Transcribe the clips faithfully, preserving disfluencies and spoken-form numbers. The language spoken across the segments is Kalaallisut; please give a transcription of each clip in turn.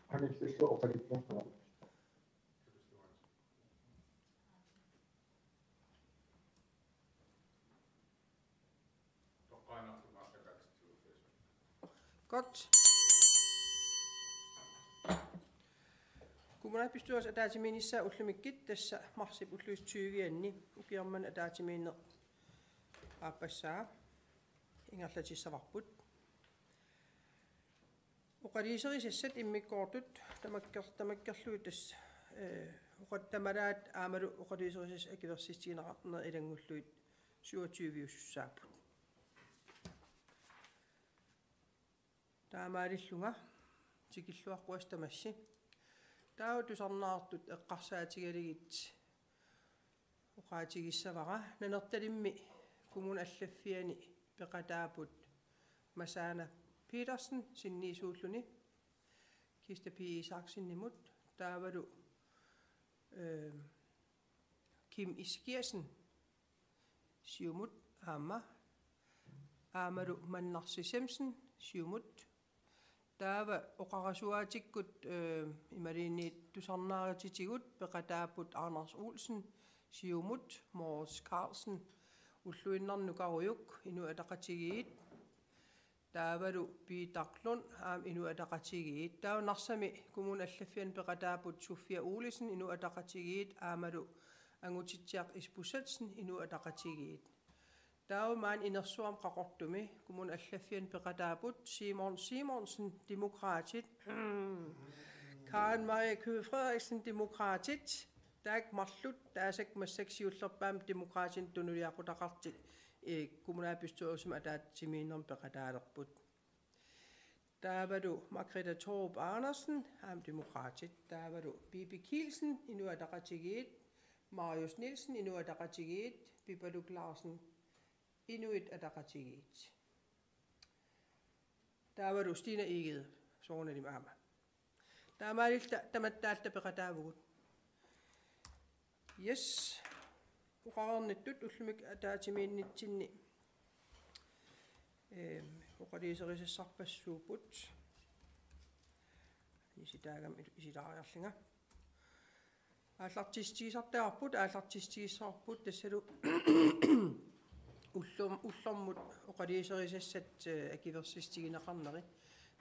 Anillu oqaluttuarnera. Godt. Kommunalbestyrelsip ataatsimiinnissaa ullumikkut, tassa marsip ullut tyve-anni, ukioq manna ataatsimiinneq aappassaa ingerlatissavarput. Oqaluuserisassat immikkoortut tamakkeer-, tamakkerlugu tassa, eh, oqa-, tamalaat aammalu oqaluuserisassat akuersissutigineqarnerat ilanngullugit syvogtyve-usussaapput. Taamaalillunga tikilluaqquassaq tamassi. Taava tusarnaartut eqqarsaatigalugit oqaatigissavara. Nanortalimmi kommunip allaffiani peqataapput Masaana Petersen sinniisuulluni Kista P. Isaksenimut, taavalu, øhm, Kim Eskiasen, Siumut, aamma, aammalu Mannarsi Semsen, Siumut. Taava oqarasuaatikkut, øhm, imaluunniit tusarnaarititigut peqataapput Anders Olsen, Siumut, Moritz Carlsen, ulluinnarni Nukarujuk, Inuit Ataqatigiit, taavalu Peter Lund, aamma Inuit Ataqatigiit. Taava Narsami kommunip allaffiani peqataapput Sofia Olesen, Inuit Ataqatigiit, aammalu Angutitsiaq Isbosethsen, Inuit Ataqatigiit. Taava maani inersuarmi Qaqortumi kommunip allaffiani peqataapput Simon Simonsen, Demokraatit, Karen Marie Køgh Frederiksen, Demokraatit, taakku marluk, taasakku massakkut siullerpaamik Demokraatinut tunuliaqutaqartut, eh, kommunalbestyrelsimi ataatsimiinnermi peqataalerput. Taavalu Margrethe Thorup Andersen, aamma Demokraatit. Taavalu Bibi Kielsen, Inuit Ataqatigiit. Marius Nielsen, Inuit Ataqatigiit. Pipaluk Larsen, Inuit Ataqatigiit. Taavalu Stina Egede, soorunalimi aamma. Taamaalilluta tamatta allat peqataavugut. Yes. Oqareernittut ullumikkut ataatsimiinnitsinni, ehm, oqaluuserisassarpassuupput. Anisitaagami il-, isilaariarlunga. Aallartissutigisartagarput, aallartissutigissavarput tassalu ullum-, ullormut oqaluuserisassat, eh, akuersissutigineqarneri.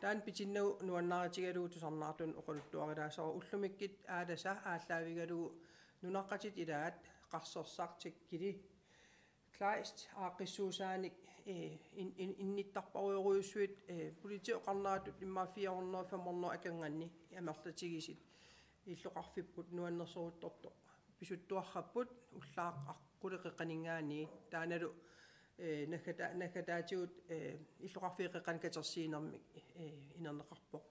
Taanna pitinnagu nuannaarutigalugu tusarnaartunut oqaluttuarilaassavara. Ullumikkut Aalasa aallaavigalugu nunaqqatitta ilaat Qarsersaq, Takkili, Kleist aaqqissuussaanik, eh, in-, in-, innittarparujorujussuit, eh, politiit oqarneratut immaqa fire hundrede, fem hundrede akornanni amerlatigisut illoqarfipput nuannersoruttortoq pisuttuarrapput ullaaq aqqut qeqqaninngaanniit, taannalu, eh, naggata-, naggataatigut, eh, illoqarfiit qeqqanut katersuinermik, eh, inerneqarpoq.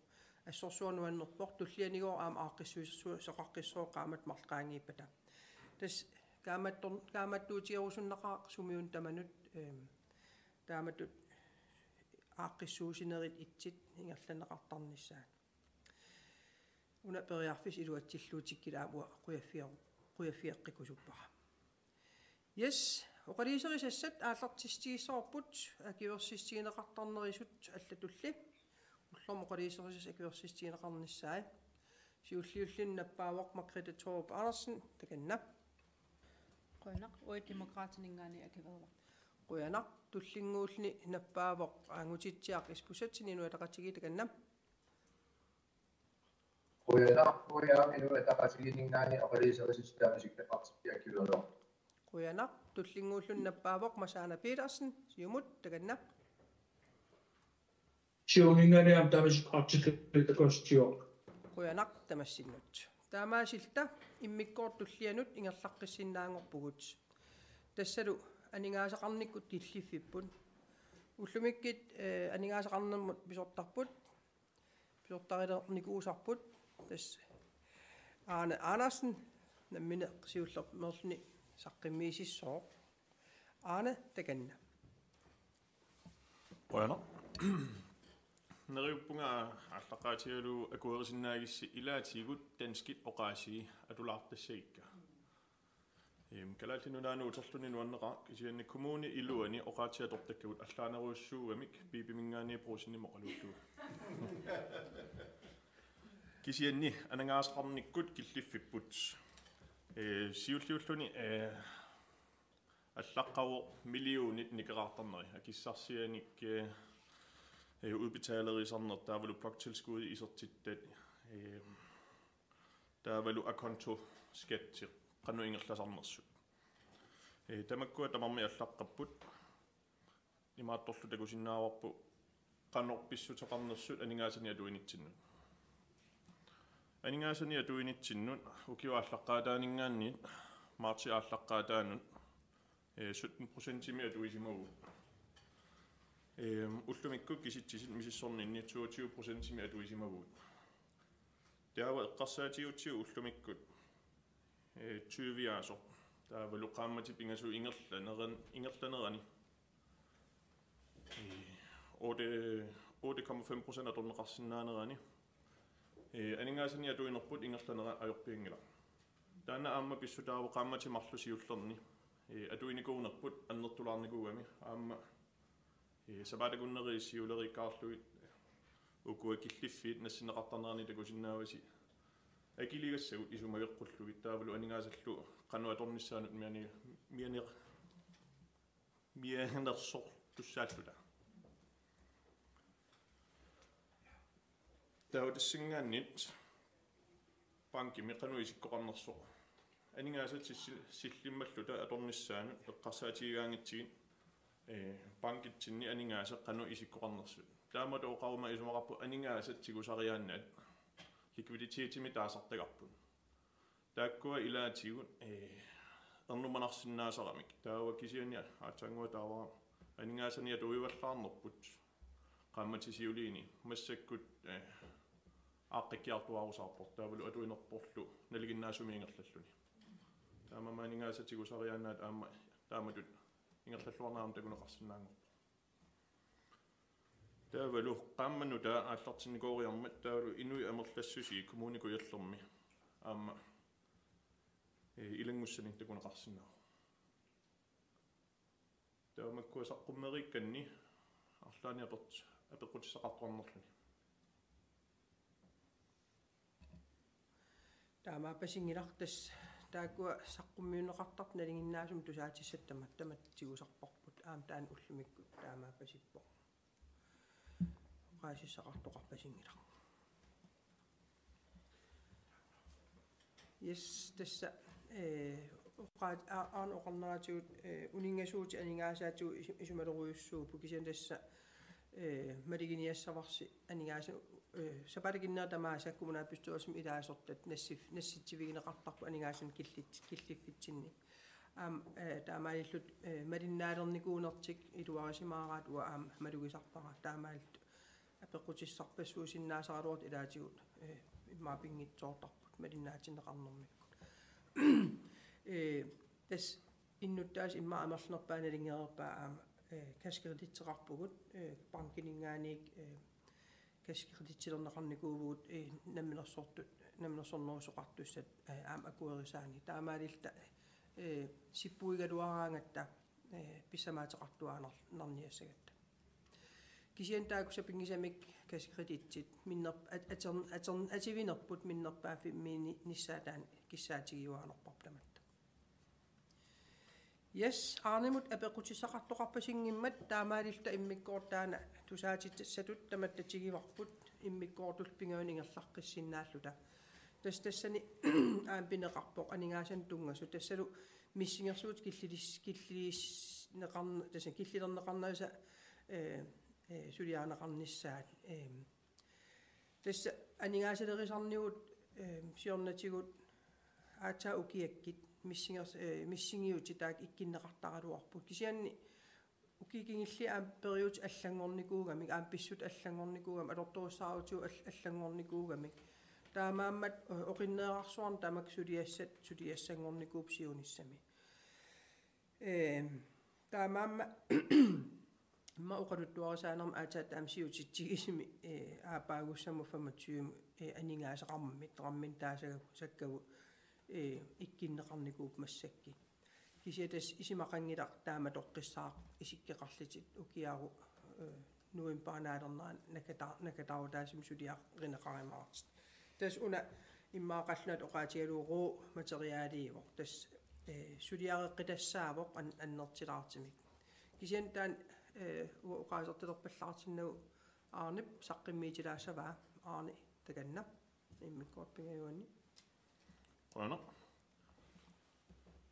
Assorsuaq nuannerpoq, tullianigooq aamma aaqqissuissu-, -soqaqqissooq qaammatit marluk qaangiuppata. Tassa kaammattor-, kaammattuutigerusunnaqaaq sumiuna tamanut, ehm, taamatut aaqqissuussinerit itsit ingerlanneqartarnissaat. Una periarfissaq iluatsillugu tikkilaamua qujaffior-, qujaffigeqqikkusuppara. Yes, oqaluuserisassat aallartissutigissavarput akuersissutigineqartarnerusut allatulli. Ullormut oqaluuserisassat akuersissutigineqarnissaat. Siulliulluni nappaavoq Margrethe Thorup Andersen, takanna. Qujanaq, uagut Demokraatininngaanniit akuereerpara. Qujanaq, tullinnguulluni nappaavoq Angutitsiaq Isbosethsen, Inuit Ataqatigiit, takanna. Qujanaq, uagut Inuit Ataqatigiinninngaanniit oqaluuserisassat taama isikkoqartippiakkilluarlugu. Qujanaq, tullinnguulluni nappaavoq Masaana Petersen, Siumut, takanna. Siumuminngaanniit aamma taama isikkoqartippiakkilluarlugu. Qujanaq tamassinnut. Taamaasilluta immikkoortut tullianut ingerlaqqissinnaanngorpugut. Tassalu aningaasaqarnikkut killiffipput. Ullumikkut, eh, aningaasaqarnermut pisortarput. Pisortarilernikuusarput, tassa Aane Andersen, nammineq siullermeerluni saqqummiisissooq. Aane, takanna. Qujanaq. Neriuppunga aallaqqaatigalugu akuerisinnaagissi ilaatigut danskit oqaasii atulaartassagikka. Ehm, Kalaallit Nunaannut uterluni nuanneqaaq, kisianni kommunip iluani oqaatsit atortakkagut allaanerujussuugamik Biibiminngaanniit Brugsenimut oqaluuttugut. Kisianni aningaasaqarnikkut killiffipput. Ee, siulliulluni, ee, allaqqavoq millionit nikeraartarneri. Akissarsianik, ee, ee, udbetalerisarneq taavalu bloktilskud isertittat, ee, taavalu akontoskatti qanoq ingerlasarnersut. Ee, tamakkua tamarmik allaqqapput. Imaattorlu takusinnaavarput qanoq pissuteqarnersut aningaasanik atuinitsinnut. Aningaasanik atuinitsinnut ukiup aallaqqaataaninngaanniit martsip aallaqqaataanut, ee, sytten procentimik atuisimavugut. Ee, ullumikkut kisitsisit misissorninni toogtyve procentimik atuisimavugut. Taava eqqarsaatigiutsigu ullumikkut, ee, tyviaasoq. Taavalu qaammatit pingasut ingerlaneran-, ingerlanerani. Ee, otte, otte komma fem procent atorneqarsinnaanerani. Ee, aningaasanik atuinerput ingerlanera ajorpianngilaq. Taanna aamma pissutaavoq qaammatit marluk siullerni, ee, atuinikuunerput annertulaarnikuugami aamma, ee, sapaatip akunneri siuleriikkaarlugit ukua killiffiit nassinneqartarnerani takusinnaavasi akiligassagut isumageqqullugit taavalu aningaasallu qanoq atornissaanut miani-, miani-, mianersortussaalluta. Taava tassanngaanniit bankimi qanoq isikkoqarnersoq. Aningaasat sissi-, sillimmalluta atornissaannut eqqarsaatigigaangatsigit, ee, bankitsinni aningaasat qanoq isikkoqarnersut. Taamatut oqaruma isumaqarpunga aningaasat tigusariaannaat likviditetimik taasartagarput. Taakkua ilaatigut, ee, ernumanarsinnaasaramik. Taava kisianni aatsaannguaq taava aningaasanik atuivallaarnerput qaammatit siuliini massakkut, ee, aaqqikkiartuaarusaarpoq. Taavalu atuinerporlu nalinginnaasumik ingerlalluni. Taamaammat aningaasat tigusariaannaat aamma taamatut ingerlalluarneq aamma takuneqarsinnaanngorpoq. Taavalu qaammat nutaaq aallartinnikooriarmat taavalu inuit amerlassusii Kommune Kujallermi aamma, ee, ilanngussanik takuneqarsinnaavoq. Taava makkua saqqummeriikkanni arlaannik apeq-, apeqqutissaqartoqarnerluni. Taamaappasinngilaq, tassa taakkua saqqummiunneqartartut nalinginnaasumik tusaatissat tamatta tamatta tigusarparput, aamma taanna ullumikkut taamaappasippoq. Oqaasissaqartoqarpasinngilaq. Yes, tassa, ee, oqaat-, aa-, aana oqarneratigut, ee, uninngasuutit aningaasaatigut isu-, isumalerujussuupput, kisianni tassa, ee, maluginiassavarsi aningaasanut, ee, sapaatip akunneri tamaasa kommunalbestyrelsimi ilaasortat nassif-, nassitsivigineqartarput aningaasanik killit-, killiffitsinnik. Aamma, ee, taamaalillutik, ee, malinnaalernikuunertik iluarisimaaraat uanga aamma malugisarpara, taamaalillutik apeqqutissarpassuusinnaasaraluartut ilaatigut, ee, immaqa pinngitsoortarput malinnaatinneqarnermikkut. Ee, tassa innuttaasut immaqa amerlanerpaat nalunngereerpaat aamma, ee, kassekreditseqarpugut, ee, bankininngaanniit, ee, kassekreditsilerneqarnikuuvugut, ee, namminersortut, namminersornerusoqartussat, ee, aamma akuerisaanik. Taamaalilluta, ee, sippuigaluaraangatta, ee, pissamaateqartuaannarniassagatta. Kisianni taakku sapinngisamik kassekreditsit minner-, at-, ater-, ater-, atuinerput minnerpaaffimmiinnissaa taanna kissaatigiuaannarparput tamatta. Yes, Arnemut apeqqutissaqartoqarpasinngimmat, taamaalilluta immikkoortoq taanna tusaatissatut tamatta tiguarput, immikkoortullu pingajunik ingerlaqqissinnaalluta. Tassa tassani aamma pineqarpoq aningaasanik tunngasut. Tassalu missingersuutit killilis-, killilisneqarn-, tassa killilerneqarnerisa, ee, ee, suliarineqarnissaat, ee, tassa aningaasalerisarnigut, ee, siornatigut aatsaat ukiakkut missingers-, ee, missingiutit taakku ikkunneqartaraluarput. Kisianni ukiut kingulliit aamma periuseq allanngornikuugamik, aamma pissutsit allanngornikuugamik, atortorissaarutit al-, allanngornikuugamik. Taamaammat, ee, oqinnerarsuarnik tamakku suliassat suliassanngornikuupput siunissami. Ee, taamaammat immaqa oqaluttuarisaanermi aatsaat taama siutitsigisumik, ee, aappaagussamut femogtyve, ee, aningaasat rammit, rammit taasakkagut, ee, ikkunneqarnikuupput massakkut. Kisianni tassa isumaqanngilaq taama toqqissaaq isikkoqarlutit ukiaru, ee, novembarip naalernerani nakata-, nakataarutaasumik suliarineqarumaartut. Tassa una immaqa qallunaatut oqaatigalugu materiaaliivoq. Tassa, eh, suliareqqitassaavoq an-, annertilaartumik. Kisianni taanna, eh, uanga oqaasertalerpallaartinnagu Arnep saqqummiutilaassavaa. Arne, takanna. Immikkoortut pingajuanni. Qujanaq.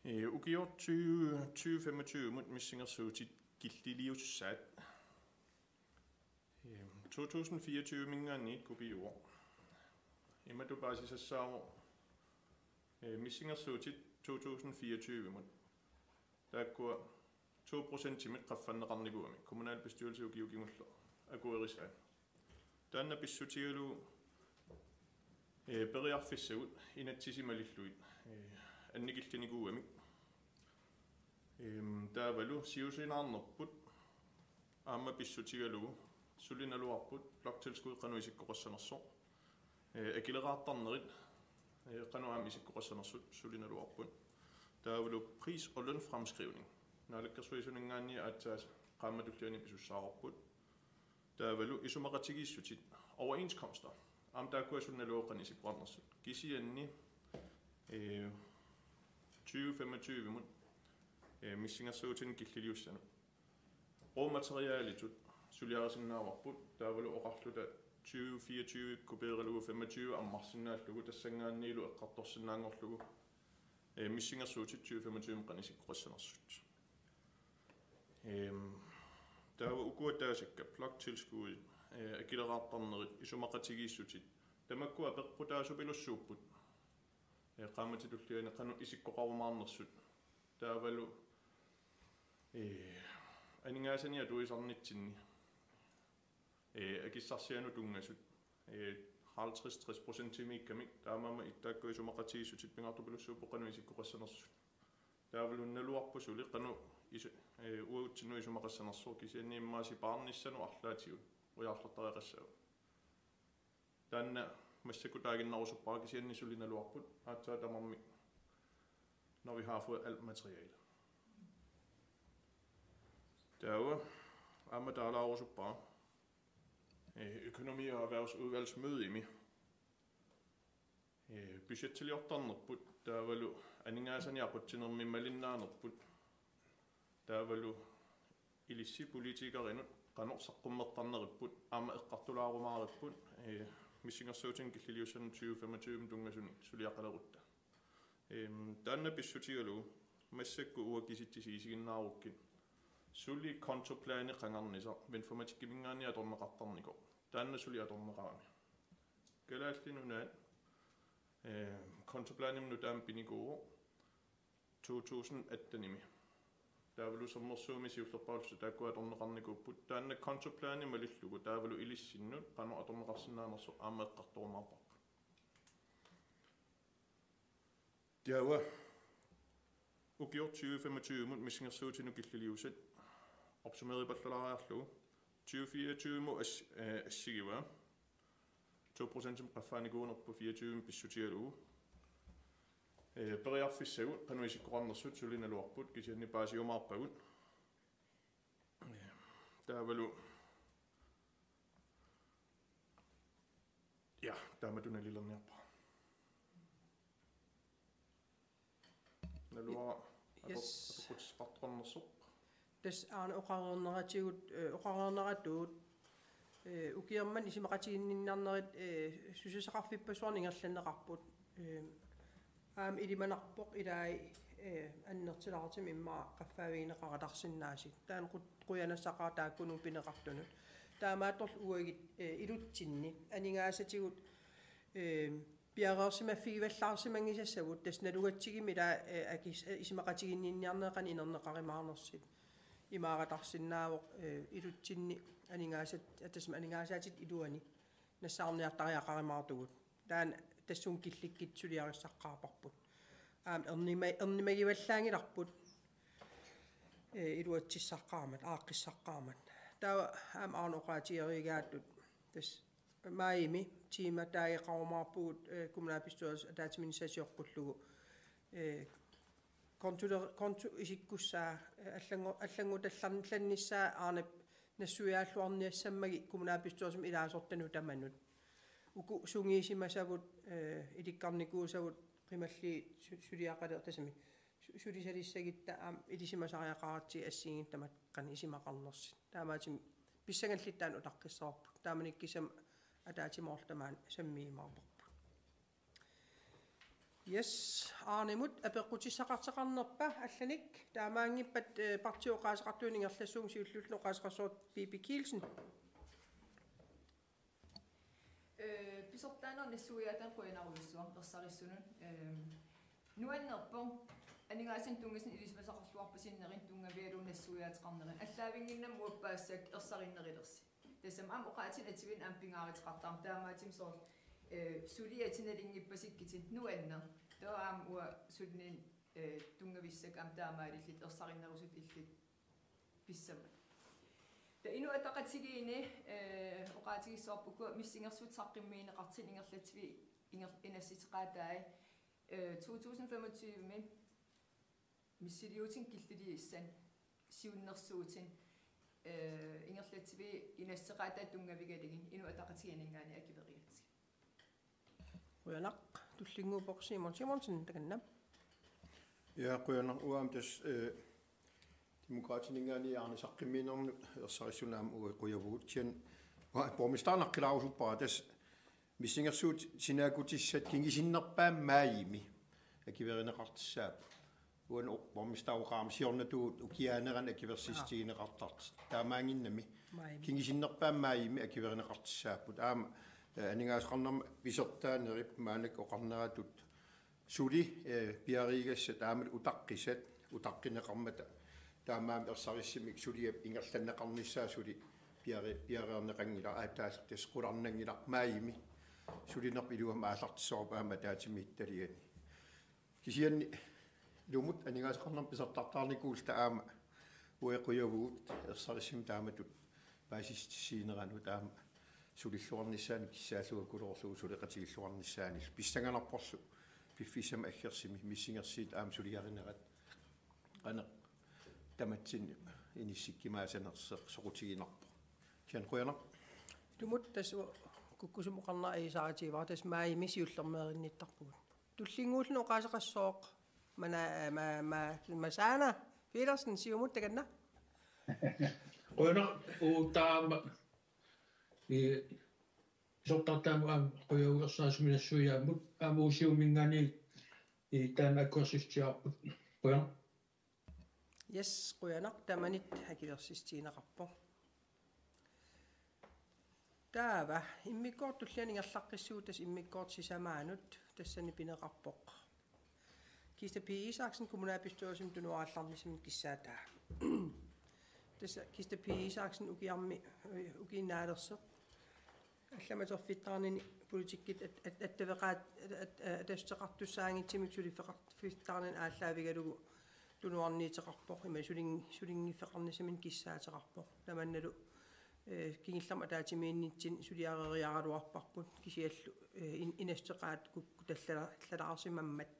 Eh, ukioq tyve, tyve femogtyve-mut missingersuutit killiliussaat. Eh, to tusind fireogtyve-minngaanniit kopiuvoq. Imatut paasisassaavoq, eh, missingersuutit to tusind fireogtyve-mut. Taakkua to procentimik qaffanneqarnikuugamik. Kommunalbestyrelse ukioq kingulleq akuerisaat. Taanna pissutigalugu, eh, periarfissagut inatsisit malillugit, eh, annikillinikuugamik. Ehm, taavalu siusinaarnerput aamma pissutigalugu suli naluarput bloktilskud qanoq isikkoqassanersoq. Eh, akileraartarnerit, eh, qanoq aamma isikkoqassanersut suli naluarput. Taavalu pris- og lønfremskrivning. Naalakkersuisuninngaanniit aatsaat qaammatip tulliani pisussaavarput. Taavalu isumaqatigiissutit, overenskomster. Aamma taakkua suli naluara qanoq isikkoqarnersut. Kisianni, eh, tyve femogtyve-mut, eh, missingersuutinik killiliussanut. Råmaterialitut suliarisinnaavarput, taavalu oqarluta tyve fireogtyve kopieralugu femogtyve ammarsinnaallugu tassanngaanniillu eqqartorsinnaanngorlugu, eh, missingersuutit tyve femogtyve-mut qanoq isikkoqassanersut. Ehm, taava ukua taasakka, bloktilskud, eh, akileraartarnerit, isumaqatigiissutit, tamakkua peqqutaasupilussuupput. Eh, qaammatip tulliani qanoq isikkoqarumaarnersut. Taavalu, eh, aningaasanik atuisarnitsinni, eh, akissarsianut tunngasut, eh, halvtreds tres procentimiikkamik, taamaammat taakkua isumaqatigiissutit pingaartupilussuupput qanoq isikkoqassanersut. Taavalu naluarput suli qanoq isu-, eh, uagutsinnut isumaqassanersoq, kisianni immaqa sipaarnissanut arlaatigut ujarlertariaqassaagut. Taanna massakkut taaginnarusuppara, kisianni suli naluarput aatsaat tamarmik, når vi har fået alt materiale. Taava aamma taalaarusuppara, eh, økonomi- og erhvervsudvalgsmødemi, eh, budgettiliortarnerput, taavalu aningaasanik aqutsinermi malinnaanerput, taavalu ilissi politikerinut qanoq saqqummertarneripput aamma eqqartulaarumaaripput, eh, missingersuutinik killiliussanut tyve femogtyve-mut tunngasunik suliaqalerutta. Ehm, taanna pissutigalugu massakkut uagut kisitsisit isiginnaarukkit suli kontoplani qangarnisaq Venformatikiminngaanniit atorneqartarnikoq. Taanna suli atorneqarami. Kalaallit Nunaat, eh, kontoplanimut nutaamik pinikuuvoq to tusind attenimi. Taavalu Sermersuumi siullerpaarlutik taakkua atorneqarnikuupput. Taanna kontoplani malillugu taavalu ilissinnut qanoq atorneqarsinnaanersoq aamma eqqartorumaarparput. Taava ukioq tyve femogtyve-mut missingersuutinut killiliusat optimeripallalaariarlugu tyve fireogtyve-mut as-, eh, assigivaa. To procentimik qaffaanikuunerput fireogtyve-mik pissutigalugu. Eh, periarfissagut qanoq isikkoqarnersut suli naluarput, kisianni paasiumaarpagut. Eh, taavalu. Ja, taamatut nalilerniarpara. Naluara. Yes. Apeq-, apeqqutissaqartoqarnersoq. Tassa aana oqareerneratigut, eh, oqareerneratut, eh, ukioq manna isumaqatiginninniarnerit, eh, susassaqarfippassuarnik ingerlanneqarput. Eh, aamma ilimanarpoq ilai, eh, annertulaartumik immaqa qaffaavigineqaratarsinnaasut. Taanna qu-, qujanassaqaaq taakkununnga pineqartunut. Taamaattorli uagut, eh, ilutsinni aningaasatigut, eh, piareersimaffigivallaarsimanngisassavut, tassa nalugatsigimmi ila, eh, akis-, eh, isumaqatiginninniarnerat qanoq inerneqarumaarnersut. Imaaratarsinnaavoq, eh, ilutsinni aningaasat-, eh, tassami aningaasaatit iluanni nassaarniartariaqarumaartugut. Taanna tassunga killikkutta suliarissaqqaarparput. Aamma ernima-, ernumagivallaanngilarput, eh, iluatsissaqqaarmat, aaqqissaqqaarmat. Taava aamma aana oqaatigereeraattut tassa maajimi temadagikkaluarpugut, eh, kommunalbestyrelsip ataatsimiinnissaa sioqqullugu, eh, kontoler-, konto isikkussaa, eh, allangu-, allanngutallarnissaa Arnep nassuiaalluarniassammagit kommunalbestyrelsimi ilaasortanut tamanut. uku sungiusimasavut, eh, ilikkarnikuusavut qimalliit su-, suliaqalertut tassami. Su-, sulisalissagitta aamma ilisimasariaqaratsigit assigiinngitsut tamatta qanoq isumaqarnersut. Taamaattumik pissangalluta taanna utaqqissavarput. Taamanikkut kisianni ataatsimoorluta maani sammiumaarparput. Yes, Arnemut apeqqutissaqartoqarnerpa allanik, taamaanngippat, eh, partiit oqaaseqartuinut ingerlassuunga, siulliulluni oqaaseqassaaq Pipi Kielsen. Eh, pisortaanerup nassuiaataanut qujanarujussuaq ersarissunut. Eh, nuannerpoq aningaasanik tunngasunut ilisimasaqarluarput sinneri tunngavigalugu nassuiaateqarneri. Allaavinnginnami uappaassaq ersarinnerulersut. Tassami aamma oqaatsit atuinnaq aamma pingaaruteqartarami, taamaattumik soorlu, eh, suliatit nalunngippasipputit nuanneq. Taava aamma uanga sulineq, eh, tunngavissakka aamma taamaalillutik ersarinnerusutut illutik pissammata. Taava Inuit Ataqatigiinni, eh, oqaatigissavarput ukua missingersuutit saqqummiunneqartut ingerlatsivik inger-, inassuteqaatai, eh, to tusind femogtyve-mi missiliutinik killiliissanik siunnersuutinik, eh, ingerlatsivik inassuteqaatai tunngavigalugit Inuit Ataqatigiinninngaanniit akuerigatsigu. Qujanaq, tullinnguuppoq Simon Simonsen, takanna. Ja, qujanaq, uanga aamma tassa, eh, Demokraatininngaanniit aarnisaqqimmiinernut ersarissunnut aamma uagut qujavugut. Kisianni uanga borgmesteri naqqilaarusuppara, tassa missingersuutit sinaakkutissat kingusinnerpaamik maajimi akuerineqartussaapput. Uani o-, borgmesteri oqarami siornatigut ukiaanerani akuersissutigineqartartut. Taamaannginnami. Maajimi. Kingusinnerpaamik maajimi akuerineqartussaapput. Aamma, eh, aningaasaqarnermut pisortaanerup maannakkut oqarneratut suli, eh, piareegassat aammalu utaqqisat utaqqineqarmata, taamaammat ersarissumik suliap ingerlanneqarnissaa suli piare-, piareerneqanngilaq, aatsaat tassa qularnanngilaq maajimi. Sulinerput iluamik aallartissavarput aamma ataatsimiititaliani. Kisianni ilumut aningaasaqarnermut pisortartaarnikuulluta aamma uagut qujavugut ersarissumik taamatut paasissutissiineranut aamma sulilluarnissaanut kissaallugakuluorlugu suleqatigilluarnissaanillu. Pissanganarporlu piffissami aggersumi missingersuutit aamma suliarinerat qanoq tamatsinni inissikkumaasanersoq soqutiginarpoq. Kisianni qujanaq. Ilumut tassa kukkusumik oqarnera ajuusaarutigaara, tassa maajimi siullermeerinnittarpugut. Tullinnguulluni oqaaseqassooq Mana-, Ma-, Ma-, Masaana Petersen, Siumut, takanna. Qujanaq, uagut taama, i, pisortartaamut aamma qujavugut ersarissumik nassuiaammut, aamma uagut Siumuminngaanniit, i, taanna akuersissutigaarput. Qujanaq. Yes, qujanaq, tamanit akuersissutigineqarpoq. Taava, immikkoortut tullianut ingerlaqqissuugut, tassa immikkoortoq sisamaanut, tassani pineqarpoq Kista P. Isaksen, kommunalbestyrelsimi tunuarallarnissamut kissaataa. Tassa Kista P. Isaksen ukiarmi, ukiinnaalersoq. Allamik atorfittaarnini politikkikkut at-, at-, attaveqaat-, at-, at-, attaveqartussaanngitsumik suliffeqarfittaarnini aallaavigalugu tunuarniuteqarpoq, ima sulin-, sulinngiffeqarnissaminut kissaateqarpoq. Tamannalu, eh, kingullermik ataatsimiinnitsinni suliareeriaraluarparput, kisianni, eh, in-, inassuteqaat kukku tallala-, tallalaarsimammat,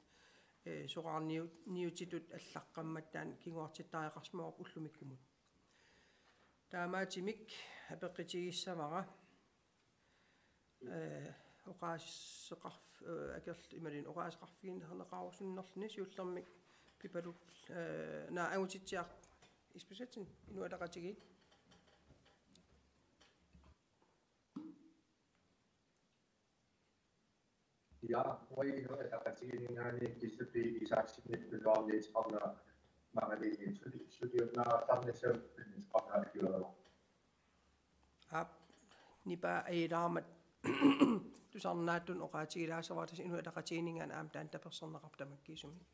eh, soraarniu-, niutitut allaqqammat taanna kinguartittariaqarsimavarput ullumikkumut. Taamaattumik apeqqutigissavara, eh, oqaaseqarf-, eh, akerl-, imaluunniit oqaaseqarfigineqarusunnerluni siullermik Pipaluk, eh, naa, Angutitsiaq Isbosethsen, Inuit Ataqatigiit. Ja, uagut Inuit Ataqatigiinninngaanniit Kista P. Isaksenip tunuarniuteqarnera maangalinni suli-, suliunnaarallarnissamut pinnersaqarnera akuerivarput. Aap, nipaa ajulermat tusarnaartunut oqaatigilaassavara, tassa Inuit Ataqatigiinninngaanniit aamma taanna tapersersorneqarpoq tamakkiisumik.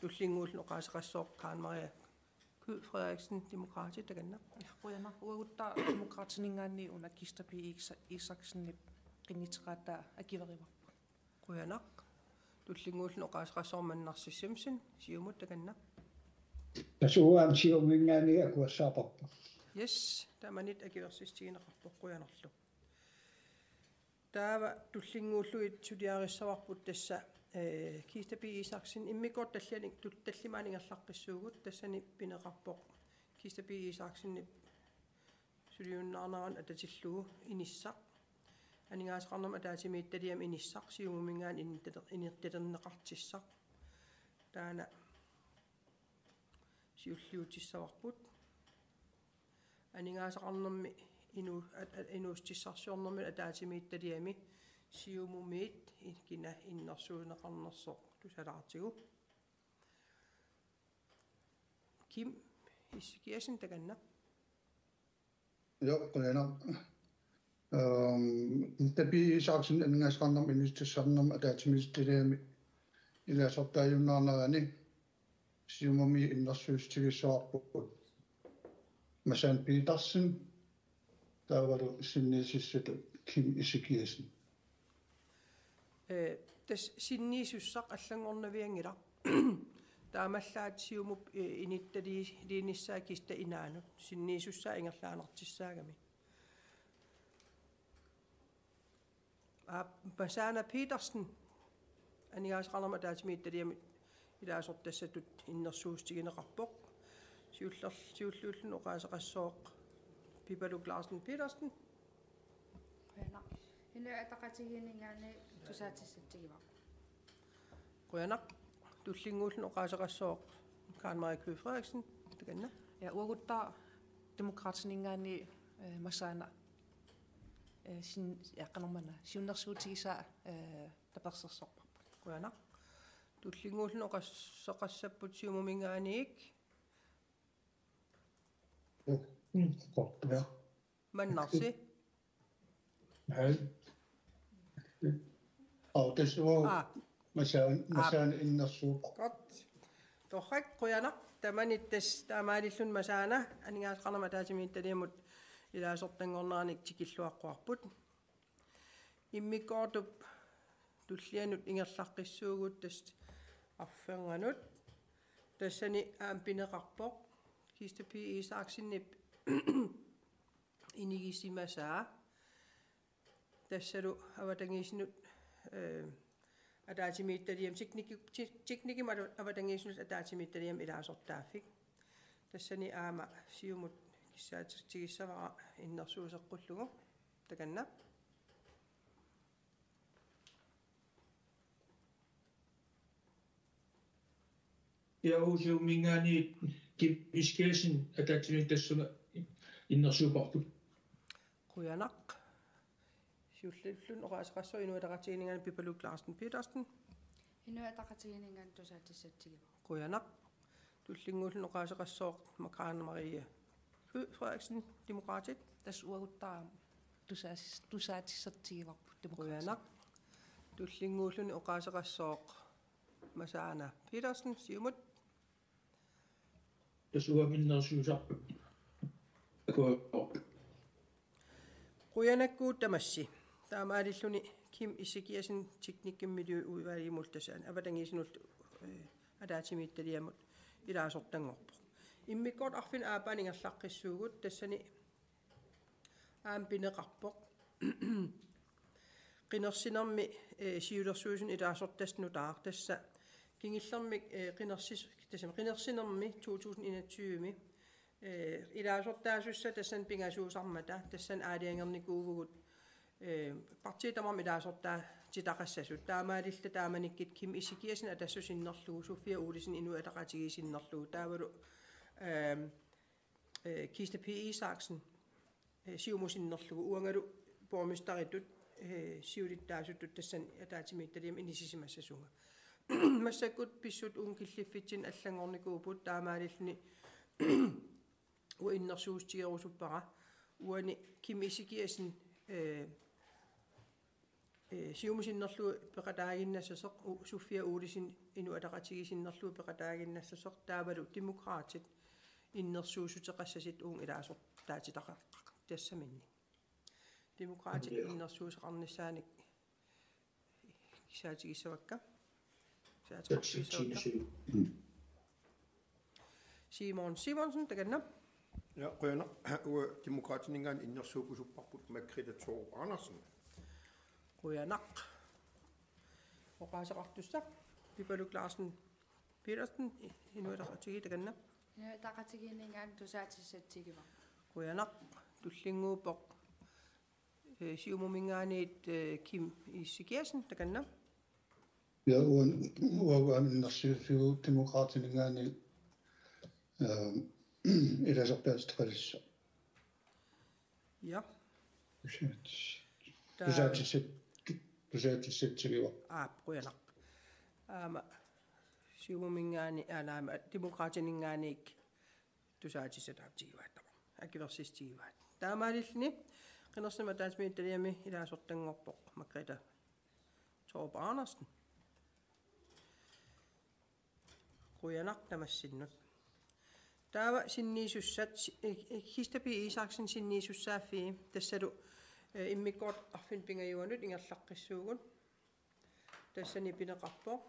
Tullinnguulluni oqaaseqassooq Karen Maria Kyed Frederiksen, Demokraatit, takanna. Ja, qujanaq, uagutta Demokraatininngaanniit una Kista P. Isa-, Isaksenip qinnuteqaataa akuerivarput. Qujanaq. Tullinnguulluni oqaaseqassooq Mannarsi Simpson, Siumut, takanna. Tassa uanga aamma Siumuminngaanniit akuersaaparput. Yes, tamanit akuersissutigineqarpoq, qujanarlu. Taava tullinnguullugit suliarissavarput tassa, eh, Kista P. Isaksen, immikkoortut talliani-, tu-, tallimaanni ingerlaqqissuugut, tassani pineqarpoq Kista P. Isaksenip suliunnaarneranut atatillugu inissaq. Aningaasaqarnermut ataatsimiititaliami inissaq Siumuminngaanniit inertaler-, inertalerneqartissaq. Taanna siulliutissavarput. Aningaasaqarnermi inu-, at-, at-, inuussutissarsiornermut ataatsimiititaliami Siumumiit i-, kina innersuunneqarnersoq tusalaartigu. Kim Ezekiassen, takanna. Joo, qujanaq. Øhm, Peter B. Isaksen, aningaasaqarnermut inuussutissarsiornermut ataatsimiititaliami ilaasortaajunnaarnerani Siumumiit innersuussutigissavarput Masaana Petersen, taavalu sinniisussatut Kim Ezekiassen. Ee, tassa sinniisussaq allanngornavianngilaq. Taamaallaat Siumup, ee, inertaliinissaa Kista Inaanut. Sinniisussaq ingerlaannartissaagami. Aap, Masaana Petersen, aningaasaqarnermut ataatsimiititaliami ilaasortassatut innersuussutigineqarpoq. Siullerl-, siulliulluni oqaaseqassooq Pipaluk Larsen Petersen. Qujanaq. Inuit Ataqatigiinninngaanniit tusaatissatsigivarput. Qujanaq. Tullinnguulluni oqaaseqassooq Karen Marie Kvie Frederiksen. Takanna. Ja, uaguttaaq Demokraatininngaanniit, eh, Masaana, eh, sin-, ja, qanormaanna, siunnersuutigisaa, eh, tapersersorparput. Qujanaq. Tullinnguulluni oqaaseqassapput Siumuminngaanniit. Mm, mm, ja. Mannarsi. Hej. Og det så Aa. Masaan, Aa. Masaan innersuuq. Godt. Torrak, qujanaq. Tamanit tassa taamaalilluni Masaana aningaasaqarnermut ataatsimiititaliamut ilaasortanngorneranik tikilluaqquarput. Immikkoortup tullianut ingerlaqqissuugut tassa arfernganut. Tassani aamma pineqarpoq Kista P. Isaksenip inigisimasaa. Tassalu avatangiisinut, eh, ataatsimiititaliami teknikki-, te-, teknikkimut ava-, avatangiisinut ataatsimiititaliami ilaasortaaffik. Tassani aamma Siumut kissaatigissavara innersuusseqqullugu. Takanna. Ja, Siumuminngaanniit Kim Ezekiassen ataatsimiititaliami innersuupparput. Qujanaq. Siulliulluni oqaaseqassooq Inuit Ataqatigiinninngaanniit Pipaluk Larsen Petersen. Inuit Ataqatigiinninngaanniit tusaatissatsigivarput. Qujanaq. Tullinnguulluni oqaaseqassooq Karen Marie Kvie Frederiksen, Demokraatit. Tassa uaguttaaq tusaatis-, tusaatissatsigivarput Demokraatit. Qujanaq. Tullinnguulluni oqaaseqassooq Masaana Petersen, Siumut. Tassa uanga innersuusarput. Aku. Qujanaqaaq tamassi. Taamaalilluni Kim Ezekiassen teknikkimut miljøudvalgimullu tassa avatangiisinullu, eh, ataatsimiititaliamut ilaasortanngorpoq. Immikkoortoq arfineq-aappaanik ingerlaqqissuugut, tassani aamma pineqarpoq. Qinersinermi, eh, siulersuisuni ilaasortassat nutaaq tassa kingullermik, eh, qinersis-, tassami qinersinermi to tusind enogtyve-mi, eh, ilaasortaasussat tassani pingasuusarmata, tassani aalajangernikuuvugut, eh, partiit tamarmik ilaasortaatitaqassasut. Taamaalilluta taamanikkut Kim Ezekiassen Atassup sinnerlugu, Sofia Olsen Inuit Ataqatigiit sinnerlugu. Taavalu, ehm, eh, Kista P. Isaksen, eh, Siumut sinnerlugu, uangalu borgmesteritut, eh, siulittaasutut tassani ataatsimiititaliami inissisimassasunga. Massakkut pissutsit uunga killiffitsinni allanngornikuupput, taamaalilluni uanga innersuussutigerusuppara. Uani Kim Ezekiassen, eh, eh, Siumut sinnerlugu peqataaginnassasoq, U-, Sofia Olsen Inuit Ataqatigiit sinnerlugu peqataaginnassasoq, taavalu Demokraatit innersuussuteqassasut uunga ilaasortaatitaqaqqaarput tassaminnik. Demokraatit Ja. innersuusseqarnissaannik kissaatigissavakka. Kissaatigissavakka. Mm. Simon Simonsen, takanna. Ja, qujanaq. Uanga Demokraatininngaanniit innersuukkusupparput Margrethe Thorup Andersen. Qujanaq. Oqaaseqartussaq Pipaluk Larsen Petersen, i-, Inuit Ataqatigiit, takanna. Inuit Ataqatigiinninngaanniit tusaatissatsigivarput. Qujanaq. Tullinnguuppoq Eh, Siumuminngaanniit, eh, Kim Ezekiassen, takanna. Ja, uan, uan, uan, Siu-, Siu-, Demokraatininngaanniit, eh, ilasortaatitaqalissaaq. Ja. Tusaatis-, Ta- tusaatissat-, tusaatissatsigivara. Aap, qujanaq. Aamma Siumuminngaanniit, aa, naamik, Demokraatininngaanniit tusaatissat aamma tigivaat tamarmik. Akuersissutigivaat. Taamaalilluni qinersinerup ataatsimiititaliami ilaasortanngorpoq Margrethe Thorup Andersen. Qujanaq tamassinnut. Taava sinniisussat, eh, eh, Kista P. Isaksen sinniisussaaffii, tassalu, eh, immikkoortoq arfineq-pingajuanut ingerlaqqissuugut. Tassani pineqarpoq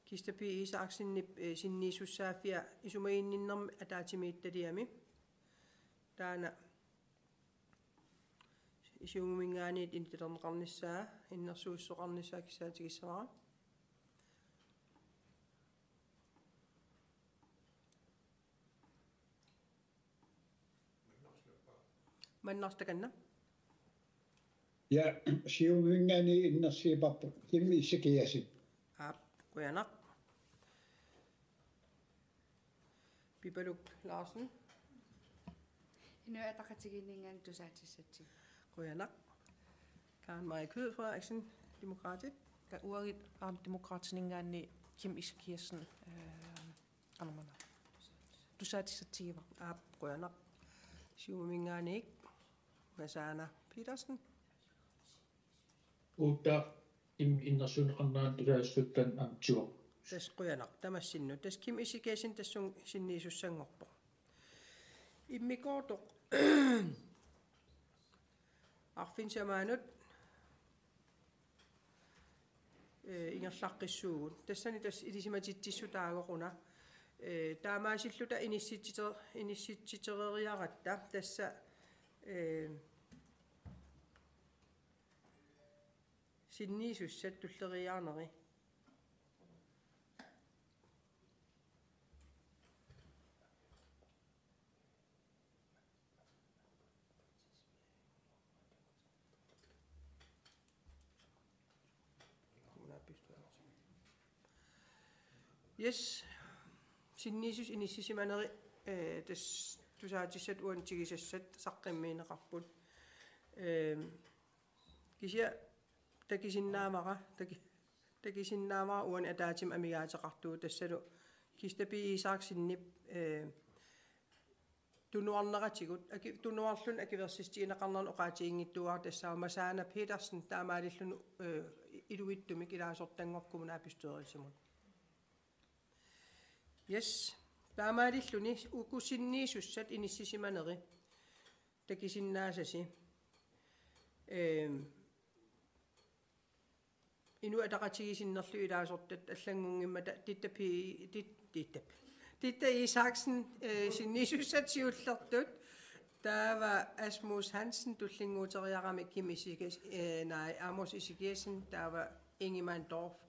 Kista P. Isaksenip, eh, sinniisussaaffia isumaginninnermi ataatsimiititaliami. Taanna Siumuminngaanniit inittilerneqarnissaa, innersuussuseqarnissaa kissaatigissavara. Mannarsi, takanna. Ja, Siumuminngaanniit innersuupparput Kim Ezekiassen. Aap, qujanaq. Pipaluk Larsen. Inuit Ataqatigiinninngaanniit tusaatissatsigit. Qujanaq. Karen Marie Kyed Frederiksen, Demokraatit. Ja, uagut aamma Demokraatininngaanniit Kim Ezekiassen, eh, qanormaanna, tusaatissatsigivara. Aap, qujanaq. Siumuminngaanniit Masaana Petersen. Uuttaa im-, innersuunneqarnerani tusaassuttanik aamma tigoq. Tassa qujanaq tamassinnut. Tassa Kim Ezekiassen tassunga sinniisussanngorpoq. Immikkoortoq arfineq-samaanut, eh, ingerlaqqissuugut. Tassani tassa ilisimatitsissutaagooq una. Eh, taamaasilluta inissitsite-, inissitsitereriaratta tassa, eh, sinniisussat tulleriiaarneri. Yes. Sinniisussat inissisimaneri, eh, tassa tusaatissat uani tigisassat saqqummiunneqarput. Ehm, kisianni takusinnaavara, taku-, takusinnaavara uani ataatsimut amigaateqartugut, tassalu Kista P. Isaksenip, eh, tunuarneratigut, aki-, tunuarluni akuersissutigineqarnerani oqaatiginngitsuugara tassaavoq Masaana Petersen taamaalilluni, eh, iluitsumik ilaasortanngorpoq kommunalbestyrelsimut. Yes. Taamaalilluni uku sinniisussat inissisimaneri takusinnaasasi. Ehm, Inuit Ataqatigiit sinnerlugit ilaasortat allanngunngimmata Ditte P-, Dit-, Ditte P-, Ditte Isaksen, eh, sinniisussat siullertut. Taava Asmus Hansen tullinnguuteriarami Kim Ezekias-, eh, naamik, Amos Ezekiassen, taava Ingemann Dorph,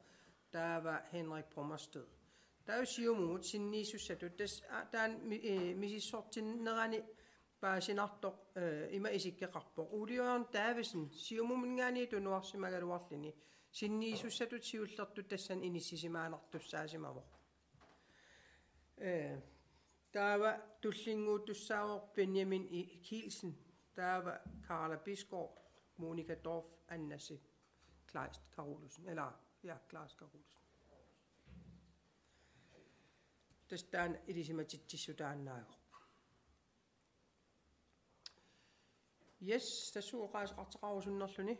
taava Henrik Brommersted. Taava Siumumut sinniisussatut tassa, a, taanna mi-, eh, misissortinnerani paasinartoq, eh, ima isikkoqarpoq. Ole Jørgen Davidsen, Siumuminngaanniit tunuarsimagaluarluni, sinniisussatut siullertut tassani inissisimaannartussaasimavoq. Eh, taava tullinnguuttussaavoq Benjamin I-, Kielsen, taava Karla Bisgaard, Monika Dorph, Annasi Kleist Karolussen, eller, ja, Kleist Karolussen. Tassa taanna ilisimatitsissutaannaavoq. Yes, tassa oqaaseqartoqarusunnerluni.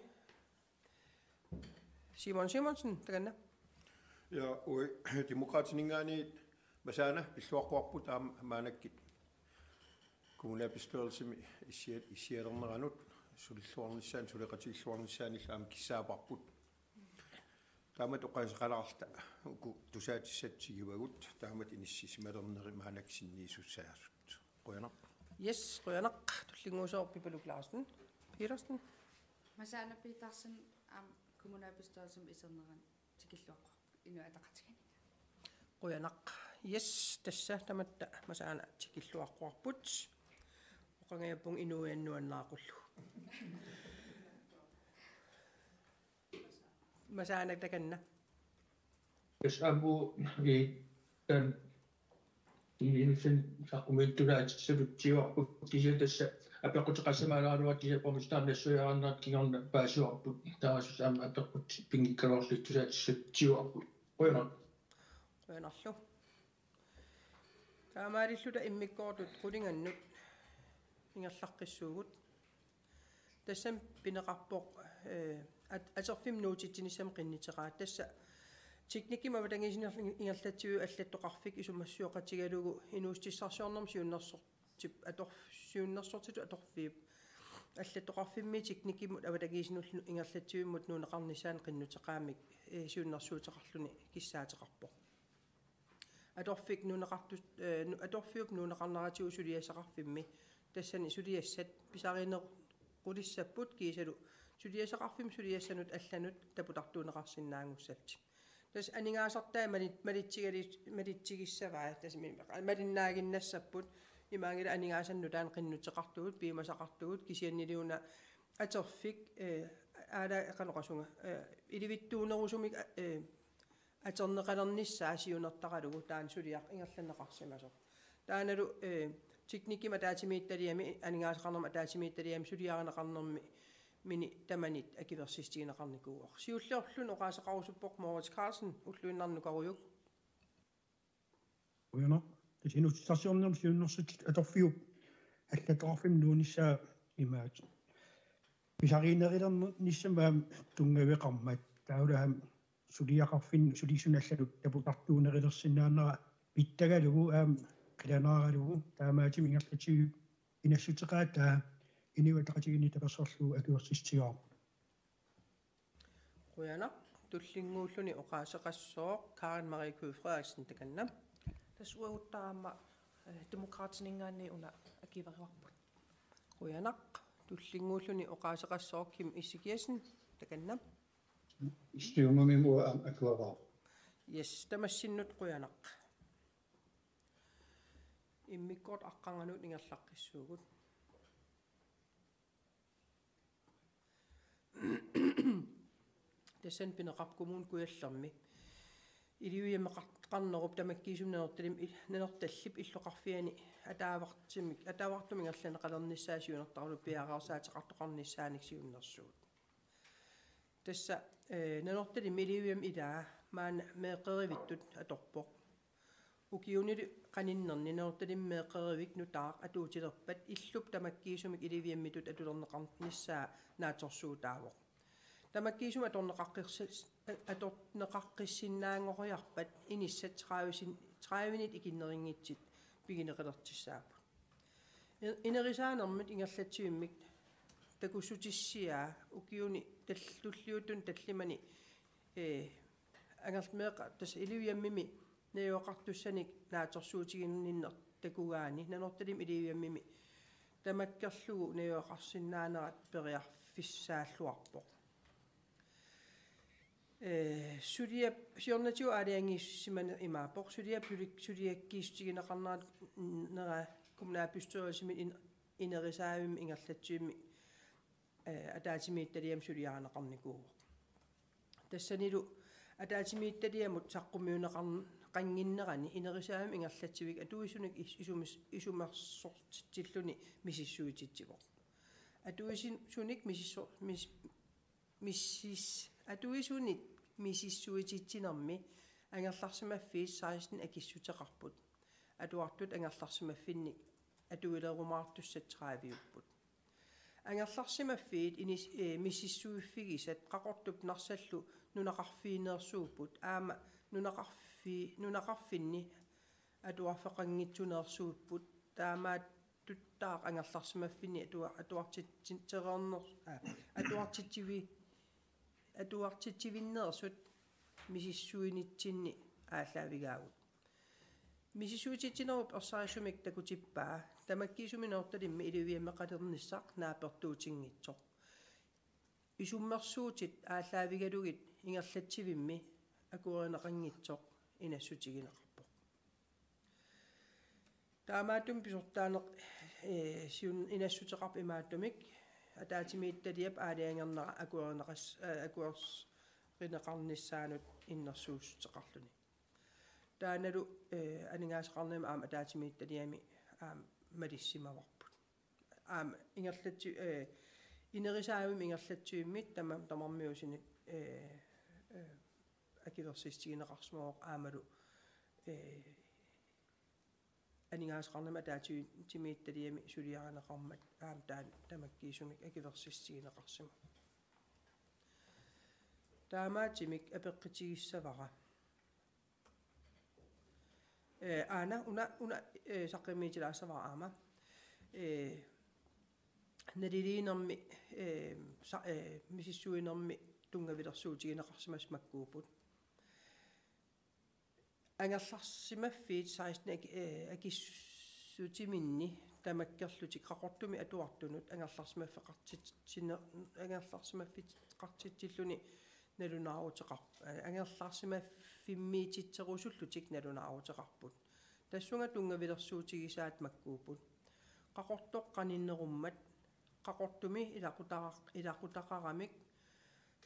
Simon Simonsen, takanna. Ja, ui, Demokraatininngaanniit Masaana pilluaqquarput aamma maannakkut kommunalbestyrelsimi issia-, issialerneranut sulilluarnissaanut, suleqatigilluarnissaanillu aamma kissaaparput. Taamatut oqaaseqalaarluta uku tusaatissatsigivavut, taamatut inissisimalerneri maannakkut sinniisussaasut. Qujanaq. Yes, qujanaq. Tullinnguusoq Pipaluk Larsen. Petersen. Masaana Petersen aamma kommunalbestyrelsimi iserneranut tikilluaqquarput Inuit Ataqatigiinni. Qujanaq. Yes, tassa tamatta Masaana tikilluaqquarput. Oqangajappunga inuiannut nuannaaqullugu. Masaanak takanna. Tassa aamma i tan iinussan saqqummiuttusaatissatut siuarput kisianni tassa apeqquteqassamaaleraluartoq kisianni borgmesteri nassuiaannarnera kingorna paasivarput taassusa aamma apeqqutit pinngikkaluarlutik tusaatissapput siuarput. Qujanaq. Qujanarlu. Taamaalilluta immikkoortut qulingannut ingerlaqqissuugut. Tassami pineqarpoq eh, at- atorfimmi nuutitsinissamut qinnuteqaat. Tassa teknikkimut avatangiisinullu ingerlatsivimmi allattoqarfik isumassuseqatigalugu inuussutissarsiornermut siunnersortip ator- siunnersortitut atorfiup allattoqarfimmi teknikkimut avatangiisinullu ingerlatsivimmut nuunneqarnissaanut qinnuteqaammik eh, siunnersuuteqarluni kissaateqarpoq. Atorfik nuunneqartus- eh, nu- atorfiup nuunneqarneratigut suliassaqarfimmi tassani suliassat pisarineqqulissapput kiisalu suliassaqarfimmi suliassanut allanut taputartuunneqarsinnaanngussallutik. Tassa aningaasartai malit- malitsigali- malitsigissavai tassami malinnaaginnassapput imaanngilaq aningaasanik nutaanik qinnuteqartugut piumasaqartugut kisiannili una atorfik eh, aala qanoq oqasunga eh, ilivitsuunerusumik eh, atorneqalernissaa siunertaralugu taanna suliaq ingerlanneqarsimasoq. Taannalu eh, teknikkimut ataatsimiititaliami aningaasaqarnermut ataatsimiititaliami suliarineqarnermi mini tamanit akuersissutigineqarnikuuvoq. Siulliullugu oqaaseqarusuppoq Moritz Carlsen ulluinnarni nukarujuk. Qujanaq. Tassa inuussutissarsiornermut siunnersortitut atorfiup allattoqarfimmi nuunnissaa imaat. Pisariinerilernissamut aamma tunngaveqarmat taavalu aamma suliaqarfin- suliassanut allanut taputartuunnerulersinnaanera pitsagalugu aamma qilanaaralugu taamaattumik ingerlatsivimmi inassuteqaataa Inuit Ataqatigiinni tapersersorlugu akuersissutigaarput. Qujanaq. Tullinnguulluni oqaaseqassooq Karen Marie Køgh Frederiksen takanna. Tassa uaguttaaq aamma eh, Demokraatininngaanniit una akuerivarput. Qujanaq. Tullinnguulluni oqaaseqassooq Kim Ezekiassen takanna. Siumumimi uanga aamma akueraarpara. Yes, tamassinnut qujanaq. Immikkoortut aqqarnganut ingerlaqqissuugut. Tassani pineqarpoq Kommune Kujallermi iliujameqarnerup tamakkiisumik Nanortalimmi il- Nanortallip illoqarfiani ataavartumik ataavartumik ingerlanneqalernissaa siunertaralugu piareersaateqartoqarnissaanik siunnersuut. Tassa eh, Nanortalimmi iliujammik ilaa maanna meeqqerivittut atorpoq. Ukiunilu qaninnerni Nanortalimmi meeqqerivik nutaaq atuutilerpat illup tamakkiisumik iliujammitut atulerneqarnissaa naatsorsuutaavoq. Tamakkiisumik atorneqaqqis- atorneqaqqissinnaanngoriarpat inissat tredive-sin- tredivenit ikinnerunngitsut pigineqalertussaapput. I- inerisaanermut ingerlatsivimmik takussutissiaa ukiuni tal- tulliuttuni tallimani eh, angermeeqa tassa iliujammimi najugaqartussanik naatsorsuutiginninneq takugaanni Nanortalimmi iliujammimi tamakkerlugu najugaqarsinnaanerat periarfissaalluarpoq. Eh, suliap siornatigut aalajangiissimaneq imaappoq suliap sulik- suliakkiissutigineqarnera kommunalbestyrelsimi in- inerisaavimmik ingerlatsivimmi eh, ataatsimiititaliami suliarineqarnikuuvoq. Tassanilu ataatsimiititaliamut saqqummiunneqarn- -qannginnerani inerisaavimmik ingerlatsivik atuisunik is- isumis- isumersortitsilluni misissuititsivoq. Atuisunik misissor- mis- missis- atuisunik misissuititsinermi angerlarsimaffiit seksten akissuteqarput. Atuartut angerlarsimaffinnik atuilerumaartussat trediviupput. Angerlarsimaffiit inis- eh, misissuiffigisat Qaqortup Narsarlu nunaqarfiineersuupput aamma nunaqarfi- nunaqarfinni atuarfeqanngitsuneersuupput taamaattuttaaq angerlarsimaffinni atua- atuartitsi- -tereerner- aa, atuartitsivi- atuartitsivinneersut misissuinitsinni aallaavigaagut. Misissuititsinerup ersarissumik takutippaa tamakkiisumik Nanortalimmi iliujameqalernissaq naapertuutinngitsoq. Isummersuutit aallaavigalugit ingerlatsivimmi akuerineqanngitsoq inassutigineqarpoq. Taamaattumik pisortaaneq eh, siun- inassuteqarpoq imaattumik ataatsimiititaliap aalajangernera akuerineqas- eh, akuers- qineqarnissaanut innersuussuteqarluni. Taannalu, eh, aningaasaqarnermi aamma ataatsimiititaliami aamma malissimavarput. Aamma ingerlatsi-, eh, inerisaavimmi ingerlatsivimmit tama-, tamarmiuusinit, eh, eh, akuersissutigineqarsimavoq aammalu, eh, aningaasaqarnermi ataatsimiititaliami suliarineqarmat aamma taanna tamakkiisumik akuersissutigineqarsimavoq. Taamaattumik apeqqutigissavara. Eh, aana, una, una, eh, saqqummiutilaassavara aamma. Eh, naliliinermi, eh, sa-, eh, misissuinermi tunngavilersuutigineqarsimasut makkuupput. Angerlarsimaffiit seksten ak-, eh, akissutiminni tamakkerlutik Qaqortumi atuartunut angerlarsimaffeqartitsine-, angerlarsimaffeqartitsilluni nalunaaruteqar-, eh, angerlarsimaffimmiititserusullutik nalunaaruteqarput. Tassunga tunngavilersuutigisaat makkuupput. Qaqortoq qaninnerummat, Qaqortumi ilaqutaqar-, ilaqutaqaramik,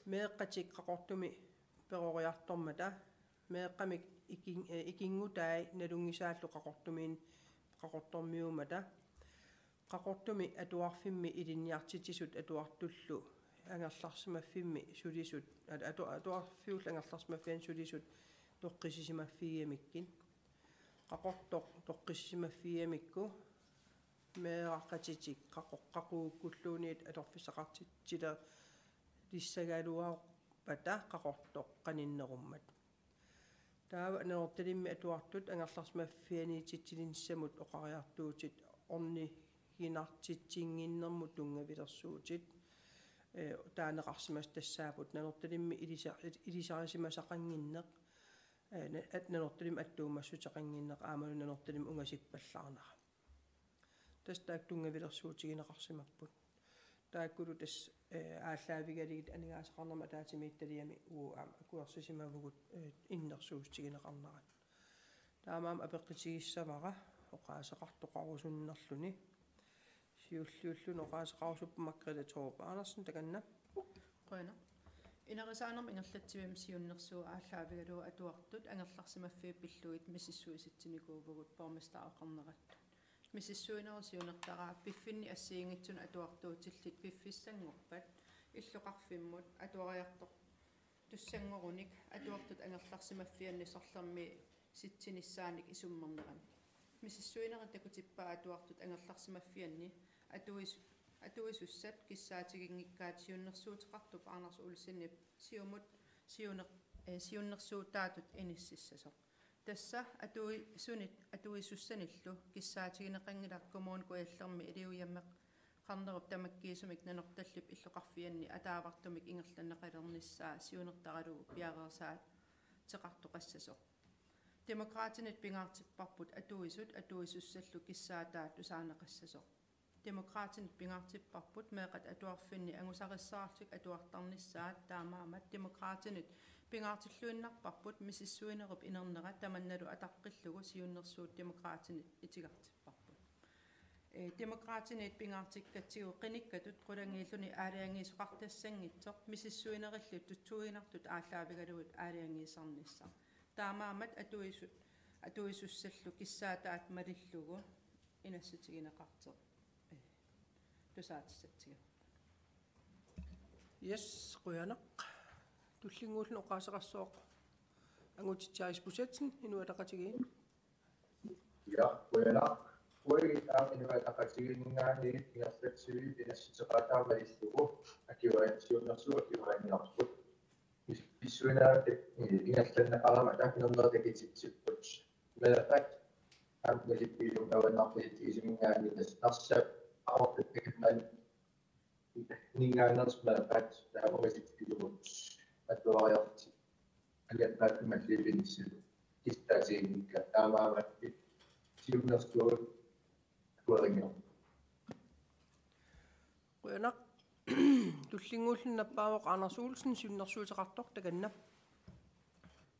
meeqqatik Qaqortumi peroriartormata, meeqqamik ikin-, eh, ikinngutai nalunngisaallu Qaqortumiin-, Qaqortormiuummata, Qaqortumi atuarfimmi ilinniartitsisut atuartullu angerlarsimaffimmi sulisut, at-, atu-, atuarfiullu angerlarsimaffianni sulisut toqqissisimaffigigamikku. Qaqortoq toqqissisimaffigigamikku meeraqatitik qaqoqqaquukkulluunniit atorfissaqartitsilissagaluarpata Qaqortoq qaninnerummat. Taava Nanortalimmi atuartut angerlarsimaffianiititsinissamut oqariartuutit orniginartitsinnginnermut tunngavilersuutit, eh, taaneqarsimasut tassaapput Nanortalimmi ilisa-, ilisarisimasaqannginneq, eh, na-, at-, Nanortalimmi attuumassuteqannginneq aammalu Nanortalimmi ungasippallaarnera. Tassa taakku tunngavilersuutigineqarsimapput. Taakkulu tassa, eh, aallaavigalugit aningaasaqarnermut ataatsimiititaliami uagut aamma akuersisimavugut, eh, innersuussutigineqarnerat. Taamaammat apeqqutigissavara oqaaseqartoqarusunnerluni. Siulliulluni oqaaseqarusuppunga Margrethe Thorup Andersen, takanna. Qujanaq. Ineriartornermut ingerlatsivimmi siunnersuut aallaavigalugu atuartut angerlarsimaffiit pillugit misissuisitsinikuuvugut borgmestereqarnerattut. Misissuinerup siunertaraa piffinni assigiinngitsunut atuartuutillit piffissanngorpat illoqarfimmut atuariartortussanngorunik atuartut angerlarsimaffianni sorlermi sitsinissaanik isummernerani. Misissuinerit takutippaa atuartut angerlarsimaffianni atuis-, atuisussat kissaatiginngikkaat siunnersuuteqartup Anders Olsenip Siumut siuner-, eh, siunnersuutaatut inississasoq. Tassa atuisunit-, atuisussanillu kissaatigineqanngilaq Kommune Kujallermi iliujameqarnerup tamakkiisumik Nanortallip illoqarfianni ataavartumik ingerlanneqalernissaa siunertaralugu piareersaateqartoqassasoq. Demokraatinit pingaartipparput atuisut atuisussallu kissaataat tusaaneqassasoq. Demokraatinit pingaartipparput meeqqat atuarfinni angusarissaarlutik atuartarnissaat, taamaammat Demokraatinit pingaartilluinnarparput misissuinerup inernera tamannalu ataqqillugu siunnersuut Demokraatinit itigartipparput. Eh, Demokraatinit pingaartikkatsigu qinikkatut qulangiilluni aalajangiisoqartassanngitsoq misissuinerillu tutsuiginartut aallaavigalugit aalajangiisarnissaq. Taamaammat atuisu-, atuisussallu kissaataat malillugu inassutigineqartoq, eh, tusaatissatsigu. Yes, qujanaq. Tullinnguulluni oqaaseqassooq Angutitsiaq Isbosethsen, Inuit Ataqatigiit. Ja, qujanaq. Qujanaq aamma Inuit Ataqatigiinninngaanniit ingerlatsiviit inassuteqaataa malillugu akueriartorsiornersuut akueriartorput. Misissuinerit, eh, ingerlanneqarama taakkunannguaq takutitsipput. Meeqqat aamma politikkimut avannarpolitikkiminngaanniit tassa Narsap aortut takannaanit ninngaanneersut meeqqat taama politikkimut atuariarlutik angallaattumik malliipinnissat kissaatiginngikkaat, taamaammat siunnersuut akuerinngilarput. Qujanaq. Tullinnguulluni nappaavoq Anders Olsen, siunnersuuteqartoq, takanna.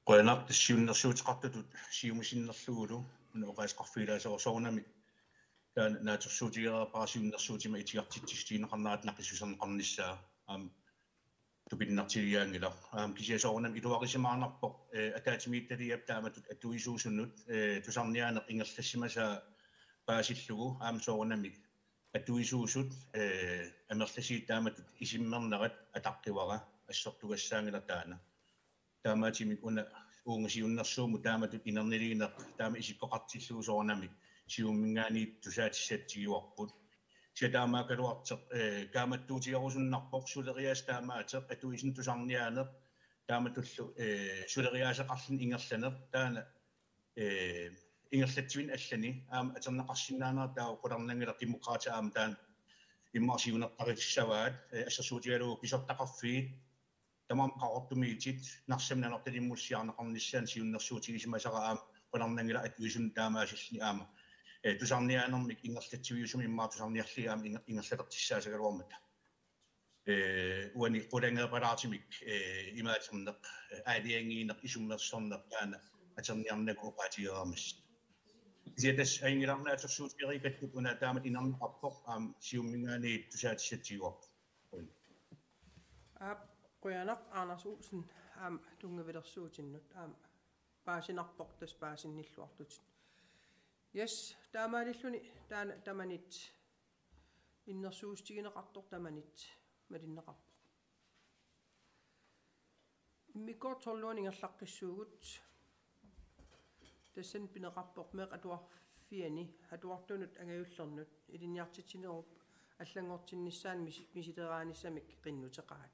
Qujanaq. Tassa siunnersuuteqartutut siumusinnerlugulu una oqaaseqarfigilaassavarput soorunami taanna naatsorsuutigereerpara siunnersuutima itigartitsissutigineqarnerata naqissuserneqarnissaa. Aamma tupinnartigigaanngilaq. Aamma kisianni soorunami iluarisimaarnarpoq, eh, ataatsimiititaliap taamatut atuisuusunut, eh, tusarniaaneq ingerlassimasaa paasillugu, aamma soorunami atuisuusut, eh, amerlasiit taamatut isummernerat ataqqivara, assortugassaanngilaq taanna. Taamaattumik una uunga siunnersuummut taamatut inerniliineq taama isikkoqartillugu soorunami Siumuminngaanniit tusaatissatut tiguarput. Kisianni taamaakkaluartoq, eh, kaammattuutigerusunnarpoq, suleriaaseq taamaateq, atuisunut tusarniaaneq, taamatullu, eh, suleriaaseqarluni ingerlaneq, taanna, eh, ingerlatsivinni allani aamma atorneqarsinnaanera taava qularnanngilaq, Demokraatit aamma taanna immaqa siunertarissavaat, eh, assersuutigalugu pisortaqarfiit, tamarmik Qaqortumiitit Narsami Nanortalimmullu siaarneqarnissaannut siunnersuutigisimasara aamma qularnanngilaq, atuisunut taamaasilluni aamma, eh, tusarniaanermik ingerlatsiviusumik immaqa tusarniarlugit aamma inger-, ingerlalertussaasagaluarmata. Eh, uani qulangeeqqalaartumik, eh, imaaterneq, eh, aalajangiineq, isummersorneq taanna atorniarnagu oqaatigereermata. Kisianni tassa ajunngilaq, naatersuutigereerikkattut una taamatut inerneqarpoq, aamma Siumuminngaanniit tusaatissatut tiguarput. Aap, qujanaq Anders Olsen, aamma tunngavilersuutinnut, aamma paasinarpoq tassa paasinnilluartutit. Yes, taamaalilluni taanna tamanit innersuussutigineqartoq tamanit malinneqarpoq. Immikkoortoq tolvianut ingerlaqqissuugut. Tassani pineqarpoq meeqqat atuarfianni atuartunut angajullernut ilinniartitsinerup allanngortinnissaanut misi-, misileraanissamik qinnuteqaat.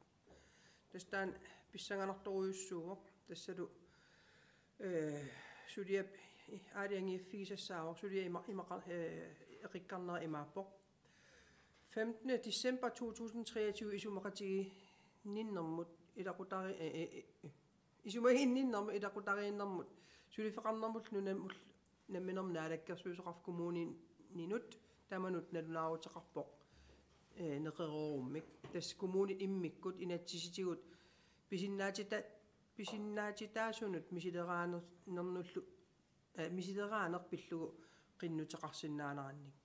Tassa taanna pissanganartorujussuuvoq, tassalu, eh, suliap aalajangiiffigisassaavoq, suliap ima-, imaqa-, eh, eqikkarnera imaappoq: femtende december to tusind treogtyve isumaqinnginnermut ilaqutari-, eh, eh, eh, isumaginninnermut ilaqutariinnermut suliffeqarnermut nunamut namminermi Naalakkersuisoqarfik Kommuniinut tamanut nalunaaruteqarpoq, eh, neqeroorummik. Tassa kommunit immikkut inatsisitigut pisinnaatita-, pisinnaatitaasunut misileraanerlu-, eh, misileraaneq pillugu qinnuteqarsinnaanerannik.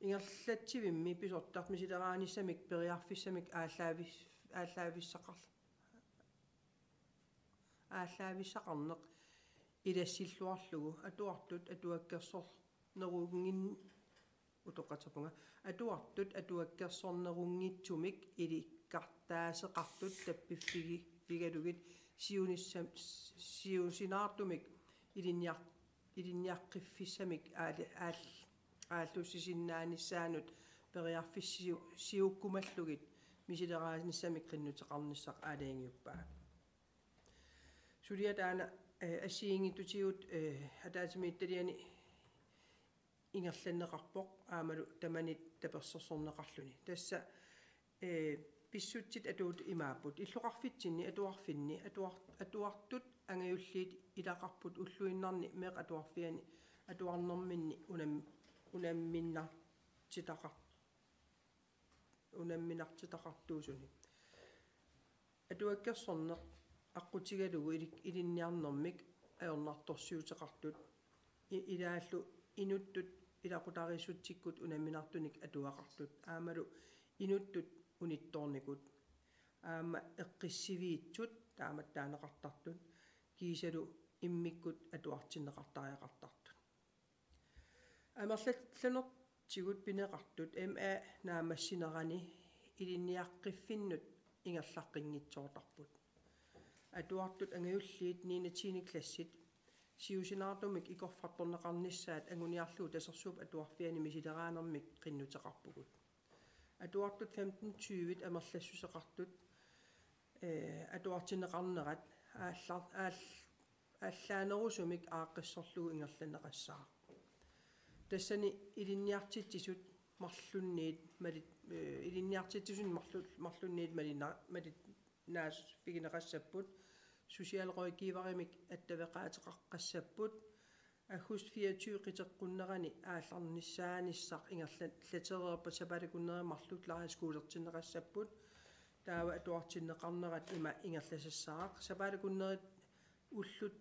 Ingerlatsivimmi pisortaq misileraanissamik periarfissamik aallaavis-, aallaavissaqar-, aallaavissaqarneq ilassilluarlugu atuartut atuakkersornerunngin-, utoqqatserpunga, atuartut atuakkersornerunngitsumik ilikkartaaseqartut tappiffigigalugit siunissam-, siusinaartumik ilinniar-, ilinniaqqiffissamik aal-, aal-, aallussisinnaanissaanut periarfissat siu-, siukkumallugit misileraanissamik qinnuteqarnissaq aalajangiuppaa. Suliaq taanna, eh, assigiinngitsutigut, eh, ataatsimiititaliani ingerlanneqarpoq aammalu tamanit tapersersorneqarluni. Tassa, eh, pissutsit atuuttut imaapput: illoqarfitsinni atuarfinni atuar-, atuartut angajulliit ilaqarput ulluinnarni meeqqat atuarfianni atuarnerminni unam-, unamminartitaqar-, unamminartitaqartuusuni. Atuakkersorneq aqqutigalugu ili-, ilinniarnermik ajornartorsiuteqartut, i-, ilaallu inuttut ilaqutariissutsikkut unamminartunik atuaqartut, aammalu inuttut unittoornikut, aamma eqqissiviitsut taamatut taaneqartartut, kiisalu immikkut atuartinneqartariaqartartut. Amerlanertigut pineqartut M A naammassinerani ilinniaqqiffinnut ingerlaqqinngitsoortarput. Atuartut angajulliit niende tiende klassit siusinaartumik ikorfartorneqarnissaat anguniarlugu Tasersuup Atuarfiani misileraanermik qinnuteqarpugut. Atuartut femten tyve amerlassuseqartut, eh, atuartinneqarnerat aallar-, aal-, aallaanerusumik aaqqissorlugu ingerlanneqassaaq. Tassani ilinniartitsisut marlunniit malit-, eh, ilinniartitsisut marlu-, marlunniit malina-, malinnaaffigineqassapput, socialrådgiverimik attaveqaateqaqqassapput, august fireogtyve qiteqqunnerani aallarnissaanissaq ingerla-, ingerlatereerpat sapaatip akunneri marluk lejrskolertinneqassapput. Taava atuartinneqarnerat ima ingerlasassaaq. Sapaatip akunneri ullut,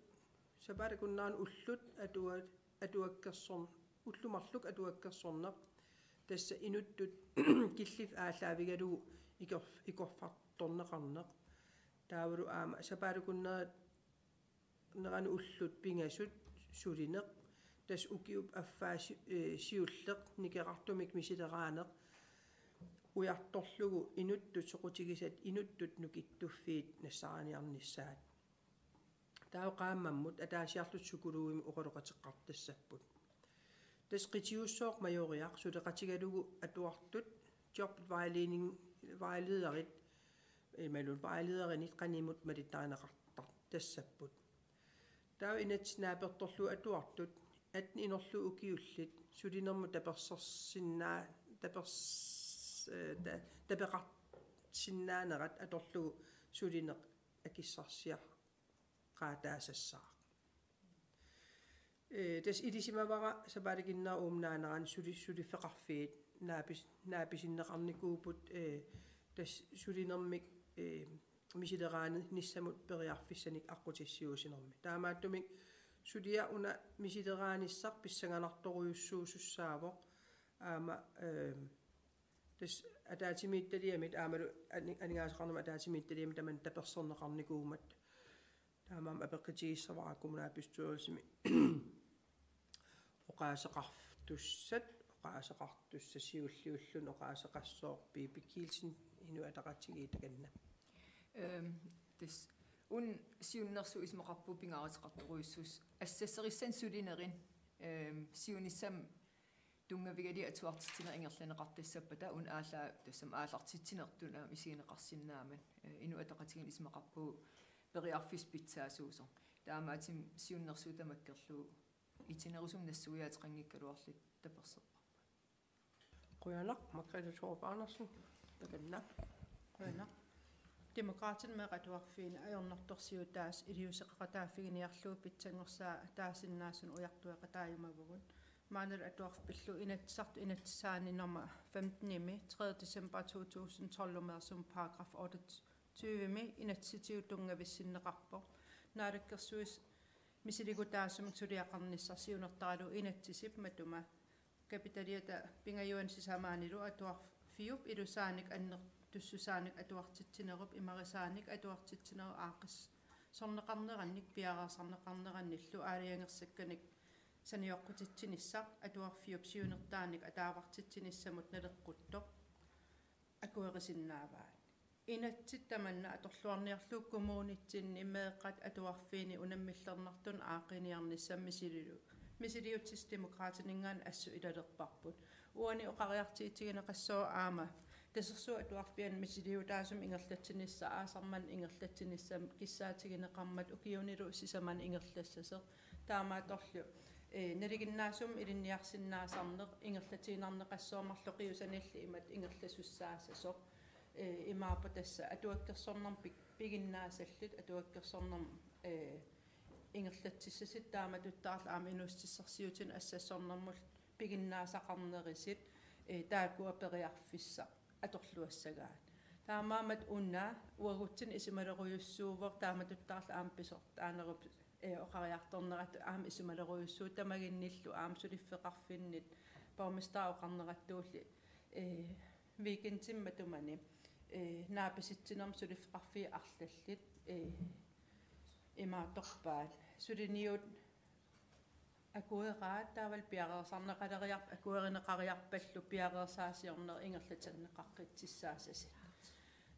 sapaatip akunnerani ullut atua-, atuakkersorn-, ullut marluk atuakkersorneq. Tassa inuttut killiffik aallaavigalugu ikor-, ikorfar-, torneqarneq. Taavalu aamma sapaatip akunnerani ullut pingasut sulineq, tassa ukiup affaa si-, eh, siulleq nikerartumik misileraaneq ujartorlugu inuttut soqutigisat inuttut nukittuffiit nassaariniarnissaat. Taava qaammammut ataasiarlutik psykologimik oqaloqateqqartassapput. Tassa qitiussooq Majoriaq suleqatigalugu atuartut jobvejledning-, vejlederit, imaluunniit vejlederinit qanimut malittarineqartartassapput. Taava inatsit naapertorlugu atuartut atten inorlu ukiullit sulinermut tapersersinnaa-, tapers-, eh, ta-, tapeqarsinnaanerat atorlugu sulineq akissarsiaqaataasassaaq. Eh, tassa ilisimavara sapaatip akunnerani uuma naanerani suli-, suliffeqarfiit naapis-, naapisinneqarnikuupput, eh, tassa sulinermik, eh, misileraanissamut periarfissanik aqqutissiuussinermi. Taamaattumik suliaq una misileraanissaq pissanganartorujussuusussaavoq aamma, eh, tassa ataatsimiititaliamit aammalu ani-, aningaasaqarnermut ataatsimiititaliamit tamanna taperserneqarnikuummat. Taamaammat apeqqutigissavara kommunalbestyrelsimi oqaaseqartussat, oqaaseqartussat siulliulluni oqaaseqassooq Pipi Kielsen, Inuit Ataqatigiit, takanna. Øhm, tassa una siunnersuut isumaqarpunga pingaaruteqartorujussuusoq assasserissanik sulinerit, øhm, siunissami tunngavigalugit atuartitsineq ingerlanneqartassappata una aalla-, tassami aallartitsinertut aamma isigineqarsinnaammat, eh, Inuit Ataqatigiinni isumaqarpunga periarfissaq pitsaasuusoq. Taamaattumik siunnersuut tamakkerlugu itinerusumik nassuiaateqanngikkaluarluta taperserparput. Qujanaq, Margrethe Thorup Andersen. Takanna. Qujanaq. Demokraatit meeqqat atuarfiini ajornartorsiutaasa iliuuseqaqataaffiginiarlugu pitsanngorsaataasinnaasunut ujartueqataajumavugut. Maannalu atuarfik pillugu inatsisartut inatsisaanni nummer femtenimi tredje december to tusind tolv-umeersumut paragraf otteogtyvemi inatsisitigut tunngavissinneqarpoq. Naalakkersuisut misiligutaasumik suliaqarnissaq siunertaralugu inatsisip matuma kapitaliata pingajuanni sisamaanilu atuarfiup ilusaanik annertussusaanik atuartitsinerup imarisaanik atuartitsinerup aaqqissorneqarnerannik piareersarneqarnerannillu aalajangersakkanik sanioqqutitsinissaq atuarfiup siunertaanik ataavartitsinissamut naleqquttoq akuerisinnaavaat. Inatsit tamanna atorluarniarlugu kommunitsinni meeqqat atuarfiini unammillernartunut aaqqiniarnissamut misililu-, misiliutissat Demokraatininngaanniit assut ilalerparput. Uani oqariartuutigineqassooq aamma Tasersuup Atuarfiani misiliutaasumik ingerlatsinissaq aasaq manna ingerlatsinissamut kissaatigineqarmat ukiunilu sisamani ingerlassasoq. Taamaattorli, eh, nalinginnaasumik ilinniarsinnaasarneq ingerlatiinnarneqassaaq, marluk qiusanillit imatut ingerlasussaassasoq. Eh, imaappoq tassa atuakkersornermut pik-, piginnaasallit, atuakkersornermut, eh, ingerlatsissasut, taamatuttaarlu aamma inuussutissarsiutinut assassornermut piginnaasaqarnerusut, eh, taakkua periarfissaq atorluassagaat. Taamaammat una uagutsinnut isumalerujussuuvoq, taamatuttaarlu aamma pisortaanerup, eh, oqariartornerat aamma isumalerujussuuvoq, tamaginnillu aamma suliffeqarfinnit borgmesteri oqarnerattuulli, eh, weekendimi matumani, eh, naapisitsinermi suliffeqarfiit arlallit, eh, imaattorpaat: suliniut akueraat, taavalu piareersarneqaleriarp-, akuerineqariarpallu piareersaasiorneq ingerlatinneqaqqitsissaassasut.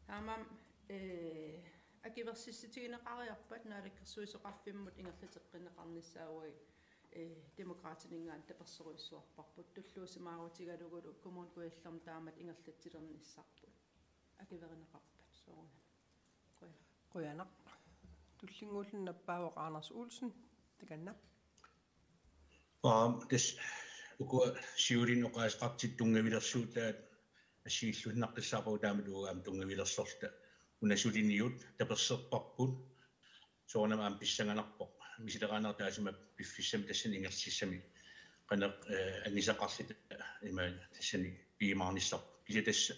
Taamaammat, eh, akuersissutigineqariarpat Naalakkersuisoqarfimmut ingerlateqqinneqarnissaa uagut, eh, Demokraatininngaanniit tapersersorujussuarparput, tulluusimaarutigalugulu Kommune Kujallermi taamatut ingerlatsilernissarput. Akuerineqarpat soorunami. Qujanaq. Qujanaq. Tullinnguulluni nappaavoq Anders Olsen, takanna. Aap, tassa ukua siuliini oqaaseqartut tunngavilersuutaat assigilluinnaqqissaarpagut, taamatut uagut aamma tunngavilersorluta. Una suliniut taperserparput, soorunami aamma pissanganarpoq misileraaneq taassuma piffissami tassani ingerlassissami qanoq, eh, angisaqarluta ima tassani piumaarnissarput. Kisianni tassa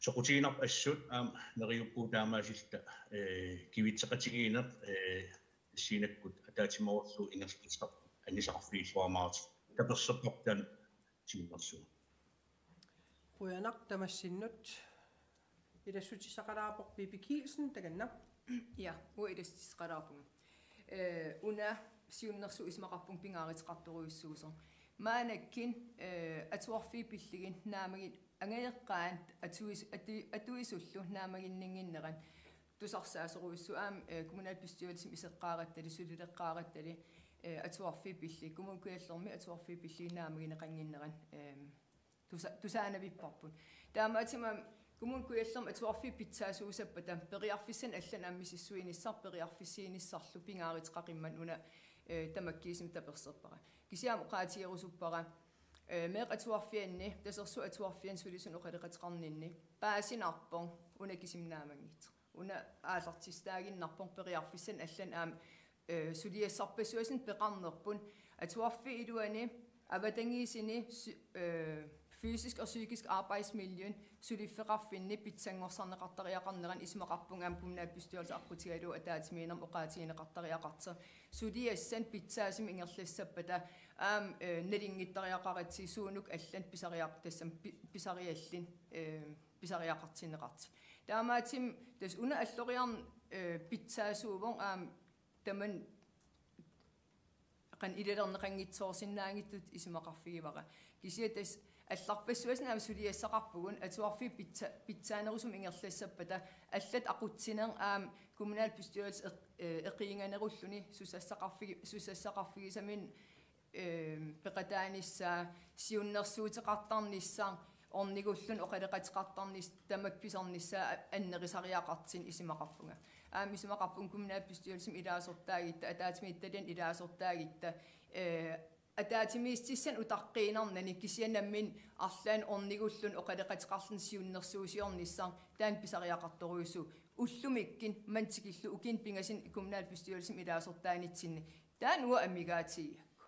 soqutiginarpoq assut aamma neriuppugut taamaasilluta, eh, kivitseqatigiinneq, eh, tassaniikkut ataatsimoorlugu ingerlatsisarput angisaqarfigilluarumaartut. Taperserparput taanna siunnersuut. Qujanaq tamassinnut. Ilassutissaqalaarpoq Vibeke Kielsen, takanna. Ja, uanga ilassutissaqalaarpunga. Eh, una siunnersuut isumaqarpunga pingaaruteqartorujussuusoq. Maannakkut, eh, atuarfiit pillugit naammagineq angajoqqaat atuis-, atu-, atuisullu naammaginninnginnerat tusarsaasorujussuuvoq aamma, eh, kommunalbestyrelsimi iseqqaarattali, sulileqqaarattali, eh, atuarfiit pillugit, Kommune Kujallermi atuarfiit pillugit naammagineqannginnerat, eh, tusa-, tusaanavipparput. Taamaattumik aamma Kommune Kujallermi atuarfiit pitsaasuussappata periarfissanik allanut aamma misissuinissaq, periarfissiinissarlu pingaaruteqaqimmat una, eh, tamakkiisumik taperserpara. Kisianni aamma oqaatigerusuppara, eh, meeqqat atuarfianni, Tasersuup Atuarfianni sulisunut oqaloqateqarninni paasinarpoq una kisimi naammanngitsoq. Una aallartissaaginnarpoq periarfissanik allanut aamma, eh, suliassarpassuarnik peqarnerput atuarfiup iluani avatangiisini sy-, eh, fysisk og psykisk arbejdsmiljø suliffeqarfinni pitsanngorsarneqartariaqarnerani isumaqarpunga aamma kommunalbestyrelse aqqutigalugu ataatsimiinnermi oqaatigineqartariaqartoq. Suliassanik pitsaasumik ingerlassappata aamma, eh, nalunngittariaqaratsigu suunuku allanut pisariaq-, tassami pi-, pisariallit, eh, pisariaqartinneqartut. Taamaattumik tassa una alloriarneq, eh, pitsaasuuvoq aamma tamanna qanoq ilalerneqanngitsoorsinnaanngitsutut isumaqarfigivara. Kisianni tassa allarpassuarnik aamma suliassaqarpugut atuarfiit pitsa-, pitsaanerusumik ingerlassappata allatut aqutsineq aamma kommunalbestyrelse eq-, eh, eqiinganerulluni susassaqarfigi-, susassaqarfigisaminik, eh, peqataanissaa, siunnersuuteqartarnissaq, ornigulluni oqaloqateqartarnissaq, tamakku pisarnissaat a-, annerusariaqartinik isumaqarpunga. Aamma isumaqarpunga kommunalbestyrelsimi ilaasortaagitta, ataatsimiititaliani ilaasortaagitta, eh, ataatsimiititissanik utaqqiinnarnani kisianni nammineq arlaannik ornigulluni oqaloqateqarluni siunnersuusiornissaq taanna pisariaqartorujussuuvoq. Ullumikkut manna tikillugu ukiuni pingasuni kommunalbestyrelsimi ilaasortaanitsinni. Taanna uanga amigaatigigakku.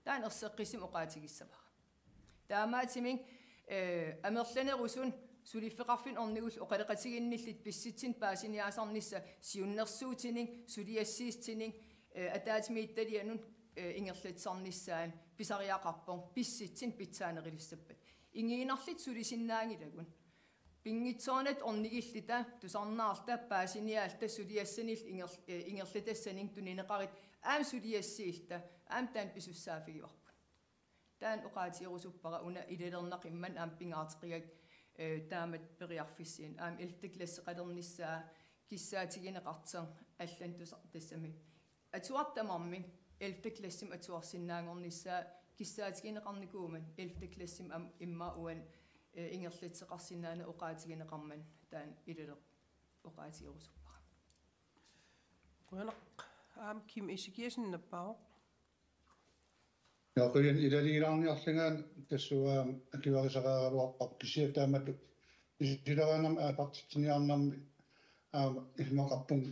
Taanna erseqqissumik oqaatigissavara. Taamaattumik, eh, amerlanerusunut suliffeqarfinnut ornigullu oqaloqatiginnillutik pissutsinut paasiniaasarnissaq siunnersuutinik, suliassiissutinik, eh, ataatsimiititalianut, eh, ingerlatsisarnissaanut pisariaqarpoq pissutsinut pitsaanerulissappata. Igiinnarluta sulisinnaanngilagut. Pinngitsoornata ornigilluta, tusarnaarluta, paasiniaalluta, suliassanillu inger-, eh, ingerlatassanik tunineqaruit aamma suliassiilluta, aamma taanna pisussaaffigivarput. Taanna oqaatigerusuppara una ilalernaqimmat aamma pingaarteqigakku, eh, taamatut periarfissiineq. Aamma ellevte klasseqalernissaa kissaatigineqartoq allanut tusa-, tassami atuartut tamarmik ellevte klassimi atuarsinnaanngornissaa kissaatigineqarnikuummat ellevte klassimi am-, immaqa uani, eh, ingerlatseqarsinnaaneq oqaatigineqarmat taanna ilalerpoq oqaatigerusuppara. Qujanaq, aamma Kim Ezekiassen nappaavoq. Ja, qujan ilaliilaarniarlunga tassuuna akiuerisaraluarpara kisianni taamatut isileraanam aaqqartitsiniarnermi aamma isumaqarpunga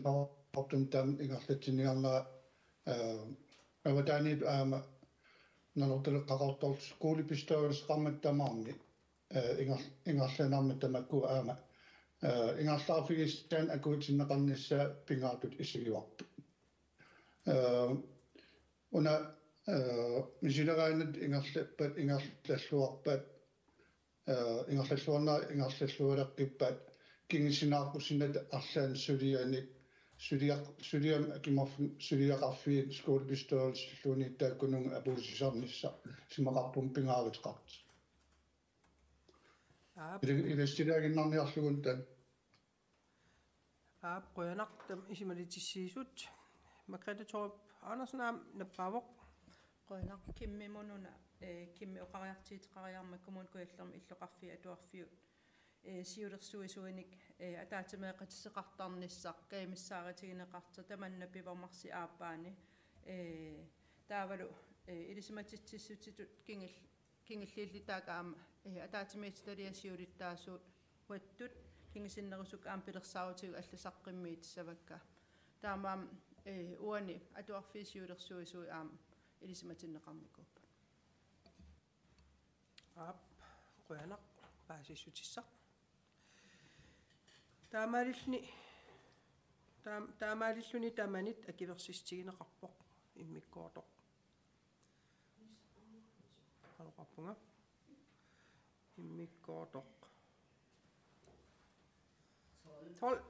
taama ingerlatsiniarnera, eh, avataaniit aamma Nanortalik Qaqortoq skolebestyrelseqarmat tamarmi, eh, inger-, ingerlaannarmat tamakku aamma, eh, ingerlaarfigissanik akuutinneqarnissaa pingaartutut isigivarput. Eh, una, eh, misileraannatik ingerlappat, ingerlalluarpat, eh, ingerlalluarnerat ingerlallualeqqippat, kingusinaaqqusinnata arlaannik sulianik, suliaq-, suliamik akimorfimmi suliaqarfiit skolebestyrelsilluunniit taakkununnga apuussisarnissaq isumaqarpunga pingaaruteqartoq. Aap. Ila-, ilassilaannginnarniarlugu taanna. Aap, qujanaq, taama isumaliutissiisut. Margrethe Thorup Andersen aamma nappaavoq. Qujanaq, Kimmimut una, eh, Kimmi oqariartuuteqariarmat Kommune Kujallermi illoqarfiit atuarfiit, eh, siulersuisuinik, eh, ataatsimeeqatigeqartarnissaq, kajumissaarutigineqartoq, tamanna pivoq marsip aappaani, eh, taavalu, eh, ilisimatitsissutitut kingul-, kingulliulluta taakku aamma, eh, ataatsimiititaliap siulittaasuat uattut kingusinnerusukkut aamma pilersaarutigut allat saqqummiutissavakka. Taamaammat, eh, uani atuarfiit siulersuisui aamma ilisimatinneqarnikuupput. Aap, qujanaq, paasissutissaq. Taamaalilluni, taam-, taamaalilluni tamanit akuersissutigineqarpoq immikkoortoq. Oqarpunga. Immikkoortoq. tolv.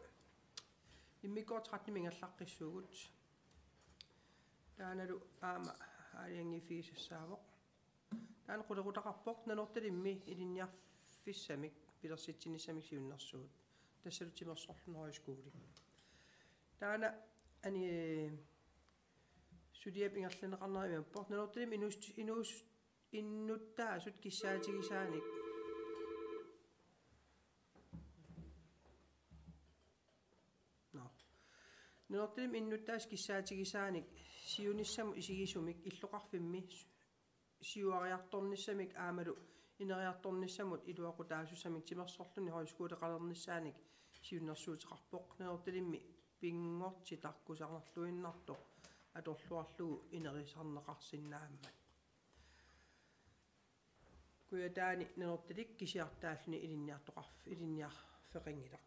Immikkoortoq tretten ingerlaqqissuugut. Taannalu aamma aalajangiiffigisassaavoq. Taanna qulequtaqarpoq Nanortalimmi ilinniarfissamik pilersitsinissamik siunnersuut. Tassalu Timersorluni Højskole. Taanna ani suliap ingerlanneqarnera imaappoq: Nanortalimmi inuus-, inuus-, innuttaasut kissaatigisaanik. Nå. Nanortalimmi innuttaasut kissaatigisaanik siunissamut isigisumik illoqarfimmi siuariartornissamik aammalu ineriartornissamut iluaqutaasussamik Timersorluni Højskoleqalernissaanik siunnersuuteqarpoq. Nanortalimmi pinngortitaq kusanarluinnartoq atorluarlugu inerisarneqarsinnaammat. Kujataani Nanortalik kisiartaalluni ilinniartoqarf-, ilinniarfeqanngilaq.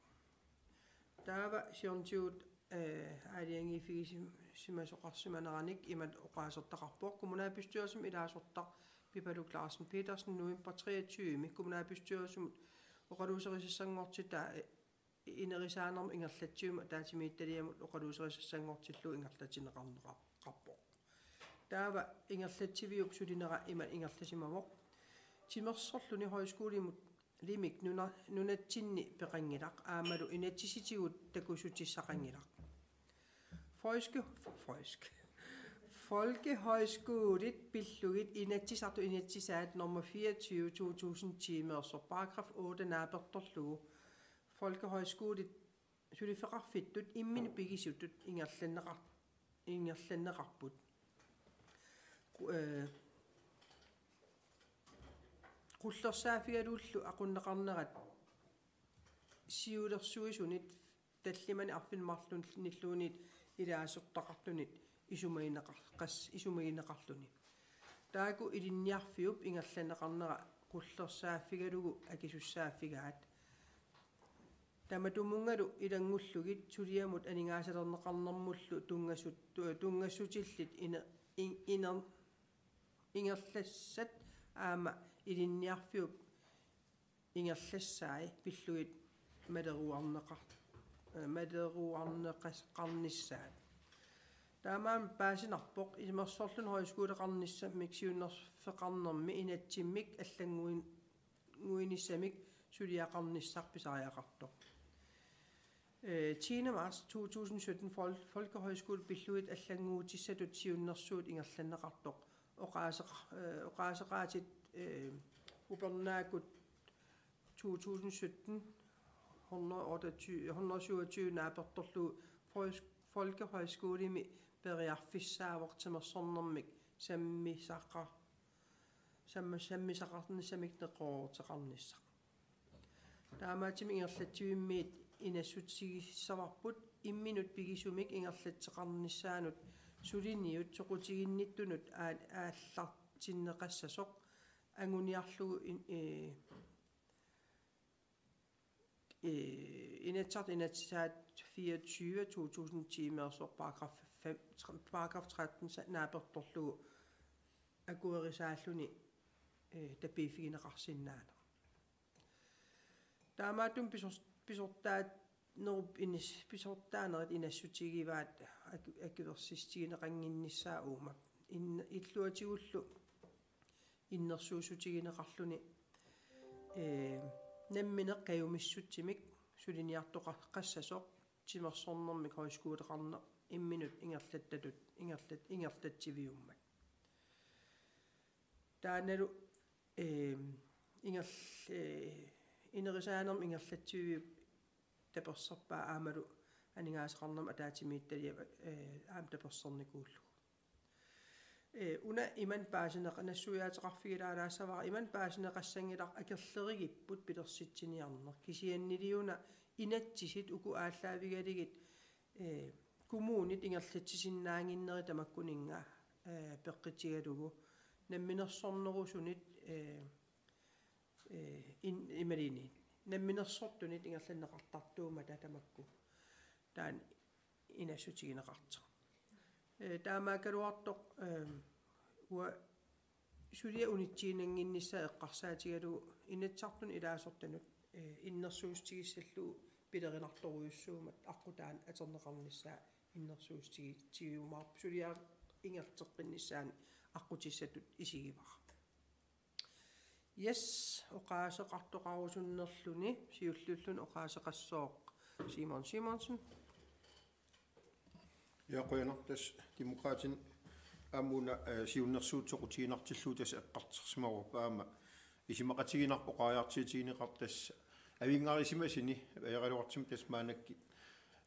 Taava siornatigut, eh, aalajangiiffigisimasoqarsimaneranik imatut oqaasertaqarpoq: Kommunalbestyrelsimi ilaasortaq Pipaluk Larsen Petersen november treogtyve kommunalbestyrelsimut oqaluuserisassanngortitaa, eh, inerisaanermut ingerlatsivimmi ataatsimiititaliamut oqaluuserisassanngortillugu ingerlatinneqarneqarpoq. Taava ingerlatsiviup sulinera ima ingerlasimavoq: Timersorluni Højskolimut limik nuna-, nunatsinni peqanngilaq aammalu inatsisitigut takussutissaqanngilaq. Folke-, folke-, Folkehøjskolit pillugit Inatsisartut inatsisaat nummer fireogtyve to tusind timeersoq paragraf otte naapertorlugu folkehøjskolit suliffeqarfittut imminut pigisutut ingerlanneqar-, ingerlanneqarput. Qu-, eh, qullersaaffigalugulu aqunneqarnerat siulersuisunit tallimanik arfineq-marlunilluunniit ilaasortaqartunit isumagineqar-, qas-, isumagineqarluni. Taakku ilinniarfiup ingerlanneqarnera qullersaaffigalugu akisussaaffigaat. Tamatumunngalu ilanngullugit suliamut aningaasalerneqarnermullu tunngasut-, tu-, tunngassutillit ine-, in-, iner-, ingerlassat aamma ilinniarfiup ingerlassai pillugit maleruarneqar-, eh, maleruarneqarnissaat. Taamaammat paasinarpoq Timersorluni Højskoleqarnissamik siunnerfeqarnermi inatsimmik allannguin-, -nguinissamik suliaqarnissaq pisariaqartoq. Eh, tiende marts to tusind sytten fol-, Folkehøjskole pillugit allannguutissatut siunnersuut ingerlanneqartoq. Oqaaseqa-, eh, oqaaseqaatit, eh, upernaakkut to tusind sytten hundrede otteogtyve, hundrede syvogtyve naapertorlugu Folks-, Folkehøjskolemi periarfissaavoq timersornermik sammisaqa-, sammi-, sammisaqarnissamik neqerooruteqarnissaq. Taamaattumik ingerlatsivimmiit inassutigissavarput imminut pigisumik ingerlatseqarnissaanut suliniut soqutiginnittunut aa-, aallartinneqassasoq anguniarlugu in-, eh, eh, Inatsisartut inatsisaat fireogtyve to tusind timeersoq paragraf fem, tre-, paragraf tretten sa-, naapertorlugu akuerisaalluni, eh, tapiiffigineqarsinnaaneq. Taamaattumik pisor-, pisortaanerup inis-, pisortaanerit inassutigivaat aku-, akuersissutigineqannginnissaa uuma. In-, illuatigullu innersuussutigineqarluni, eh, nammineq kajumissutsimik suliniartoqaqqassasoq timersornermik højskoleqarneq imminut ingerlattatut ingerlat-, ingerlatsiviummat. Taannalu, eh, ingerl-, eh, inerisaanermut ingerlatsiviup taperserpaa aammalu aningaasaqarnermut ataatsimiititaliap, eh, aamma tapersersornikuullugu. Eh, una imannak paasineqa-, nassuiaateqarfigilaalaassavara, imannak paasineqassanngilaq akerlerigipput pilersitsiniarneq. Kisianniliuna inatsisit uku aallaavigalugit, eh, kommunit ingerlatsisinnaannginnerit tamakkuninnga, eh, peqqutigalugu namminersornerusunit, eh, eh, in-, imaluunniit namminersortunit ingerlanneqartartuummata tamakku taanna inassutigineqartoq. Eh, taamaakkaluartoq, eh, uanga suliap unitsiinnannginnissaa eqqarsaatigalugu Inatsisartuni ilaasortanut, eh, innersuussutigissallugu pilerinartorujussuummat aqqutaani atorneqarnissaa innersuussutigiumaarpoq, suliaq ingerlateqqinnissaanut aqqutissatut isigivara. Yes, oqaaseqartoqarusunnerluni siulliulluni oqaaseqassooq Simon Simonsen. Ja, qujanaq, tassa Demokraatinit aamma una, eh, siunnersuut soqutiginartillugu tassa eqqartorsimavarput, aamma isumaqatigiinnarpoq oqariartuutigineqartoq tassa avinngarisimasuni, ajoraluartumik tassa maannakkut,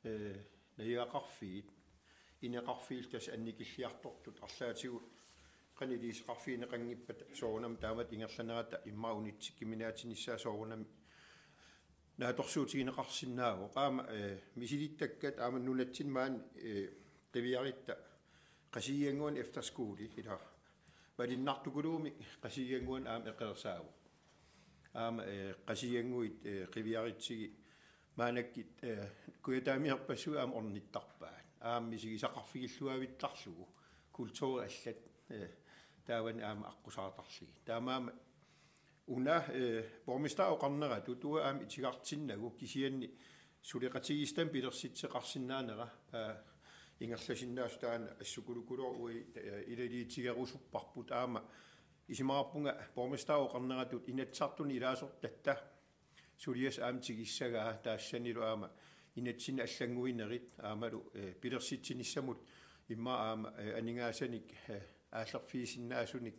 eh, najugaqarfiit, ineqarfiillu tassa annikilliartortut arlaatigut qanoq iliuuseqarfigineqanngippat soorunami taamatut ingerlanerata immaqa unitsikkuminaatinnissaa soorunami naatsorsuutigineqarsinnaavoq. Aamma, eh, misilittakkat aamma nunatsinni maani, eh, qiviarutta Qasigiannguani efterskole, ila, malunnartukuluumik Qasigiannguani aamma eqeersaavoq. Aamma, eh, Qasigiannguit, eh, qiviarutsigu maannakkut, eh, kujataamiorpassuit aamma ornittarpaat. Aamma misigisaqarfigilluavittarlugu kulturi allat, eh, taavani aamma aqqusaartarlugit. Taamaammat una, eh, borgmesteri oqarneratut uanga aamma itigartinnagu, kisianni suleqatigiissitami pilersitseqarsinnaanera, eh, ingerlasinnaasut taanna assukulukuluuvoq, eh, ilaliutigerusupparput, aamma isumaqarpunga borgmesteri oqarneratut Inatsisartuni ilaasortatta suliassaq aamma tigussagaat, tassanilu aamma inatsit allannguinerit aammalu, eh, pilersitsinissamut immaqa aamma, eh, aningaasanik, eh, aallerfigisinnaasunik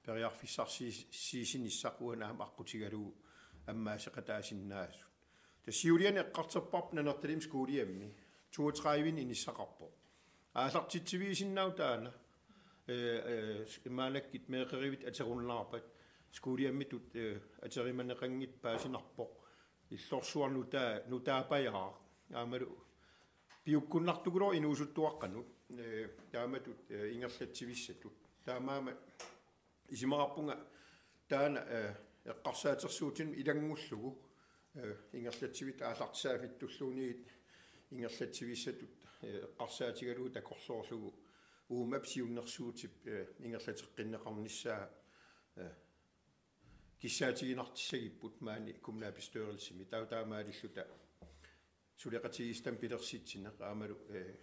periarfissarsiisinissaq uani aamma aqqutigalugu ammaaseqataasinnaasut. Tassa siuliani eqqartorparput Nanortalimmi skoliammi toogtredive inissaqarpoq. Aallartitsivigisinnaavoq taanna, eh, eh, maannakkut meeqqerivittut atorunnaarpat skoliammitut, eh, atorimaneqanngitsoq paasinarpoq. Illorsuaq nutaa-, nutaapajaaq. Aammalu piukkunnartukulooq inuusuttuaqqanut, eh, taamatut, eh, ingerlatsivissatut. Taamaammat isumaqarpunga taanna, eh, eqqarsaatersuutinut ilanngullugu, eh, ingerlatsivissatut aallartisaaffittulluguniit ingerlatsivissatut, eh, eqqarsaatigalugu takorloorlugu uuma siunnersuutip, eh, ingerlateqqinneqarnissaa, eh, kissaatiginartussagipput maani kommunalbestyrelsimi. Taava taamaalilluta suleqatigiissitami pilersitsineq aammalu, eh,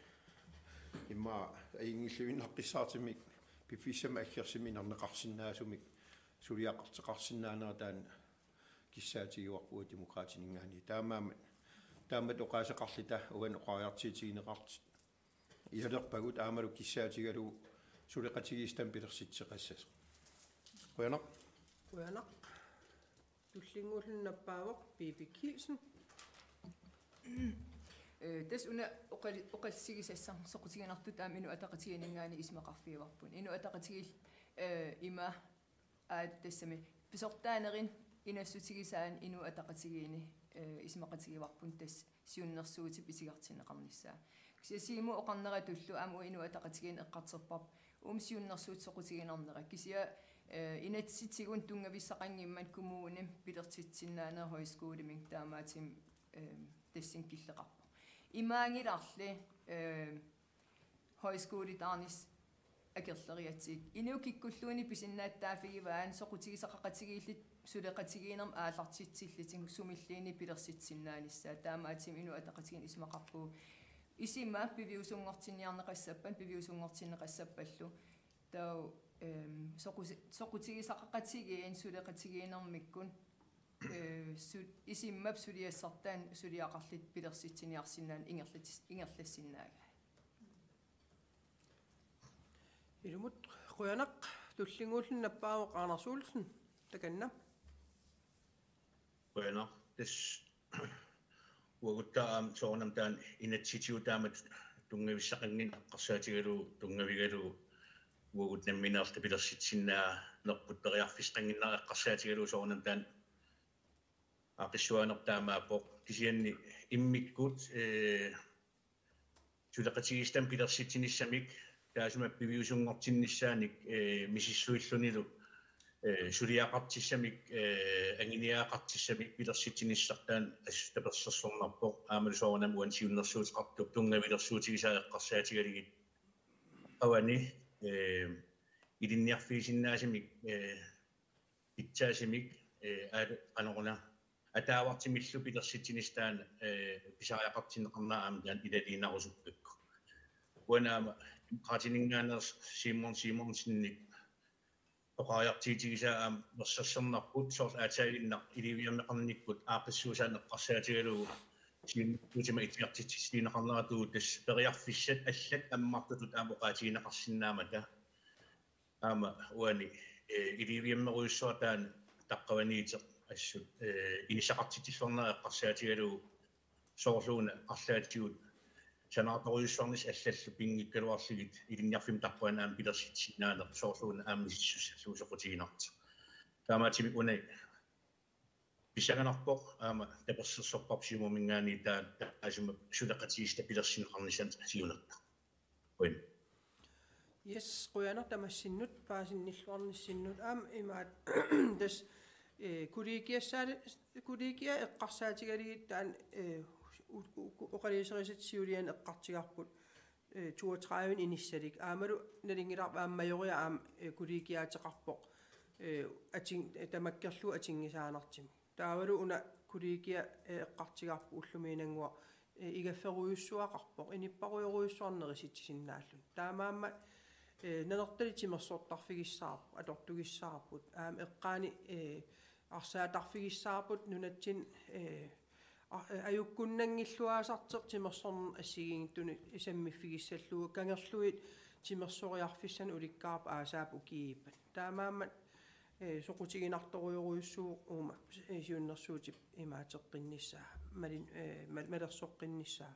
immaqa ajunngilluinnaqqissaartumik piffissami aggersumi inerneqarsinnaasumik suliaqartoqarsinnaanera taanna kissaatigaarput Demokraatininngaanniit. Taamaammat, taamatut oqaaseqarluta uani oqariartuutigineqartut ilalerpagut aammalu kissaatigalugu suleqatigiissitami pilersitseqassasoq. Qujanaq. Qujanaq. Tullinnguulluni nappaavoq Pipi Kielsen. Eh, tassa una oqali-, oqallisigisassaq soqutiginartutut aamma Inuit Ataqatigiinninngaanniit isumaqarfigivarput. Inuit Ataqatigiillu, eh, ima, aa, tassami pisortaanerit inassutigisaanni Inuit Ataqatigiinni, eh, isumaqatigivarput tassa siunnersuutip itigartinneqarnissaa. Kisianni Siumup oqarneratullu aamma uanga Inuit Ataqatigiinni eqqartorparput uuma siunnersuut soqutiginarnera. Kisianni, eh, inatsisitigut tunngavissaqanngimmat kommunimi pilersitsisinnaanera højskolemik taamaattumik, eh, tassani killeqarpoq. Imaanngilarli, eh, højskoletaarnissaq akerleriatsigu. Inuit kikkulluunniit pisinnaatitaaffigivaat soqutigisaqaqatigiillutik suleqatigiinnermik aallartitsillutik sumilluunniit pilersitsisinnaanissaat. Taamaattumik Inuit Ataqatigiinni isumaqarpugut isima piviusunngortinniarneqassappat, piviusunngortinneqassappallu. Taava, ehm, soqusi-, soqutigisaqaqatigiit suleqatigiinnermikkut, eh, su-, isummat suliassartaa suliaqarluta pilersitsiniarsinnaaneq ingerlatis-, ingerlassinnaagaat. Ilumut qujanaq. Tullinnguulluni nappaavoq Anders Olsen, takanna. Qujanaq. Tassa uaguttaaq aamma soorunami taanna inatsisitigut taamatut tunngavissaqannginnakku eqqarsaatigalugu tunngavigalugu uagut nammineerluta pilersitsinnaanerput periarfissaqannginnakku eqqarsaatigalugu soorunami taanna aaqqissuaanerput taamaappoq. Kisianni immikkut, eh, suleqatigiissitami pilersitsinissamik taassuma piviusunngortinnissaanik, eh, misissuillunilu, eh, suliaqartissamik, eh, anguniagaqartissamik pilersitsinissaq taanna assut tapersersornarpoq. Aammalu soorunami uani siunnersuuteqartup tunngavilersuutigisaa eqqarsaatigalugit qavani, eh, ilinniarfigisinnaasumik, eh, pitsaasumik, eh, aal-, qanoruna, ataavartumillu pilersitsinissaq taanna, eh, pisariaqartinneqarnera aamma taanna ilaliinarusuppakku. Uani aamma Demokraatininngaanneersoq Simon Simonsenip oqariartuutigisaa aamma nersorsornarpoq, soorlu aatsaaginnaq iliviameqarnikkut aaqqissuussaaneq eqqarsaatigalugu siunnersuutima itigartitsissutigineqarneratigut tassa periarfissat allat ammartutut aamma oqaatigineqarsinnaammata. Aamma uani, eh, iliviamerujussuaq taanna taqqavaniittoq assut, eh, inissaqartitsisoqarnera eqqarsaatigalugu soorlu una arlaatigut sanaartorujussuarnissaq allallu pinngikkaluarlugit ilinniarfimmi taqqavani aamma pilersitsisinnaaneq soorlu una aamma misissuissallugu soqutiginartoq. Taamaattumik una pissanganarpoq aamma tapersersorparput Siumuminngaanniit taa-, taassuma suleqatigiissitap pilersinneqarnissaanut siunertaq. Qujan. Yes, qujanaq tamassinnut, paasinnilluarnissinnut. Aamma imaat tassa, eh, kollegiassaali-, kollegiat eqqarsaatigalugit taanna, eh, u-, u-, u-, oqaluuserisassat siuliani eqqartugarput, eh, toogtredive inissalik. Aammalu nalunngilarput aamma Majoriaq aamma, eh, kollegiaateqarpoq, eh, atin-, eh, tamakkerlugu atunngisaannartumik. Taavalu una kollegia, eh, eqqartugarput ullumiinnannguaq, eh, igafferujussuaqarpoq, inuppassuarujussuarneq nerisassisinnaalluni. Taamaammat, eh, Nanortalik timersortarfigissaarput, atortugissaarput, aamma eqqaani, eh, arsaattarfigissaarput nunatsinni, eh, a-, eh, ajukkunnanngilluinnartoq timersorneq assigiinngitsunik sammiffigissallugu, kangerlugit timersoriarfissanik ulikkaarput aasaapput ukiippat. Taamaammat, eh, soqutiginartorujorujussuuvoq uuma, eh, siunnersuutip imaateqqinnissaa, malin-, eh, mal-, malersoqqinnissaa.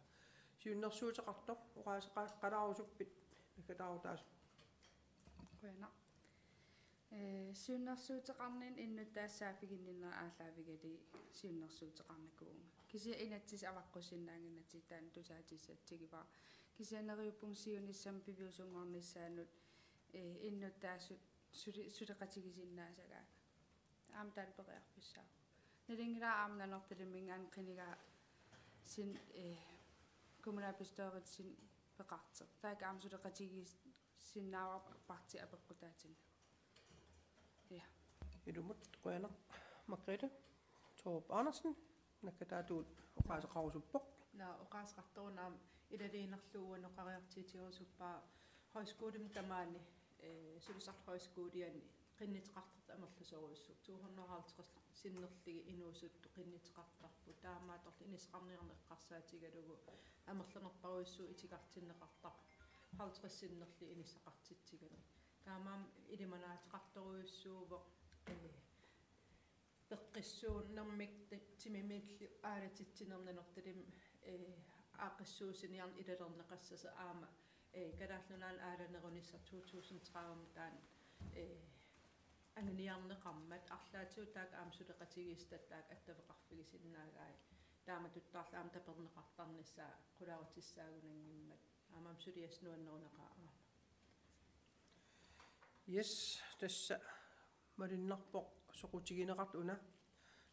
Siunnersuuteqartoq, oqaaseqaqqalaarusuppit, naggataarutaasoq. Qujanaq. Eh, siunnersuuteqarninni innuttaasut saaffiginninnera aallaavigalugit siunnersuuteqarnikuuvunga. Kisianni inatsisit avaqqussinnaannginnatsigu taanna tusaatissatut tigivara. Kisianni neriuppunga siunissami piviusunngornissaanut, eh, innuttaasut suli-, suleqatigisinnaassagaat. Aamma taanna periarfissaavoq. Nalunngilara aamma Nanortalimminngaanniit qinigaasinnaaneq, eh, kommunalbestyrelsiani peqartoq. Taakku aamma suleqatigiis-, sinnaavara partiit apeqqutaatinnut. Ja. Ilumut qujanaq Margrethe. Thorup Andersen, naggataatigut oqaaseqarusuppoq. Naa, oqaaseqartoruna aamma ilaliinerlugu oqariartuutigerusuppara højskolimi tamaani, eh, sulisartut højskolianni qinnuteqartartut amerlasoorujussuupput. To hundrede og halvtreds sinnerlugit inuusuttut qinnuteqartarput. Taamaattorli inissaqarniarneq eqqarsaatigalugu amerlanerpassuit itigartinneqartarput. Halvtreds sinnerlugit inissaqartitsigamik. Taamaammat ilimanaateqartorujussuuvoq, eh, peqqissuunermik ti-, timimiillu aalatitsinermik Nanortalimmi, eh, aaqqissuussiniarneq ilalerneqassasoq aamma, eh, Kalaallit Nunaanni aalanerunissaq to tusind tredive taanna, eh, anguniarneqarmat arlaatigut taakku aamma suleqatigiissitatta taakku attaveqarfigisinnaagaat. Taamatuttaarlu aamma taperneqartarnissaa qularutissaagunanngimmat. Aamma suliassaq nuannerunaqaaq aamma. Yes, tassa malunnarpoq soqutigineqartoq una.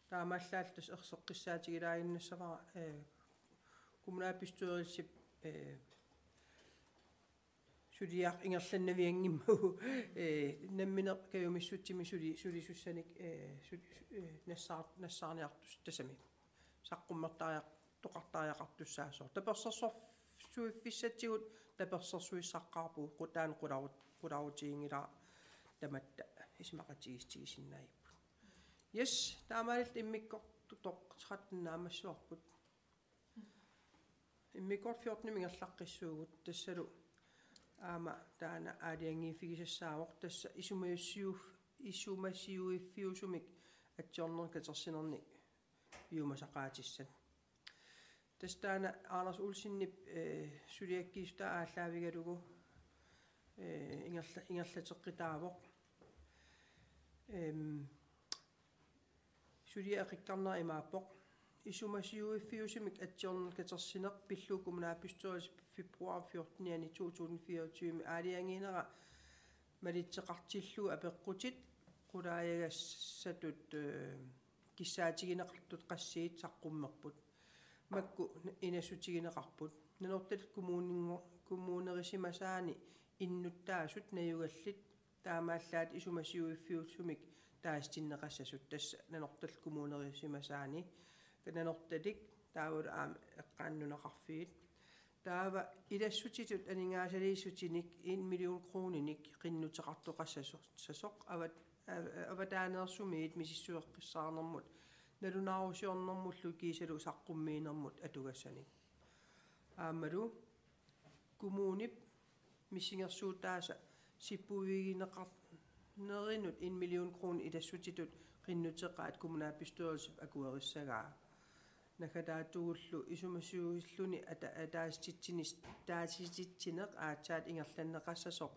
Taamaallaallu tassa erseqqissaatigilaaginnassavara, eh, kommunalbestyrelsip, eh, suliaq ingerlannavianngimmagu, eh, nammineq kajumissutsimik suli-, sulisussanik, eh, suli-, su-, eh, nassaar-, nassaarniartussaq tassami. Saqqummertariaq-, toqartariaqartussaasoq. Tapersersorsuiffissatsigut tapersersuissaqqaarpugut, qu-, taanna qularut-, qularutiginngilara tamatta isumaqatigiissutigisinnaagivut. Yes, taamaalilluta immikkoortoq tretten naammassivarput. Immikkoortoq fjortenimut ingerlaqqissuugut, tassalu aamma taanna aalajangiiffigisassaavoq, tassa isumasiuif-, isumasiuiffiusumik atsiornermik katersinernik piumasaqaatissat. Tassa taanna Anders Olsenip, eh, suliakkiissutaa aallaavigalugu, eh, ingerla-, ingerlateqqitaavoq. Em, suliaq eqqarnera imaappoq: Isumasiuiffiusumik atsiornermik katersineq pillugu kommunalbestyrelsip februar fjortenianni to tusind fireogtyve aalajangiinera malitseqartillugu apeqqutit qulaajagassatut, eh, kissaatigineqartut qassiit saqqummerput. Makku inassutigineqarput. Nanortalik kommuningo-, kommunerisimasaani innuttaasut najugallit taamaallaat isumasiuiffiusumik taasitinneqassasut, tassa Nanortalik kommunerisimasaani, Nanortalik taavalu aamma eqqaani nunaqarfiit. Taava ilassutitut aningaasaliissutinik en million kroninik qinnuteqartoqassasoq, sasoq avat-, av-, avataaneersumiit misissueqqissaarnermut nalunaarusiornermullu kiisalu saqqummiinermut atugassanik. Aammalu kommunip missingersuutaasa sippuigineqarnerinut en million kroner ilassutitut qinnuteqaat kommunalbestyrelsip akuerissagaa. Naggataatugullu isumasuilluni ata-, ataasititsinis-, taasititsineq aatsaat ingerlanneqassasoq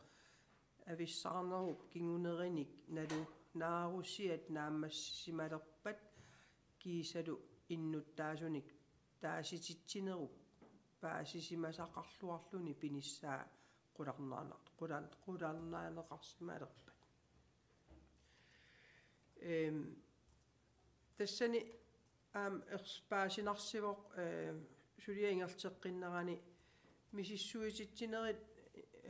avissaarnerup kingunerinik nalunaarusiat naammassisimalerpat kiisalu innuttaasunik taasititsinerup paasisimasaqarluarluni pinissaa qularnaana-, qulan-, qularnaaneqarsimalerpat. Ehm, tassani aamma ers-, paasinarsivoq, ehm, suliap ingerlateqqinnerani misissuititsinerit,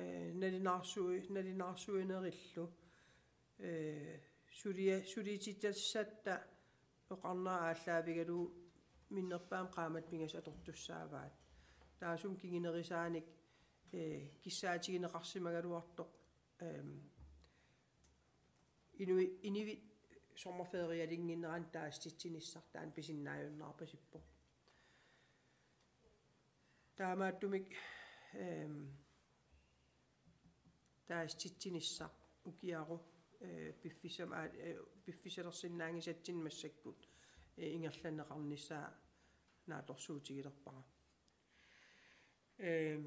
eh, nalunaarsui-, nalunaarsarinerillu, eh, sulia-, suliatitassatta oqarnera aallaavigalugu minnerpaamik qaammatit pingasut atortussaavaat. Taassuma kingunerisaanik, eh, kissaatigineqarsimagaluartoq, ehm, inui-, inuit sommerferialinnginneranni taasititsinissaq taanna pisinnaajunnaarpasippoq. Taamaattumik, ehm, taasititsinissaq ukiaru, eh, piffissam-, aa, eh, piffissalersinnaanngisatsinnut massakkut, eh, ingerlanneqarnissaa naatsorsuutigilerpara. Ehm,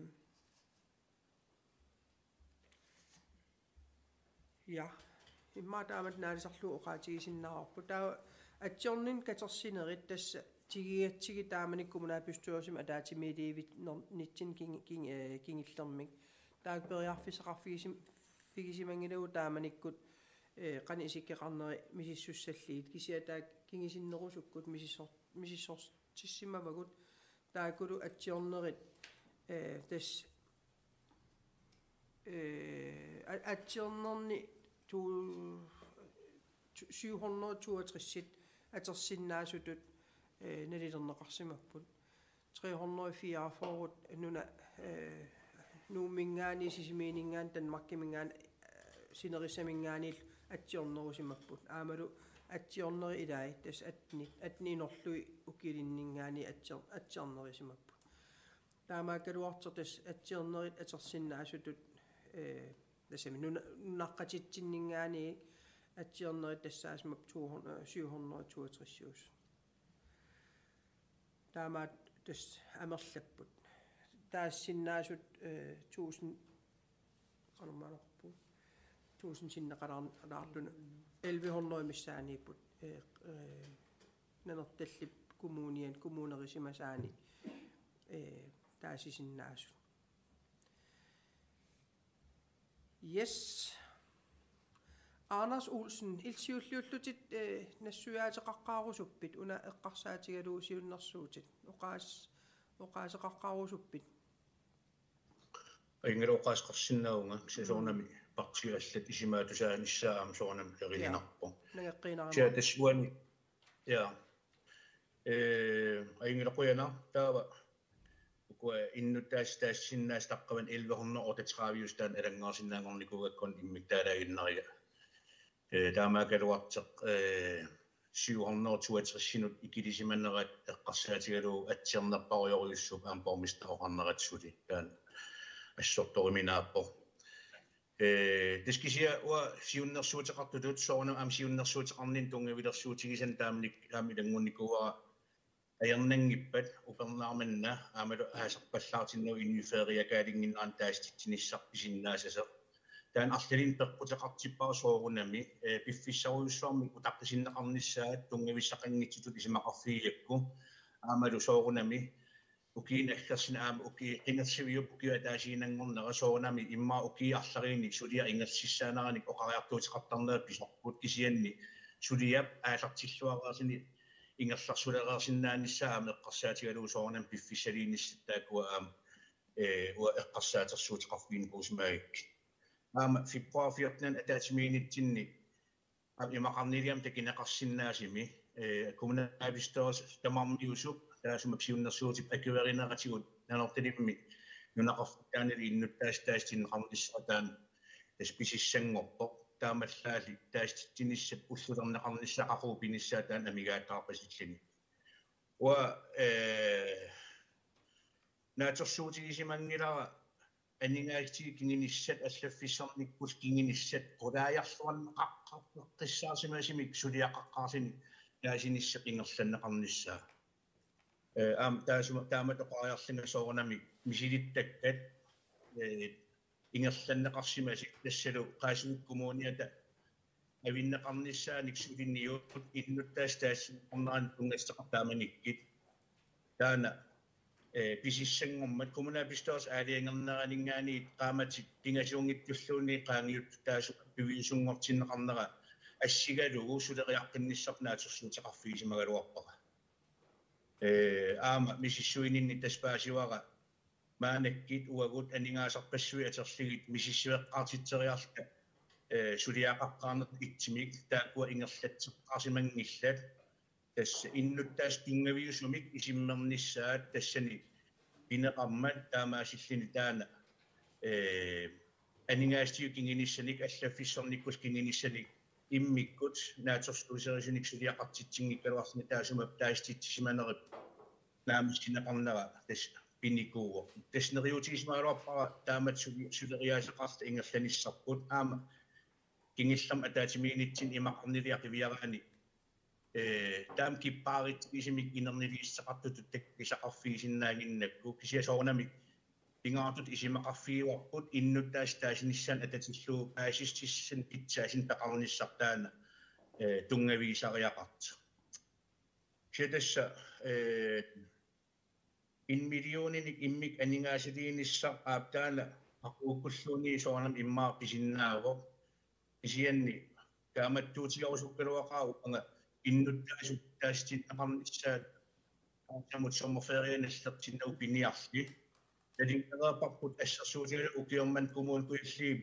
ja, immaqa taamatut naalisarlugu oqaatigisinnaavarput. Taava atsiorninni katersinerit tassa tigigatsigit taamani kommunalbestyrelsimi ataatsimiiliivinnitsinni king-, king-, eh, kingullermik. Taakku periarfissaqarfigisim-, -figisimanngilagut taamanikkut, eh, qanoq isikkoqarneri misissussallugit. Kisianni taakku kingusinnerusukkut misissor-, misissortissimavagut. Taakkulu atsiornerit, eh, tassa, eh, a-, atsiornerni tu-, tu-, syv hundrede toogtres atorsinnaasutut, eh, nalilerneqarsimapput. Tre hundrede fireogfyrre nuna, eh, Nuumminngaanniit, Sisimiuninngaanniit, Danmarkiminngaanniit, eh, Sinerissaminngaanniit atsiornerusimapput. Aammalu atsiornerit ilaat, tassa atten, atten inorlugit ukiulinninngaanniit atsior-, atsiornerusimapput. Taamaakkaluartoq tassa atsiornerit atorsinnaasutut, eh, tassami nuna-, nunaqqatitsinninngaanniit atsiornerit tassaasimappat to hundrede, syv hundrede toogtres. Taamaattoq tassa amerlapput. Taassinnaasut, eh, tusind, qanormaanneqarpoq, tusind sinneqalaar-, -laartunut, elleve hundrede missaaniipput, eh, eh, Nanortallip Kommuniani, kommunerisimasaani, eh, taasisinnaasut. Yes. Anders Olsen, illit siulliullutit, eh, nassuiaateqaqqaarusuppit, una eqqarsaatigalugu siunnersuutit. Oqaas-, oqaaseqaqqaarusuppit. Ajunngilaq, oqaaseqarsinnaavunga, kisianni soorunami partiit allat isumaatusaanissaat aamma soorunami erininarpoq. Nangeqqiinarama. Kisianni tassa uani, ja. Eh, ajunngilaq, qujanaq, taava ukua innuttaasut taasisinnaasut taqqavani elleve hundrede otteogtredive taanna alanngaarsinnaanngornikuugakku immikkut taalaaginnariga. Eh, taamaakkaluartoq, eh, syv hundrede toogtres-inut ikilisimanerat eqqarsaatigalugu atsiornerpaarujorujussuupput aamma borgmesteri oqarnerat suli. Taanna assortoruminaappoq. Eh, tassa kisianni uanga siunnersuuteqartutut soorunami aamma siunnersuuteqarninni tunngavilersuutigisannut taamanikkut aamma ilanngunnikuuara ajornanngippat upernaaq manna aammalu aasarpallaartinnagu inuit feriakaalinnginneranni taasititsinissaq pisinnaassasoq. Taanna arlalinnik peqquteqartippara soorunami, eh, piffissarujussuarmik utaqqisinneqarnissaat tunngavissaqanngitsutut isumaqarfigigakku. Aammalu soorunami ukiuni aggersuni aamma uki-, qinersiviup ukiup ataasiinnanngornera soorunami immaqa ukiut arlaliinik suliaq ingerlassaaneranik oqariartuuteqartarnerat pisorput, kisianni suliap aallartilluareersuni ingerlarsulereersinnaanissaa aamma eqqarsaatigalugu soorunami piffissaliinissat taakkua aamma, eh, uanga eqqarsaatersuuteqarfiginikuusimagikkit. Aamma februar fjorten ataatsimiinnitsinni Aap, imaqarniliami takuneqarsinnaasumi, eh, kommunalbestyrelse tamarmiusup taassuma siunnersuutip akuerineratigut Nanortalimmi nunaqarfitsaanili innuttaasut taasitinneqarnissaat taanna tassa pisissanngorpoq. Taamaallaat taasititsinissat ullulerneqarnissaat qaqugu pinissaat taanna amigaataarpasilluni. Uanga, eh, naatsorsuutigisimanngilanga aningaasatigut kingunissat, allaffissornikkut kingunissat qulaajarluarneqaqqissaarsimasumik suliaqaqqaarluni taasinissap ingerlanneqarnissaa. Eh, aamma taasuma taamatut oqariarlunga soorunami misilittakkat, eh, ingerlanneqarsimasut tassalu Qaasuitsup Kommuniata avinneqarnissaanik suliniut innuttaasut taasitinneqarneranut tunngassuteqartut taamanikkut. Taanna, eh, pisissanngormat kommunalbestyrelsip aalajangerneraninngaanniit qaammatit pingasuunngitsulluunniit qaangiuttut taassumalu piviusunngortinneqarnera assigalugu suleriaqqinnissarput naatsorsuuteqarfigisimagaluarpara. Eh, aamma misissuininni tassa paasivara maannakkut uagut aningaasarpassuit atorlugit misissueqqaartitseriarluta, eh, suliaqaqqaarnertut ittumik taakkua ingerlatseqqaarsimanngillat. Tassa innuttaasut tunngaviusumik isummernissaat tassani pineqarmat taamaasilluni taanna, eh, aningaasatigut kingunissanik allaffissornikkut kingunissanik immikkut naatsorsuuserisunik suliaqartitsinngikkaluarluni taassuma taasititsisimanerup naammassineqarnera tassa pinikuuvoq. Tassa neriuutigisimagaluarpara taamatut suli-, suleriaaseqarluta ingerlanissarput aamma kingullermik ataatsimiinnitsinni imaqarniliaq qiviaraanni, eh, taama kippaaritsigisumik inerniliissuteqartutut takusaqarfigisinnaaginnakku kisianni soorunami pingaartutut isumaqarfigaarput innuttaasut taasinissaannut atatillugu paasissutissanik pitsaasumik peqarnissaq taanna, eh, tunngavigisariaqartoq. Kisianni tassa, eh, en millioninik immikkut aningaasaliinissaq aap taanna qaqugukkulluunniit soorunami immaqa pisinnaavoq. Kisianni kaammattuutigerusukkaluaqaaq uanga innuttaasut taasitinneqarnissaat aamma sommerferiani nallertinnagu piniarli. Nalunngereerparput assersuutigalugu ukioq manna Kommune Kujalleq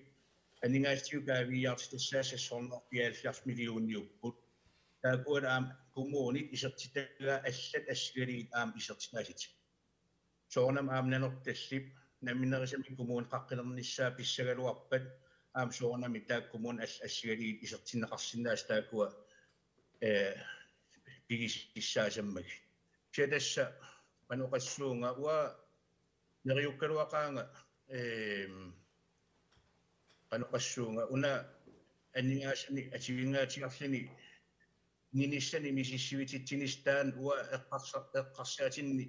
aningaasatigut kaaviiaartitassaassasut hundrede og fireoghalvfjerds millioniupput. Taakkualu aamma kommunit isertitagaat allat assigalugit aamma isertitaasut. Soorunami aamma Nanortallip nammineerisamik kommuneqaqqilernissaa pissagaluarpat aamma soorunami taakku kommunit allat assigalugit isertinneqarsinnaasut taakkua, eh, pigisissaasammagit. Kisianni tassa qanoq oqassuunga uanga neriukkaluaqaanga, ehm, qanoq oqassuunga una aningaasanik atuingaatigarluni kingunissanik misissuititsinissaq taanna uanga eqqarsa-, eqqarsaatinni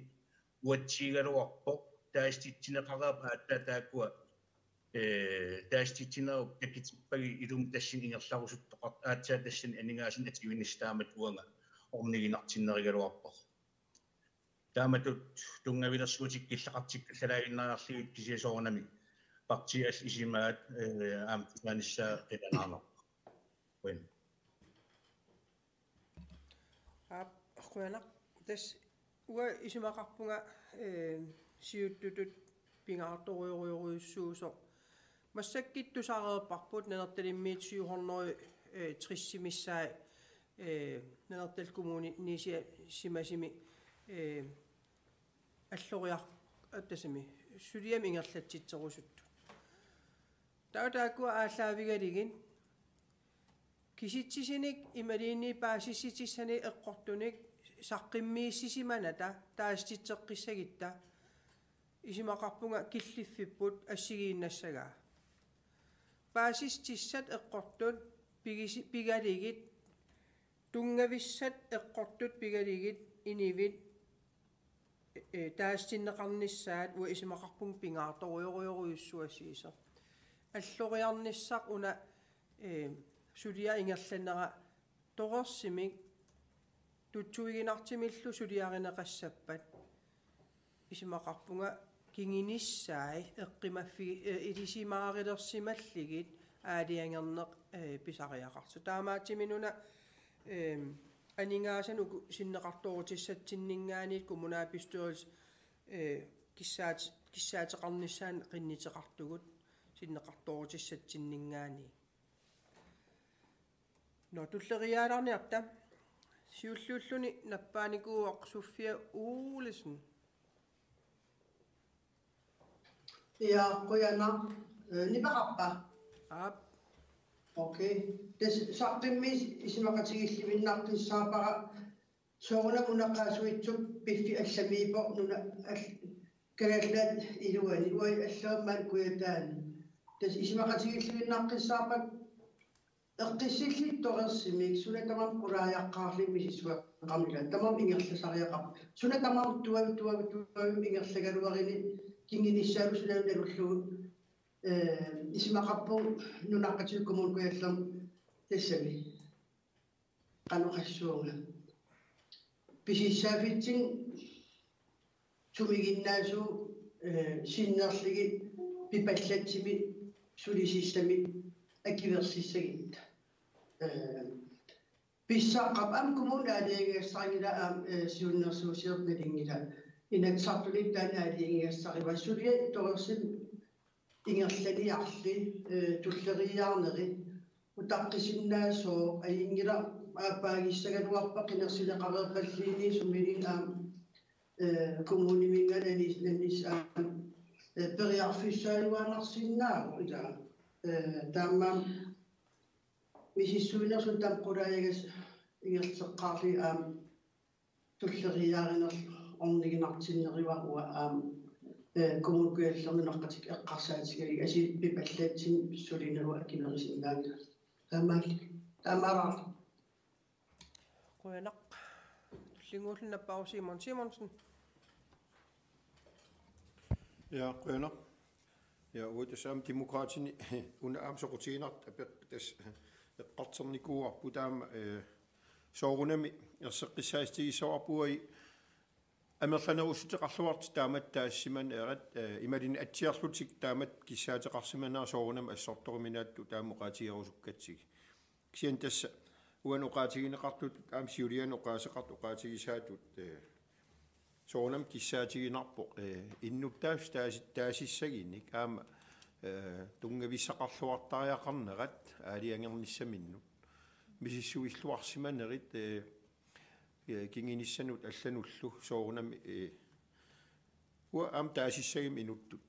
uatsiigaluarpoq taasititsineqareerpat aatsaat taakkua, eh, taasititsinerup takutippagit ilumut tassani ingerlarusuttoqartoq aatsaat tassani aningaasanik atuinissaq taamatut uanga orniginartinnerugaluarpara. Taamatut tunngavilersuutit killeqartikkallarlugit kisianni soorunami partiit allat isumaat, eh, aamma tusaanissaa qilanaarnarpoq. Qujan. Aap, qujanaq. Tassa uanga isumaqarpunga, eh, siuttutut pingaartorujorujussuusoq. Massakkut tusareerparput Nanortalimmiit syv hundrede, eh, tres missaat, eh, Nanortallip Kommunip inissi-, simasumi, eh, alloriar-, attassami, suliamik ingerlatsitserusuttut. Taava taakkua aallaavigalugit kisitsisinik imaluunniit paasissutissanik eqqortunik saqqummiussisimanata taasititseqqissagutta isumaqarpunga killiffipput assigiinnassagaa. Paasissutissat eqqortut pigisi-, pigalugit, tunngavissat eqqortut pigalugit inuit, eh, taasitinneqarnissaat uanga isumaqarpunga pingaartorujorujorujussuassiisoq. Alloriarnissaq una, eh, suliaq ingerlanera torersumik tutsuiginartumillu suliarineqassappat isumaqarpunga kingunissai eqqumaffi-, eh, ilisimaarilersimallugit aalajangerneq, eh, pisariaqartoq. Taamaattumik una, eh, aningaasanik uku sinneqartoorutissatsinninngaanniit kommunalbestyrelse, eh, kissaat-, kissaateqarnissaanut qinnuteqartugut sinneqartoorutissatsinninngaanniit. Nå, tulleriiaalaarniarta. Siulliulluni nappaanikuuvoq Sofia Olesen. Ja, qujanaq. Øh, nipeqarpa? Aap. Okay. Tassa saqqummiis isumaqatigiilluinnaqqissaarpara soorunami una qaasuitsup piffissaq allamiippoq nuna al-, Kalaallit Nunaat iluani, uagut allaat maani Kujataani. Tassa isumaqatigiilluinnaqqissaarpara eqqissilluta torersumik, suna tamarmi qulaajaqqaarluni misissueqqamila, tamarmi ingerlasariaqarput. Suna tamarmi tuavi-, tuavi-, tuavimmi ingerlagaluarunik kingunissaalu suna nalullugu, øh, isumaqarpunga nunaqqatigut Kommune Kujallermi tassami. Qanoq oqassuunga. Pisissaaffitsinni sumiginnaasugut, øh, sinnerlugit pipallattumik sulisissamik akuersissagitta. Øh, pissaqqap aamma kommuni aalajangigassarinngilara aamma, øh, siunnersuusiorneq nalunngilara. Inatsisartuni taanna aalajangigassarivara suliat torersumik ingerlaniarli, øh, tulleriiaarneri. Utaqqisinnaasooq ajunngilaq, aappaagissagaluarpat qinersineqareerpalluunniit sumiluunniit aamma, øh, kommuniminngaanniit anis-, anis-, aamma, øh, periarfissaajuaannarsinnaavoq ilaa. Øh, taamaammat misissuinersunik taama qulaajagassaq ingerlateqqaarlugit aamma tulleriiaarinerlu orniginartinnerivara uanga aamma, øh, Kommune Kujallermi nunaqqatigut eqqarsaatigalugu assigiinngitsunik pipallattumik sulinerup akuerisinnaanngilaq. Taamaal-, taamaalaarluni. Qujanaq. Tullinnguulluni nappaaru Simon Simonsen. Ja, qujanaq. Ja, uagut tassa aamma Demokraatini una aamma soqutiginartut apeq-, tassa eqqartornikuuarput taama, øh, soorunami erseqqissaatigissagaluarpugut amerlanerussuteqarluartut taamatut taasissimanerat, øh, imaluunniit atsiarlutik taamatut kissaateqarsimanerat soorunami assortoruminaattut taama oqaatigerusukkatsigit. Kisianni tassa uani oqaatigineqartutut aamma siuliani oqaaseqartut oqaatigisaatut, øh, soorunami kissaatiginarpoq, øh, innuttaasut taasi-, taasissagunik aamma, øh, tunngavissaqarluartariaqarnerat aalajangernissaminnut. Misissuilluarsimanerit, øh, øh, kingunissanut allanullu soorunami, øh, uanga aamma taasissaguma inuttut.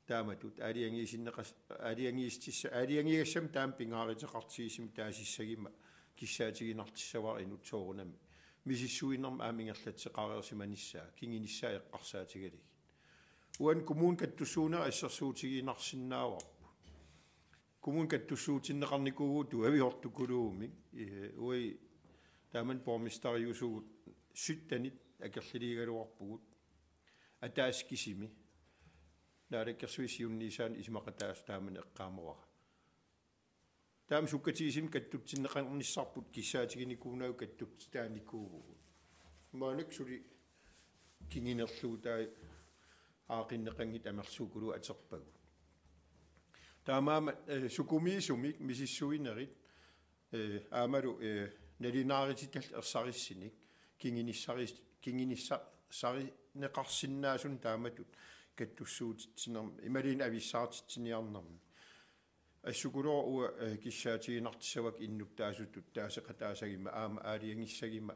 Taamatut aalajangiisinneqas-, aalajangiisutissa-, aalajangigassama taama pingaaruteqartigisumik taasissaguma kissaatiginartussavara inuttut soorunami. Misissuinermi aamma ingerlatseqareersimanissaa, kingunissaa eqqarsaatigalugit. Uani kommunip kattussuunera assersuutiginarsinnaavarput. Kommunip kattussuutinneqarnikuuvugut tuaviortukuluumik, øh, uagut taamani borgmesteriusugut syttenit akerliugaluarpugut. Ataaseq kisimi. Naalakkersuisut siunniusaannik isumaqataasoq taamani eqqaamavara. Taama sukkatigisumik kattutsinneqarnissarput kissaatiginikuunagit kattutsitaanikuuvugut. Maannakkut suli kingunerlugu taava aaqqinneqanngitsut amerlasuukuluit atorpagut. Taamaammat, øh, sukumiisumik misissuinerit, øh, aammalu, øh, nalunaarutitallu ersarissunik kingunissaris-, kingunissarineqarsinnaasunik taamatut kattussuutitsinermi imaluunniit avissaartitsiniarnermi. Assukuluunniit uanga, øh, kissaatiginartussavakka innuttaasutut taaseqataasaguma aamma aalajangissaguma,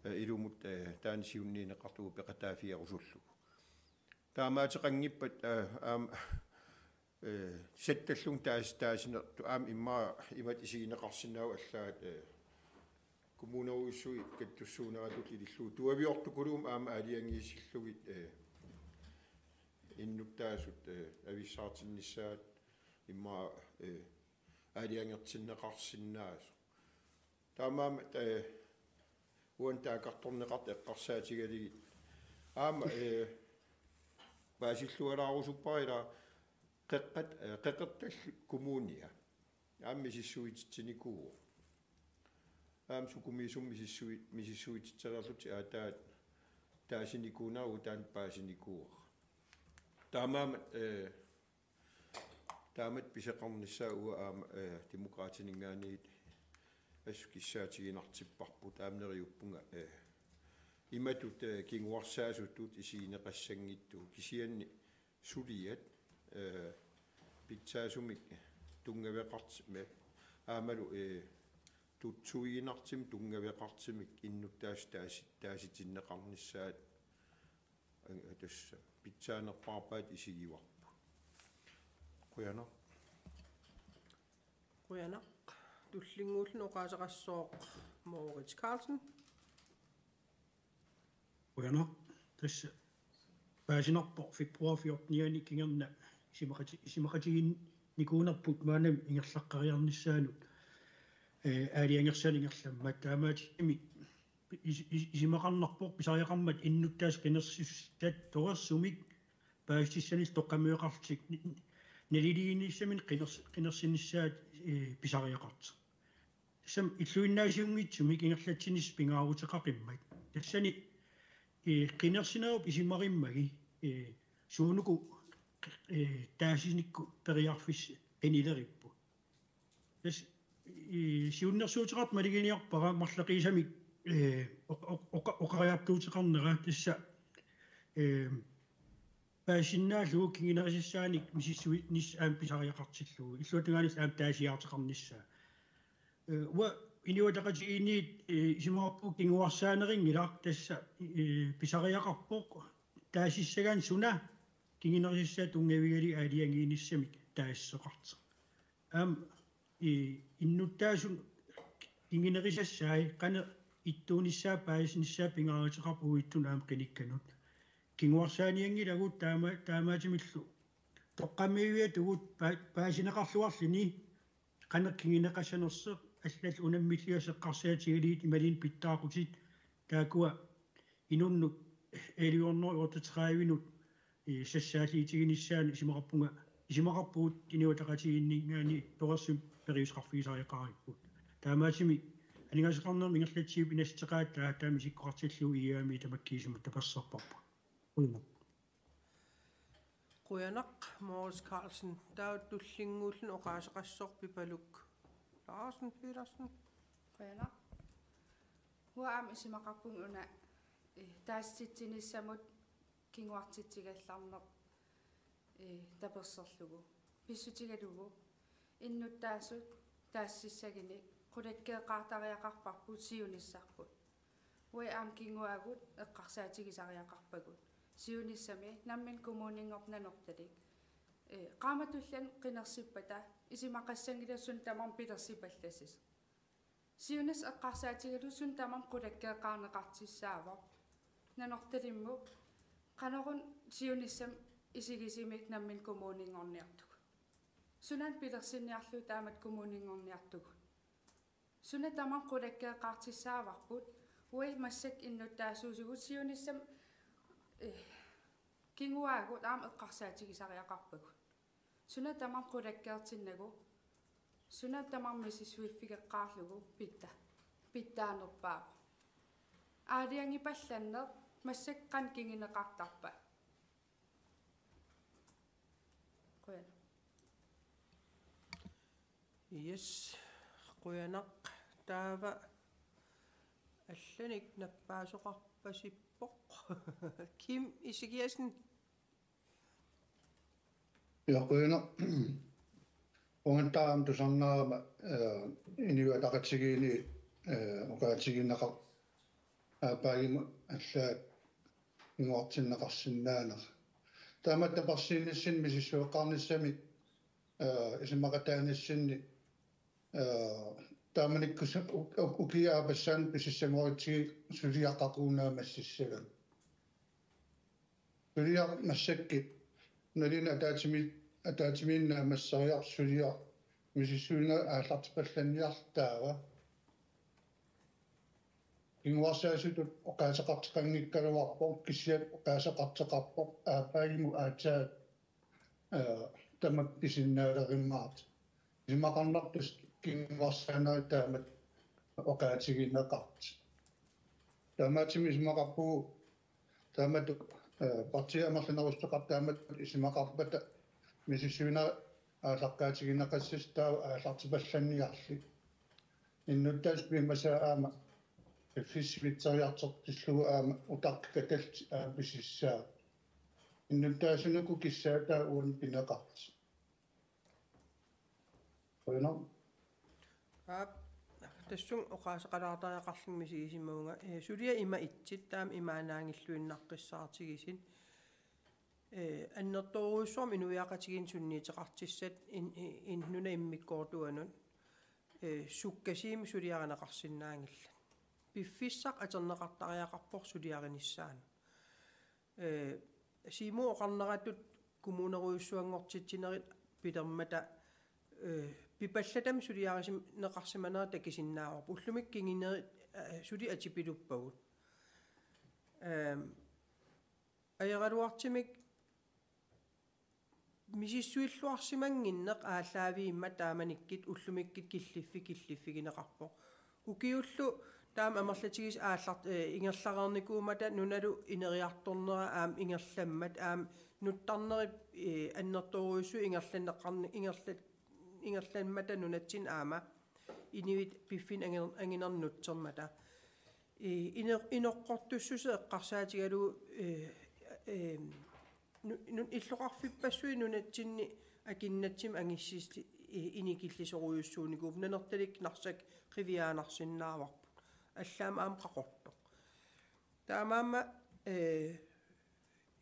øh, ilumut, øh, taanna siunniunneqartoq peqataaffigerusullugu. Taamaateqanngippat, øh, aamma, øh, sattallunga taas-, taasinertut aamma immaqa imatut isigineqarsinnaavoq allaat, øh, kommunerujussuit kattussuuneratut ilillugu tuaviortukuluumik aamma aalajangiisillugit, øh, innuttaasut, øh, avissaartinnissaat immaqa, øh, aalajangertinneqarsinnaasoq. Taamaammat, øh, uani taakkartorneqartut eqqarsaatigalugit. Aamma, øh, paasilluaraarusuppara ila qeqqat-, øh, qeqertallu kommunia. Aamma misissuititsinikuuvoq. Aamma sukumiisumik misissui-, misissuititsereerlutik aatsaat taasinikuunerat uagut taanna paasinikuuara. Taamaammat, øh, taamatut pisoqarnissaa uanga aamma, øh, Demokraatininngaanniit assut kissaatiginartipparput aamma neriuppunga, øh, imatut, øh, kinguarsaasutut isigineqassanngitsugut kisianni suliat, øh, pitsaasumik tunngaveqartut aammalu, øh, tutsuiginartumik tunngaveqartumik innuttaasut taasi-, taasitinneqarnissaat, eh, tassa pitsaanerpaarpaat isigivarput. Qujanaq. Qujanaq. Tullinnguulluni oqaaseqassooq Moritz Carlsen. Qujanaq. Tassa paasinarpoq februar fjortenianni kingorna isumaqati-, isumaqatigiinnikuunerput maannamut ingerlaqqeriarnissaanut, eh, aalajangersaanut ingerlammat. Taamaattumik is-, is-, isumaqarnarpoq pisariaqarmat innuttaasut qinersisassat torersumik paasissutissanillu toqqammaviuqarlutik ni-, naliliinissaminnut qiners-, qinersinissaat, eh, pisariaqartoq. Tassami illuinnaasiunngitsumik ingerlatsinissaq pingaaruteqaqimmat. Tassani, eh, qinersinerup isumarimmagi, eh, suunuku, eh, taasinikkut periarfissat qinileripput. Tassa, eh, siunnersuuteqartoq maluginiarpara marloqiusamik, eh, oq-, oq-, oqa-, oqariartuuteqarnera tassa, eh, paasinnaallugu kingunerisassaanik misissuinissaq aamma pisariaqartillugu. Illuatungaanillu aamma taasiaarteqarnissaa. Eh, uanga Inuit Ataqatigiinniit, eh, isumaqarpunga kinguarsaaneqanngilaq tassa, eh, pisariaqarpoq taasissagaanni suna kingunerisassaa tunngavigalugu aalajangiinissamik taasissoqartoq. Aamma, eh, innuttaasunut kingunerisassaat qanoq ittuunissaa paasinissaa pingaaruteqarpoq uagutsinnut aamma qinikkanut. Kinguarsaanianngilagut taama-, taamaattumillu toqqammaviuartugut pa-, paasineqarluarluni qanoq kinguneqassanersoq allallu unammilligassat eqqarsaatigalugit imaluunniit pitsaaqutit taakkua inunnut elleve hundrede otteogtredive-nut, eh, sassaalliutiginissaanut isumaqarpunga, isumaqarpugut Inuit Ataqatigiinninngaanniit torersumik periuseqarfigisariaqaripput. Taamaattumik aningaasaqarnermut ingerlatsivippoq inassuteqaat taava taama isikkoqartillugu I A M-i tamakkiisumik tapersersorparput. Qujanaq. Qujanaq, Mogens Carlsen. Taava tullinnguulluni oqaaseqassaaq Pipaluk Larsen Petersen. Qujanaq. Uanga aamma isumaqarpunga una, eh, taasititsinissamut kinguartitsigallarneq, eh, taperserlugu. Pissutigalugu innuttaasut taasissagunik qulakkeeqqaartariaqarparput siunissarput. Uagut aamma kinguaagut eqqarsaatigisariaqarpagut. Siunissami nammineq kommuninngorneq Nanortalik, eh, qaammatulluunniit qinersippata isumaqassanngilaq suut tamarmik pilersipallassasut. Siunissaq eqqarsaatigalugu suut tamarmik qulakkeeqqaarneqartussaavoq. Nanortalimmut qanoruna siunissami isigisumik nammineq kommuninngorniartugut. Sunaana pilersinniarlugu taamatut kommuninngorniartugut. Suna tamarmi qulakkeeqqaartussaavarput, uagut massakkut innuttaasuusugut siunissami, eh, kinguaagut aamma eqqarsaatigisariaqarpagut. Suna tamarmi qulakkeertinnagu, suna tamarmi misissuiffigeqqaarlugu pitsa-, pitsaanerpaavoq. Aalajangipallanneq massakkut qanoq kinguneqartarpa? Qujanaq. Yes, qujanaq. Taava allanik nappaasoqarpasippoq. Kim Ezekiassen. Ja, qujanaq. Uanga taama tusarnaarama, eh, Inuit Ataqatigiinni, eh, oqaatigineqartoq aappaagumut allaat kinguartinneqarsinnaanera. Taama tapersiinissinni misissueqqaarnissamik, eh, isumaqataanissinni, eh, taamanikkut u-, u-, ukiup aappassaani pisassanngorutsigit suliaq qaqugu naammassissagami. Suliaq massakkut naluneq ataatsimi-, ataatsimiinneq naammasseriartoq suliaq misissuineq aallartipallanniarlugu taava. Kinguarsaasutut oqaaseqartoqanngikkaluarpoq, kisianni oqaaseqartoqarpoq aappaagumut aatsaat, eh, tamakku pisinnaalerimmata. Isumaqarnarpoq kinguarsaanerit taamatut oqaatigineqartut. Taamaattumik isumaqarpugut taamatut, eh, partiit amerlanerussuteqartut taamatut isumaqarpata misissuineq aallaqqaatigineqassasoq taava aallartipallanniarlugu. Innuttaasut piumasaat aamma piffissaq sivitsoriartortillugu aamma utaqqi katallutik aamma pisissaat. Innuttaasunut kissaataa uani pineqartoq. Qujanaq. Aap, Tassunga oqaaseqalaartariaqarlunga misigisimavunga, eh, suliaq ima itsit taama imaannaanngilluinnaqqissaartigisoq. Eh, annertoorujussuarmik inuiaqatigiinni sunniuteqartussat in-, in-, in-, nunap immikkoortuanut, eh, sukkasuumik suliarineqarsinnaanngillat. Piffissaq atorneqartariaqarpoq suliarinissaanut. Eh, Siumup oqarneratut kommunerujussuanngortitsinerit pilermata, eh, pipallatami suliarisim-, neqarsimanerat takusinnaavarput. Ullumikkut kingunerit, eh, suli atipiluppagut. Ehm, Ajoraluartumik misissuilluarsimannginneq aallaaviummat taamanikkut ullumikkut killiffik killiffigineqarpoq. Ukiullu taama amerlatigisut aallar-, eh, ingerlareernikuummata nunalu ineriartornera aamma ingerlammat aamma nuttarnerit, eh, annertoorujussuit ingerlanneqarni-, ingerla-, ingerlammata nunatsinni aamma inuit piffinni anginer-, anginernik nutsermata. Eh, ino-, inoqqortussuseq eqqarsaatigalugu, eh, eh, nu-, nu-, illoqarfippassuit nunatsinni akunnattumik angissisut, eh, inikillisorujussuunikuupput, Nanortalik Narsaq qiviaannarsinnaavarput. Allaammi aamma qaqortoq. Taamaammat, eh,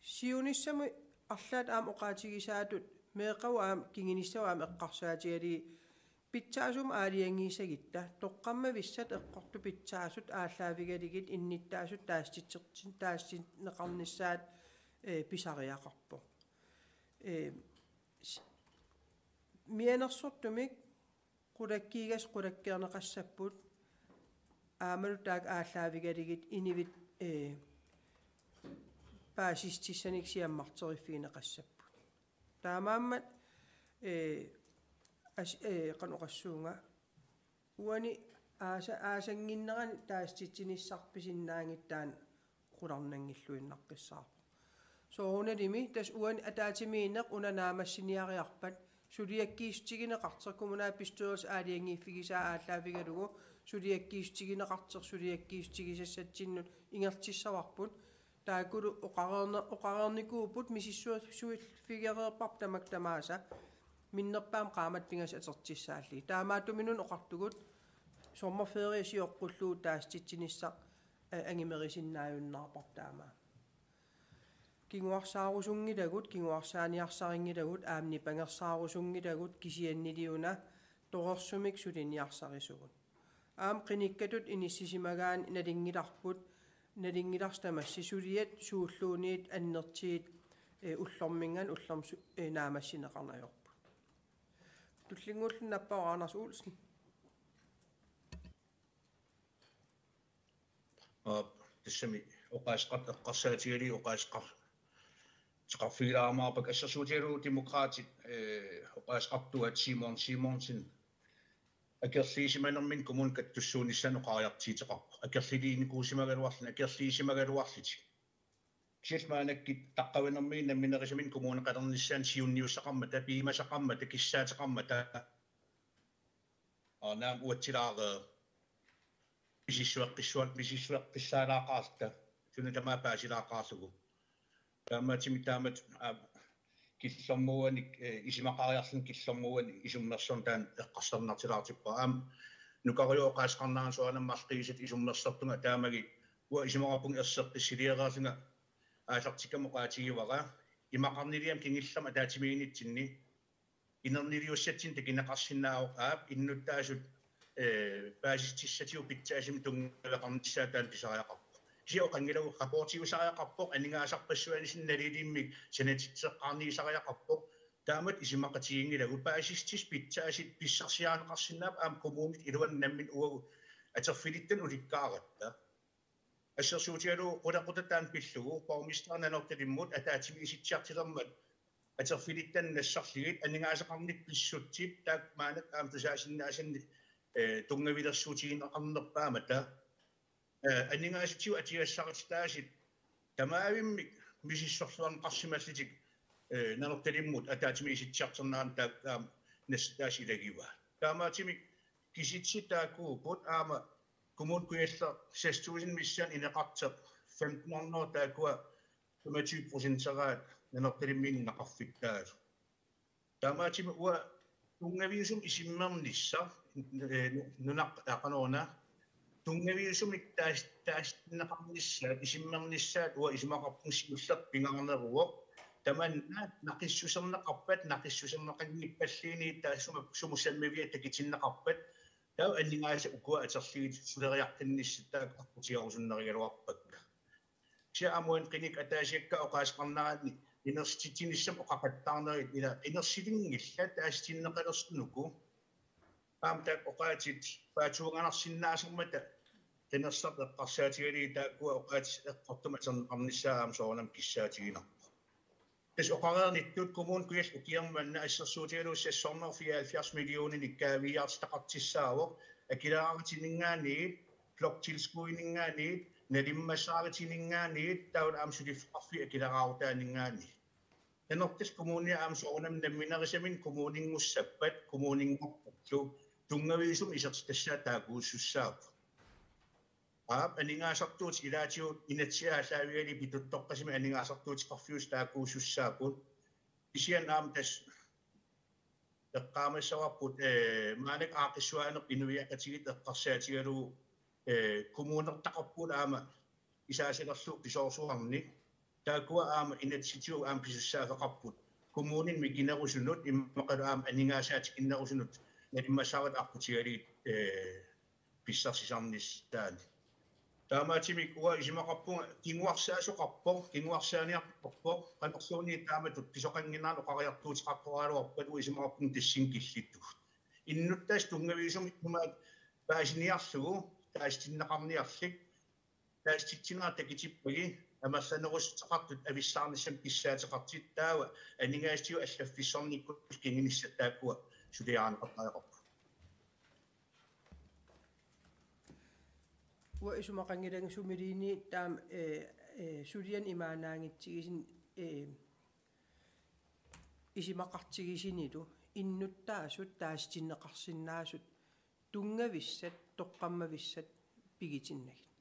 siunissamut arlaat aamma oqaatigisaatut meeqqavut aamma kingunissamut aamma eqqarsaatigalugit pitsaasumik aalajangiisagutta, toqqammavissat eqqortut pitsaasut aallaavigalugit innuttaasut taasititsertin-, taasitinneqarnissaat, eh, pisariaqarpoq. Eh, s-, mianersortumik qulakkiigassat qulakkeerneqassapput aammalu taakku aallaavigalugit inuit, eh, paasissutissanik siammarteriffigineqassapput. Taamaammat, eh, as-, eh, qanoq oqassuunga, uani aasa-, aasannginnerani taasititsinissaq pisinnaanngitsoq taanna qularnanngilluinnaqqissaarpoq. Soorunalimi tassa uani ataatsimiinneq una naammassiniariarpat suliakkiissutigineqartoq, kommunalbestyrelsip aalajangiiffigisaa aallaavigalugu suliakkiissutigineqartoq suliakkiissutigisassatsinnut ingerlatissavarput. Taakkulu oqareerne-, oqareernikuupput misissuiffigereerparput tamakku tamaasa minnerpaamik qaammatit pingasut atortussaallugit. Taamaattuminut oqartugut sommerferie sioqqullugu taasititsinissaq, eh, angumerisinnaajunnarparput taama. Kinguarsaarusunngilagut, kinguarsaaniarsarinngilagut, aamma nipangersaarusunngilagut, kisianniliuna torersumik suliniarsarisugut. Aamma qinikkatut inissisimagaanni nalunngilarput, nalunngilarsi tamassi suliat suulluunniit annertuut, eh, ullorminngaanniit ullormut su-, eh, naammassineqarneq ajorput. Tullinnguulluni nappavara Anders Olsen. Aap, tassami oqaaseqartut eqqarsaatigalugit oqaaseqar-, -qarfigilaarumaarpakka, assersuutigalugu Demokraatit, eh, oqaaseqartuat Simon Simonsen akerliisimanerminni kommunip kattussuunissaanut oqariartuuteqarpoq. Akerlilinikuusimagaluarluni, akerliisimagaluarlutik. Kisianni maannakkut taqqavinermigut namminerisaminnut kommuneqalernissaannut siunniussaqarmata, piumasaqarmata, kissaateqarmata. Aa, naamik uatsilaareerpoq. Misissueqqissual-, misissueqqissaalaaqaarluta. Suna tamaat paasilaaqaarlugu. Taamaattumik taamatut, aa, killormut uani, eh, isumaqariarluni killormut uani isummersorneq taanna eqqarsarnartilaartippara. Aamma nukarioq oqaaseqarnerani soorunami marluusutut isummersortunga taamagit uanga isumaqarpunga erseqqissiliareerlunga aallartikkama oqaatigivara imaqarniliami kingullermi ataatsimiiginnitsinni inerniliussatsinnik takuneqarsinnaavoq, aap, innuttaasut, eh, paasissutissatigut pitsaasumik tunngaveqarnissaa taanna pisariaqarpoq. Kisianni oqanngilagut rapportiusariaqarpoq, aningaasarpassuarnik nalilimmik sanatitseqqaarniusariaqarpoq. Taamatut isumaqatiginngilagut, paasissutissat pitsaasut pissarsiarineqarsinnaapput aamma kommunit iluanni nammineq uagut atorfilittanut ulikkaaratta. Assersuutigalugu qulequtaq taanna pillugu, borgmesteri Nanortalimmut ataatsimiissutsiartulermat atorfilittanut nassarlugit aningaasaqarnikkut pissutsit taakku maannakkut aamma tusaasinnaasannik, eh, tunngavilersuutigineqarnerpaammata, eh, aningaasatigut atugassarititaasut tamaavimmik misissorluarneqarsimallutik, eh, Nanortalimmut ataatsimiissutsiartornerani taakku aamma nassataasut ilagivaat. Taamaattumik kisitsisit taakkuupput, aamma Kommune Kujalleq seks tusind missaani ineqartoq femten hundrede taakkua femogtyve procenteraat Nanortalimmiinnut naqarfittaasut. Taamaattumik uanga tunngaviusumik isimmernissaq eh, nu-, nunaq-, aa, qanoruna, tunngaviusumik taas-, taasititsineqarnissaat, isummernissaat uanga isumaqarpunga siullertut pingaarneruvoq. Tamanna naqissuserneqarpat, naqissuserneqanngippalluunniit taassuma sumut sammiviat takutinneqarpat, taava aningaasat ukua atorlugit suleriaqqinnissaq taakku aqqutigerusunnerugaluarpakka. Kisianni aamma uani qinikkat ataasiakkaat oqaaseqarneranni inersitsinissamut oqaqattaarnerit ila inersilinngillat taasitinneqalersunukku. Aamma taakku oqaatsit paatsuunganarsinnaasarmata qinersisartut eqqarsaatigalugit taakkua oqaatsit eqqortumik atorneqarnissaat aamma soorunami kissaatiginarpoq. Tassa oqareernittut Kommune Kujalleq ukioq manna assersuutigalugu sekshundrede og fireoghalvfjerds millioninik kaaviiaartitaqartussaavoq, akileraarutininngaanniit, bloktilskudiningaanniit, nalimmassaarutininngaanniit, taavalu aamma suliffeqarfiup akileraarutaaninngaanniit. Qeqertarsuup Kommunia aamma soorunami nammineerisaminnik kommuninngussaappat, kommuninngorpullu, tunngaviusumik isertitassaat taakkuusussaavoq. Aap, aningaasartuutit ilaatigut inatsisit aallaavigalugit pituttoqqasumik aningaasartuuteqarfiusut taakkuusussaapput. Kisianni aamma tassa eqqaamassavarput, eh, maannakkut aaqqissuaaneq inuiaqatigiit eqqarsaatigalugu, eh, kommunertaqarpugut aamma isaasalerlugu pisoorsuarnik. Taakkua aamma inatsisitigut aamma pisussaaffeqarput. Kommuninut mikinerusunut immaqalu aamma aningaasaatikinnerusunut nalimmassaarutitut aqqutigalugit, eh, pissarsisarnissaannik. Taamaattumik uanga isumaqarpunga kinguarsaasoqarpoq, kinguarsaaniartorpoq, qanorluunniit taamatut pisoqannginnerani oqariartuuteqartoraluarpat uanga isumaqarpunga tassunga killittugut. Innuttaasut tunngaviusumik imaat paasiniarlugu, taasitinneqarniarlugit, taasititsinerat takutippagit, amerlanerussuteqartut avissaarnissamut kissaateqartut taava aningaasatigut allaffissornikkullu kingunissat taakkua suliarineqartariaqarput. Uanga isumaqanngilanga sumiliini taama, eh, eh, sulianik imaannaanngitsuusoq, eh, isumaqartigisunilu innuttaasut taasitinneqarsinnaasut tunngavissat, toqqammavissat pigitinnagit.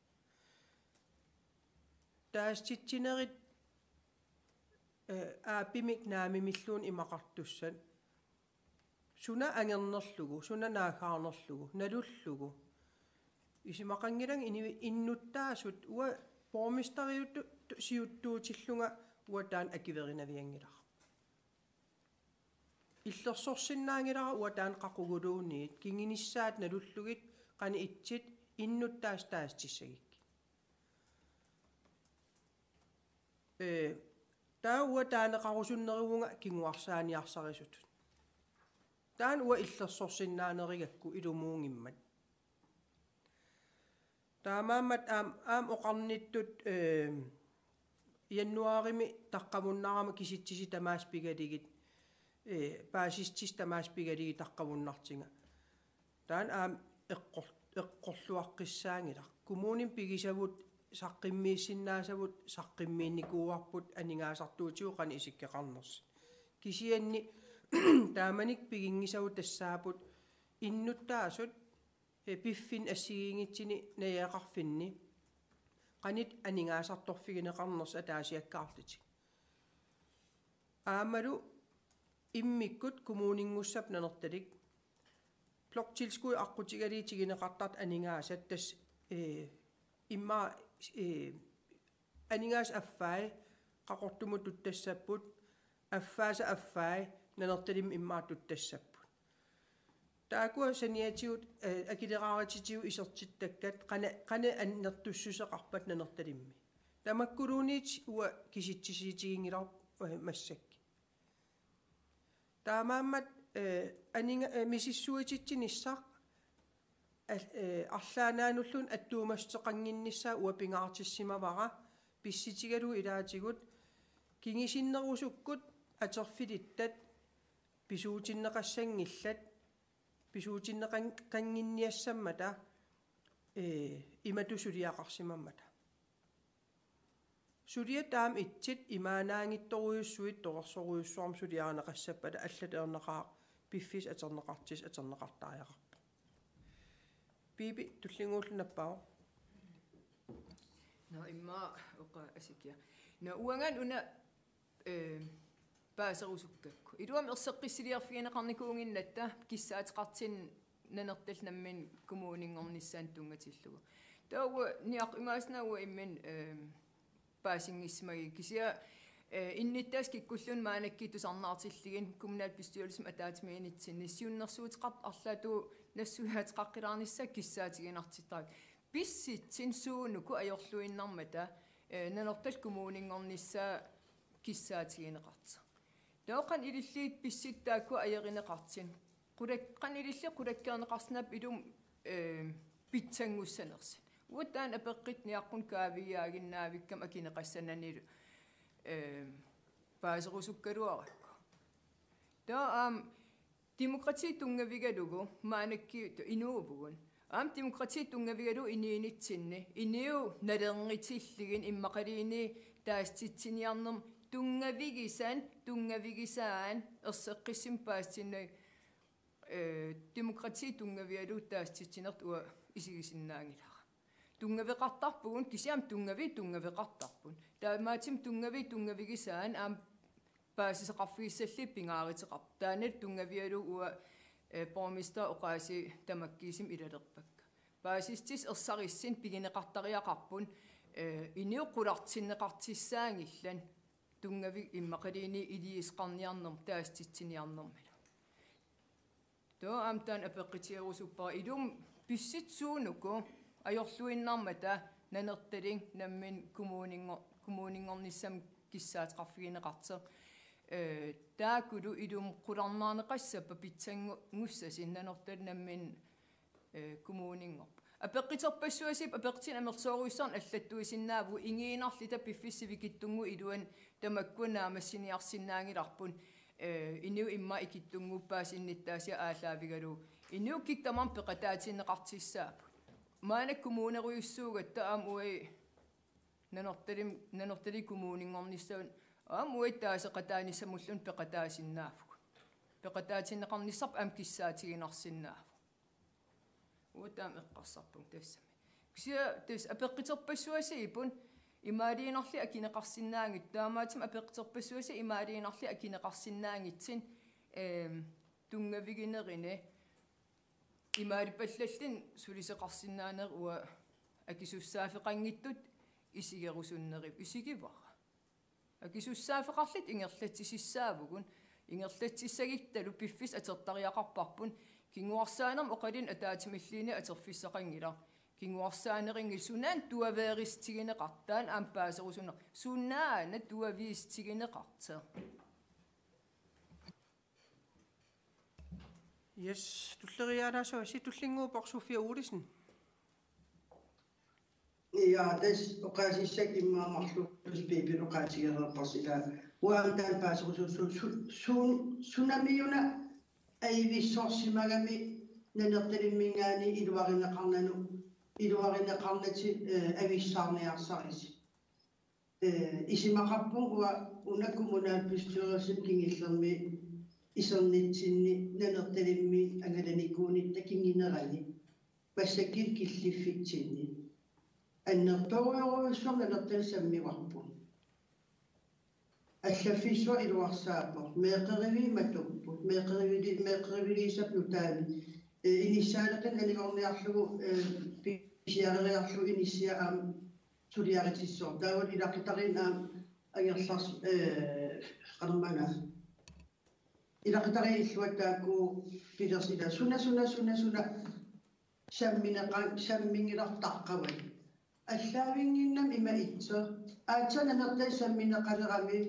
Taasititsinerit, eh, aappimik naamimilluunniit imaqartussat suna angernerlugu, suna naaggaarnerlugu, nalullugu. Isumaqanngilanga ini-, innuttaasut uanga borgmesteriutut siuttuutillunga uanga taanna akuerinavianngilara. Illersorsinnaanngilara uanga taanna qaquguluunniit, kingunissaat nalullugit qanoq ittoq innuttaasut taasissagikkit. Ee, taava uanga taaneqarusunneruvunga kinguarsaaniarsarisutut. Taanna uanga illersorsinnaanerugakku ilumuunngimmat. Taamaammat aam-, aamma oqarnittut, ee, januaarimi taqqavunnarama kisitsisit tamaasa pigalugit, ee, paasissutissat tamaasa pigalugit taqqavunnartunga. Taanna aamma eqqor-, eqqorluaqqissaanngilaq. Kommunimi pigisavut saqqummiussinnaasavut saqqummiinnikuuarput aningaasartuutigut qanoq isikkoqarnersut. Kisianni taamanikkut piginngisavut tassaapput innuttaasut, eh, piffinni assigiinngitsuni najugaqarfinni qanoq aningaasartorfigineqarnersut ataasiakkaarlutik. Aammalu immikkut kommuninngussapput Nanortalik. Bloktilskud aqqutigalugit tiguneqartartut aningaasat tassa, eh, immaqa, eh, aningaasat affai Qaqortumut tuttassapput, affaasa affai Nanortalimmi immaqa tuttassapput. Taakkua saniatigut, eh, akileraarutitigut isertittakkat qanoq, qanoq annertussuseqarpat Nanortalimmi. Tamakkuluunniit uanga kisitsisit tigunngilara, eh, massakkut. Taamaammat, eh, aninga-, eh, misissuititsinissaq al-, eh, arlaannaanulluunniit attuumassuteqannginnissaa uanga pingaartissimavara pissutigalugu ilaatigut kingusinnerusukkut atorfilittat pisuutinneqassanngillat, pisuutinneqan-, qannginniassammata, eh, imatut suliaqarsimammata. Suliat taama ittoq imaannaanngitsorujussuit torersorujussuarmik suliarineqassappata allatut ajornaqaaq piffissaq atorneqartussaq atorneqartariaqarpoq. Piipi tullinnguullugu nappaavoq. Nå, immaqa oqaatigiga. Nå, uangaana una, eh, paaserusukkakku. Iluamik erseqqissiliorfigineqarnikuunnginnatta kissaateqartinni Nanortalik nammineq kommuninngornissaanut tunngatillugu. Taava niaq imaassinnaavoq imminut, ehm, paasinngissimagiga. Kisianni, eh, innuttaasut kikkulluunniit maannakkut tusarnaartillugit kommunalbestyrelsimi ataatsimiinnitsinni siunnersuuteqartut arlaatigut nassuiaateqaqqilaarnissaat kissaatiginartittarakkit. Pissutsit suunuku ajorluinnarmata, eh, Nanortalik kommuninngornissaa kissaatigineqartoq. Taava qanoq ilillugu pissutsit taakku ajorineqartut. Qulak-, qanoq ilillugu qulakkeerneqarsinnaapput ilumut, eh, pitsanngussanersut. Uagut taanna apeqqut niaqqut kaaviiaaginnaavikkami akineqassananilu, eh, paaserusukkaluarakku. Taava aamma demokrati tunngavigalugu maannakkut inuuvugut. Aamma demokrati tunngavigalugu inuunitsinni inuup nalornitillugit immaqaluunniit taasititsiniarnermut tunngavigisaat, tunngavigisaat erseqqissumik paasitinnagu, eh, demokrati tunngavigalugu taasititsinertut uanga isigisinnaanngilara. Tunngaveqartarpugut, kisianni tunngaviit tunngaveqartarput. Taamaattumik tunngaviit tunngavigisaat aamma paasisaqarfigissallugu pingaaruteqarpoq. Taannalu tunngavigalugu uanga, eh, borgmesteri oqaasii tamakkiisumik ilalerpakka. Paasissutissat ersarissumik pigineqartariaqarput, eh, inuup qulartinneqartussaanngillat tunngavik immaqaluunniit iliuuseqarniarnermut taasititsiniarnermilu. Taava aamma taanna apeqqutigerusuppara ilumut pissutsit suunuku ajorluinnarmata Nanortalik nammineq kommuninngor-, kommuninngornissamut kissaateqarfigineqartoq. Eh, taakkulu ilumut qularnaarneqassappat pitsanngussasut Nanortalik nammineq, eh, kommuninngorpat. Apeqquterpassuasiit apeqqutinik amerlasoorujussuarnik allattuisinnaavugut, inuuinnarluta piffissaq sivikitsunnguup iluani tamakkua naammassiniarsinnaanngilarput, eh, inuit immaqa ikittunnguuppaat innuttaasut aallaavigalugu. Inuup kikkut tamarmik peqataatinneqartussaapput. Maannakkut kommunerujussuugatta aamma uagut Nanortalim-, Nanortalik kommuninngornissaanut aamma uagut taaseqataanissamulluunniit peqataasinnaavugut. Peqataatinneqarnissarput aamma kissaatiginarsinnaavoq. Uagut taama eqqarsarpunga tassami. Kisianni tassa apeqquterpassuasiipput imaaliinnarlugu akineqarsinnaanngitsut, taamaattumik apeqquterpassuasiit imaaliinnarlugu akineqarsinnaanngitsut, ehm, tunngaviginerini imaalipallalluni sulisoqarsinnaaneq uanga akisussaaffeqanngitsutut isigerusunneri-, isigivara. Akisussaaffeqarluta ingerlatsisussaavugut, ingerlatsissaguttalu piffissaq atortariaqarparput, kinguarsaanermi oqalunnut ataatsimilluunniit atorfissaqanngilaq. Kinguarsaanerunngilaq sunaana tuaveerissutigineqartoq, taanna aamma paaserusunneq. Sunaana tuaviissutigineqartoq. Yes, tulleriiaalaassuassi tullinnguuppoq Sofia Olsen. Ja, tassa oqaasissakka immaqa marluk Pipip oqaatigereerparsi ilaa. Uanga taanna paaserusussuu su-, suun-, sunami una ajuvissorsimagami Nanortalimminngaanniit iluarineqarnanu-, iluarineqarnatik, eh, avissaarniarsarisi. Eh, isumaqarpunga uanga una kommunalbestyrelsimi kingullermi isernitsinni Nanortalimmi angalanikuunitta kingunerani massakkut killiffitsinni. Annertoorujorujussuarmik Nanortalik sammivarput. Allaffissuaq iluarsaappoq. Meeqqeriviit matupput. Meeqqerivili-, meeqqerivilisap nutaami. Eh, inissaaleqineq anigorniarlugu, eh, pisiareriarlugu inissiaq aamma suliaritissooq. Taava ilaqutariinnaq aamma angerlars-, eh, qanormaana. Ilaqutariit illuat taakku pilersitaa suna, suna, suna, suna sammineqa-, samminngilartaqqavat. Allaavinnginnami ima itseq. Aatsaat Nanortalik sammineqalerami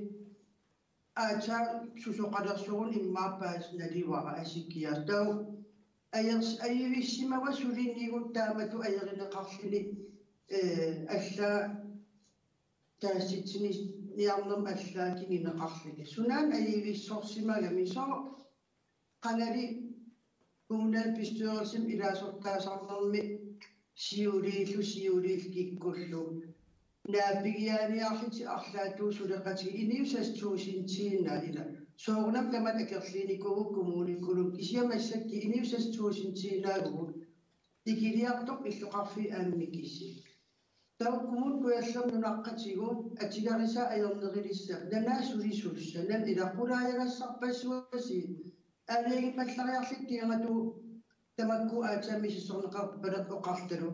aatsaat susoqalersugut immaqa paasi nalivara asikkiaq. Taava ajors-, ajuvissimavaa sulinigut taamatut ajorineqarluni, eh, allaat taasitsiniarnermut allaat kinguneqarluni. Sunaana ajuvissorsimagami sooq qangali kommunalbestyrelsimi ilaasortaasarnermi siuliillu siuliillu kikkullu. Naappigiaaniarlutik arlaatigut suleqatigiit inuit seks tusindiinnaat ilaa. Soorunami tamatta akerliunikuuvugut kommunikkullu kisianni massakkut inuit seks tusindiinnaavugut. Ikiliartoq illoqarfiit aamma mikisut. Taava Kommune Kujallermi nunaqqatigut atugarisai ajornerulissat, nanaat sulisussat, nanaat ilaa qulaajagassarpassuasiit, aalajangippallariarluta kingornatigut Tamakku aatsaat misissorneqarput oqartalu.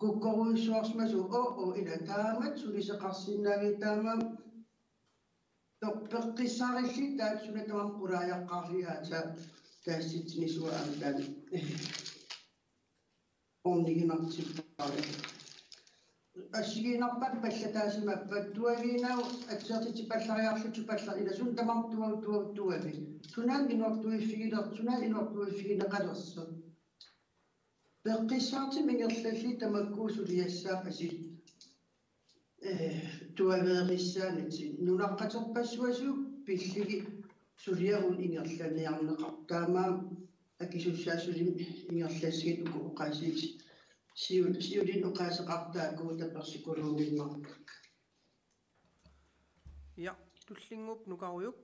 Kukkorujussuarsimasut, oo, oo, ila taamatut sulisoqarsinnaavit taama. Pe-, peqqissaarillit taakku suna tamarmi qulaajaqqaarlugit aatsaat taasitsinisoq aamma taanna. Orniginartippara. Assigiinnarpaat pallataasimappata tuaviinau atsertitsipallariarlutik palla-, ila suna tamarmi tua-, tua-, tuavi. Sunaana inortuiffigiler-, sunaana inortuiffigineqalersoq. Peqqissaartumik ingerlallit tamakku suliassaat asit, eh, tuaveerissaannatik. Nunaqqaterpassuasigut pillugit suliagut ingerlanniarneqartut. Taamaammat akisussaassusimmik ingerlassigit uku oqaasii-, siul-, siuliani oqaaseqartaakku tapersikuluunnginnarput. Ja, Tullinnguup Nukarujuk.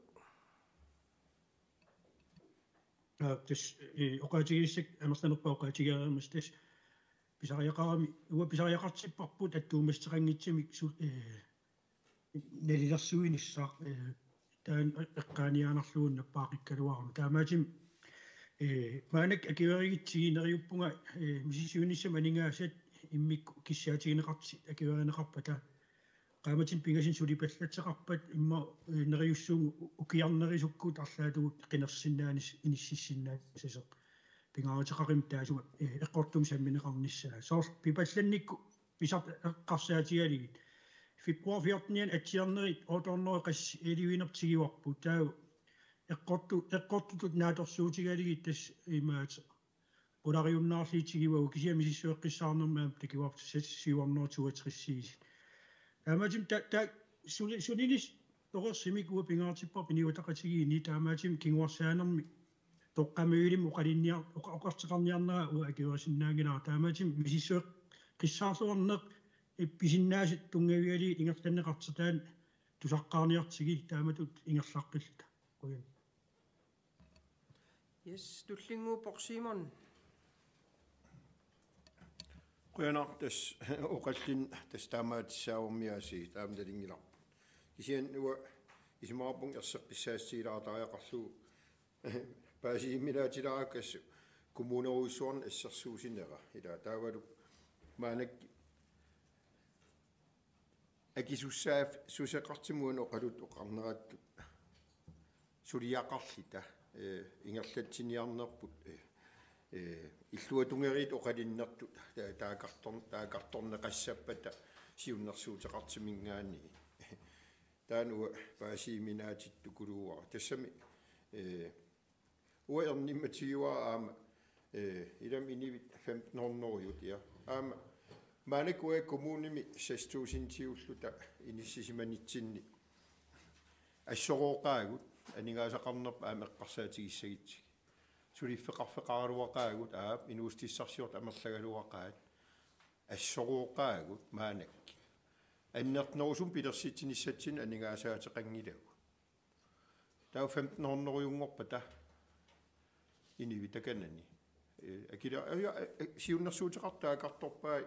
Aa, tassa, eh, oqaatigissakka amerlanerpaat oqaatigereermata tassa pisariaqarami, uanga pisariaqartipparput attuumassuteqanngitsumik su-, eh, nalilersuinissaq, eh, taanna eqqaaniaannarlugu nappaaqikkaluarama. Taamaattumik, eh, maannakkut akuerigitsigu neriuppunga, eh, misissuinissamut aningaasat immikkut kissaatigineqartut akuerineqarpata. Qaammatini pingasuni sulipallatseqarpat immaqa, eh, neriuppunga ukiarnerisukkut arlaatigut qinersinnaanis-, inississinnaassasoq. Pingaaruteqaqimmik taassuma, eh, eqqortumik sammineqarnissaa. Soorlu pipallannikkut pisartut eqqarsaatigalugit. Februar fjortenianni atsiarnerit otte hundrede qassit elleve tigivarput. Taava eqqortu-, eqqortutut naatsorsuutigalugit tassa imaattoq qulariunnaarlutik tigivagut kisianni misissueqqissaarnermi aamma takuarput tassa syv hundrede toogtresiit. Taamaattumik ta-, ta-, suli-, sulinis torersumik uanga pingaartipparput inuiaqatigiinni taamaattumik kinguarsaanermi toqqammavimmik oqalinniar-, oqa-, oqartoqarniarnera uanga akuerisinnaanngilara taamaattumik misissueqqissaarluarneq ippisinnaasat tunngavigalugit ingerlanneqartoq taanna tusaqqaarniartigu taamatut ingerlaqqilluta. Qujan. Yes, Tullinnguup Poul Simon. Qujanaq tassa oqallinneq tassa taamaattussaavarmiaasiit aamma nalunngilarput. Kisianni uanga isumaqarpunga erseqqissaatigilaartariaqarlugu paasiuminaatilaarukku assut kommunerujussuarnik assersuusinera. Ila taavalu maannakkut akisussaaf-, suseqartimut oqaluttoqarnerattut suliaqarluta, eh, ingerlatsiniarnerput, eh, eh, illuatungeriit oqalunnertut ta-, taakkartor-, taakkartorneqassappata siunnersuuteqartuminngaanniit. Taanna uanga paasiuminaatittukuluuara. Tassami, eh, uanga ernummatigaara aamma, eh, ilami inuit femten hundrede, ja. Aamma maannakkut uanga kommunimi seks tusindiulluta inissisimanitsinni assorooqaagut aningaasaqarnerput aamma eqqarsaatigissagutsigit. Suliffeqarfeqaraluaqaagut aap inuussutissarsiortut amerlagaluaqaat. Assorooqaagut maannakkut. Annertunerusumik pilersitsinissatsinnik aningaasaateqanngilagut. Taava femten hundredenngorpata inuit takanani. Eh, akila-, aja, eh, siunnersuuteqartut taakkartorpai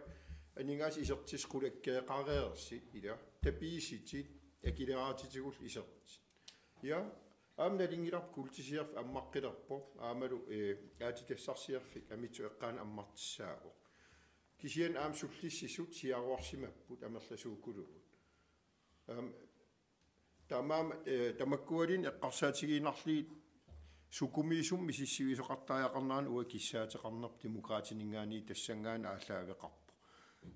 aningaasat isertissat qulakkeeqareersut, ila, tapiissutit, akileraatitigullu isertut. Ja, aamma nalunngilarput kuultisiorfik ammaqqilerpoq, aammalu, eh, aatsitassarsiorfik amitsoq eqqaanni ammartussaavoq. Kisianni aamma sullissisut siaruarsimapput amerlasuukuluupput. Aamma Taamaammat, eh, tamakkualuunniit eqqarsaatigiinnarlugit sukumiisumik misissuisoqartariaqarnerani uanga kissaateqarnerput Demokraatininngaanniit tassanngaannaq aallaaveqarpoq.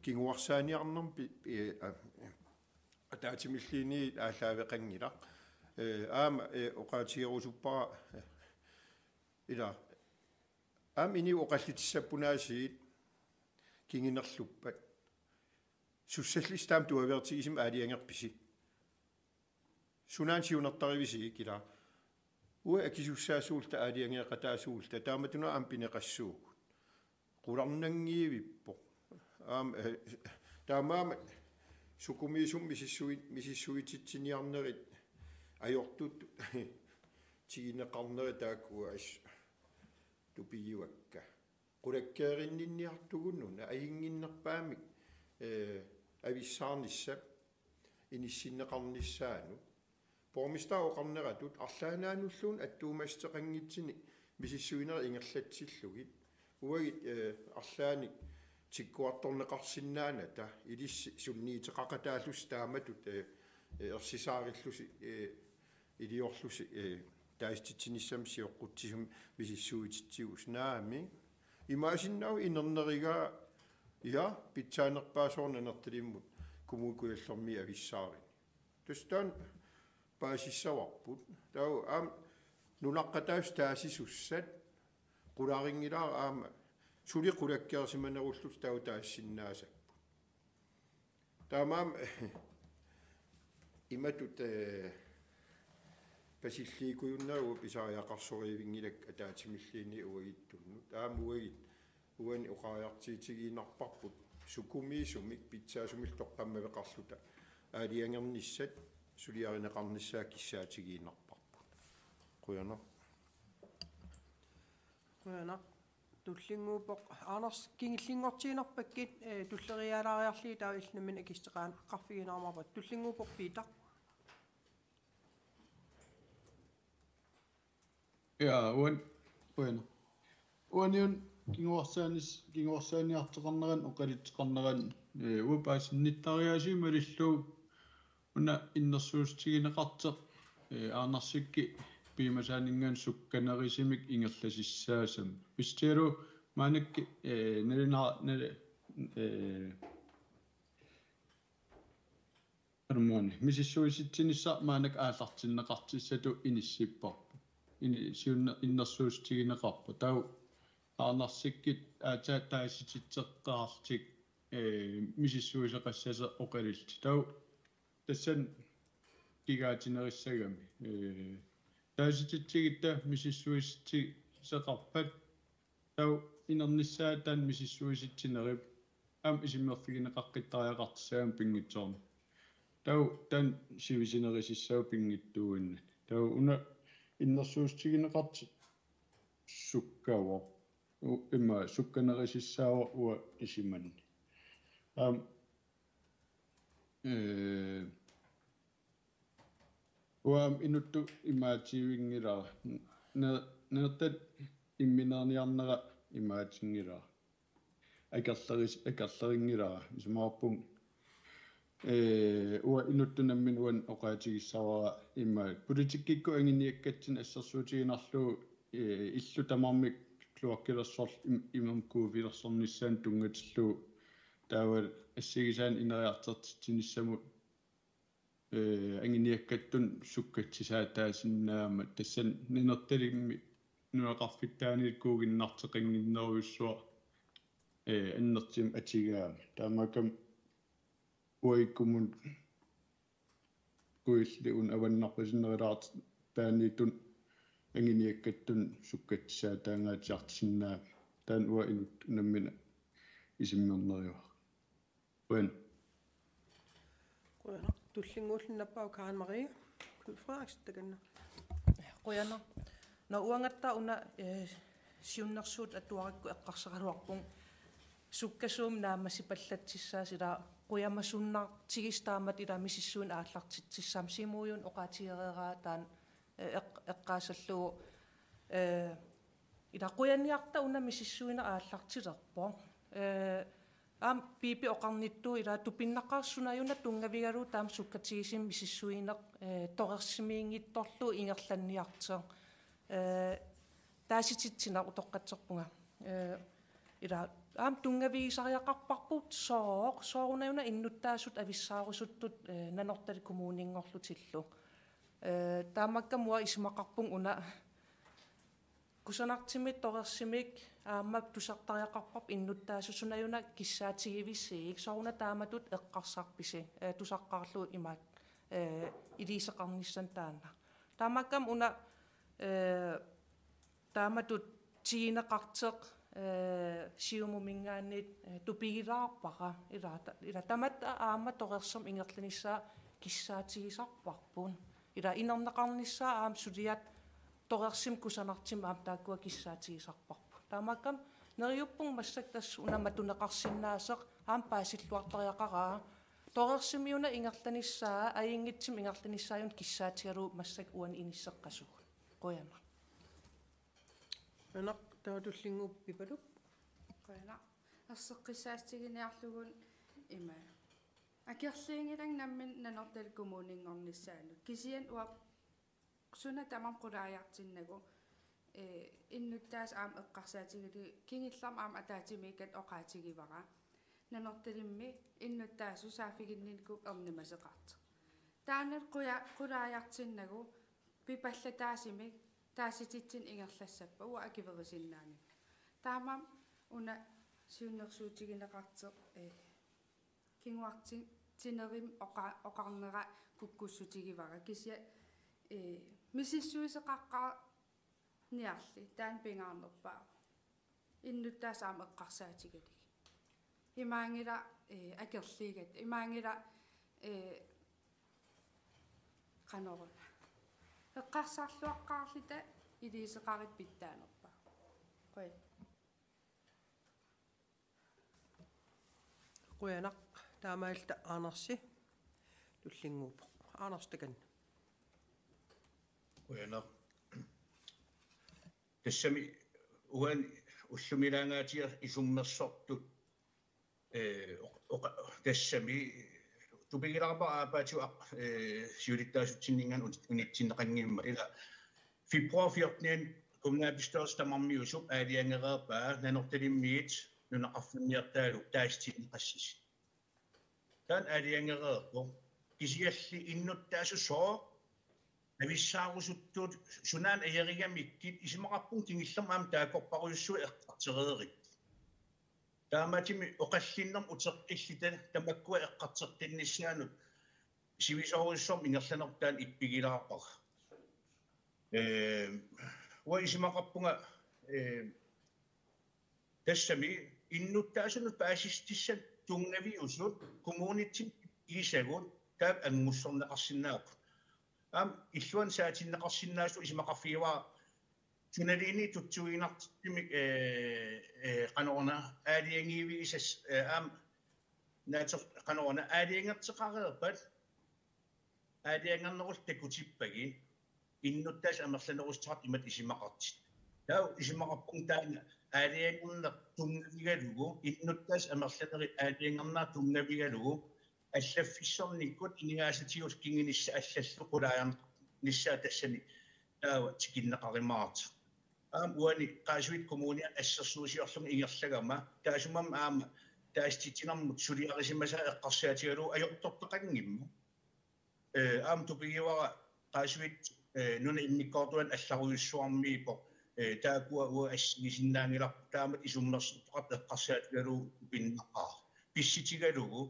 Kinguarsaaniarnermi pi-, pi-, eh, a-, ataatsimilluunniit aallaaveqanngilaq. Eh, aamma, eh, oqaatigerusuppara, eh, ila, aamma inuit oqallitsissappunaasiit kingunerluppat. Sussallusi taama tuaviartigisumik aalajangerpisi. Sunaana siunertarivisiuk, ila. Uanga akisussaasuulluta aalajangeeqataasuulluta taamatut una aamma pineqassuugut. Qularnanngivippoq. Aamma, eh, taamaammat sukumiisumik misissui-, misissuititsiniarnerit ajortut tiguneqarnerit taakku assut tupigivakka. Qulakkeerinninniartugut una ajunnginnerpaamik, eh, avissaarnissap inissinneqarnissaanut. Borgmesterip oqarneratut arlaannaanulluunniit attuumassuteqanngitsumik misissuinerit ingerlatsillugit. Uagut, eh, arlaannik tikkuartorneqarsinnaanata ilissi sunniuteqaqataallusi taamatut, eh, eh, ersisaarillusi, eh, iliorlusi, eh, taasititsinissami sioqqutsisumik misissuititsigusi naamik. Imaassinnaavoq inernerigaa, ja, pitsaanerpaasoq Nanortalimmut Kommune Kujallermi avissaarini. Tassa taanna paasissavarput. Taava aamma nunaqqataasut taasisussat qularinngilara aamma suli qulakkeersimanerullutik taava taasisinnaassapput. Taamaammat imatut, eh, pasilliikujunnarup pisariaqarsoreerinngilakka ataatsimilluunniit uagutsinnut. Aamma uagut uani oqariartuutigiinnarparput sukumiisumik pitsaasumillu toqqammaveqarluta aalajangernissat suliarineqarnissaat kissaatigiinnarparput. Qujanaq. Qujanaq. Tullinnguuppoq Anders, kingulliunngortiinnarpakkit, eh, tulleriiaalaariarlugit taava illit nammineq akissuteqarfigineqarmat. Tullinnguuppoq Peter. Ja, uan, uan. Uaniun kinguarsaanis-, kinguarsaaniartoqarnerani oqaluttoqarnerani, eh, uanga paasinnittariaaseq malillugu una innersuussutigineqartoq, eh, Aarnarsikkut piumasaaninngaanniit sukkanerusumik ingerlasussaassammat. Pissutigalugu maannakkut, eh, naluna-, nal-, eh, aammalu misissuisitsinissaq maannakkut aallartinneqartussatut inissipparput. Ini-, siunner-, innersuussutigineqarpoq. Taava Aarnarsikkut aatsaat taasititseqqaarlutik, eh, misissuisoqassasoq oqalullutik. Taava tassani kigaatinerussagami. Eh, taasititsigutta misissuisitsisoqarpat taava inernissaa taanna misissuisitsinerup aamma isummerfigineqaqqittariaqartussaagamik pinngitsoornani. Taava taanna sivisunerusussaavoq pinngitsuuinnani. Taava una innersuussutigineqartoq sukkavoq. U-, immaqa sukkanerusussaavoq uanga isumanni. Aamma, eh, uanga aamma inuttut imaativinngilara. Ne-, neertat imminerniarnera imaatinngilara. Akerleris-, akerlerinngilara. Isumaqarpunga, eh, uanga inuttut nammineq uani oqaatigissavara immaqa politikkikkut anguniakkatsinnut assersuutiginarlugu, eh, illut tamarmik kloakkilersorl-, im-, imermik kuufilersornissaannut tunngatillugu taava assigisaanik ineriartortitsinissamut, eh, anguniakkatsinnut sukkatsisaataasinnaammat, tassani Nanortalimmi nunaqarfittaaniit kuuginnarteqannginnerujussuaq, eh, annertuumik atugaammat. Taamaakkami uagut Kommune Kujalleq una avannarpasinnerulaartoq taanna itun anguniakkatsinnut sukkatsisaataangaatsiartusinnaasoq. Taanna uanga inuttut nammineq isummernerivara. Qujan. Qujanaq. Tullinnguulluni nappaa Karen Marie Knud Frederiksen, takanna. Qujanaq. Nå, uangattaaq una, eh, siunnersuut atuarakkit eqqarsaraluarpunga sukkasuumik naammassipallatsissaasut, ila qujamasunnartigisut taamatut ila misissuineq aallartitsissammata. Siumuujuni oqaatigereeraa taanna, eh, eq-, eqqaasallugu, eh, ila qujanarta una misissuineq aallartilerpoq. Eh, aamma Piipi oqarnittut ila tupinnaqaaq suna una tunngavigalugu taama sukkatigisumik misissuineq, eh, torersimiinngitsorlugu ingerlanniartoq. Eh, taasititsineq utoqqatserpunga. Eh, ila aamma tunngavigisariaqarparput sooq, sooruna una innuttaasut avissaarusuttut, eh, Nanortalik Kommuninngorlutillu. Eh, taamaakkami uanga isumaqarpunga una kusanartumik torersumik aamma tusartariaqarparput innuttaasut suna una kissaatigivissuugut, sooruna taamatut eqqarsarpisi, eh, tusaqqaarlugu imaak, eh, iliuuseqarnissaanut taanna. Taamaakkami una, eh, taamatut tiguneqartoq, eh, Siumuminngaanniit, eh, tupigilaarpara. Ila ta-, ila tamatta aamma torersumik ingerlanissaa kissaatigisarparput. Ila inerneqarnissaa aamma suliat torersumik kusanartumik aamma taakkua kissaatigisarparput. Taamaakkami neriuppunga massakkut tassa una matuneqarsinnaasoq aamma paasilluartariaqaraa. Torersumik una ingerlanissaa, ajunngitsumik ingerlanissaanut kissaatigalugu massakkut uani inisseqqasugut. Qujanaq. Qujanaq, taava tullinnguuppoq Pipaluk. Qujanaq. Erseqqissaatiginiarlugu ima. Akerliinngilanga nammineq Nanortalik kommuninngornissaanut. Kisianni uanga suna tamarmi qulaajartinnagu, ee, innuttaasut aamma eqqarsaatigalugit kingullermik aamma ataatsimiikkatta oqaatigivara. Nanortalimmi innuttaasut saaffiginninnikuupput ernumasoqartoq. Taanna quja-, qulaajartinnagu pipallataasumik taasititsineq ingerlassappat uanga akuerisinnaanngilanga. Taamaammat una siunnersuutigineqartoq, ee, kinguartitsinermik oqa-, oqarnera kukkussutigivara. Kisianni, ee, misissuisoqaqqaarniarli taanna pingaarnerpaavoq. Innuttaasut aamma eqqarsaatigalugit. Imaanngilaq, ee, akerliigatta. Imaanngilaq, ee, qanoruna. Eqqarsarluaqqaarluta iliuuseqarluta pitsaanerpaavoq. Qujan. Qujanaq, taamaalilluta Aanersi tullinnguuppoq. Aanersi, takanna. Qujanaq. Tassami uani ullumilaangaatiga isummersortut, ee, oq-, oqa-, tassami tupigilaarpara aappaatigut aq-, ee, siulittaasutsinninngaanniit unit-, unitsinneqanngimmat. Ila februar fjorten kommunalbestyrelsip tamarmiusup aalajangereerpaa Nanortalimmiit nunaqarfinniartaalu taasitinneqassasut. Taanna aalajangereerpoq. Kisianni innuttaasut sooq avissaarusuttut sunaana ajerigamikkit isumaqarpunga kingullermik aamma taakkorparujussuit eqqartoreeripput. Taamaattumik oqallinnermut uteqqilluta tamakkua eqqartortinnissaannut sivisoorujussuarmik ingerlanerput taanna ippigilaarpara. Ee, uanga isumaqarpunga, ee, tassami innuttaasunut paasissutissanik tunngaviusut kommunitsinni pigisagut taakku anngussorneqarsinnaapput. Aamma illuanut saatinneqarsinnaasutut isumaqarfigivara sunaluunniit tutsuiginartitsisumik, ee, ee, qanoruna aalajangiivigisas-, ee, aamma naatsoq qanoruna aalajangerteqareerpat aalajangernerullu takutippagit innuttaasut amerlanerussuteqartut imatut isumaqartut. Taava isumaqarpunga taanna aalajangerneq tunngavigalugu, innuttaasut amerlanerit aalajangernerat tunngavigalugu, allaffissornikkut aningaasatigut kingunissat allallu qulaajarnissaat tassani taava tikinneqarumaartoq. Aamma uani Qaasuit Kommuniani assersuusiorlunga ingerlagama taassuma aamma taasititsinermut suliarisimasaat eqqarsaatigalugu ajortortaqanngimmat. Ee, aamma tupigivara Qaasuit, ee, nunap immikkoortuani allarujussuarmiippoq, ee, taakkua uagut assigisinnaanngilarput taamatut isummersortoqartut eqqarsaatigalugu tupinnaqaaq. Pissutigalugu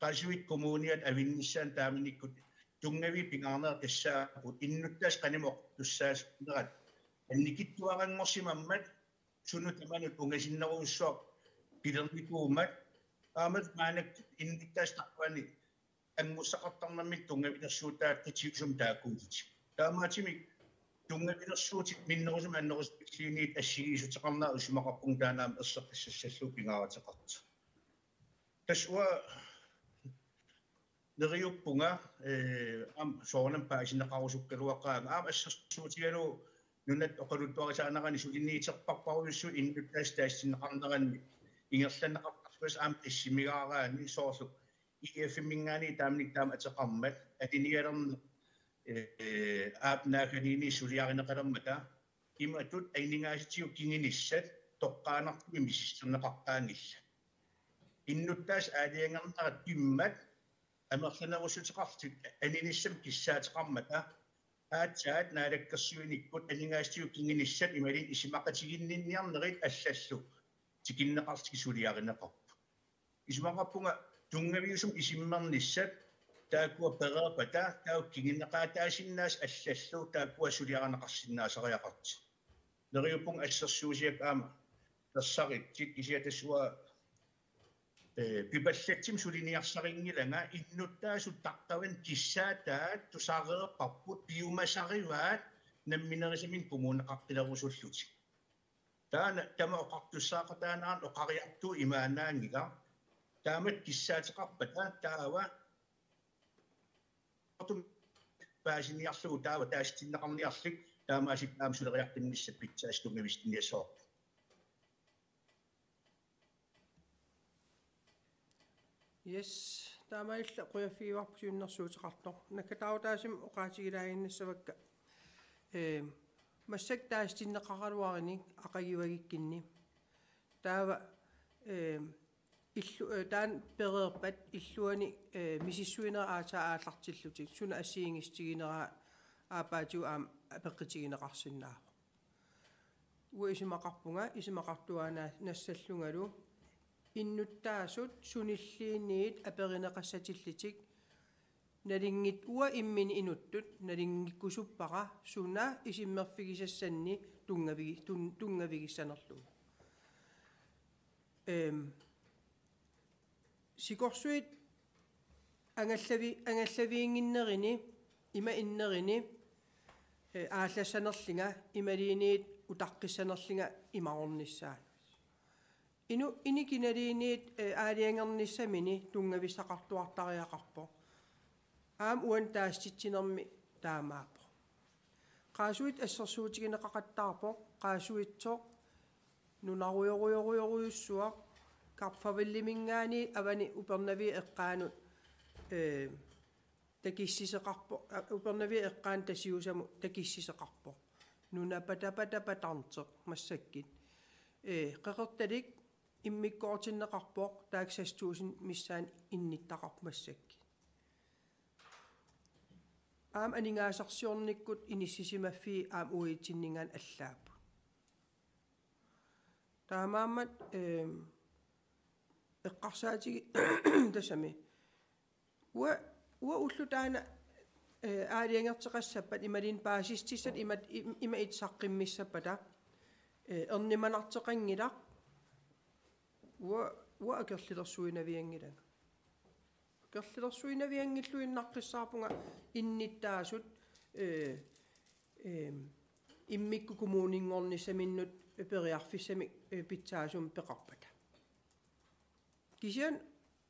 Qaasuit Kommuniata avinnissaanut taamanikkut tunngaviit pingaarnerat tassaapput innuttaasut qanimut oqartussaasarnerat annikitsuaranngorsimammat sunut tamanut ungasinnerujussuaq pilernikuummat aamma maannakkut innuttaasut taakkuani angussaqartarnermik tunngavilersuutaat qitiusumik taakkuusutit. Taamaattumik tunngavilersuutit minnerusumik annerusumilluunniit assigiissuteqarnerat isumaqarpunga taanna aamma erseqqissassallugu pingaaruteqartoq. Tassa uanga neriuppunga, ee, aamma soorunami paasineqarusukkaluaqaanga. Aamma assersuutigalugu nunatta oqaluttuarisaanerani suliniuterparparujussuit innuttaasut taasitinneqarneranni ingerlanneqartarluassat aamma qissimigaaraanni soorlu E F-iminngaanniit taamanikkut taama ateqarmat, alinialerneq, ee, aap naaggaaniinniit suliarineqalermata, imatut aningaasatigut kingunissat toqqaannartumik misissorneqaqqaanngillat. Innuttaasut aalajangernerat pimmat amerlanerussuteqarlutik aninissamik kissaateqarmata, aatsaat naalakkersuinikkut aningaasatigut kingunissat imaluunniit isumaqatiginninniarnerit allallu tikinneqarlutik suliarineqarput. Isumaqarpunga tunngaviusumik isummernissat taakkua pereerpata taakku kinguneqaataasinnaasut allallu taakkua suliarineqarsinnaasariaqartut. Neriuppunga assersuusiat aamma ersaritsit kisianni tassa uanga, ee, pipallatsumik suliniarsarinngilanga innuttaasut taqqavani kissaataat tusareerparput piumasarivaat namminerusumik kommuneqaqqilerusullutik. Taanna tama oqartussaaqataanerani oqariartuuvoq imaannaanngilaq. Taamatut kissaateqarpata taava paasiniarlugu taava taasitinneqarniarlugu taamaasiit aamma suleriaqqinnissaq pitsaasumik tunngavissinniassavarput. Yes, taamaalilluta qujaffigivarput siunnersuuteqartoq. Naggataarutaasumik oqaatigilaaginnassavakka. Ee, massakkut taasitinneqaraluarinik aqagivagikkinni. Taava, ee, illu-, ee, taanna pereerpat illuanik, ee, misissuinerit aatsaat aallartillutik, suna assigiinngissutigineraat aappaatigut aamma apeqqutigineqarsinnaavoq. Uanga isumaqarpunga, isumaqartuaannassallugalu innuttaasut sunilluunniit aperineqassatillutik, nalunngit-, uanga imminut inuttut nalunngikkusuppara suna isummerfigisassannik tunngavigi-, tun-, tunngavigissanerlugu. Ehm, sikorsuit angallavi-, angallaviginnginnerini, ima innerini, eh, aallassanerlunga, imaluunniit utaqqissanerlunga imarornissaanut. Inu-, inuk kinaluunniit, eh, aalajangernissaminut tunngavissaqartuartariaqarpoq. Aamma uani taasititsinermi taamaappoq. Qaasuitsoq assersuutigineqaqattaarpoq, qaasuitsoq nunarujorujorujorujussuaq, Kap Farveliminngaanniit avani Upernaviup eqqaanut, ee, takussisoqarpoq, a, Upernaviup eqqaanut Tasiusamut takussisoqarpoq. Nuna patapatapatartoq massakkut. Ee, qeqertalik immikkoortinneqarpoq, taakku seks tusind missaanni innuttaqarpoq massakkut. Aamma aningaasarsiornikkut inissisimaffiit aamma uatsinngaanniit allaapput. Taamaammat, ehm, eqqarsaatigi-, tassami. Uanga, uanga ulloq taanna, eh, aalajangertoqassappat imaluunniit paasissutissat ima, im-, ima itsaqqimmissappata, eh, ernumanartoqanngilaq, uanga, uanga akerlilersuinavianngilanga. Akerlilersuinavianngilluinnaqqissaarpunga innuttaasut, eh, eh, immikkut kommuninngornissaminnut periarfissamik, eh, pitsaasumik peqarpata. Kisianni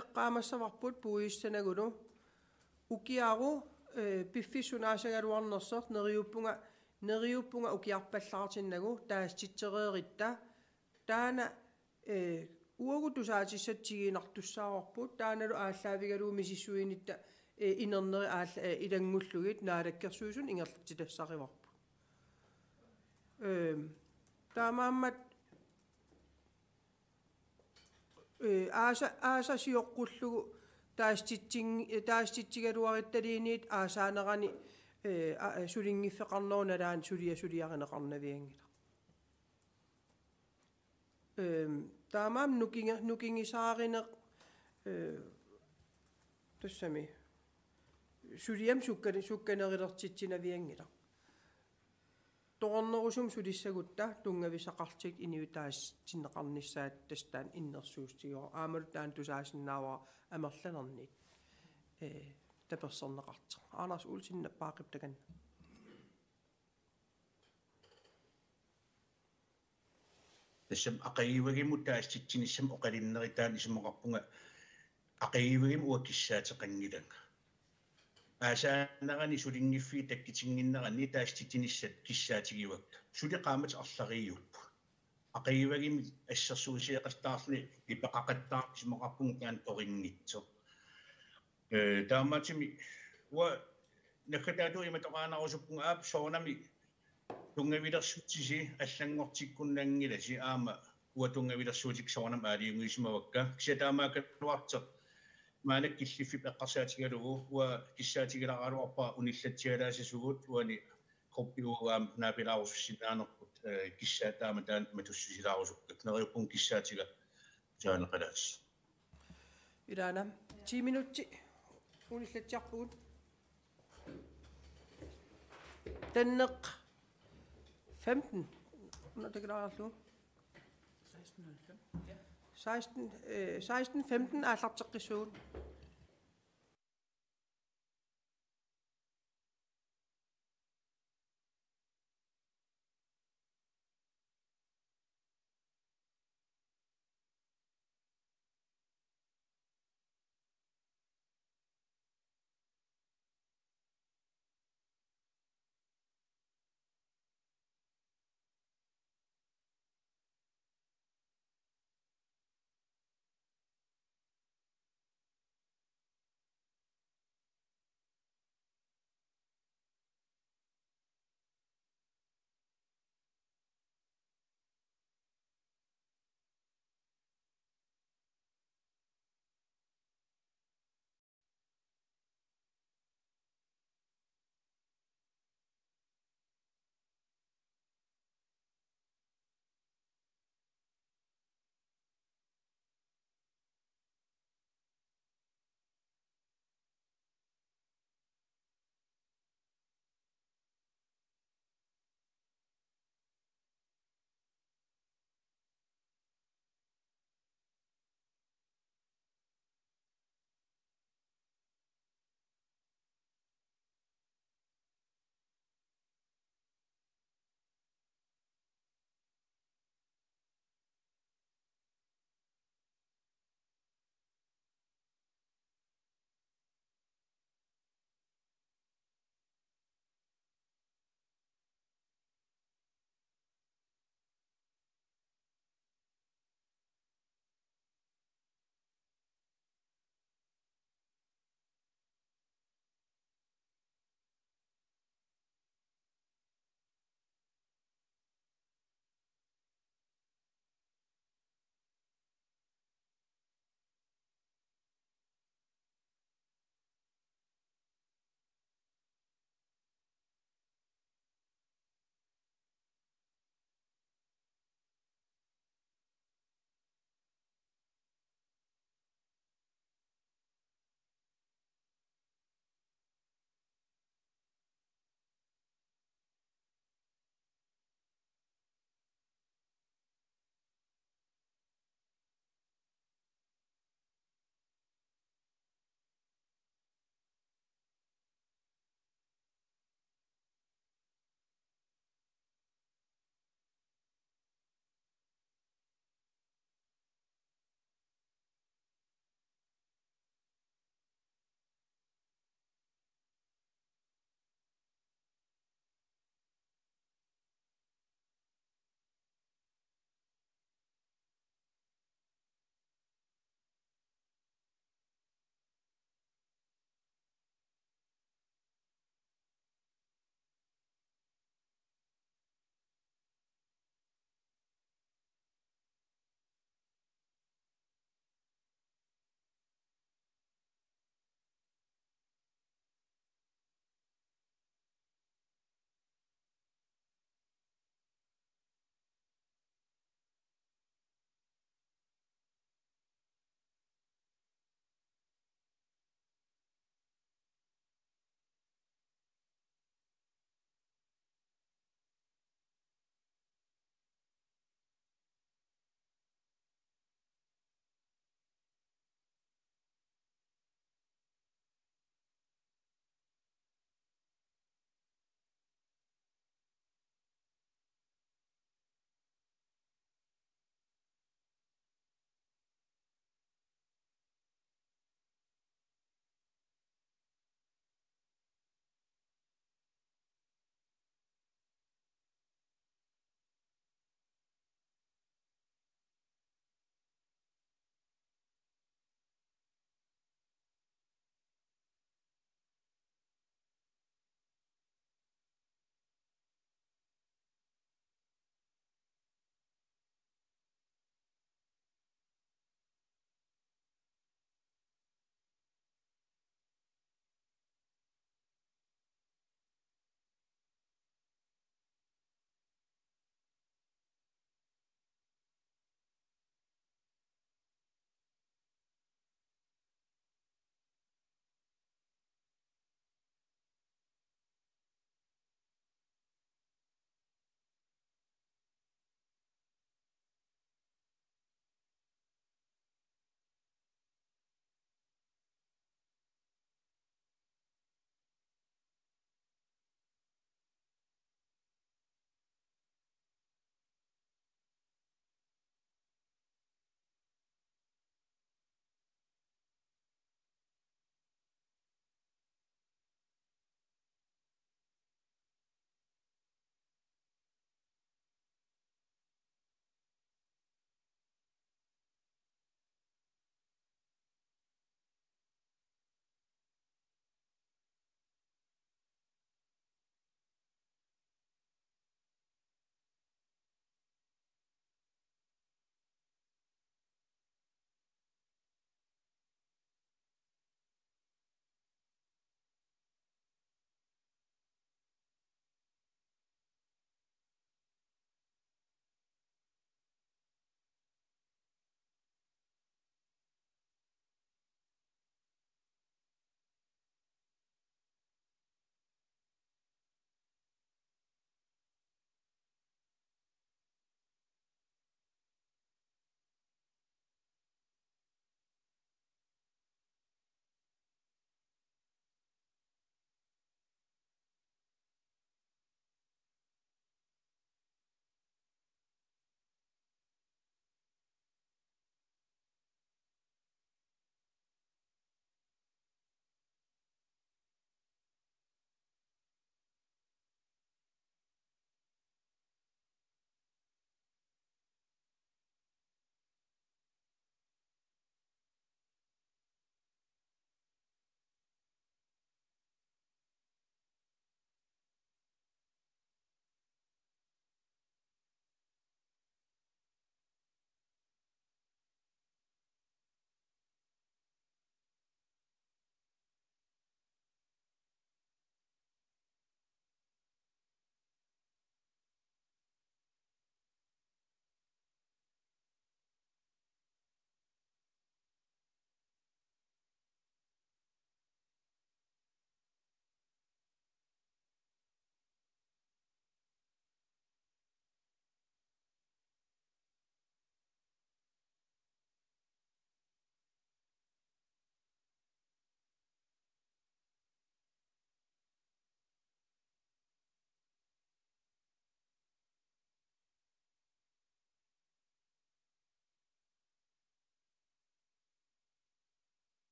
eqqaamassavarput puiussanagulu ukiaru, eh, piffissaq sunaasagaluarnersoq neriuppunga, neriuppunga ukiarpallaartinnagu taasititsereeritta taanna, eh, uagut tusaatissatut tigunartussaavarput, taannalu aallaavigalugu misissuinitta, eh, inerneri aalla-, eh, ilanngullugit Naalakkersuisunut ingerlatsitassarivarput. Ehm, taamaammat, eh, aasa-, aasaq sioqqullugu taasititsing-, eh, taasititsigaluaruttaluunniit aasaanerani, eh, a-, eh, sulinngiffeqarnerup nalaani sulia-, suliarineqarnavianngilaq. Ehm, taamaammat nukinga-, nukingisaarineq, eh, tassami. Suliamut sukkani-, sukkanerulertitsinavianngilaq. Toornerusumik sulissagutta tunngavissaqartut inuit taasitinneqarnissaat tassa taanna innersuussutigaara. Aammalu taanna tusaasinnaavara amerlanerniit, eh, taperserneqartoq. Anders Olsen, Nappaaqqip takanna. Tassami aqagivagumut taasititsinissamut oqalunnerit taanna isumaqarpunga aqagivagumut uanga kissaateqanngilanga. Aasaanerani sulinngiffiit takkutinnginneranni taasititsinissat kissaatigivakka. Suli qaammatit arlariupput. Aqagivagumik assersuusiaqattaarluni ipeqaqattaarneq isumaqarpunga taanna torinngitsoq. Ee, taamaattumik uanga naggataatut imatoqaannarusuppunga aap soorunami tunngavilersuutisi allanngortikkunnanngilasi aamma uanga tunngavilersuutikka soorunami aalajangiusimavakka. Kisianni taamaakkaluartoq maannakkut killiffiup eqqarsaatigalugu uanga kissaatigilaaraluarpara unillatsialaassasugut uani gruppi uagut aamma naapilaarusussinnaanerput, ee, kissaat taama taanna matussusilaarusukkakka. Neriuppunga kissaatiga tusaaneqalaassaaq. Ilaana, ti minutsit unillatsiarpugut. Tanneq femten. Una takilaarlu. Seksten, øh, seksten femten aallarteqqissuugut.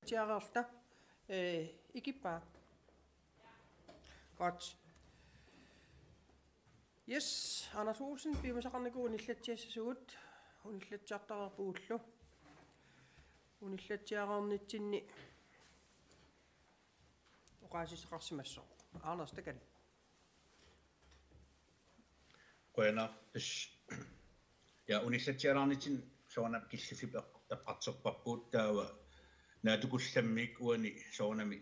Tiareerta, eh, ikippaa. Godt. Yes, Anders Olsen, piumasaqarnikuuvoq unillatsiassasugut, unillatsiartareerpugullu. Unillatsiareernitsinni oqaasissaqarsimassooq. Anders, takanna. Qujanaq, tassa. Ja, unillatsialaarnitsinni soorunami killiffik eq-, eqqartorparput, taava naatsukullammik uani soorunami,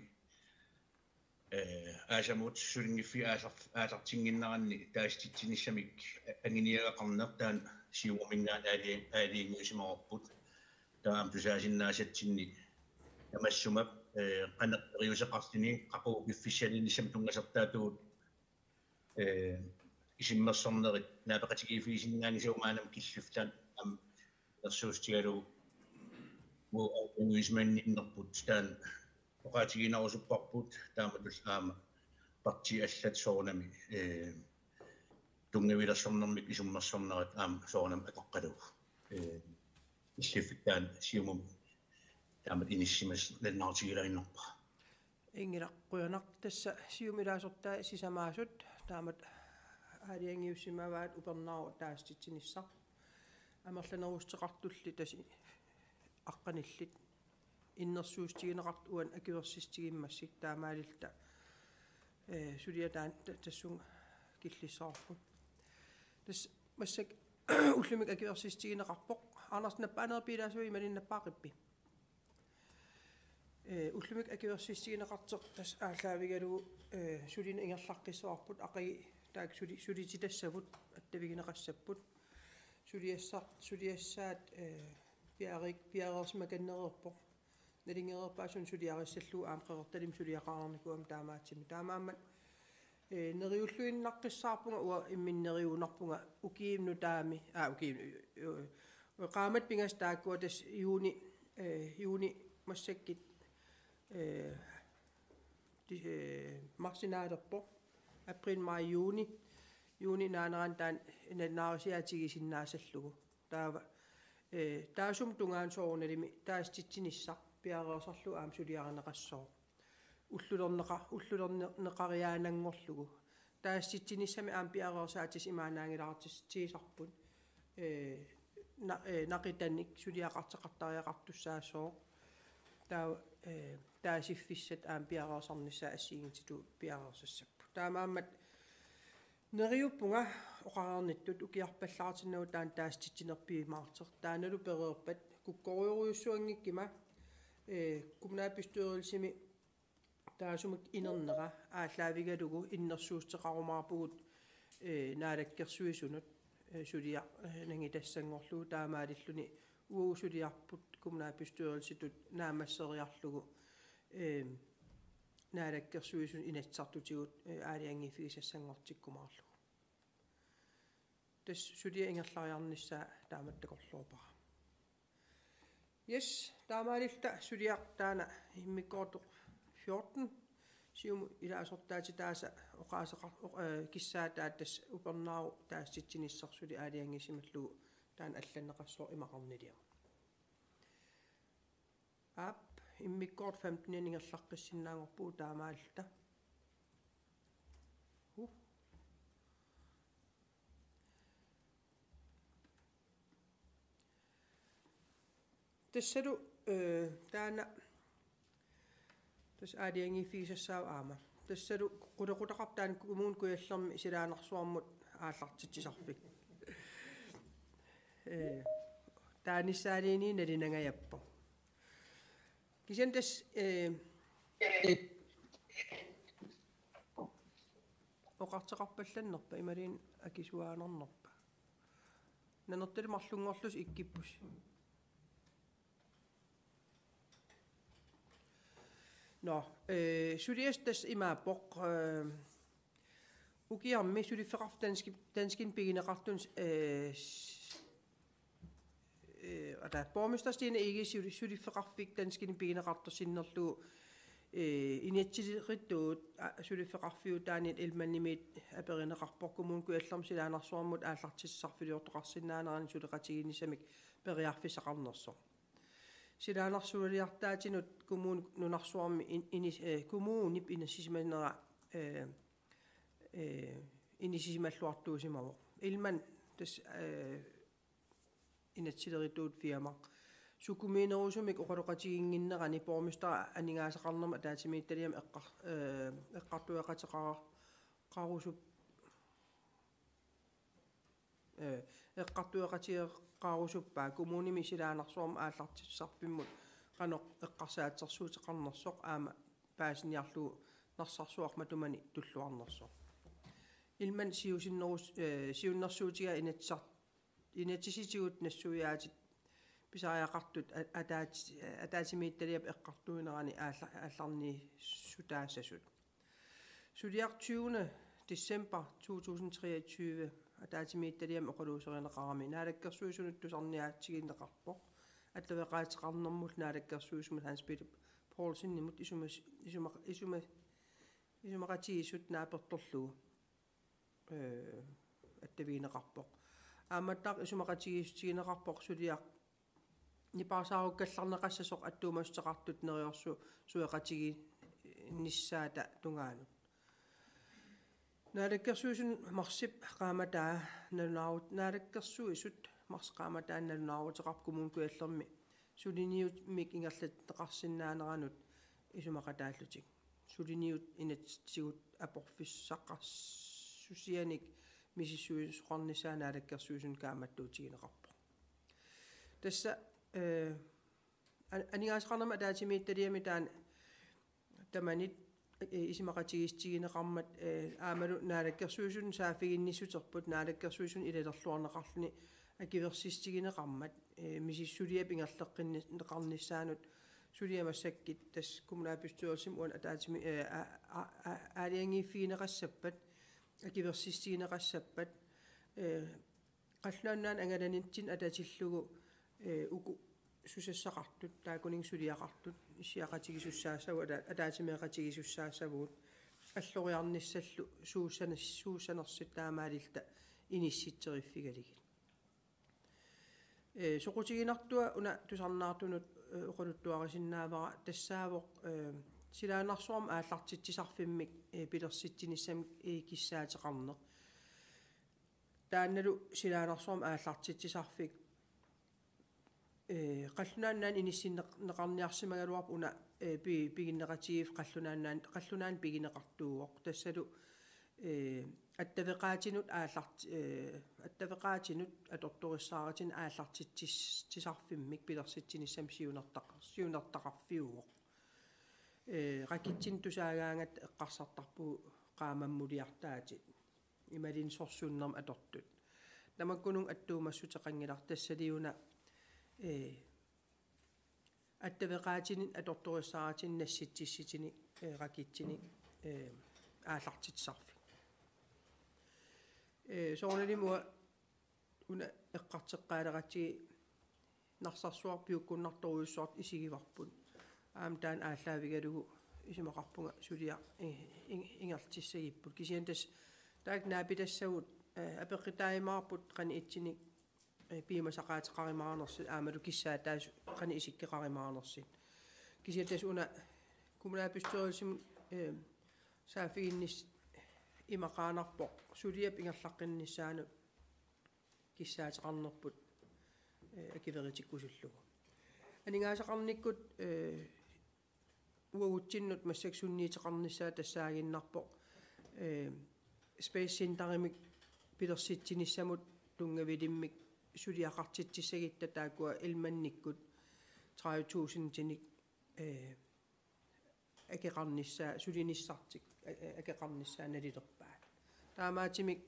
eh, aasamut sulinngiffiit aallar-, aallartinnginneranni taasititsinissamik anguniagaqarneq taanna Siumuminngaanniit aali-, aalajangiusimavarput. Taava aamma tusaasinnaassatsinni tamassumalu, eh, qanoq periuseqarluni, qaqugu piffissalinnissamut tunngasortaatigut, eh, isummersornerit naapeqatigiiffigisinnaanngisagut maannamut killiffik taanna aamma innersuussutigalugu uagut anguniusimanninnerput taanna oqaatiginerusupparput, taamatullu aamma partiit allat soorunami, eh, tunngavilersornermik isummersornerat aamma soorunami atoqqalugu. Eh, killiffik taanna Siumumi taamatut inissisimasut nalunaarutigilaannarpara. Inngilaq, qujanaq, tassa Siumup ilaasortai sisamaasut taamatut aalajangiusimavaat upernaaq taasititsinissaq. Amerlanerussuteqartulli tassa aqqanillit innersuussutigineqartut uani akuersissutigimmassuk, taamaalilluta, eh, suliaq taanna ta-, tassunga killissavarput. Tassa massakkut ullumikkut akuersissutigineqarpoq. Anders, nappaanerit piilaassavat imaluunniit nappaaqippi? Eh, ullumikkut akuersissutigineqartoq tassa aallaavigalugu, eh, sulineq ingerlaqqissavarput, aqagu taakku suli-, sulititassavut attavigineqassapput. Suliassar-, suliassaat, eh, piareer-, piareersimakannereerpoq. Nalunngereerpaa suna suliarissallugu aamma Qeqertalimmi suliaqareernikuugama taamaattumik. Taamaammat, eh, neriulluinnaqqissaarpunga, uanga imminut neriuunarpunga ukiumi nutaami, aa, ukiumi, eh, eh, qaammatit pingasut taakkua tassa juuni, eh, juuni massakkut, eh, ti-, eh, marsi naalerpoq, april, maj, juuni, juuni naanerani taanna nalunaarutigisinnaassallugu. Taava, eh, taassuma tungaanut soorunalimi taasititsinissaq piareersarlugu aamma suliarineqassooq. Ullulerneqa-, ullulerneqariaananngorlugu. Taasititsinissami aamma piareersaatissat imaannaanngilaartigisarput. Eh, na-, eh, naqitanik suliaqartoqartariaqartussaassooq. Taava, eh, taasiffissat aamma piareersarnissaat assigiinngitsutigut piareersassapput. Taamaammat neriuppunga oqareernittut, ukiarpallaartinnagu taanna taasititsineq piumaartoq. Taannalu pereerpat kukkorujorujussuanngikkuma, eh, kommunalbestyrelsimi taassuma inernera aallaavigalugu innersuussuteqarumaarpugut, eh, Naalakkersuisunut, eh, suliaq, eh, nangitassanngorlugu, taamaalilluni uagut suliarput kommunalbestyrelsitut naammasseriarlugu, eh, Naalakkersuisuni Inatsisartutigut, eh, aalajangiiffigisassanngortikkumaarlugu. Tassa suliap ingerlariarnissaa taamatut takorloorpara. Yes, taamaalilluta suliaq taanna immikkoortoq fjorten. Siumup ilaasortaatitaasa oqaaseqar-, oq-, eh, kissaataat tassa upernaaq taasititsinissaq suli aalajangiisimallugu taanna allanneqassooq imaqarniliamut. Aap, immikkoortoq femten ingerlaqqissinnaanngorpugut taamaalilluta. Huh. Tassalu, eh, taanna, tassa aalajangiiffigisassaavoq aamma. Tassalu qulequtaqarpoq taanna Kommune Kujallermi silaannarsuarmut aallartitsisarfik. Eh, taanissaaniinni nalinangajappoq. Kisianni tassa, eh, oqartoqarpallannerpa imaluunniit akisuaannarnerpa? Nanertalik marlunngorlusi ikkippusi. Nå, eh, suliassaq tassa imaappoq, eh, ukiarmi suliffeqarfik danski-, danskini pigineqartuni, eh, s-, eh, ata, borgmester Stine Egede suli-, suliffeqarfik danskini pigineqartoq sinnerlugu, eh, inatsisilerituut, a, suliffeqarfiutaanit Ellemannimiit aperineqarpoq Kommune Kujallermi silaannarsuarmut aallartitsisarfiliortoqarsinnaanerani suleqatigiinnissamik periarfissaqarnersoq. silaannarsualiartaatinut kommunit nunarsuarmi in-, inis-, eh, kommunip inissisimanera, eh, eh, inissisimalluartuusimavoq. Ilman tassa, eh, inatsisilerituut firma. Sukumiinerusumik oqaloqatiginnginnerani borgmesteri aningaasaqarnermut ataatsimiititaliami eqqar-, eh, eqqartueqateqarusup-, eh, eqqartueqatigeqarusuppaa kommunimi silaannarsuarmi aallartitsisarfimmut qanoq eqqarsaatsersuuteqarnersoq aamma paasiniarlugu Narsarsuaq matumani tulluarnersoq. Ilman siusinnerus-, eh, siunnersuutiga inatsisar-, inatsisitigut nassuiaatit pisariaqartut a-, ataat-, ataatsimiititaliap eqqartuinerani aalla-, aallarniissutaassasut. Suliaq tyvende december to tusind treogtyve ataatsimiititaliami oqaluuserineqarami Naalakkersuisunut tusarniaatigineqarpoq. Attaveqaateqarnermut Naalakkersuisumut Hans Peter Poulsenimut isumas-, isuma-, isuma-, isumaqatigiissut naapertorlugu, eh, attavigineqarpoq. Aammattaaq isumaqatigiissutigineqarpoq suliaq nipaarsaarukkallarneqassasoq attuumassuteqartut neriorsueqatigiinnissaata tungaanut. Naalakkersuisut marsip qaammataa nalunaarut-, Naalakkersuisut marsip qaammataa nalunaaruteqarpoq Kommune Kujallermi suliniummik ingerlanneqarsinnaaneranut isumaqataallutik. Suliniut inatsisitigut aporfissaqarsusianik misissuisoqarnissaa Naalakkersuisunut kaammattuutigineqarpoq. Tassa, eh, an-, aningaasaqarnermut ataatsimiititaliami taanna tamanit, eh, isumaqatigiissutigineqarmat, eh, aammalu Naalakkersuisunut saaffiginnissuterput Naalakkersuisunut ilalerluarneqarluni akuersissutigineqarmat, eh, misissuliap ingerlaqqinneqarnissaanut suliaq massakkut tassa kommunalbestyrelsimi uani ataatsimi, eh, a-, a-, a-, aalajangiiffigineqassappat, akuersissutigineqassappat, eh, Qallunaat Nunaanni angalanitsinni atatillugu, eh, uku susassaqartut, taakkunannga suliaqartut, issiaqatigiissussaassavagut, ata-, ataatsimeeqatigiissussaassavagut, alloriarnissallu suussanas-, suussanersut taamaalilluta inissitseriffigalugit. Eh, soqutiginartua una tusarnaartunut, eh, oqaluttuarisinnaavara tassaavoq, eh, silaannarsuarmi aallartitsisarfimmik, eh, pilersitsinissamik, eh, kissaateqarneq. Taannalu silaannarsuarmi aallartitsisarfik, eh, Qallunaat Nunaanni inissinneq-, neqarniarsimagaluarpoq una, eh, pi-, piginneqatigiiffik Qallunaat Nunaanni, Qallunaanni pigineqartuuvoq. Tassalu, eh, attaveqaatinut aallart-, eh, attaveqaatinut atortorissaarutinut aallartitsis-, -tisarfimmik pilersitsinissamik siunertaq-, siunertaqarfiuvoq. Eh, rakitsinik tusaagaangatta eqqarsartarpugut qaamammuliartaatit. Imaluunniit sorsunnermik atortut. Tamakkununnga attuumassuteqanngilaq tassaliuna, eh, attaveqaatinik atortorissaarutinnik nassitsissutinik, eh, rakitsinik, eh, aallartitsisarfik. Eh, soorunalimi uanga una eqqarteqqaaleratsigit Narsarsuaq piukkunnartorujussuartut isigivarput. Aamma taanna aallaavigalugu isumaqarpunga suliaq i-, i-, ingerlatissagipput. Kisianni tassa taakku naapitassagut, eh, apeqqutaajumaarput qanoq ittunik, eh, piumasaqaateqarumaarnersut aammalu kissaataasut qanoq isikkoqarumaarnersut. Kisianni tassa una kommunalbestyrelsimut, eh, saaffiginnissaq imaqaannarpoq suliap ingerlaqqinnissaanut kissaateqarnerput, eh, akueritikkusullugu. Aningaasaqarnikkut, eh, uagutsinnut massakkut sunniuteqarnissaa tassaaginnarpoq, eh, Space Centerimik pilersitsinissamut tunngavilimmik suliaqartitsissagutta taakkua Ellemannikkut tredive tusindinik, eh, akeqarnissaa, sulinissartik, a-, a-, akeqarnissaa nalilerpaat. Taamaattumik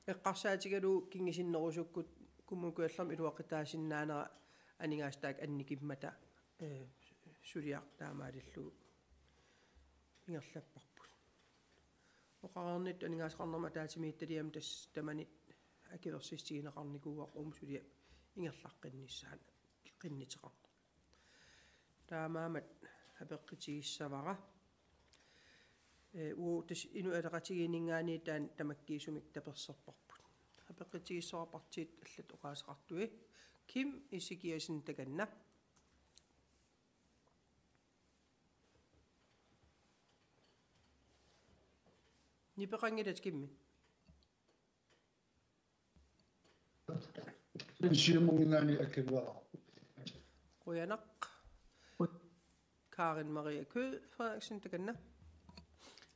eqqarsaatigalugu kingusinnerusukkut Kommune Kujallermi iluaqutaasinnaanera aningaasat taakku annikimmata, eh, suliaq taamaalillugu ingerlapparput. Oqareernittut aningaasaqarnermut ataatsimiititaliami tassa tamanit akuersissutigineqarnikuuarput uuma suliap ingerlaqqinnissaa qinnuteqarneq. Taamaammat apeqqutigissavara. Eh, uagut tassa Inuit Ataqatigiinninngaanniit taanna tamakkiisumik taperserparput. Apeqqutigissavara partiit allat oqaaseqartui. Kim Ezekiassen takanna. Nipeqanngilatit, Kimmi. Siumunngaanniit akuerput. Qujanaq. Karen Marie Kyed Frederiksen, takanna.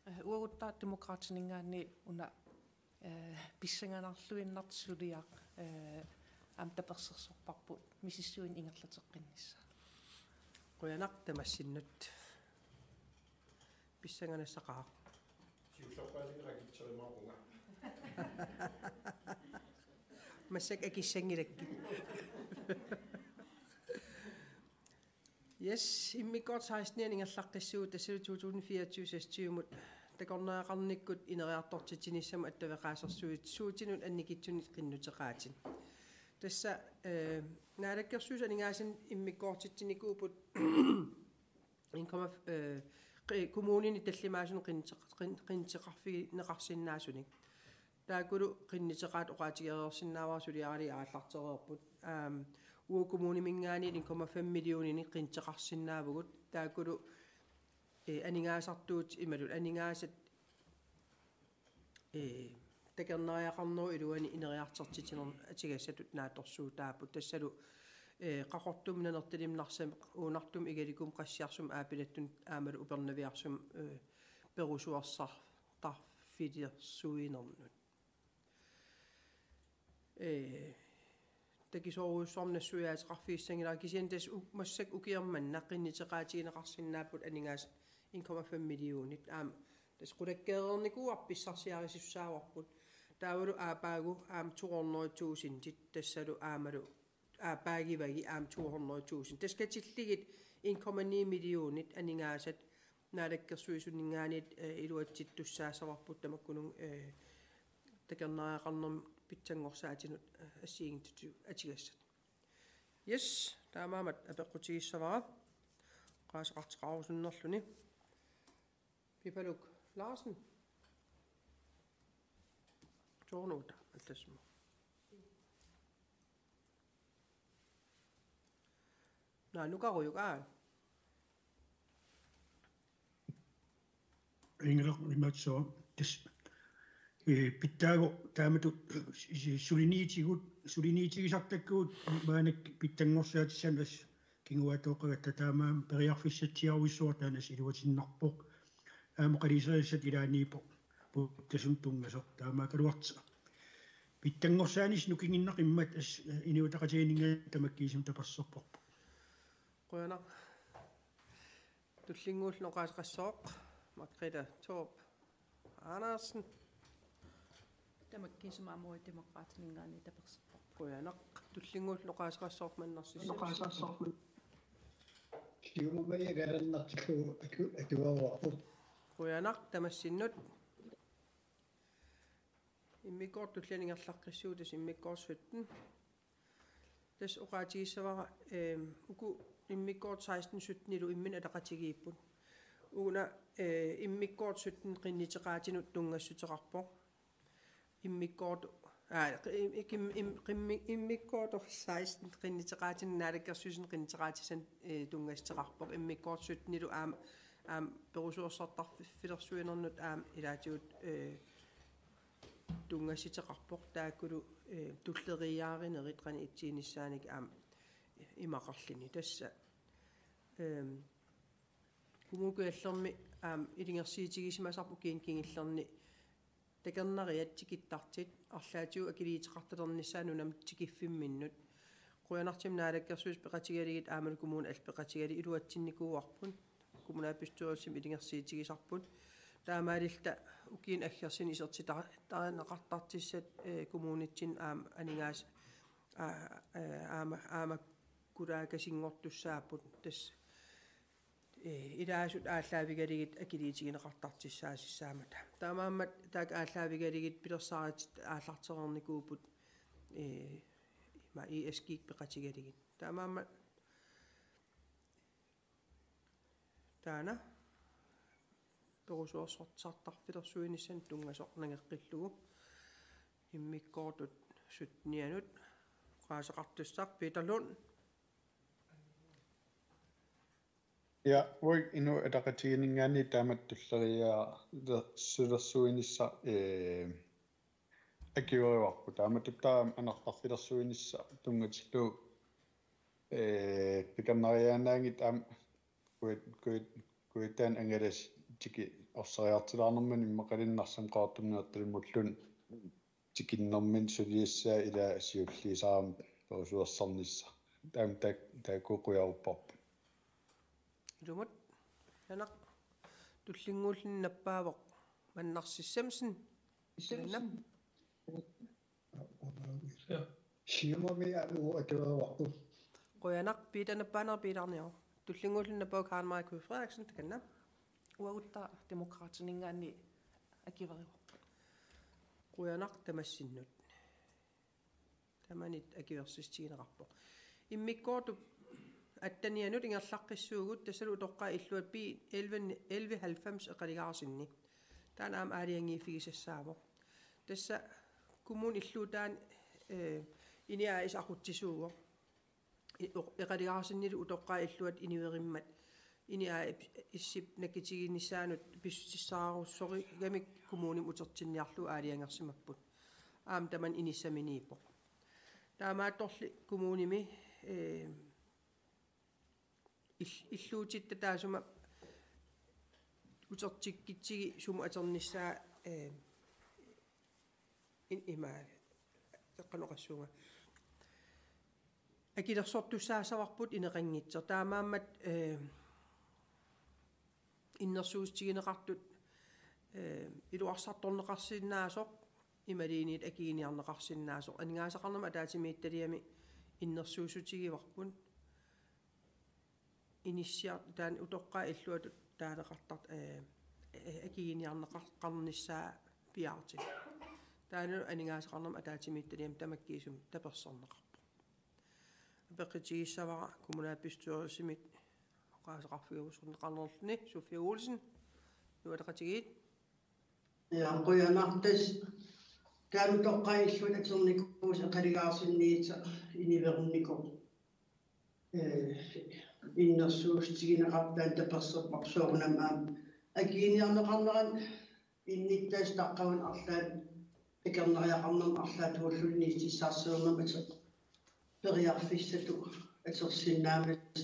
Eh, uaguttaaq Demokraatininngaanniit una, eh, pissanganarluinnartoq suliaq, eh, aamma tapersersorparput misissuineq ingerlateqqinnissaa. Qujanaq, tamassinnut. Pissanganassaqaaq. Siullerpaasini qakitserumaarpunga. Massakkut akissanngilakkit. Yes, immikkoortoq seksten ingerlaqqissuugut, tassalu to tusind fireogtyve seksogtyvemut takornariaqarnikkut ineriartortitsinissamut attaveqaasersuit suutinut annikitsunik qinnuteqaatit. Tassa, eh, Naalakkersuisut aningaasanik immikkoortitsinikuupput en komma, eh, qi-, kommunini tallimaasunut qinnuteq-, qin-, qinnuteqarfigineqarsinnaasunik. Taakkulu qinnuteqaat oqaatigereersinnaavara, suliaralugit aallartereerput. Aam, uagut kommuniminngaanniit en komma fem millioninik qinnuteqarsinnaavugut. Taakkulu, eh, aningaasartuut imaluunniit aningaasat, eh, takornariaqarnerup iluani ineriartortitsinermut atugassatut naatsorsuutaapput. Tassalu, eh, Qaqortumi, Nanortalimmi, Narsami, Uunartumi, Igalikumi, Qassiarsumi, Aapilattumut aammalu Upernaviarsumut, eh, perusuersartarfilersuinermut. Eh, takisoorujussuarmik nassuiaateqarfigissanngilara, kisianni tassa u-, massakkut ukioq manna qinnuteqaatigineqarsinnaapput aningaasat en komma fem millionit. Aamma tassa qulakkeereernikuuarput, pissarsiarisussaavarput. Taavalu aappaagu aamma to hundrede tusindit, tassalu aammalu aappaagivagit aamma to hundrede tusind. Tassa katillugit en komma ni millionit aningaasat Naalakkersuisuninngaanniit, eh, iluatsittussaassavarput tamakkununnga, eh, takornariaqarnermut pitsanngorsaatinut, eh, assigiinngitsutigut atugassat. Yes, taamaammat apeqqutigissavara. Oqaaseqartoqarusunnerluni. Pipaluk Larsen. Soorunami allassimavoq. Naa, nukarujuk, aa. Ingerlaq imaattoq, tassa, eh, pitsaaneq taamatut, eh, suliniutigut, suliniutigisartakkagut maannakkut pitsanngorsaatissanik kinguaattooqqagatta, taamaammat periarfissatsiarujussuaq taanna iluatinnarpoq. Aamma oqaluuserisassat ilaanniippoq puttasunut tunngasoq, taamaakkaluartoq. Pitsanngorsaanissamut nukinginnaqimmat, as-, Inuit Ataqatigiinninngaanniit tamakkiisumik tapersersorparput. Qujanaq. Tullinnguullugu oqaaseqassooq Margrethe Thorup Andersen. Tamakkiisumik aamma Demokraatininngaanniit tapersersorparput. Qujanaq. Tullinnguullugu oqaaseqassooq Manna Sisimiut. Siumummi agalernartigu aku-, akueruarput. Qujanaq tamassinnut. Immikkoortut tullianut ingerlaqqissuugut, tassa immikkoortoq sytten. Tassa oqaatigissavara, ehm, uku immikkoortut seksten syttenilu imminnut ataqatigiipput. Una, eh, immikkoortoq sytten qinnuteqaatinut tunngassuteqarpoq. Immikkoortoq, aa, qi-, im-, im-, im-, qimmi-, immikkoortoq seksten qinnuteqaatinut Naalakkersuisuni qinnuteqaatissanik, eh, tunngassuteqarpoq. Immikkoortoq syttenilu aamma, aamma perusuersartarfilersuinernut aamma ilaatigut, eh, tunngassuteqarpoq, taakkulu, eh, tulleriiaarinerit qanoq itsiinissaanik aamma imaqarluni. Tassa, ehm, Kommune Kujallermi aamma ilungersuutigisimasarput ukiuni kingullerni takornariat tikittartut arlaatigut akiliuteqartalernissaat nunamut tikiffimminnut. Qujanartumik Naalakkersuisut peqatigalugit aammalu kommunit allat peqatigalugit iluatsinnikuuarput. Kommunalbestyrelsimi ilungersuutigisarput. Taamaalilluta ukiuni aggersuni isertita-, -tarineqartartussat, eh, kommunitsinni aamma aningaas-, aa, eh, aamma, aamma kulaakasinngortussaapput. Tassa, eh, ilaasut aallaavigalugit akiliutigineqartartussaasussaammat. Taamaammat taakku aallaavigalugit pilersaarutit aallartereernikuupput, eh, ima I S G-k peqatigalugit. Taamaammat taanna perusuersartarfilersuinissamut tunngasoq nangeqqillugu. Immikkoortut syttenianut oqaaseqartussaq Peter Lund. Ja, uagut Inuit Ataqatigiinninngaanniit taamatut tulleriiaarsilersuinissaq, ee, akuerivarput. Taamatut taava anartarfilersuinissaq tunngatillugu, ee, pikkornariaannaanngitsoq aamma kuit-, kuit-, kuitaani angalasut tiki orsariartilaarnermini immaqaluunniit Narsami, Qaqortumi, Nanortalimmiluunniit tikinnermini suliassaa ilaa siulliusarami perusuersarnissaq. Taama taak-, taakku qujarupparput. Ilumut, Janak, tullinnguulluni nappaavoq Mannarsi Samsen. Samsen. Nap. Siumumi aamma akuerivarput. Qujanaq, Peter nappaanera piilaarniaruk. Tullinnguulluni nappaavoq Karen Marie Kyed Frederiksen, takanna. Uagutta Demokraatininngaanniit akuerivarput. Qujanaq tamassinnut. Tamanit akuersissutigineqarpoq. Immikkoortup attenianut ingerlaqqissuugut, tassalu utoqqaat illuat B elleve, elleve halvfems eqalugaarsinni. Taanna aamma aalajangiiffigisassaavoq. Tassa kommunip illuutaani, eh, INI A/S aqutsisuuvoq. I-, o-, eqalugaarsinnilu utoqqaat illuat iniverimmat INI A/S-ip nakkutiginissaanut pissutissaarusorigamik kommunimut utertinniarlugu aalajangersimapput. Aamma tamanna inissaminiippoq. Taamaattorli kommunimi, eh, ill-, illuutitta taassuma utertikkutsigit sumut atornissaa, eh, in-, ima, qanoq oqassuunga. Akilersortussaassavarput ineqanngitsoq. Taamaammat, eh, innersuussutigineqartut, eh, iluarsartorneqarsinnaasoq, imaluunniit akiliiniarneqarsinnaasoq. Aningaasaqarnermut ataatsimiititaliami innersuussutigivarput. Inissiar-, taanna utoqqaat illuatut taaneqartart-, eh, eh, akiliiniarneqarnissaa piaartumik. Taanna aningaasaqarnermut ataatsimiititaliami tamakkiisumik tapersersorneqarpoq. Apeqqutigissavara kommunalbestyrelsimi oqaaseqarfiusunneqarnerluni Sofie Olsen, Inuit Ataqatigiit. Ja, qujanaq, tassa taanna utoqqaat illuat atornikuusoq eqalugaarsinniittoq iniverinnikoq. Eh, innersuussutigineqartoq taanna tapersersorparput soorunami aamma akiliiniarneqarnerani innuttaasut taqqavani arlaat pikkornariaqarnermi arlaatigut ulluni inississaarsiornermi ateq-, periarfissatut atorsinnaammat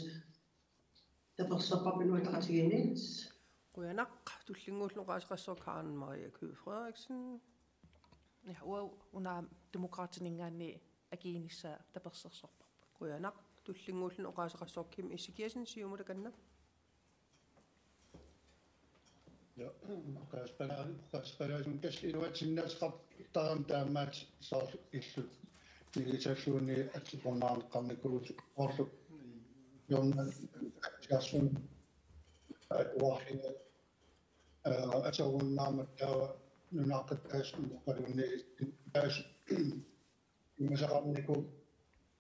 tapersersorparput Inuit Ataqatigiinni. Qujanaq, tullinnguulluni oqaaseqassaaq Karen Marie Kyed Frederiksen. Ja, uanga una Demokraatininngaanniit akiginissaa tapersersorparput. Qujanaq, tullinnguulluni oqaaseqassaaq Kim Ezekiassen, Siumut, takanna. Ja, oqaaseqalaa-, oqaaseqalaasumik tassa iluatsinnaateqartarami taamaattut soorlu illut nigisalluunniit atorunnaarneqarnikuusut soorlu Jordan Petersen, eh, uarliga, eh, atorunnaarmat taava nunaqqataasut oqaluunniit taas imasaqarnikuupput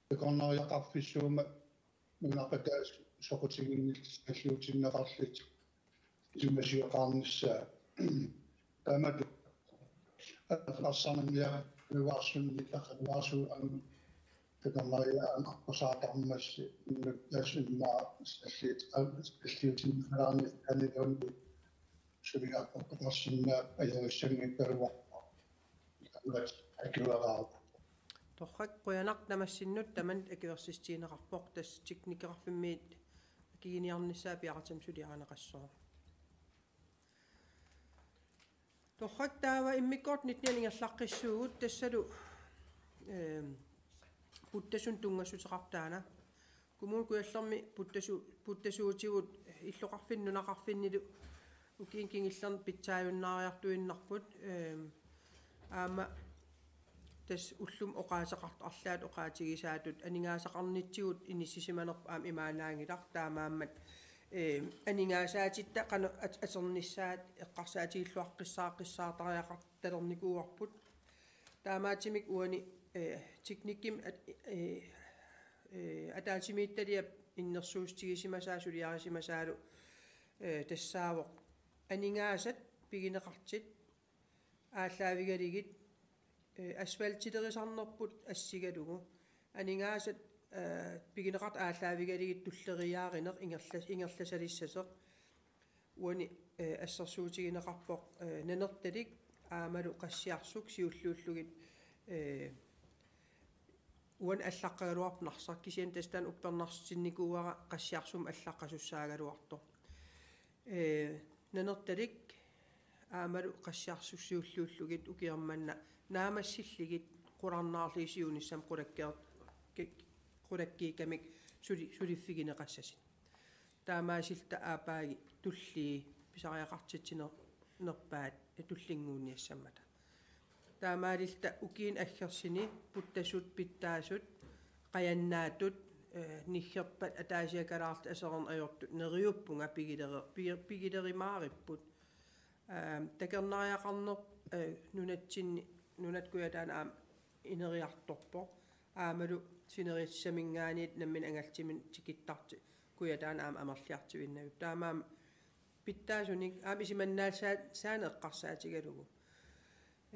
pikkornariaqarfissuummat nunaqqataasut soqutiginnillit salliutinneqarlutik isumasioqarnissaa. Taamatut arsarniarniarsuarsunni taqannaarsuup aamma pikkornariat aamma aqqusaartarmassi innuttaasut immaqa salliut-, salliutinneqalaarnissaanniluunniit suliaqqortoqarsinnaavoq ajorissanngikkaluarpoq. Tamaat akueraarput. Torrak, qujanaq tamassinnut, tamanna akuersissutigineqarpoq, tassa teknikeqarfimmiit akiliiniarnissaa piaartumik suliarineqassaaq. Torrak, taava immikkoortoq nitten ingerlaqqissuugut, tassalu, ehm, puttasunut tunngassuteqartoq taanna. Kommune Kujallermi puttasu-, puttasuutigut illoqarfinni nunaqarfinnilu ukiuni kingullerni pitsaajunnaariartuinnarput, ehm, aamma tassa ullumi oqaaseqartut arlaat oqaatigisaatut aningaasaqarnitsigut inissisimanerput aamma imaannaanngilaq, taamaammat, ehm, aningaasaatitta qanoq at-, atornissaat eqqarsaatigilluaqqissaaqqissaartariaqartalernikuuarput. Taamaattumik uani, eh, teknikkimi at-, eh, eh, ataatsimiititaliap innersuussutigisimasaa suliarisimasaalu, eh, tassaavoq aningaasat pigineqartut aallaavigalugit, eh, asfaltilerisarnerput assigalugu aningaasat eh, pigineqartut aallaavigalugit tulleriiaarineq ingerlas-, ingerlasalissasoq. Uani, eh, assersuutigineqarpoq, eh, Nanortalik aammalu Qassiarsuk siulliullugit, eh, uani allaqqagaluarpoq Narsaq, kisianni tassa taanna uppernarsitinnikuuara Qassiarsummi allaqqasussaagaluartoq. Eh, Nanortalik aammalu Qassiarsuk siulliullugit ukioq manna naammassilligit qularnaarlugit siunissami qulakkeer-, ki-, qulakkeerniarlugu suli-, suliffigineqassasut. Taamaasilluta aappaagit tullii pisariaqartitsinerpaat tullinnguunniassammata. Taamaalilluta ukiuni aggersuni puttasut, pitsaasut, qajannaatut, eh, niggerpat ataasiakkaat aserorneq ajortut neriuppunga pigilere-, pigi-, pigilerumaaripput. Aam, takornariaqarneq, eh, nunatsinni, nunat kujataani aamma ineriartorpoq. Aammalu sinerissaminngaanniit nammineq angaltiminik tikittartut kujataani aamma amerliartuinnavippoq. Taamaammat pitsaasunik aamma isumannaasaaneq eqqarsaatigalugu.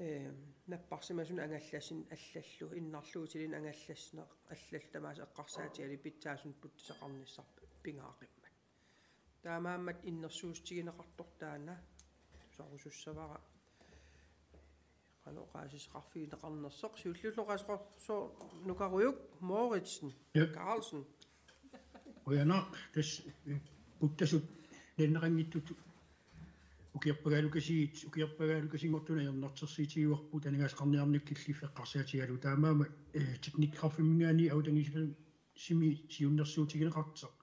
Eh, napparsimasunik angallassineq allallu, innarluutilinnut angallassineq allallu tamaasa eqqarsaatigalugu pitsaasunik puttaseqarnissaq pingaaqimmat. Taamaammat innersuussutigineqartoq taanna tusarusussavara. Qanoq oqaasissaqarfigineqarnersoq, siulliullugu oqaaseqartoq Nukarujuk Mouritsen. Jep. Carlsen. Qujanaq, tassa, eh, puttasut lanneqanngitsut ukiorpagaalukasiit, ukiorpagaalukasinngortut ajornartorsiutigivarput aningaasaqarniarneq killiffik eqqarsaatigalugu, taamaammat, eh, teknikkeqarfimminngaanniit ajutangisimi siunnersuutigineqartoq.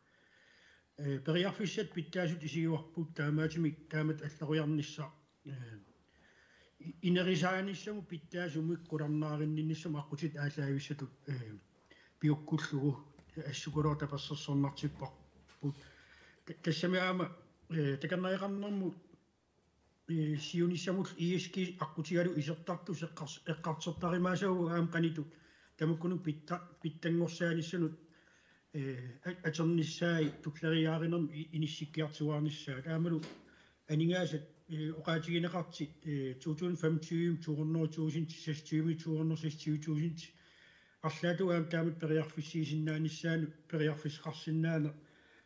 Eh, periarfissat pitsaasut isigivarput taamaattumik taamatut alloriarnissaq, eh, i-, inerisaanissamut pitsaasumik qularnaarinninnissamut aqqutitit aallaavissatut, eh, piukkullugu assukulooq tapersersornartipparput. Ta-, tassami aamma, eh, takornariaqarnermut, eh, siunissamut I S G aqqutigalugu isertartussaq eqqars-, eqqartortarumaassavarput aamma qanoq ittut tamakkununnga pitta-, pitsanngorsaanissamut, eh, a-, atornissaat tulleriiaarinermi i-, inissikkiartuaarnissaat. Taamalu aningaasat, eh, oqaatigineqartut, eh, to tusind femogtyve to hundrede tusind, seksogtyve to hundrede seksogtyve tusind. Arlaatigut aamma taamatut periarfissiisinnaanissaanut, periarfissaqarsinnaaneq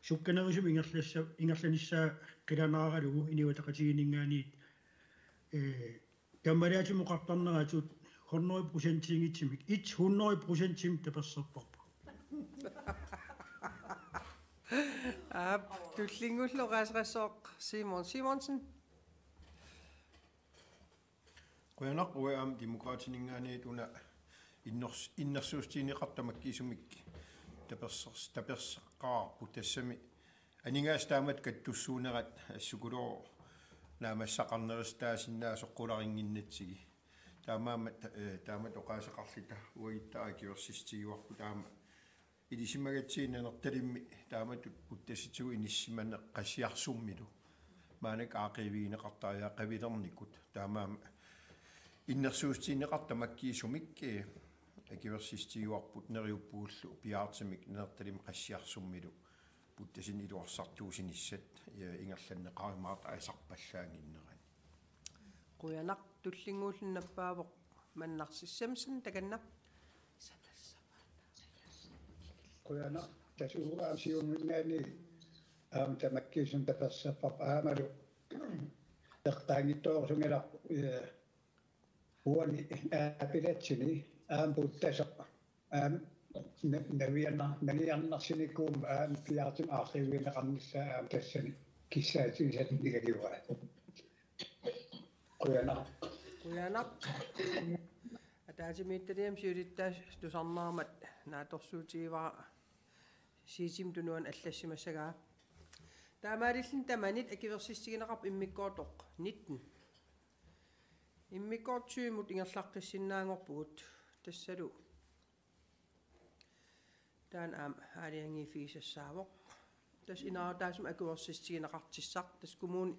sukkanerusumik ingerlassa-, ingerlanissaa qilanaaralugu Inuit Ataqatigiinninngaanniit, eh, kammalaatimut oqartarneratut hundrede procentiinngitsumik, et hundrede procentimik tapersersorparput. Aap, tullinnguullugu oqaaseqassaaq Simon Simonsen. Qujanaq, uanga aamma Demokraatininngaanniit una inners-, innersuussutigineqartoq tamakkiisumik taperser-, taperseqqaarput, tassami aningaasat taamatut kattussuunerat assukulooq naammassaqarnerusutaasinnaasoq qularinnginnatsigit. Taamaammat, eh, taamatut oqaaseqarluta uaguttaaq akuersissutigivarput aamma ilisimagatsigit Nanortalimmi taamatut puttasitigut inissisimaneq Qassiarsummilu. Maannakkut aaqqiivigineqartariaqavilernikut. Taamaammat innersuussutigineqartoq tamakkiisumik, eh, akuersissutigivarput neriuppugullu piaartumik Nanortalimmi Qassiarsummilu puttasunik iluarsartuusinissat, eh, ingerlanneqarumaartoq asarpallaannginnerani. Qujanaq, tullinnguulluni nappaavoq Mannarsissamsen, takanna. Qujanaq, tassa uagut aamma Siumuminngaanniit aamma tamakkiisumik tapersersorparput aammalu eqqaanngitsoorusunngilarput, eh, uani aapilatsini aamma puttasoq aamma na-, naviannar-, naviannarsarnikuummat aamma piaartumik aaqqiivigineqarnissaa aamma tassani kissaatigisanngilagut. Qujanaq. Qujanaq. Ataatsimiititaliami siulittaasup tusarnaarmat naatsorsuutigivara Siisimi Tunuani allassimassagaa. Taamaalilluni tamanit akuersissutigineqarpoq immikkoortoq nitten. Immikkoortoq tyvemut ingerlaqqissinnaanngorpugut, tassalu taanna aamma aalajangiiffigisassaavoq. Tassa inaarutaasumik akuersissutigineqartussaq, tassa kommuni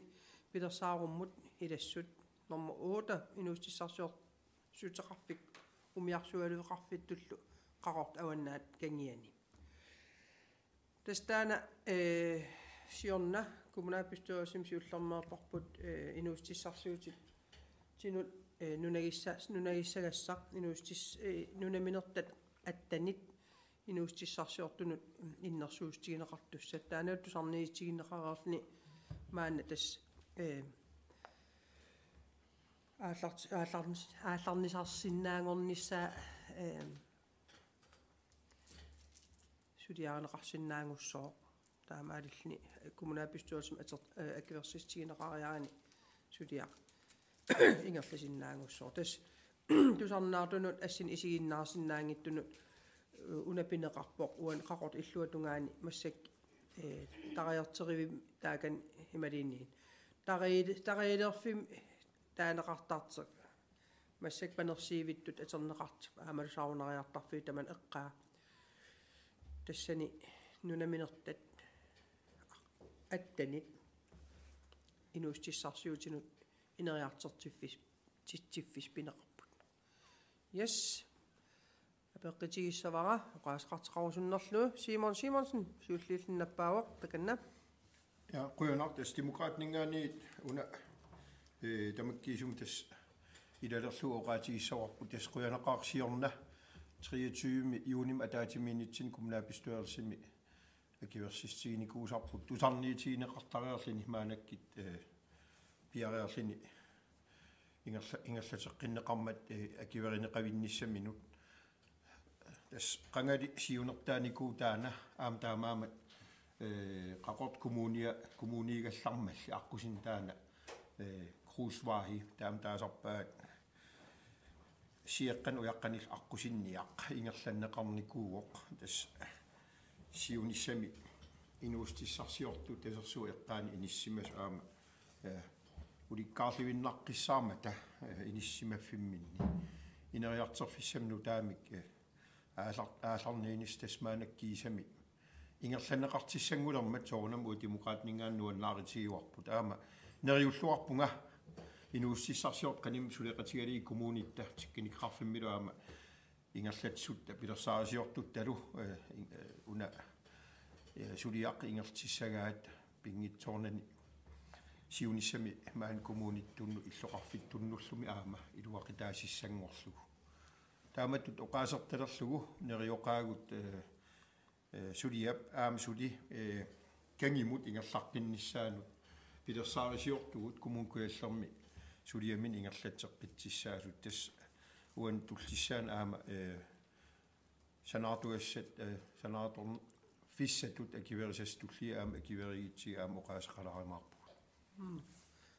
pilersaarummut ilassut nummer otte inuussutissarsiorsuuteqarfik umiarsualiveqarfittullu Qaqortoq Avannaata Kangiani. Tassa taanna, eh, siorna kommunalbestyrelsimi siullermeerparput, eh, inuussutissarsiutit-, tinut, eh, nunagissa-, nunagissagassaq inuussutis-, eh, nunaminertat attenit inuussutissarsiortunut innersuussutigineqartussat. Taanna tusarniutigineqareerluni maanna tassa, eh, aallart-, aallarnis-, aallarnisarsinnaanngornissaa, eh, suliarineqarsinnaanngussaaq. Taamaalilluni kommunalbestyrelsimi ater-, eh, akuersissutigineqariarani suliaq ingerlasinnaanngussaaq. Tassa tusarnaartunut assini isiginnaarsinnaanngitsunut, eh, una pineqarpoq uani Qaqortup illuatungaani massakkut, eh, tarajorterivimmik taakani imaluunniit tari-, tarilerfimmi taaneqartartoq. Massakkut panersivittut atorneqartut aammalu saarunariartarfiit tamanna eqqaa. Tassani nunaminertat attenit inuussutissarsiutinut ineriartortiffis-, titsiffis pineqarput. Yes. Apeqqutigissavara oqaaseqartoqarusunnerlugu. Simon Simonsen, siulliulluni nappaavoq, takanna. Ja, qujanaq, tassa Demokraatininngaanniit una, eh, tamakkiisumik tassa ilalerlugu oqaatigissavarput, tassa qujanaqaaq siorna treogtyve juunimi ataatsimiinnitsinni kommunalbestyrelsimi akuersissutiginikuusarput tusarniutigineqartariarluni maannakkut, eh, piareerluni ingerla-, ingerlateqqinneqarmat, eh, akuerineqavinnissaminut. Tassa qangali siunertaanikuuvoq taanna aamma taamaammat, eh, Qaqortup kommunia, kommuniigallarmalli aqqusineq taanna, eh, grusvej, taama taasarpaat siaqqanik ujaqqanillu aqqusinniaq ingerlanneqarnikuuvoq. Tassa siunissami inuussutissarsiortut tasersuup eqqaani inissisimasut aamma, eh, ulikkaarluinnaqqissaarmata, eh, inissisimaffimminni. Ineriartorfissamik nutaamik, eh, aallar-, aallarniinissaq tassa maannakkut kiisami ingerlanneqartissanngulermat soorunami uagut Demokraatininngaanniit nuannaarutigivarput. Aamma neriulluarpunga inuussutissarsiortut qanimut suleqatigalugit kommunitta, teknikkeqarfimmilu aamma ingerlatsissutitut pilersaarisiortutullu, eh, in-, eh, una, eh, suliaq ingerlatissagaat pinngitsoornani siunissami maani kommunittunnut illoqarfittunnullumi aamma iluaqutaasissanngorlugu. Taamatut oqaasertalerlugu nerioqaagut, eh, eh, suliap aamma suli, eh, kangimut ingerlaqqinnissaanut pilersaarisiortugut Kommune Kujallermi suliaminnut ingerlatseqqitsissaasut. Tassa uani tullissaani aamma, eh, sanaartugassat, eh, sanaartorn-, fissatut akuerisassat tulliat aamma akuerigitsigu aamma oqaaseqalaarumaarpugut. Mm.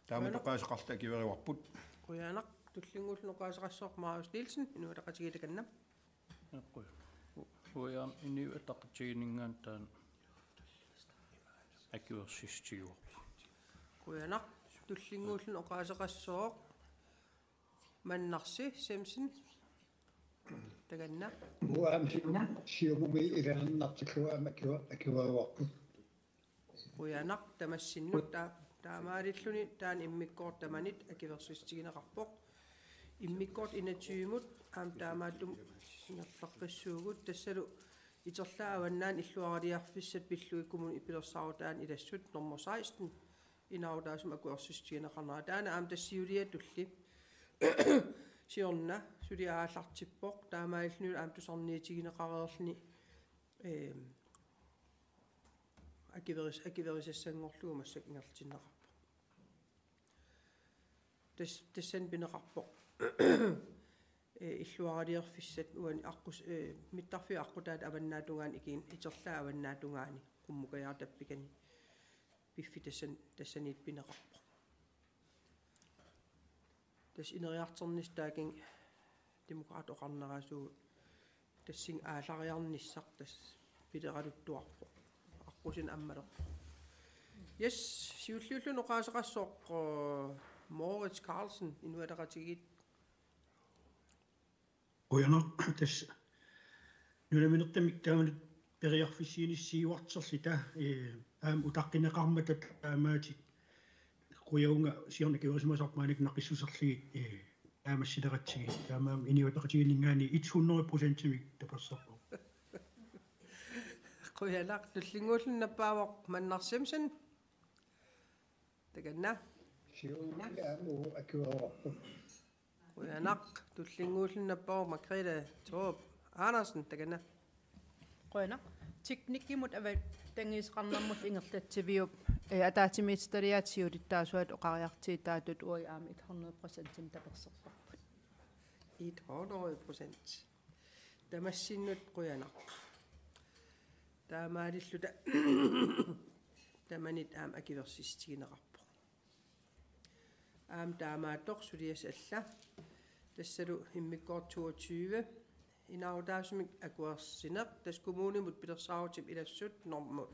Taamatut oqaaseqarluta akuerivarput. Qujanaq, tullinnguulluni oqaaseqassooq Marius Nielsen, Inuit Ataqatigiit, takanna. Qujanaq. Uagut aamma Inuit Ataqatigiinninngaanniit taanna akuersissutigaarput. Qujanaq, tullinnguulluni oqaaseqassooq Mannarsi Siemsen, takanna. Uanga Siumumi ilannartillugu aamma akua-, akuerivarput. Qujanaq tamassinnut, taa-, taamaalilluni taanna immikkoortut tamanit akuersissutigineqarpoq. Immikkoortut enogtyvemut aamma taamaattumik ingerlaqqissuugut, tassalu Iterlaap avannaani illuaraliarfissat pillugit kommunip pilersaarutaani ilassut nummer seksten inaarutaasumik akuersissutigineqarnera. Taanna aamma tassa siuliatulli siorna suli aallartippoq, taamaalillunilu aamma tusarniutigineqareerluni, ehm, akueris-, akuerisassanngorlugu massakkut ingerlatinneqarpoq. Tas-, tassani pineqarpoq, eh, illuaraliarfissat uani aqqus-, eh, mittarfiup aqqutaata avannaata tungaani ikiin Iterlaap avannaata tungaani qummukajaartut tappikani. Piffissaq tassan-, tassaniittoq pineqarpoq. Tassa ineriartornissaq taakani Demokraatit oqarnerasugut tassunga aallariarnissaq tassa pileraluttuarpoq. Aqqusineq ammalerpoq. Yes, siulliulluni oqaaseqassooq, eh, Moritz Karlsen, Inuit Ataqatigiit. Qujanaq, tassa nunaminertamik taamani periarfissiinissaq siuarterluta, eh, aamma utaqqineqarmata taamaattut qujavunga siorna akuerisimasarput maannakkut naqissuserlugit, eh, naammassileratsigit. Taamaammat Inuit Ataqatigiinninngaanniit hundrede procentimik tapersersoq. Qujanaq, tullinnguulluni nappaavoq Mannarsi Siemsen. Takanna. Siumumi aamma uagut akuerivarput. Qujanaq, tullinnguulluni nappaavoq Margrethe Thorup Andersen, takanna. Qujanaq. Teknikkimut avatangiiseqarnermut ingerlatsiviup, eh, ataatsimiititaliaat siulittaasuat oqariartuutaatut uagut aamma hundrede procent tapersersorput. Hundrede procent. Tamassinnut qujanaq. Taamaalilluta tamanit aamma akuersissutigineqarpoq. Aamma taamaattoq suliassat alla. Tassalu immikkoortoq toogtyve. Inaarutaasumik akuersineq. Tassa kommunimut pilersaarutit ilassut normu-,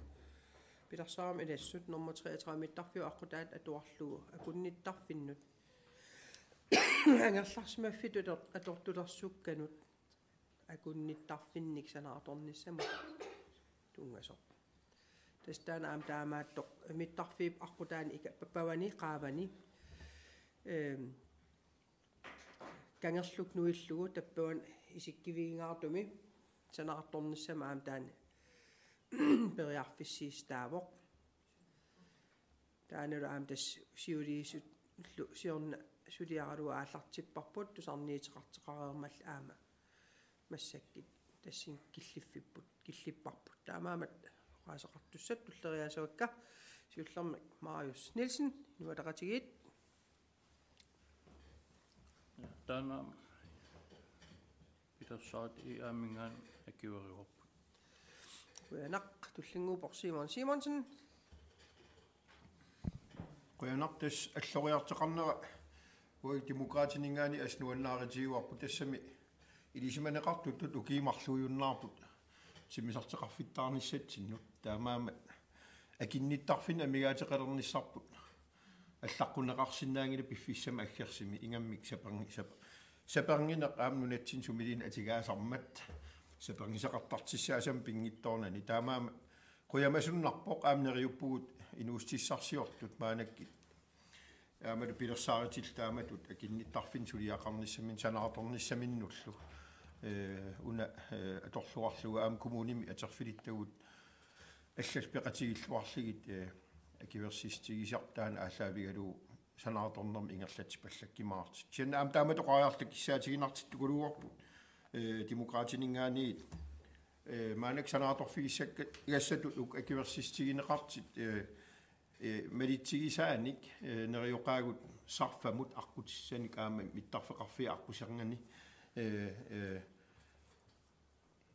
pilersaarutit ilassut normu treogtredive mittarfiup aqqutaata atuarlugu akunnittarfinnut angerlarsimaffittut ator-, atortulersukkanut akunnittarfinnik sanaartornissamut tunngasoq. Tassa taanna aamma taamaattoq mittarfiup aqqutaani ika-, pa-, pavani qaavani, ehm, kangerluk nuillugu tappavani isikkivigingaartumi sanaartornissamut aamma taanna periarfissiissutaavoq. Taannalu aamma tassa siuliisut-, -llu siorna suliaralugu aallartipparput, tusarniuteqartoqareermalli aamma massakkut tassani killiffipput, killipparput. Taamaammat oqaaseqartussat tulleriiaasavakka, siullermik Marius Nielsen, Inuit Ataqatigiit. Ja, taanna pilersaarutit aamma minngaan akuerivarput. Qujanaq, tullinnguuppoq Simon Simonsen. Qujanaq, tassa alloriartoqarnera uagut Demokraatininngaanniit assut nuannaarutigaarput, tassami ilisimaneqartutut ukiut marluujunnaarput timmisartoqarfittaarnissatsinnut. Taamaammat akunnittarfinnik amigaateqalernissarput allaqqunneqarsinnaanngilaq piffissami aggersumi ingammik saperng-, sap-, saperngitsoq aamma nunatsinni sumiluunniit atugaasarmat saperngitsoqartartussaasoq pinngitsoornani. Taamaammat qujamasunnarpoq, aamma neriuppugut inuussutissarsiortut maannakkut aammalu pilersaarutit taamatut akunnittarfinnik suliaqarnissaminut sanaartornissaminnullu. Ee, una, ee, atorluarlugu aamma kommunimi atorfilittagut allallu peqatigilluarlugit, ee, akuersissutigisarput taanna aallaavigalugu sanaartornermik ingerlatsipallakkumaartut. Kisianni aamma taamatut oqariarluta kissaatiginartut tukuluuarput, ee, Demokraatininngaanniit, ee, maannakkut sanaartorfigissakka-, -gassatut uku akuersissutigineqartut, ee, ee, malitsigisaanik, ee, neriuqaagut sarfamut aqqutissanik aamma mittarfeqarfiit aqquserngani, ee, ee,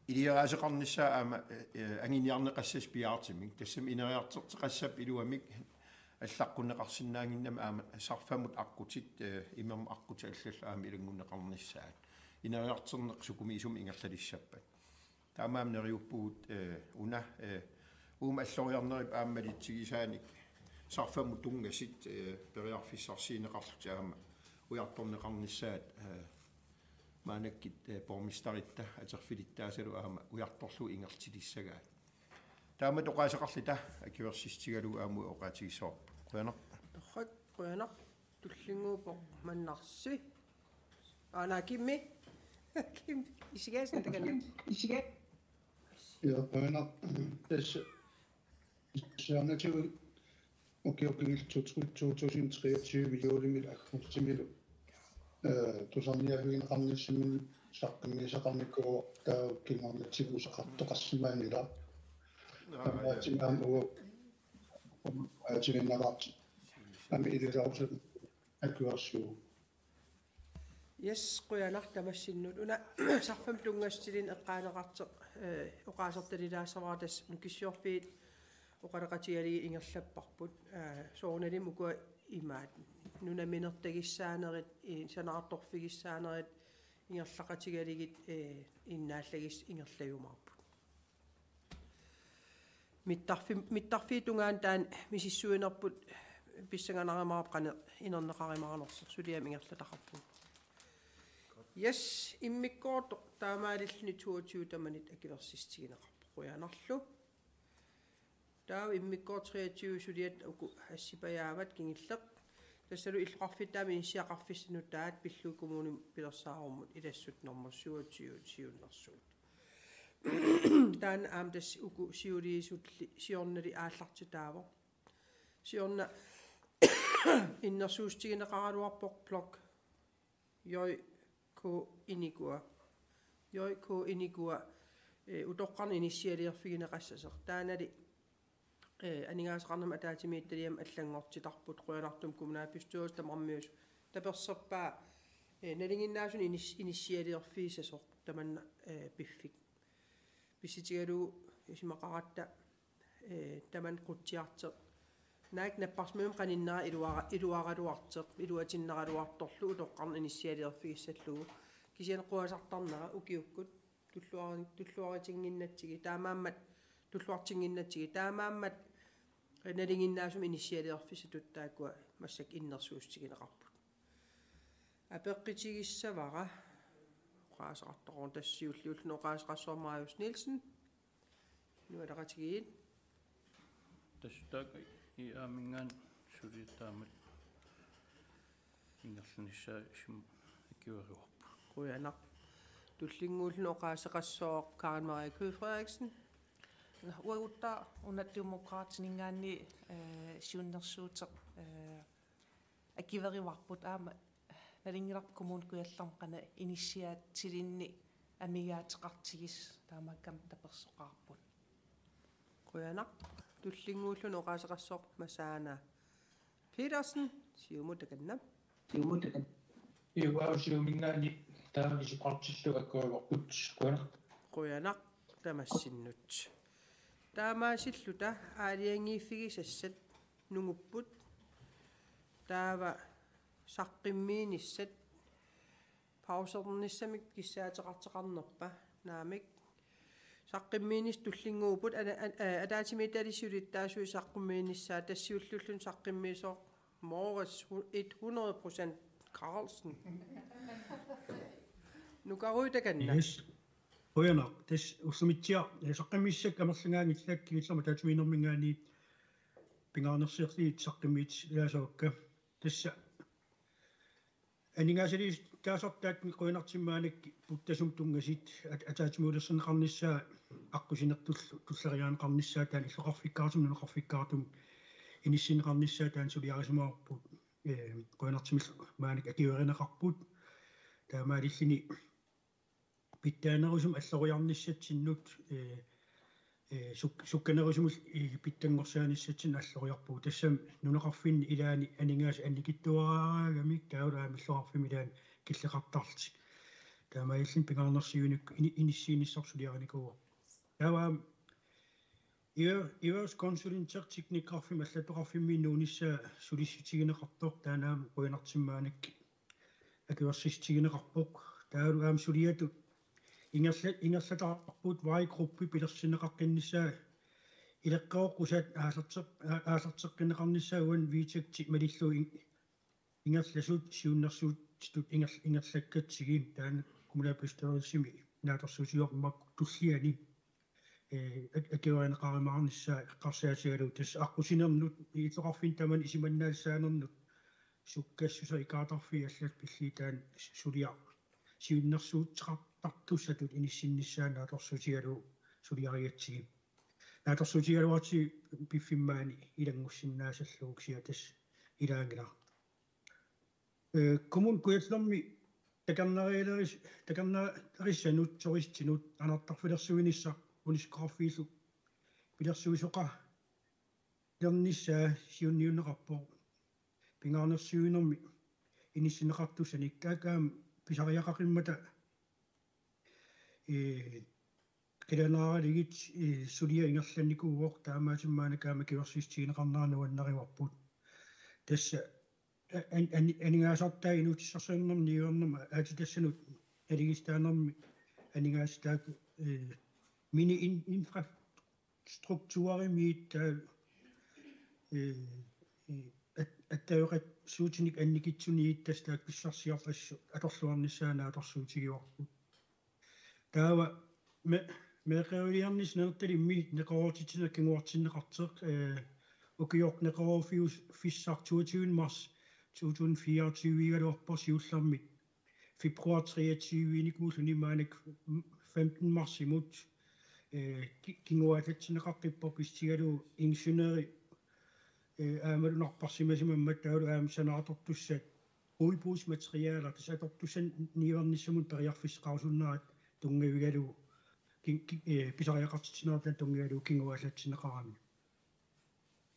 ilioraaseqarnissaa aamma, ee, anguniarneqassasoq piaartumik. Tassami ineriartorteqassappat iluamik allaqqunneqarsinnaannginnami aamma sarfamut aqqutit, ee, imermut aqqutit allallu aamma ilanngunneqarnissaat. Ineriartorneq sukumiisumik ingerlalissappat. Taamaammat neriuppugut, ee, una, ee, uuma alloriarnerup aamma malitsigisaanik sarfamut tunngasut, ee, periarfissarsiuunneqarlutik aamma ujartorneqarnissaat, ee, maannakkut, ee, borgmesteritta atorfilittaasalu aamma ujartorlugu ingerlatsilissagaat. Taamatut oqaaseqarluta akuersissutigalugu aamma oqaatigissavarput. Qujanaq. Torrak, qujanaq. Tullinnguuppoq Mannarsi. Aana Kimmi. Kimmi. Isigaasin takanna. Isiga. Ja, qujanaq. Tassa siornatigut ukioq kingulleq to tusind treogtyve juulimilu aggustimilu, ee, tusarniaavigineqarnissaminut saqqummiussaqarnikuuvoq, taava kingorna tigusaqartoqarsimaanngilaq. Taamaattumik aamma uagut atiminneqartut aamma ilisarusunik akuersivugut. Yes, qujanaq tamassinnut. Una sarfamut tunngasutilinnik eqqaaneqartoq, eh, oqaasertalilaassavara, tassa Nukissiorfiit oqaloqatigalugit ingerlapparput. Eh, soorunalimi ukua imaat: nunaminertagissaanerit, i-, sanaartorfigissaanerit ingerlaqatigalugit, eh, innaallagissat ingerlajumaarput. Mittarfi-, mittarfiup tungaanut taanna misissuinerput pissanganarumaarpoq qanoq inerneqarumaanersoq, suliamut ingerlataqarpugut. Yes, immikkoortoq taamaalilluni toogtyve tamanit akuersissutigineqarpoq, qujanarlu. Taava immikkoortoq treogtyve suliat uku assipajaavat kingulleq. Tassalu illoqarfittaami inissiaqarfissanut taat pillugit kommunimut pilersaarummut ilassut normu syvogtyve siunnersuut. Taanna aamma tassa uku siuliisut siornali aallartitaavoq. Siorna innersuussutigineqaraluarpoq blok J K Inikua. J K Inikua Ee, utoqqarnut inissialiorfigineqassasoq. Taannali ee, aningaasaqarnermut ataatsimiititaliami allanngortitarput, qujanartumik kommunalbestyrelsip tamarmiusut tapersersorpaa, ee, nalinginnaasumik inis-, inissialiorfigissasoq tamanna, ee, piffik. Pissutigalugu isumaqaratta, ee, tamanna qutsiartoq. Naak napparsimmavimmi qaninnera iluara-, iluaraluartoq, iluatinnaraluartorlu utoqqarnut inissialiorfigissallugu. Kisianni quasartarnera ukiukkut tulluari-, tulluaritinnginnatsigit, taamaammat, tulluartinnginnatsigit, taamaammat nalinginnaasumik inissialiorfissatut taakkua massakkut innersuussutigineqarput. Apeqqutigissavara, oqaaseqartoq tassa siulliulluni oqaaseqassaaq Marius Nielsen, Inuit Ataqatigiit. Tassa taakku I A-minngaanniit suliat taamatut ingerlanissaat sumut akuerivarput. Qujanaq. Tullinnguulluni oqaaseqassaaq Karen Marie Køgh Frederiksen. Nå, uaguttaaq una Demokraatininngaanniit, ee, siunnersuuteq, ee, akuerivarput, aamma nalunngilarput Kommune Kujallermi qanoq inissiaatilinnik amigaateqartigisoq, taamaakkami tapersoqaarput. Qujanaq. Tullinnguulluni oqaaseqassaaq Masaana Petersen, Siumut, takanna. Siumut, takanna. Iuaa, Siumuminngaanniit taama isikkoqartillugu akuerivarput. Qujanaq. Qujanaq tamassinnut. Taamaasilluta aalajangiiffigisassat nungupput. Taava saqqummiinissat pausernissamik kissaateqartoqarnerpa? Naamik. Saqqummiinissat tullinnguupput, ana-, an-, aa, ataatsimiititaliap siulittaasuata saqqummiinissaa, tassa siulliulluni saqqummiisoq Morris hu-, hundrede procent Carlsen. Nukaruit, takanna. Yes. Qujanaq, tassa ullumikkut, ee, saqqummiissakka amerlangaanngillat, kingullermik ataatsimiinnerminngaanniit pingaarnersiorlugit saqqummiitilaassavakka. Tassa aningaasaliisoq taasartaat qujanartumik maannakkut puttasumik tunngasut, at-, ataatsimiilersorneqarnissaa, aqqusinertullu tulleriiaarneqarnissaa, taanna illoqarfikkaartumik nunaqarfikkaartumik inissinneqarnissaa taanna suliarisimavarput, ee, qujanartumillu maannakkut akuerineqarput. Taamaalilluni pitsaanerusumik alloriarnissatsinnut, ee, ee, suk-, sukkanerusumillu, ee, pitsanngorsaanissatsinnut alloriarpugut. Tassami nunaqarfinni ilaanni aningaasat annikitsuaraagamik taavalu aamma illoqarfimmi ilaanni killeqartarlutik. Taamaalilluni pingaarnersiuineq ini-, inissiinissaq suliarinikuuarput. Taava aamma Iver-, Iver's Consulting teknikkerfimmi allattoqarfimmiit nuunissaa sulissutigineqartoq, taanna aamma qujanartumik maannakkut akuersissutigineqarpoq. Taavalu aamma suliatut ingerla-, ingerlatarput vejgruppi pilersinneqaqqinnissaa, ileqqorusaat aallarteq-, aa-, aallarteqqinneqarnissaa uani vedtægtit malillugu in-, ingerlasut siunnersuutitut inger-, ingerlakkatsigit, taanna kommunalbestyrelsimi naatsorsuutigaarput makku tulliani, ee, ak-, akuerineqarumaarnissaa eqqarsaatigalugu, tassa aqqusinernut, illoqarfinni tamanut isumannaassaanernut sukkassuseq, ikaartarfiit allat pillugit taanna suliaq siunnersuuteqartartussatut inissinnissaa naatsorsuutigalugu suliarigatsigit. Naatsorsuutigaluartigu piffimmi maani ilanngussinnaassallugu, kisianni tassa ilaanngilaq. Ee, Kommune Kujallermi takornarialeris-, takornariarissanut turistinut anartarfilersuinissaq UNESCO-qarfiillu pilersuisoqalernissaa siunniunneqarpoq pingaarnersiuinermi inissinneqartussanik. Taakku aamma pisariaqaqimmata, ee, qilanaaralugit, ee, suliaq ingerlannikuuvoq, taamaattumik maannakkut aamma akuersissutigineqarnera nuannarivarput. Tassa a-, an-, an-, aningaasartai inuutissarsiornermi niuernermi aatsitassanut naligiissitaanermi aningaasat taakku, ee, mini in-, infrastrukturimiit, ee, ee, at-, attaveqassuutinik annikitsuniit tassa taakku pissarsiarlassasut atorluarnissaat naatsorsuutigaarput. Taava me-, meeqqeriviuliarnissaq Nanortalimmi neqeroortitsineq kinguartinneqartoq, ee, ukioq neqeroorfius-, -fissaq toogtyvende marts to tusind fireogtyve-galuarpoq, siullermik februar treogtyve-nikuulluni maannakkut femten martsimut, ee, ki-, kinguaattatsinneqaqqippoq, pissutigalugu ingeniøri, ee, aammalu napparsimasimammat taavalu aamma sanaartortussat udbudsmaterialer, tassa atortussat niuernissamut periarfissaqarusunnerat tunngavigalugu ki- ki- eh, pisariaqartitsinerata tunngavigalugu kinguaallatsinneqarami.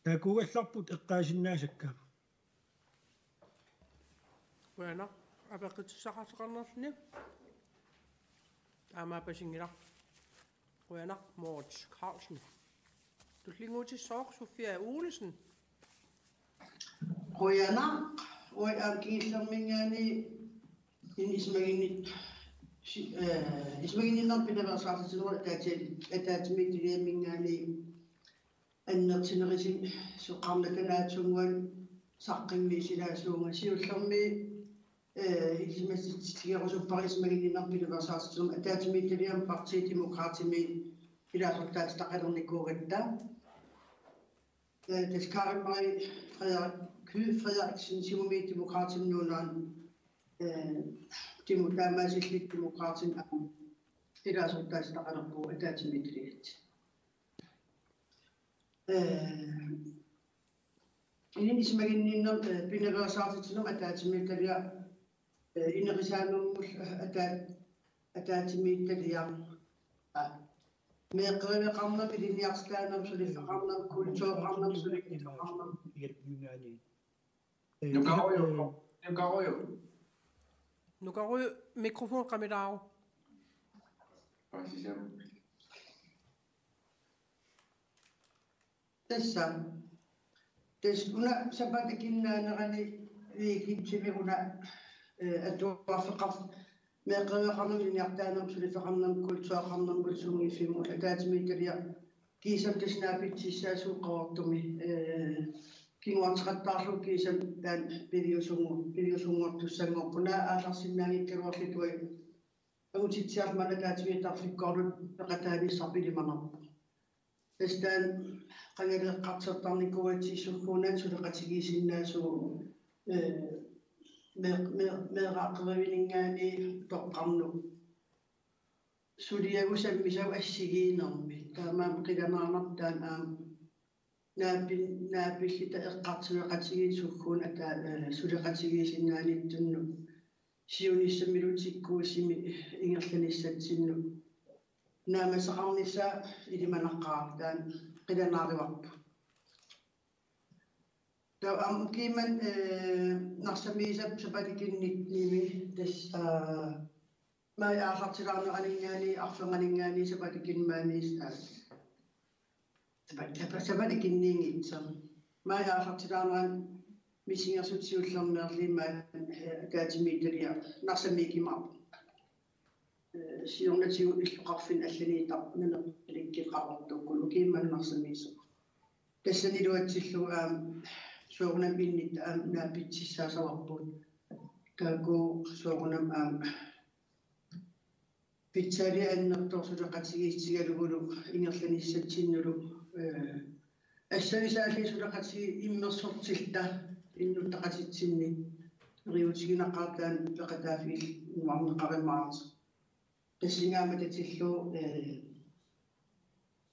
Taakkuugallarput eqqaasinnaasakka. Qujanaq apeqqutissaqartoqarnerluni. Taamaappasinngilaq. Qujanaq Moritz Carlsen. Tullinnguutissooq Sofia Olsen. Qujanaq, uanga kingullermiingaanniit isumaginnit- si- eh, isumaginninnermut pinaveersaartitsinerup ataatsimi- ataatsimiititaliamiingaanniit annertunerusumik suqqarnata naatsunnguamik saqqummiussilaassuunga. Siullermik eh, ilisimasassaqarusuppara isumaginninnermut pinaveersaartitsinermut ataatsimiititaliami Partii Demokraatimi ilaasortaatitaqalernikuugatta. Eh, tassa Karen Marie Frederik-, Kyed Frederiksen Siumumiit Demokraatinut Nunaannut, eh, Timo taamaasillit Demokraatinut aamma ilaasortaatitaqalerpugut ataatsimiititaliami. Eh, Inuit isumaginninnermut, eh, pinaveersaartitsinermut ataatsimiititaliaq, eh, inerisaanermut, eh, ataa- ataatsimiititaliaq. Aa. Meeqqeriveqarnermut, ilinniartitaanermut, suliffeqarnermut, kultureqarnermut, suliffeqarnermut. Nukaruju, eh, nukaruju. Nukaruju mikrofon qamilaaruk. Paasisam. Tassa. Tassa una sapaatip akunneri weekendimi una, eh, atuarfeqar-, meeqqeriveqarnermut, ilinniartitaanermut, suliffeqarnermut, kultureqarnermut, sunngiffimmu, ataatsimiititaliaq kiisami tassa naapitsissaasoq Qaqortumi, eh, kinguarteqattaarlugu kiisami taanna piliusungu-, piliusunngortussanngorpoq, una aallarsinnaanngikkaluarlugu uagut angutitsiarluta maanna ataatsimiittarfikkorluta peqataanissarput ilimanarpoq. Tassa taanna qangali eqqartortarnikuugatsigu sukkuuna suleqatigiissinnaasoq, eh, mee-, mee-, meeraaqqerivininngaanniit utoqqarnut suliagut sammisagut assigiinnermi. Taamaammat qilanaarnarpoq taanna aamma naapin-, naapilluta eqqartueqatigiit sukkuuna ataa-, eh, suleqatigiissinnaaniittunnut siunissamilu tikkuusumik ingerlanissatsinnut naammasseqarnissaa ilimanaqaaq, taanna qilanaarivarput. Taava aamma ukiumut, eh, Narsamiisap sapaatip akunnini tassa, eh, maajip aallartilaarneraninngaanniit arfernaninngaanniit sapaatip akunnini maani, eh, sapa-, sapa-, sapaatip akunniinngitsoq. Maajip aallartilaarnerani missingersuutit siullermeerlugit maani, eh, ataatsimiititaliaq Narsamiikkumaarpoq. Eh, siornatigut illoqarfinni allaniittarpoq Nanortalikkununnga Qaqortukkut, ukiumut Narsamiisoq. Tassani iluatsillugu aamma soorunami innuttut aamma naapitsissaassavarput. Taakku soorunami aamma pitsaaliaq annertooq suleqatigiissutigalugulu ingerlanissatsinnullu, eh, assavisaalli suleqatigiit immersortilluta innuttaqatitsinni neriuutiginaqaaq taanna peqataaffigineqarumaartoq. Tassunga aamma tatillugu, eh,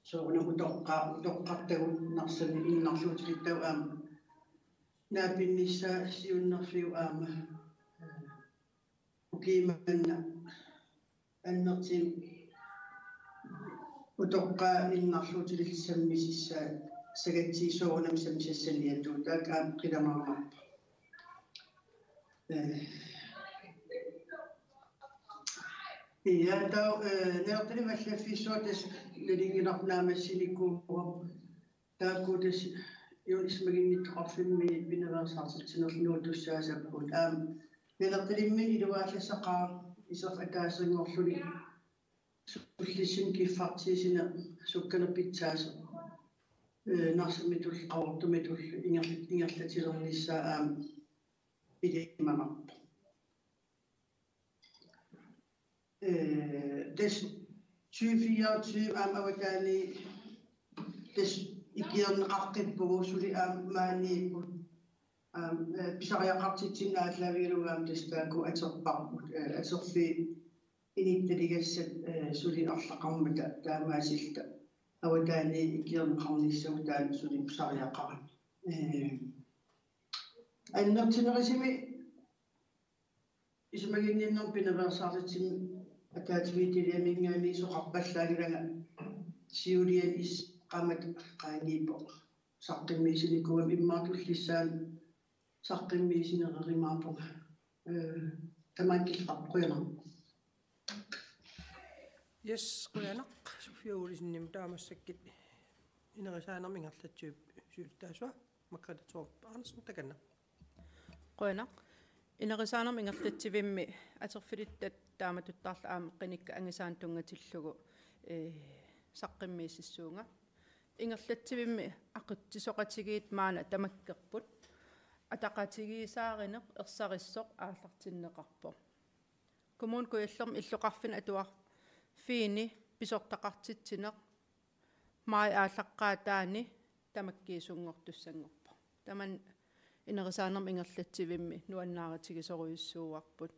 soorunami utoqqa-, utoqqartagut Narsami innarluutilittagut aamma naapinnissaat siunnerfiuvoq aamma, eh, ukiumut manna annertuumik utoqqaat innarluutilik sammisissaat, sagatsigit soorunami sammisassaniittugut, taakku aamma qilanaarnarpoq. Eh. Ja, taava, eh, Nanortalimmi allaffissuaq tassa nalunngilarput naammassinikuuvoq. Taakku tassa uagut isumaginnittoqarfimmi pinaveersaartitsinerluta nuuttussaasapput. Aamma Nanortalimmi iluaallassaqaaq iserfik ataasinngorluni sullissineq kiffartuussineq sukkaneq pitsaasoq, eh, Narsamitullu Qaqortumitullu inger-, ingerlatilernissaa aamma ilimanarpoq. Eh, tassa tyve fireogtyve aamma avataani tassa ikiorneqaqqippugut, suli aamma maaniipput. Aamma, eh, pisariaqartitsineq aallaavigalugu aamma tassa taakku atorparput, eh, atorfiit inuttaligassat, eh, suli arlaqarmata taamaasilluta avataani ikiorneqarnissaat taanna suli pisariaqarami. Eh, annertunerusumik isumaginninnermut pinaveersaartitsisumik Ataatsimiititaliaminngaanniit soqarpallaanngilanga, siuliani is-, qaammat qaangiippoq. Saqqummiissinikuugama immaqa tullissaani saqqummiissinerumaarpunga. Ee, tamaat killeqarpoq, qujanaq. Yes, qujanaq. Sofia Olsenimit. Taava massakkut inerisaanermi ingerlatsivimmi siulittaasua Margrethe Thorup Andersen, takanna. Qujanaq. Inerisaanermi ingerlatsivimmi atorfilittat taamatuttaarlu aamma qinikkat angisaannik tunngatillugu, ee, saqqummiississuunga. Ingerlatsivimmi aqutsisoqatigiit maanna tamakkerput. Ataqatigiissaarineq ersarissoq aallartinneqarpoq. Kommune Kujallermi illoqarfinni atuarfiini pisortaqartitsineq maajip aallaqqaataani tamakkiisunngortussanngorpoq. Tamanna inerisaanermi ingerlatsivimmi nuannaarutigisorujussuuarput.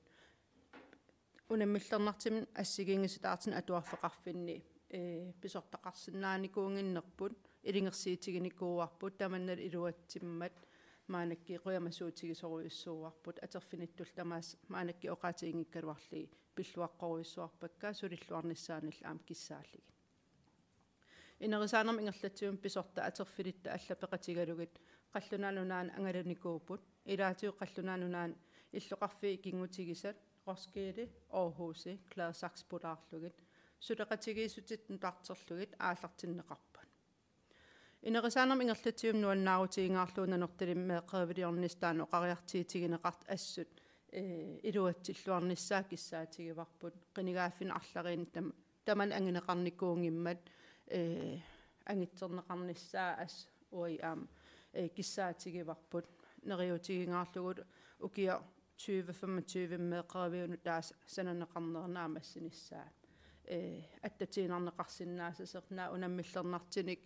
Unammillernartumik assigiinngisitaartunik atuarfeqarfinni, ee, pisortaqarsinnaanikuunnginnerput, ilungersuutiginikuuarput, tamannalu iluatsimmat maannakkut qujamasuutigisorujussuuarput, atorfinittullu tamaasa maannakkut oqaatiginngikkaluarlugit pilluaqqorujussuarpakka, sulilluarnissaanillu aamma kissaallugit. Inerisaanermi ingerlatsivimmi pisortat atorfilittat allat peqatigalugit Qallunaat Nunaanni angalanikuupput. Ilaatigut Qallunaat Nunaanni illoqarfiit ikinngutigisat Roskilde, Aarhusi, Gladsaxe pulaarlugit suleqatigiissutit nutarterlugit aallartinneqarput. Inerisaanermi ingerlatsivimmi nuannaarutigingaarlugu Nanortalimmi meeqqeriviliornissaq taanna oqariartuutigineqartut assut, ee, iluatsilluarnissaat kissaatigivarput, qinigaaffinni arlariinni tam-, tamanna anguneqarnikuunngimmat, ee, angutserneqarnissaat assut uagut aamma, ee, kissaatigivarput. Neriuutigingaarlugu ukiut tyve femogtyve meeqqeriviunut taasa sananeqarnera naammassinissaa. Ee, attatiinnarneqarsinnaassasoq, naak unammillernartunik,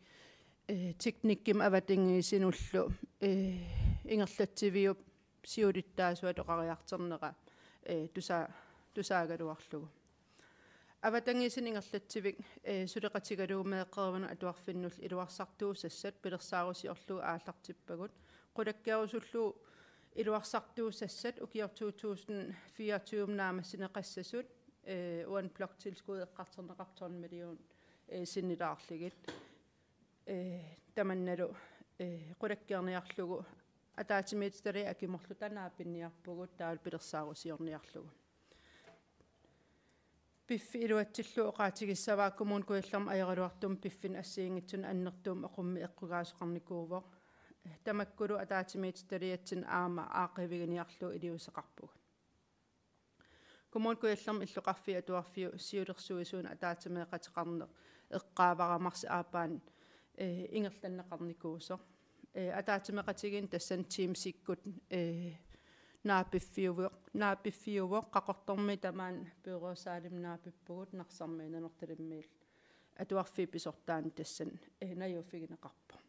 ee, teknikkimut avatangiisinullu, ee, ingerlatsiviup siulittaasuata oqariartornera, ee, tusa-, tusaagaluarlugu. Avatangiisinut ingerlatsivik, ee, suleqatigalugu meeqqerivinut atuarfinnullu iluarsartuussassat pilersaarusiorlugu aallartippagut. Qulakkeerusullugu iluarsartuussassat ukiut to tusind fireogtyve naammassineqassasut, ee, uani bloktilskud eqqartorneqarpoq tolv million, ee, sinnilaarlugit. Ee, tamannalu, ee, qulakkeerniarlugu ataatsimiititaliat akimorluta naapinniarpugut taavalu pilersaarusiorniarlugu. Piffissaq iluatsillugu oqaatigissavaa Kommune Kujallermi ajoraluartumik piffinnut assigiinngitsunut annertuumik oqummik eqqugaasoqarnikuuvoq. Tamakkulu ataatsimiititaliatsinnut aamma aaqqiiviginiarlugu iliuuseqarpugut. Kommune Kujallermi illoqarfiit atuarfiup siulersuisuinut ataatsimeeqateqarneq eqqaavara marsip aappaani, ee, ingerlanneqarnikuusoq. Ee, ataatsimeeqatigiinni tassani Teamsikkut, ee, naapiffiuvoq, naapiffiuvoq, Qaqortormiit tamaani byrådssaalimi naapippugut, Narsarmiit Nanortalimmiillu atuarfiit pisortaanni tassani, ee, najuuffigineqarpoq.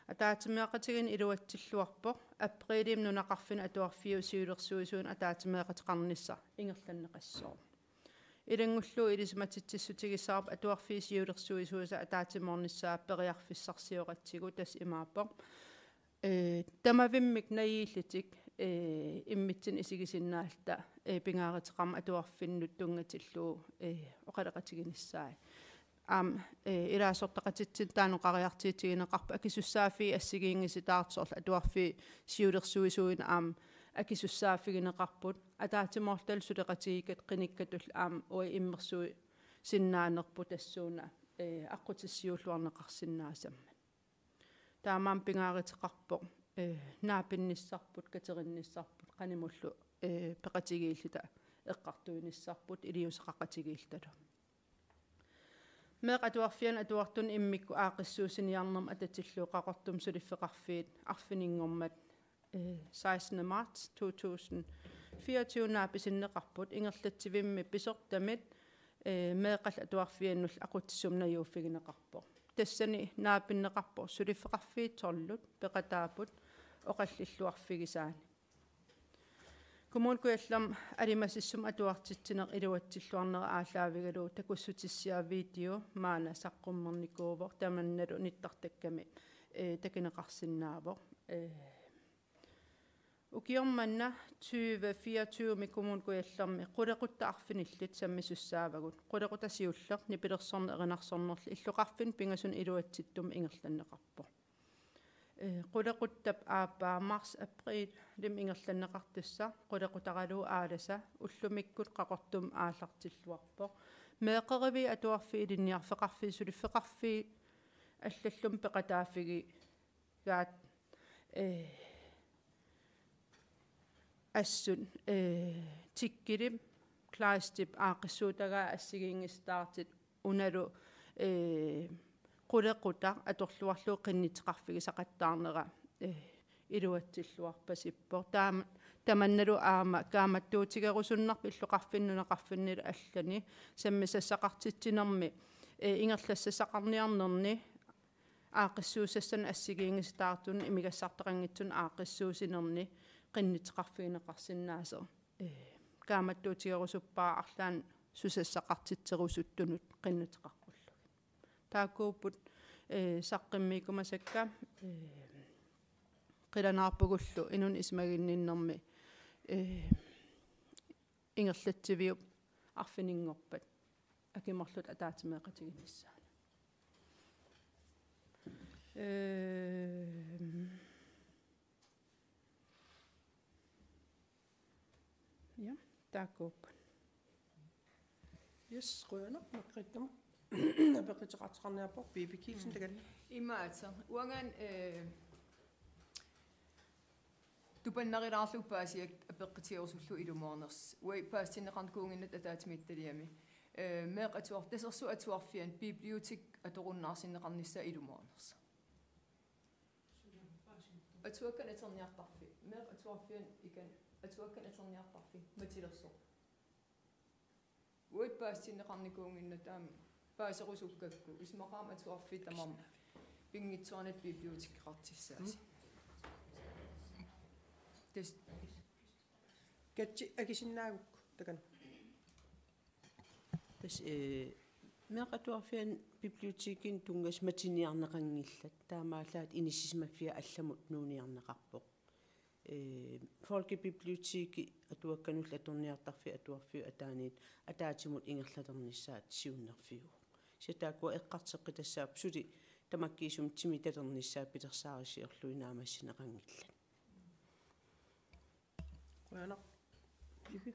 Ataatsimeeqatigiinni iluatsilluarpoq aprilimi nunaqarfinni atuarfiup siulersuisuinut ataatsimeeqateqarnissaq ingerlanneqassooq. Ilanngullugu ilisimatitsissutigissavara atuarfiup siulersuisuisa ataatsimoornissaa periarfissarsioratsigu, tassa imaappoq: ee, tamavimmik najuullutik, ee, immitsinnut isigisinnaalluta, ee, pingaaruteqarmat atuarfinnut tunngatillugu, ee, oqaloqatiginissaat. Aamma, ee, ilaasortaqatitsinnut taanna oqariartuutigineqarpoq, akisussaaffiit assigiinngisitaartut soorlu atuarfiup siulersuisuinut aamma akisussaaffigineqarput, ataatsimoorluta suleqatigiikkatta qinikkatullu aamma uagut immersuisinnaanerput tassuuna, ee, aqqutissiuulluarneqarsinnaasammat. Taamaammat pingaaruteqarpoq, ee, naapinnissarput, katerinnissarput, qanimullu, ee, peqatigiilluta eqqartuinissarput iliuuseqaqatigiillutalu. Meeqqat atuarfiannut atuartunut immikkut aaqqissuussiniarnermut atatillugu Qaqortumi suliffeqarfiit arfininngormat, ee, sekstende marts to tusind fireogtyve naapisinneqarput, ingerlatsivimmi pisortamit, ee, meeqqallu atuarfiannullu aqutsisumik najuuffigineqarpoq. Tassani naapinneqarpoq suliffeqarfiit tolvit peqataapput oqallilluarfigisaannik. Kommune Kujallermi alimasissumik atuartitsineq iluatsilluarnera aallaavigalugu takussutissiaq video maanna saqqummernikuuvoq, tamannalu nittartakkami, ee, takuneqarsinnaavoq. Ee, Ukioq manna tyve fireogtyve-mi Kommune Kujallermi qulequttat arfinillit sammisussaavagut. Qulequtaq siulleq nipilersorneq erinarsornerlu illoqarfinni pingasunut iluatsittumi ingerlanneqarpoq. Ee, qulequttap aappaa marts-aprilimi ingerlanneqartussaq qulequtaralugu Aalasa ullumikkut Qaqortumi aallartilluarpoq. Meeqqeriviit atuarfiit ilinniarfeqarfiit suliffeqarfiit allallumi peqataaffigigaat, ee, assut, ee, Tikkilip Kleistip aaqqissuutagaa assigiinngisitaartut unalu, ee, qulequtaq atorluarlugu qinnuteqarfigisaqattaarnera, ee, iluatsilluarpasippoq. Taam-, tamannalu aamma kaammattuutigerusunnarpoq illoqarfinni nunaqarfinnilu allani sammisassaqartitsinermi, ee, ingerlassassaqarniarnerni aaqqissuussassanik assigiinngisitaartunut imigassartaqanngitsunik aaqqissuussinerni qinnuteqarfigineqarsinnaasoq. Ee, kaammattuutigerusuppara arlaannik susassaqartitserusuttunut qinnuteqaqqullugit. Taakkuupput, ee, saqqummiukkumasakka, ee, qilanaarpugullu inunnik isumaginninnermi, ee, ingerlatsiviup arfininngorpat akimorluta ataatsimeeqatiginissaanut. Ee, Ja, taakkuupput. Yes, qujanaq, Margrethe. Apeqquteqartoqarniarpoq, Vibeke Kielsen, takanna. Imaattoq, uangaana, eh, tupannarilaarlugu paasiakka apeqqutigerusullugu ilumoornersoq. Uagut paasitinneqarnikuunnginnatta ataatsimiititaliami. Eh, meeqqat atuar-, Tasersuup Atuarfiani bibliotek atorunnaarsinneqarnissaa ilumoornersoq. Atuakkanik atorniartarfik. Meeqqat Atuarfiani ikan atuakkanik atorniartarfik matilersoq. Uagut paasitinneqarnikuunnginnatta aamma paaserusukkakku. Isumaqarama atuarfiit tamarmik pinngitsoornatik bibliotekeqartussaasi. Tassa. Katja, akisinnaagukku, takanna. Tassa, eh, Meeqqat Atuarfiani bibliotekikkut tunngasut matiniarneqanngillat. Taamaallaat inissisimaffiat allamut nuuniarneqarpoq. Eh, folkebiblioteki atuakkanullu atorniartarfik atuarfiup ataaniit ataatsimut ingerlalernissaat siunnerfiuvoq. Kisianni taakkua eqqartoqqitassaapput suli tamakkiisumik timitalernissaat pilersaarusiorlugit naammassineqanngillat. Qujanaq. Ivi.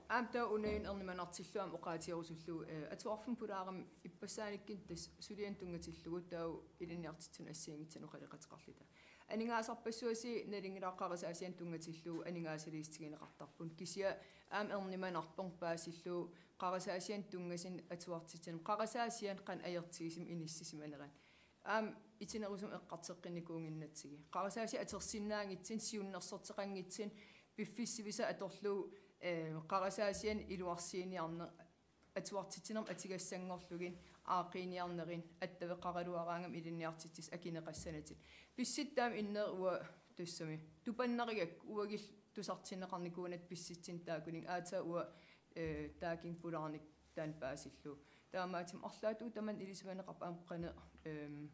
Aamma taava una ernumanartillugu aamma oqaatigerusullugu, eh, atuarfimmi pulaarami ippassaanikkut tassa sulianik tunngatillugu taava ilinniartitsisunut assigiinngitsunik oqaloqateqarluta. Aningaasarpassuasi nalunngilara qarasaasianik tunngatillugu aningaasaliissutigineqartarput. Kisianni aamma ernumanarpoq paasillugu qarasaasianik tunngasuni atuartitsineq, qarasaasianik qanoq ajortigisumik inissisimanerani. Aamma itinerusumik eqqartoqqinnikuunnginnatsigit. Qarasaasiat atorsinnaanngitsunik, siunnersorteqanngitsunik, piffissaq sivisaq atorlugu, eh, qarasaasianik iluarsiiniarneq, atuartitsinermut atugassanngorlugit, aaqqiiniarnerit, attaveqaraluaraangamik ilinniartitsisut akineqassanatik. Pissutsit taama innerit uanga tassami tupannarigakku uagullu tusartinneqarnikuunatik pissutsinnut taakkununnga aatsaat uanga, eh, taakkununnga pulaarnikkut taanna paasillugu. Taamaattumik arlaatigut tamanna ilisimaneqarpoq aamma qanoq, ehm,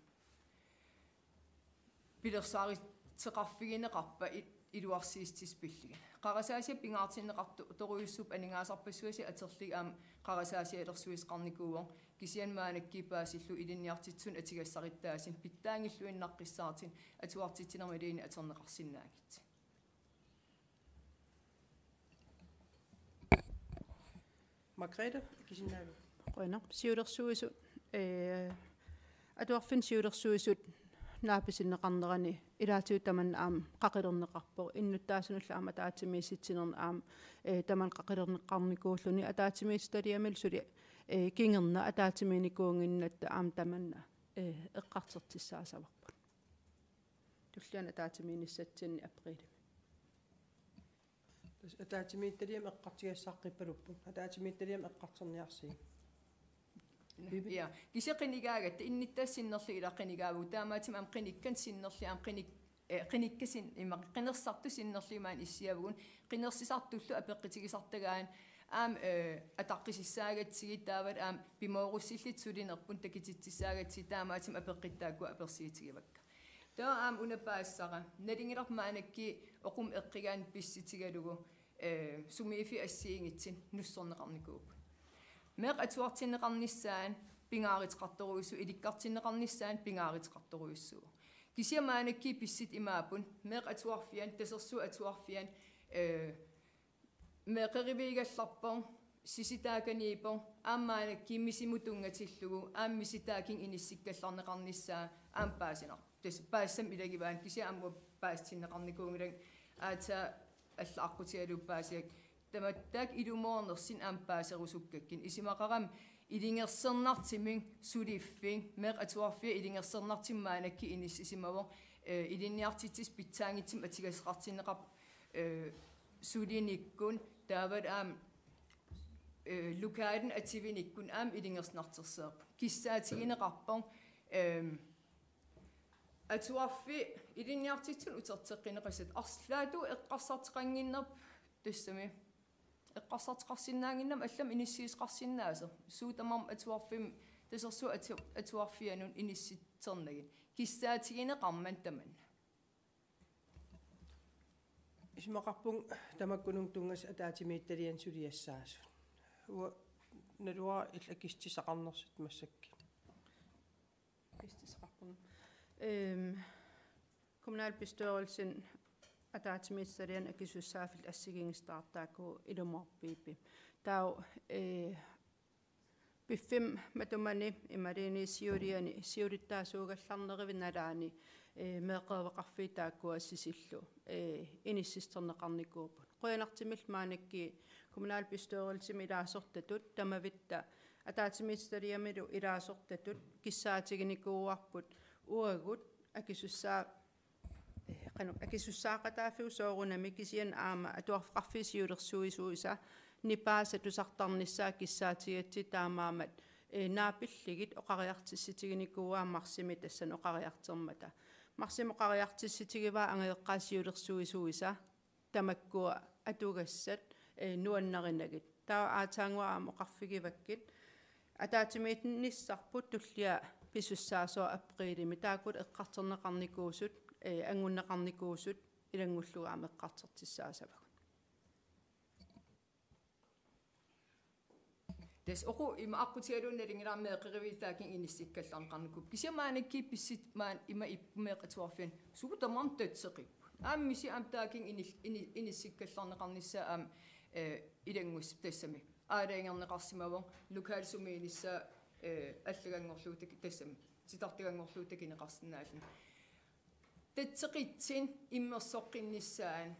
pilersaaruteqarfigineqarpa i-, iluarsiissutissat pillugit. Qarasaasiat pingaartinneqarto-, torujussuupput aningaasarpassuasi atorlugit aamma qarasaasialersuisoqarnikuuvoq, kisianni maannakkut paasillugu ilinniartitsisunut atugassarititaasut pitsaanngilluinnaqqissaartut atuartitsinermut iluani atorneqarsinnaanngitsut. Margrethe, kisianni. Qujanaq. Siulersuisut, eh, atuarfimmut siulersuisut naapisinneqarnerani ilaatigut tamanna aamma qaqilerneqarpoq. Innuttaasunullu aamma ataatsimiissitsinerni aamma, eh, tamanna qaqilerneqarnikuulluni ataatsimiititaliamilu suli, eh, kingorna ataatsimiinnikuunnginnatta aamma tamanna, eh, eqqartortussaassavarput. Tulliani ataatsimiinnissatsinni aprilimi. Tassa ataatsimiititaliami eqqartugassaqqippaluppoq. Ataatsimiititaliami eqqartorniarsigit. Ja, kisianni qinigaagatta innuttaasut sinnerlugit ila qinigaavagut, taamaattumik aamma qinikkat sinnerlugit aamma qinik-, eh, qinikkat sin-, ima, qinersisartut sinnerlugit maani issiavugut, qinersisartullu apeqqutigisartagaat aamma, eh, ataqqisussaagatsigit taavalu aamma pimoorussillutik sulinerput takutitsissaagatsigit, taamaattumik apeqqutit taakkua apersuutigivakka. Taava aamma una paasisara. Nalingilarput maannakkut oquma eqqigaanni pissutigalugu, eh, sumiiffik assigiinngitsunik nussorneqarnikuupput. Meeqqat atuartinneqarnissaat pingaaruteqartorujussuuvoq, ilikkartinneqarnissaat pingaaruteqartorujussuuvoq. Kisianni maannakkut pissutsit imaapput, meeqqat atuarfiat, Tasersuup Atuarfiat, eh, meeqqeriviugallarpoq, sisitaakaniippoq, aamma maannakkut misimut tunngatillugu, aamma misitaakkunga inissikkallarneqarnissaa, aamma paasinarpoq. Tassa paasisama ilagivaat, kisianni aamma paasitinneqarnikuunngilanga, aatsaat allat aqqutigalugit paasigakkit. Tamatta taakku ilumoornersinni aamma paaserusukkakkit. Isumaqarami ilungersunartumik suliffik, meeqqat atuarfiat ilungersunartumik maannakkut inissisimavoq, eh, ilinniartitsisut pitsaanngitsumik atugassaqartinneqarput, eh, sulinikkut, taavalu aamma, eh, lokalinik atuinikkut aamma ilungersunartorsiorpoq. Kissaatigineqarpoq, ehm, atuarfiit ilinniartitsisunut uterteqqinneqassapput, arlaatigut eqqarsartoqannginnerput tassami. Eqqarsartoqarsinnaannginnami allamik inissiisoqarsinnaasoq. Suut tamarmik atuarfimmi, Tasersuup atu-, Atuarfianut inissittornagit. Kissaatigineqarmat tamanna. Isumaqarpunga tamakkununnga tunngasut ataatsimiititaliani suliassaasut. Uanga naluara illit akissutissaqarnersut massakkut. Akissutissaqarpunga. Ehm, kommunalbestyrelsen ataatsimiititaliani akisussaaffillit assigiinngisitaartut taakku ilumoorpipput. Taava, eh, piffimmi matumani imaluunniit siuliani siulittaasuugallarnerivit nalaani, eh, meeqqeriveqarfiit taakkua sisullu, eh, inissisorneqarnikuupput. Qujanartumillu maannakkut kommunalbestyrelsimi ilaasortatut tamavitta ataatsimiititaliamilu ilaasortatut kissaatiginikuuarput uagut akisussaa-, eh, qanoq, akisussaaqataaffiup soorunami kisianni aamma atuarfeqarfiup siulersuisuisa nipaasat tusartarnissaat kissaatigatsigu taamaammat, eh, naapillugit oqariartuutiginikuuaat marsimi tassani oqariartormata. Marsimi oqariartuutigivaat angajoqqaat siulersuisuisa tamakkua atugassat, eh, nuannarinagit. Taava aatsaannguaq aamma oqarfigivakkit. Ataatsimiinnissarput tullia pisussaasoq apriilimi. Taakku eqqartorneqarnikuusut, eh, anngunneqarnikuusut ilanngullugu aamma eqqartortussaassapput. Tassa uku ima aqqutigalugu nalunngilara meeqqeriviit taakkunga inissikkallarneqarnikuupput. Kisianni maannakkut pissutsit maani ima ippoq meeqqat atuarfianni suut tamarmik tatseqipput. Aamma misiga aamma taakkunga inil-, ini-, inissikkallarneqarnissaa aamma, eh, ilanngussaaq tassami. Aalajangerneqarsimavoq, lokalit sumiinnissaat, eh, allaganngorlugu taki-, tassami. Titartaganngorlugu takuneqarsinnaalluni. Tatseqitsinni immersoqqinnissaanut,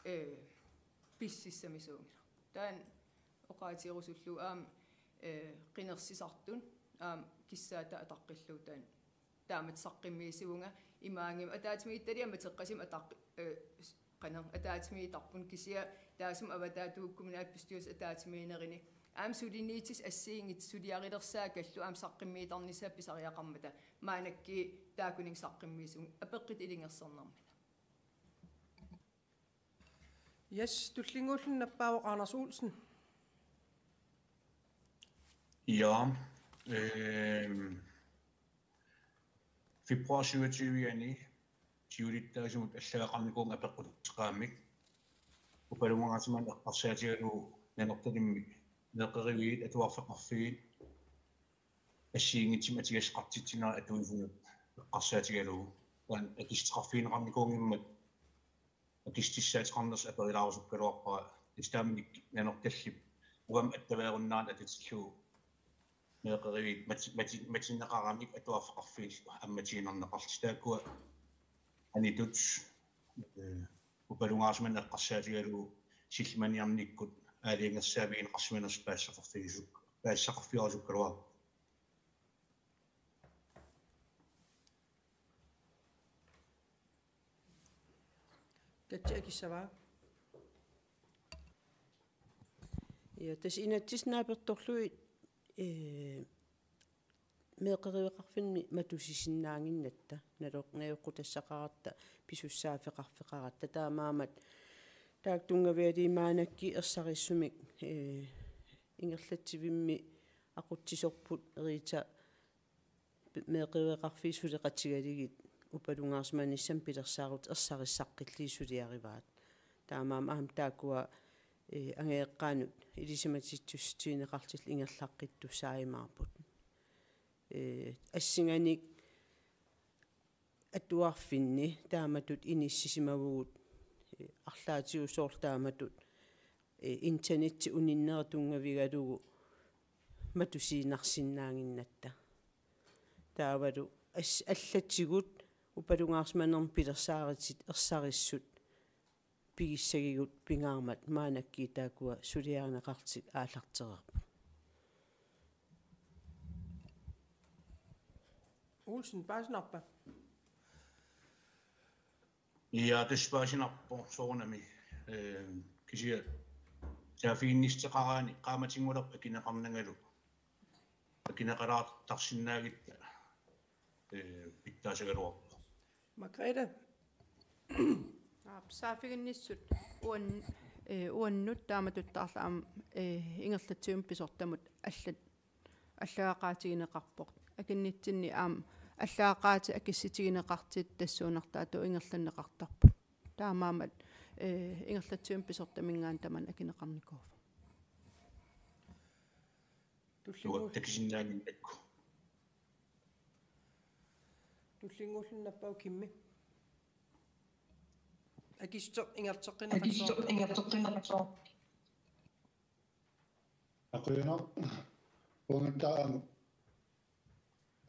eh, pissussamisuunngilaq. Taanna oqaatigerusullugu aamma, eh, qinersisartut aamma kissaata ataqqillugu taanna. Taamatut saqqummiissivunga imaanngimmat ataatsimiititaliami ateqqasumik ataqqi-, eh, s-, qanoq, ataatsimiittarput kisianni taassuma avataatigut kommunalbestyrelsip ataatsimiinnerini aamma suliniutissat assigiinngitsut suliarilersaakkallu aamma saqqummiittarnissaat pisariaqarmata maannakkut taakkununnga saqqummiissivunga apeqqutit ilungersornermata. Yes, tullinnguulluni nappaavoq Anders Olsen. Ja, ehm, februar syvogtyve-ani siulittaasumut allagaqarnikuuvunga apeqquteqaammik. Upalungaasimaneq eqqarsaatigalugu Nanortalimmi meeqqeriviit atuarfeqarfiit assigiinngitsumik atugassaqartitsinerat atuisunut eqqarsaatigalugu. Taanna akissuteqarfigineqarnikuunngimmat akissutissaateqarnersoq aperilaarusukkaluarpara, tassa taamanikkut Nanortallip uagut attaveerunnaarneq atutillugu meeqqeriviit mati-, mati-, matinneqaramik atuarfeqarfiillu ammatiinnarneqarlutik. Taakkua anitut, eh, upalungaasimaneq eqqarsaatigalugu sillimaniarnikkut aalajangersaavigineqarsimanersoq paasisaqarfigisuk-, paasisaqarfigerusukkaluarpoq. Katja akissavaa. Ja, tassa inatsisit naapertorlugit, eh, meeqqeriveqarfinni matusisinnaannginnatta, nalo-, najoqqutassaqaratta, pisussaaffeqarfeqaratta, taamaammat taakku tunngavigalugit maannakkut ersarissumik, eh, ingerlatsivimmi aqutsisorput Rita meeqqeriveqarfiit suleqatigalugit upalungaarsimanissamut pilersaarutit ersarissaqqillugit suliarivaat. Taamaammat aamma taakkua, eh, angajoqqaanut ilisimatitsissutigineqartut ingerlaqqittussaajumaarput. Eh, assinganik atuarfinni taamatut inissisimavugut, eh, arlaatigut soorlu taamatut, eh, internetti uninnera tunngavigalugu matusiinnarsinnaaginnatta. Taavalu as-, allatigut upalungaarsimanermut pilersaarutit ersarissut pigissagigut pingaarmat maannakkut taakkua suliarineqartut aallartereerput. Olsen, paasinarpa? Ja, tassa paasinarpoq soorunami. Eh, kisianni saaffiginnissuteqaraanni qaammatinngorpat akineqarnangalu akineqalaartarsinnaagatta, eh, pitsaasagaluarpoq. Margrethe? Aap, saaffiginnissut uan-, eh, uannut taamatuttaarlu aamma, eh, ingerlatsivimmi pisortamut allat allagaqaatigineqarpoq. Akinnitsinni aamma allagaqaatit akissutigineqartut tassuunartaatut ingerlanneqartarput. Taamaammat, eh, ingerlatsivimmi pisortaminngaanniit tamanna akineqarnikuuvoq. Tullinnguul-, takusinnaannginnakku. Tullinnguulluni nappaagu Kimmi. Akissuteq ingerlateqqinneqassaaq. Akissuteq ingerlateqqinneqassaaq. Qujanaq. Uanga taama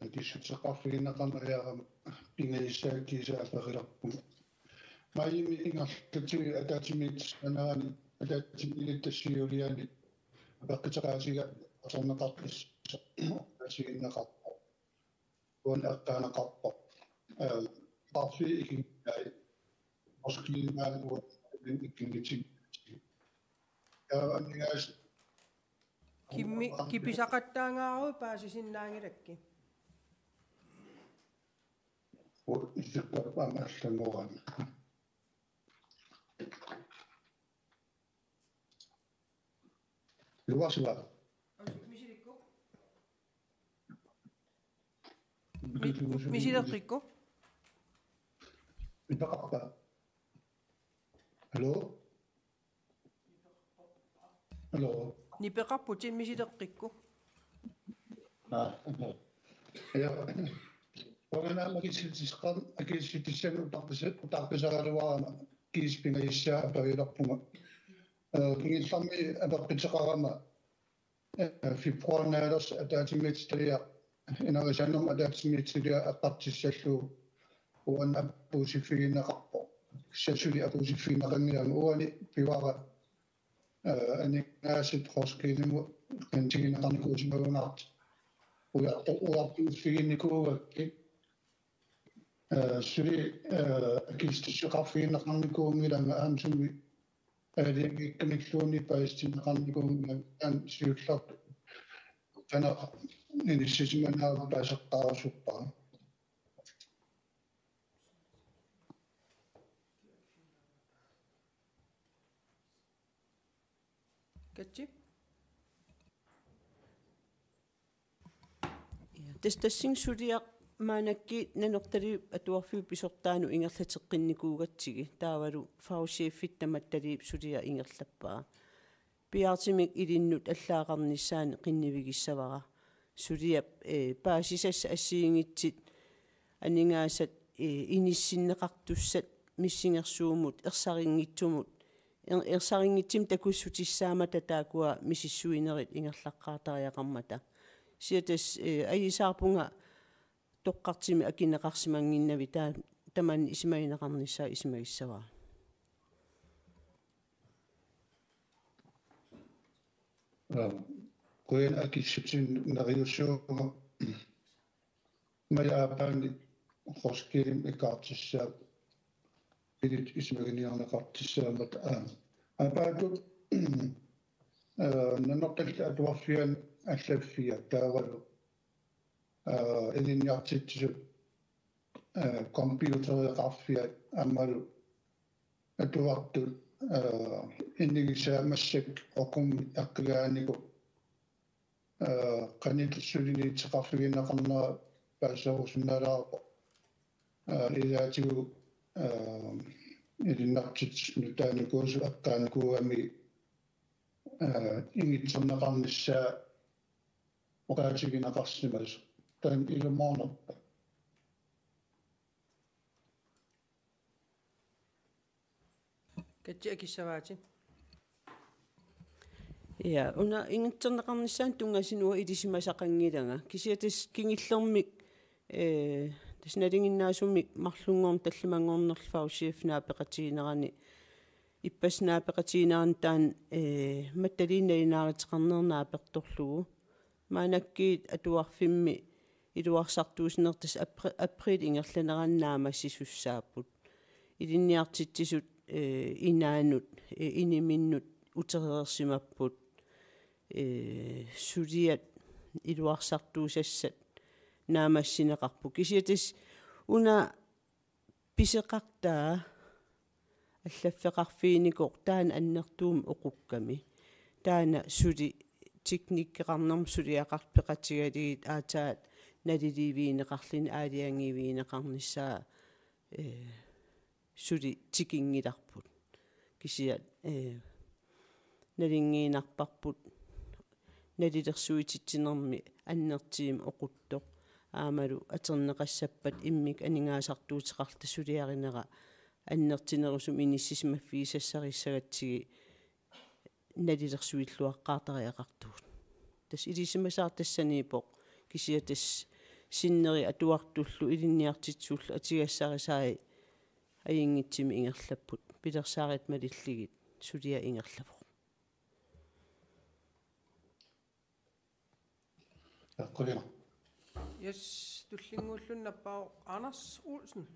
akissuteqarfigineqarneq ajorama pingajussaakka kiisa aperilerpunga. Maajimi ingerlatsivik ataatsimiititaanerani ataatsimiititaliani apeqquteqaatiga atorneqartussaq assigineqarpoq. Uani eqqaaneqarpoq. Eh, parfi ikingai. Oskiinaan uani ikkingitik. Ja, anigas. Kimmi, kipisaqattaangaaruit paasisinnaanngilakkit. Uani isikkappaan allanngoran. Luarsiva. Misilikku. Mi-, misileqqikku. Nipeqarpa? Hallo? Hallo? Nipeqarputit, misileqqikku. Aa, ja. Uanga aamma akissutissaq-, akissutissanut utarpisa-, utarpisaraluarama kiisa pingajussaa aperilerpunga. Eh, kingullermik apeqquteqarama, eh, februarip naalersoq ataatsimiititaliaq, ineriartornermut ataatsimiititaliaq eqqartussallugu uani apuussiffigineqarpoq. Kisianni suli apuussiffigineqanngilanga, uani pivara, eh, aningaasat Roskildemut qanittugineqarnikuusimagunartoq. Ujartu-, ujartuiffiginikuugakkit. Eh, suli, eh, akissuteqarfigineqarnikuunngilanga aamma sumi aalajangiikkamilluunniit paasitinneqarnikuunngilanga, aamma siullertut qanoq inissisimanaava paaseqqaarusuppara. Katja? Ja, tassa tassani suliaq maannakkut Nanortaliup Atuarfiup pisortaanut ingerlateqqinnikkuugatsigit, taavalu fagchefit tamattaliup suliaq ingerlappaa. Piaartumik ilinnut allaaqarnissaanut qinnivigissavara. Suliap, eh, paasisassat assigiinngitsut aningaasat, eh, inissinneqartussat missingersuummut ersarinngitsumut, er-, ersarinngitsumik takussutissaammata taakkua misissuinerit ingerlaqqaartariaqarmata. Kisianni tassa, eh, ajuusaarpunga toqqartumik akineqarsimannginnavit, taa-, tamanna isumagineqarnissaa isumagissavara. Aa, qujanaq akissutinut neriussuunga. Maja aappaani Roskildemi ikaartissaapput. Illit isumaginiarneqartussaammata, aa, aappaattut, aa, Nanortallip Atuarfiani allaffiat taavalu, aa, ilinniartitsisut, aa, computereqarfiat aammalu atuartut, aa, innigisaat massakkut oqummi eqqigaanikuupput, aa, qanoq suliniuteqarfigineqarnera paaserusunnaalaareerpoq. Aa, ilaatigut, aa, ilinnartitsisut nutaanikuusut eqqaanikuugami, aa, ingitserneqarnissaa oqaatigineqarsimasoq. Taanna ilumoornerpa? Katja, akissavaatit. Ja, una ingitserneqarnissaanut tunngasut uanga ilisimasaqanngilanga. Kisianni tassa kingullermik, eh, tassa nalinginnaasumik marlunngorneq tallimanngornerlu fagchef naapeqatigiinnerani, ippassaq naapeqatigiinnerani taanna, eh, mattaluunniit nalunaaruteqarneq naapertorlugu. Maannakkut atuarfimmi iluarsartuussinertut apri-, apriilip ingerlanerani naammassisussaapput. Ilinniartitsisut, eh, inaannut, eh, iniminnut utereersimapput. Eh, suliat iluarsartuusassat naammassineqarput. Kisianni tassa una pisoqartaa allaffeqarfiinikoq taanna annertuumik oqukkami. Taanna suli teknikkeqarnermut suliaqartut peqatigalugit aatsaat naliliivigineqarluni aalajangiivigineqarnissaa, eh, suli tikinngilarput. Kisianni, eh, nalunngiinnarparput nalilersuititsinermi annertuumik oquttoq. Aammalu atorneqassappat immikkut aningaasartuuteqarluta suliarinera annertunerusumik inissisimaffigisassarissagatsigit nalilersuilluaqqaartariaqartugut. Tassa ilisimasaat tassaniippoq, kisianni tassa sinneri atuartullu ilinniartitsisullu atugassarisai ajunngitsumik ingerlapput. Pilersaarutit malillugit suliaq ingerlavoq. Eqquliaq. Yes, tullinnguulluni nappaavoq Anders Olsen.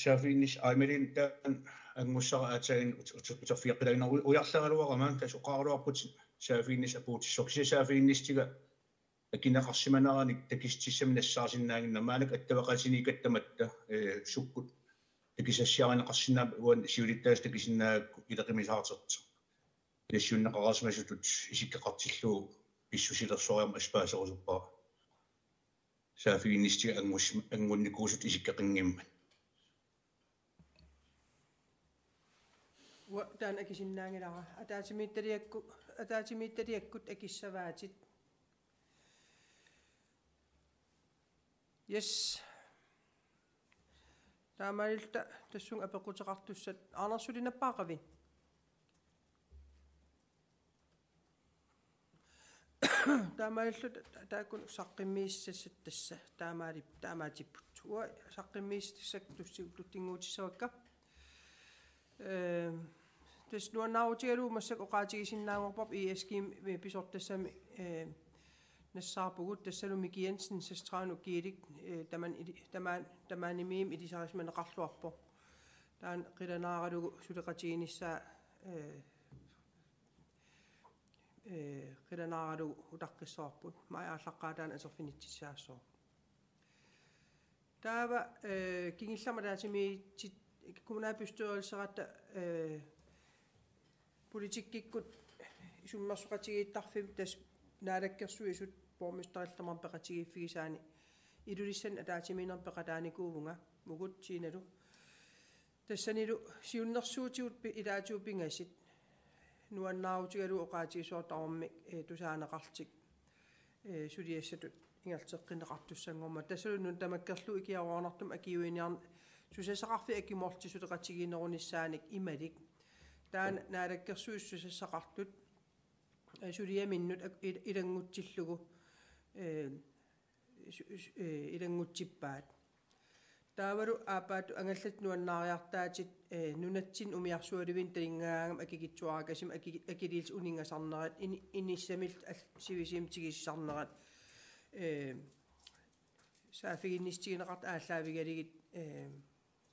Saaffiginnis-, aa, imaluunniit taanna angussara aatsaannguaq ut-, ut-, uterfigeqqilaginnaru u-, ujarleraluarama tassa oqaraluarputit saaffiginnissaq apuutissasoq. Kisianni saaffiginnissutiga akineqarsimaneranik takutitsissamik nassaarsinnaaginnarmat maannakkut attaveqatigiikkatta tamatta, eh, sukkut takusassiarineqarsinnaammat uani siulittaasup takusinnaagakku ileqimisaartortoq. Nassiunneqareersimasutut isikkoqartillugu pissusilersoreermat assut paaserusuppara. Saaffiginnissutiga angus-, angunnikuusutut isikkoqanngimmat. Uanga taanna akisinnaanngilara. Ataatsimiititaliakku-, ataatsimiititaliakkut akissavaatit. Yes. Taamaalilluta tassunga apeqquteqartussat Anders, suli nappaaqavit? Taamaalilluta ta-, taakku saqqummiussassat tassa taamaali-, taamaatipput. Uanga saqqummiussat tassa tussi-, tullinnguutissavakka. Ehm, tassa nuannaarutigalugu massakkut oqaatigisinnaanngorparput I S G-mi pisortassami, ehm, nassaarpugut, tassalu Miki Jensen seksogtredive kiilik, eh, taman ili-, taman-, tamanimiim ilisarisimaneqarluarpoq. Taanna qilanaaralugu suleqatiginissaa, eh, eh, qilanaaralugu utaqqissavarput. Maja aallaqqaataani atorfinitsissaassavarput. Taava, eh, kingullermik ataatsimiititaliap kommunalbestyrelseratta, eh, politikkikkut isummersoqatigiittarfimmik tassa Naalakkersuisut borgmesterillu tamarmik peqatigiiffigisaanni Ilulissani ataatsimiinnermik peqataanikuuvunga, uagut Tinalu. Tassanilu siunnersuutigut pi-, ilaatigut pingasut nuannaarutigalugu oqaatigisoq tamarmik, eh, tusaaneqarlutik, eh, suliassatut ingerlateqqinneqartussanngormat. Tassalu nuna tamakkerlugu ikiaroornartumik akiuiniarn-, susassaqarfiit akimorlutik suleqatigiinnerunissaanik imalik. Taanna Naalakkersuisut susassaqartut, eh, suliaminnut ak-, il-, ilanngutsillugu, eh, su-, su-, eh, ilanngutsippaat. Taavalu aappaattut angallatit nuannaariartaatit, eh, nunatsinni umiarsualivinni talingaangama akikitsuarakasimmik aki-, akiliillutik uninngasarnerat, ini-, inissamillu all-, sivisuumik tigusisarnerat, eh, saaffiginnissutigineqartut aallaavigalugit, eh,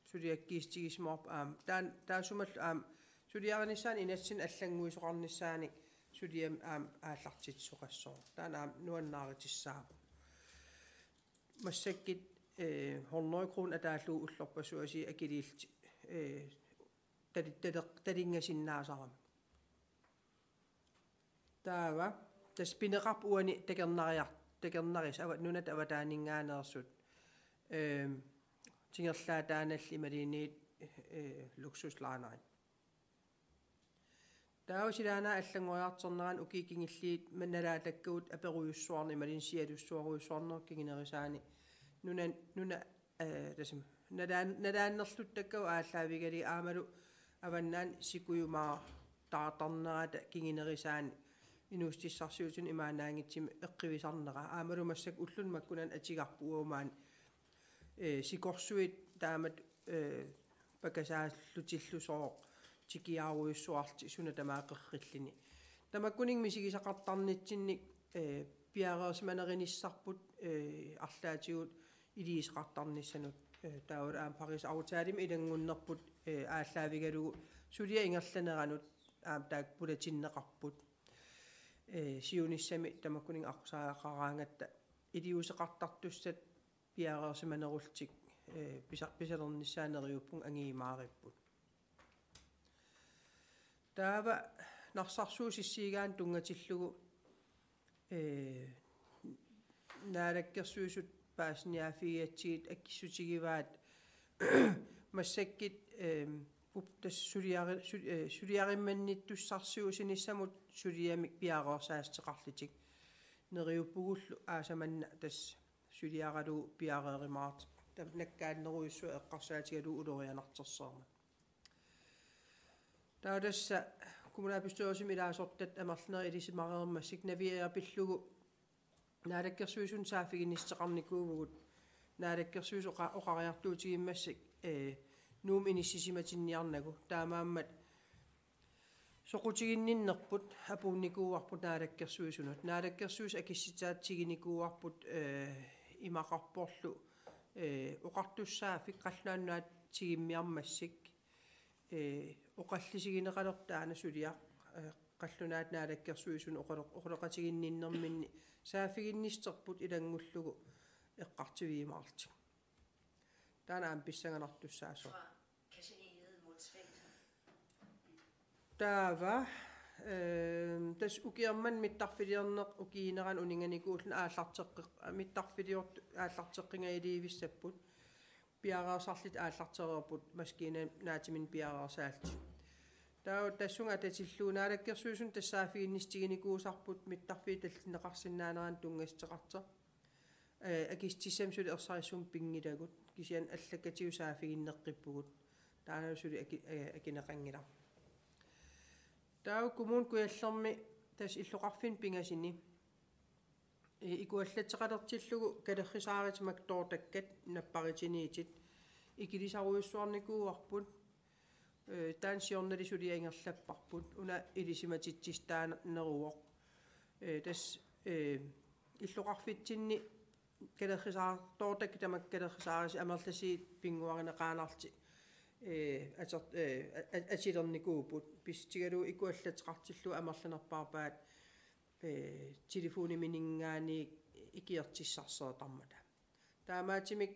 suliakkiissutigisimavarput aamma. Taan-, taassumalu aamma suliarinissaanut inatsimmi allannguisoqarnissaanik suliami aamma aallartitsisoqassaaq. Taanna aamma nuannaarutissaavoq. Massakkut, eh, hundrede kroner ataallugu ullorpassuit akiliillutik, eh, tali-, tali-, talingasinnaasarami. Taava, tassa pineqarpoq uani takornariar-, takornarissat ava-, nunat avataaninngaanneersut, ehm, tingerlaataanallit imaluunniit, eh, luksuslejlighetit. Taava silaannaap allanngoriartornerani ukiut kingulliit ma-, nalaatakkavut aperujussuarneq imaluunniit sialussuarujussuarnerup kingunerisaani nuna, nuna, eh, tassami nalaan-, nalaannerluttakkavut aallaavigalugit aammalu avannaani sikujumaartartarnerata kingunerisaani inuussutissarsiutinut imaannaanngitsumik eqquivisarnera. Aammalu massakkut ulluni makkunani atugarput uagut maani, eh, sikorsuit taamatut, eh, pakasaallutillusooq tikiaarujussuarlutik suna tamaat qerrilluni. Tamakkuninnga misigisaqartarnitsinni, eh, piareersimanerinissarput, eh, arlaatigut iliuuseqartarnissanut, eh, taavalu aamma Pariisaftaalimik ilanngunnerput, eh, aallaavigalugu suliap ingerlaneranut aamma taakku pulatinneqarput. Eh, siunissami tamakkuninnga aqqusaagaqaraangatta iliuuseqartartussat piareersimanerullutik, eh, pisa-, pisalernissaat neriuppunga angujumaaripput. Taava Narsarsuup sissiugaanut tunngatillugu, eh, Naalakkersuisut paasiniaaffigigatsigit akissutigivaat massakkut, eh, up-, tassa suliari-, su-, eh, suliarimmannittussarsiuussinissamut suliamik piareersaateqarlutik. Neriuppugullu aasaq manna tassa suliaralugu piareerumaartoq. Taava nakkaannerujussuaq eqqarsaatigalugu ulorianartorsiormat. Taava tassa kommunalbestyrelsimi ilaasortat amerlanerit ilisimareermassuk Naviaap pillugu Naalakkersuisunut saaffiginnissuteqarnikuuvugut. Naalakkersuisut oqa-, oqariartuutigimmassuk, eh, Nuummut inissisimatinniarnagu. Taamaammat soqutiginninnerput apuunnikuuarput Naalakkersuisunut. Naalakkersuisut akissutaat tigunikuuarput, eh, imaqarporlu, eh, oqartussaaffik qallunaat nunaat tigummiarmassuk, eh, oqallisigineqalerpoq taanna suliaq, eh, qallunaat Naalakkersuisunut oqaloq-, oqaloqatiginninnerminni saaffiginnissuterput ilanngullugu eqqartuiumaarlutik. Taanna aamma pissanganartussaasoq. Taava, ehm, tassa ukioq manna mittarfiliorneq ukiuunerani uninnganikuulluni aallarteqqi-, mittarfiliortut aallarteqqingajalerujussuussapput. Piareersarlutik aallartereerput maskiinap naatsumik piareersaallutik. Taava tassunga atatillugu Naalakkersuisunut tassa saaffiginnissutiginikuusarput mittarfiup tallineqarsinnaanerannut tunngassuteqartoq. Eh, akissutissamik suli ersarissumik pinngilagut, kisianni allakkatigut saaffiginneqqippugut. Taanna suli aki-, eh, akineqanngilaq. Taava Kommune Kujallermi tassa illoqarfinni pingasuni, eh, ikuallatseqalertillugu kalerrisaaritit makku toortakkat napparutiniutit ikilisarujussuarnikuuarput. Eh, taanna siornali suliaq ingerlapparput, una ilisimatitsissutaaneruvoq. Eh, tassa, eh, illoqarfitsinni kalerrisaar-, toortakkat tamakku kalerrisaarutit amerlasuut pinnguarineqaannarlutik, eh, ater-, eh, a-, a-, atorlernikuupput. Pissutigalugu ikuallatseqartillugu amerlanerpaarpaat, eh, telefoniminngaanniit ikiortissarsiortarmata. Taamaattumik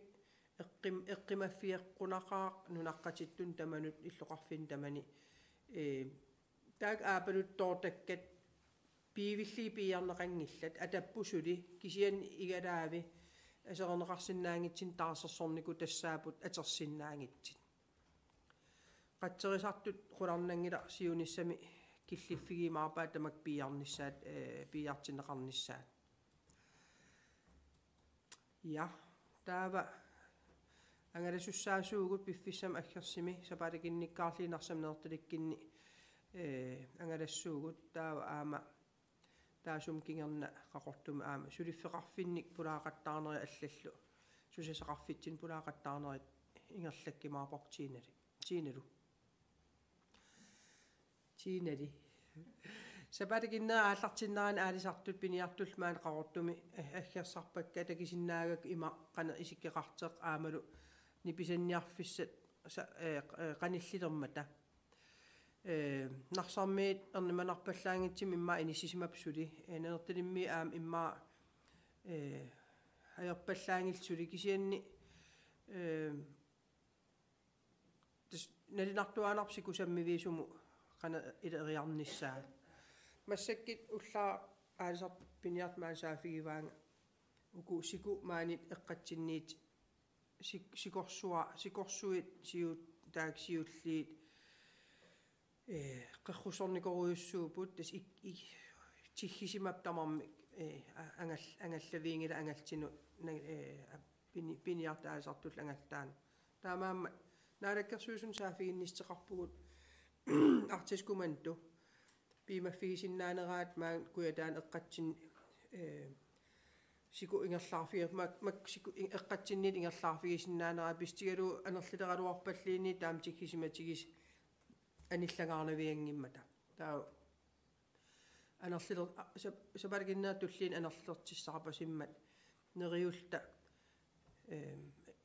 eqqim-, eqqumaffigeqqunaqaaq nunaqqatittuni tamanut illoqarfinni tamani, eh, taakku aappaluttut toortakkat piivillugit piiarneqanngillat, atapput suli, kisianni igalaavi aserorneqarsinnaanngitsunik taarsersornikut tassaapput atorsinnaanngitsut. Qatserisartut qularnanngilaq siunissami killiffigiumaarpaat tamakku piiarnissaat, eh, piiartinneqarnissaat. Ja, taava angalasussaasuugut piffissami aggersumi sapaatip akunnikkaarlugit Narsami Nanortalikkunni, eh, angalassuugut, taava aamma taassuma kingorna Qaqortumi aamma suliffeqarfinnik pulaaqattaarnerit allallu, susassaqarfitsinnut pulaaqattaarnerit ingerlakkumaarparput Tiinali. Tiinalu. Tiinali. Sapaatip akunneri aallartinnerani aalisartut piniartullu maani Qaqortumi aggersarpakka takusinnaagakku ima qanoq isikkoqartoq aammalu nipisanniarfissat sa-, eh, eh, qanillilermata. Eh, Narsarmiit ernumanarpallaanngitsumik immaqa inissisimapput suli. Eh, Nanortalimmiit aamma immaqa, eh, ajorpallaanngillat suli kisianni, eh, tassa nalunartuaannarpoq sikusamiviit sumut qanoq ileriarnissaat. Massakkut ullaaq aalisartut piniartut maani saaffigivaannga Uku siku maanit eqqatsinniit sik-, sikorsua-, sikorsuit siut-, taak siulliit, ee, qerrussornikorujussuupput, tassa ik-, ik-, tiggisimappat tamarmik, ee, a-, angal-, angallaviinngilaq angaltinut na-, ee, a-, pini-, piniartaasartullu angaltaanut. Taamaammat Naalakkersuisuni saaffiginnissuteqarpugut Arktisk Kommando piumaffigisinnaaneraat maani Kujataani eqqatsinni, ee, siku ingerlaarfiga-, mak-, mak-, siku in-, eqqatsinniit ingerlaarfigisinnaaneraat pissutigalugu anerlileraluarpalluunniit taama tiggisimatigisoq anillangaarnavianngimmata. Taava anerliler-, a-, sap-, sapaatip akunnerata tulliani anerlilertussaavasimmat neriulluta, eem,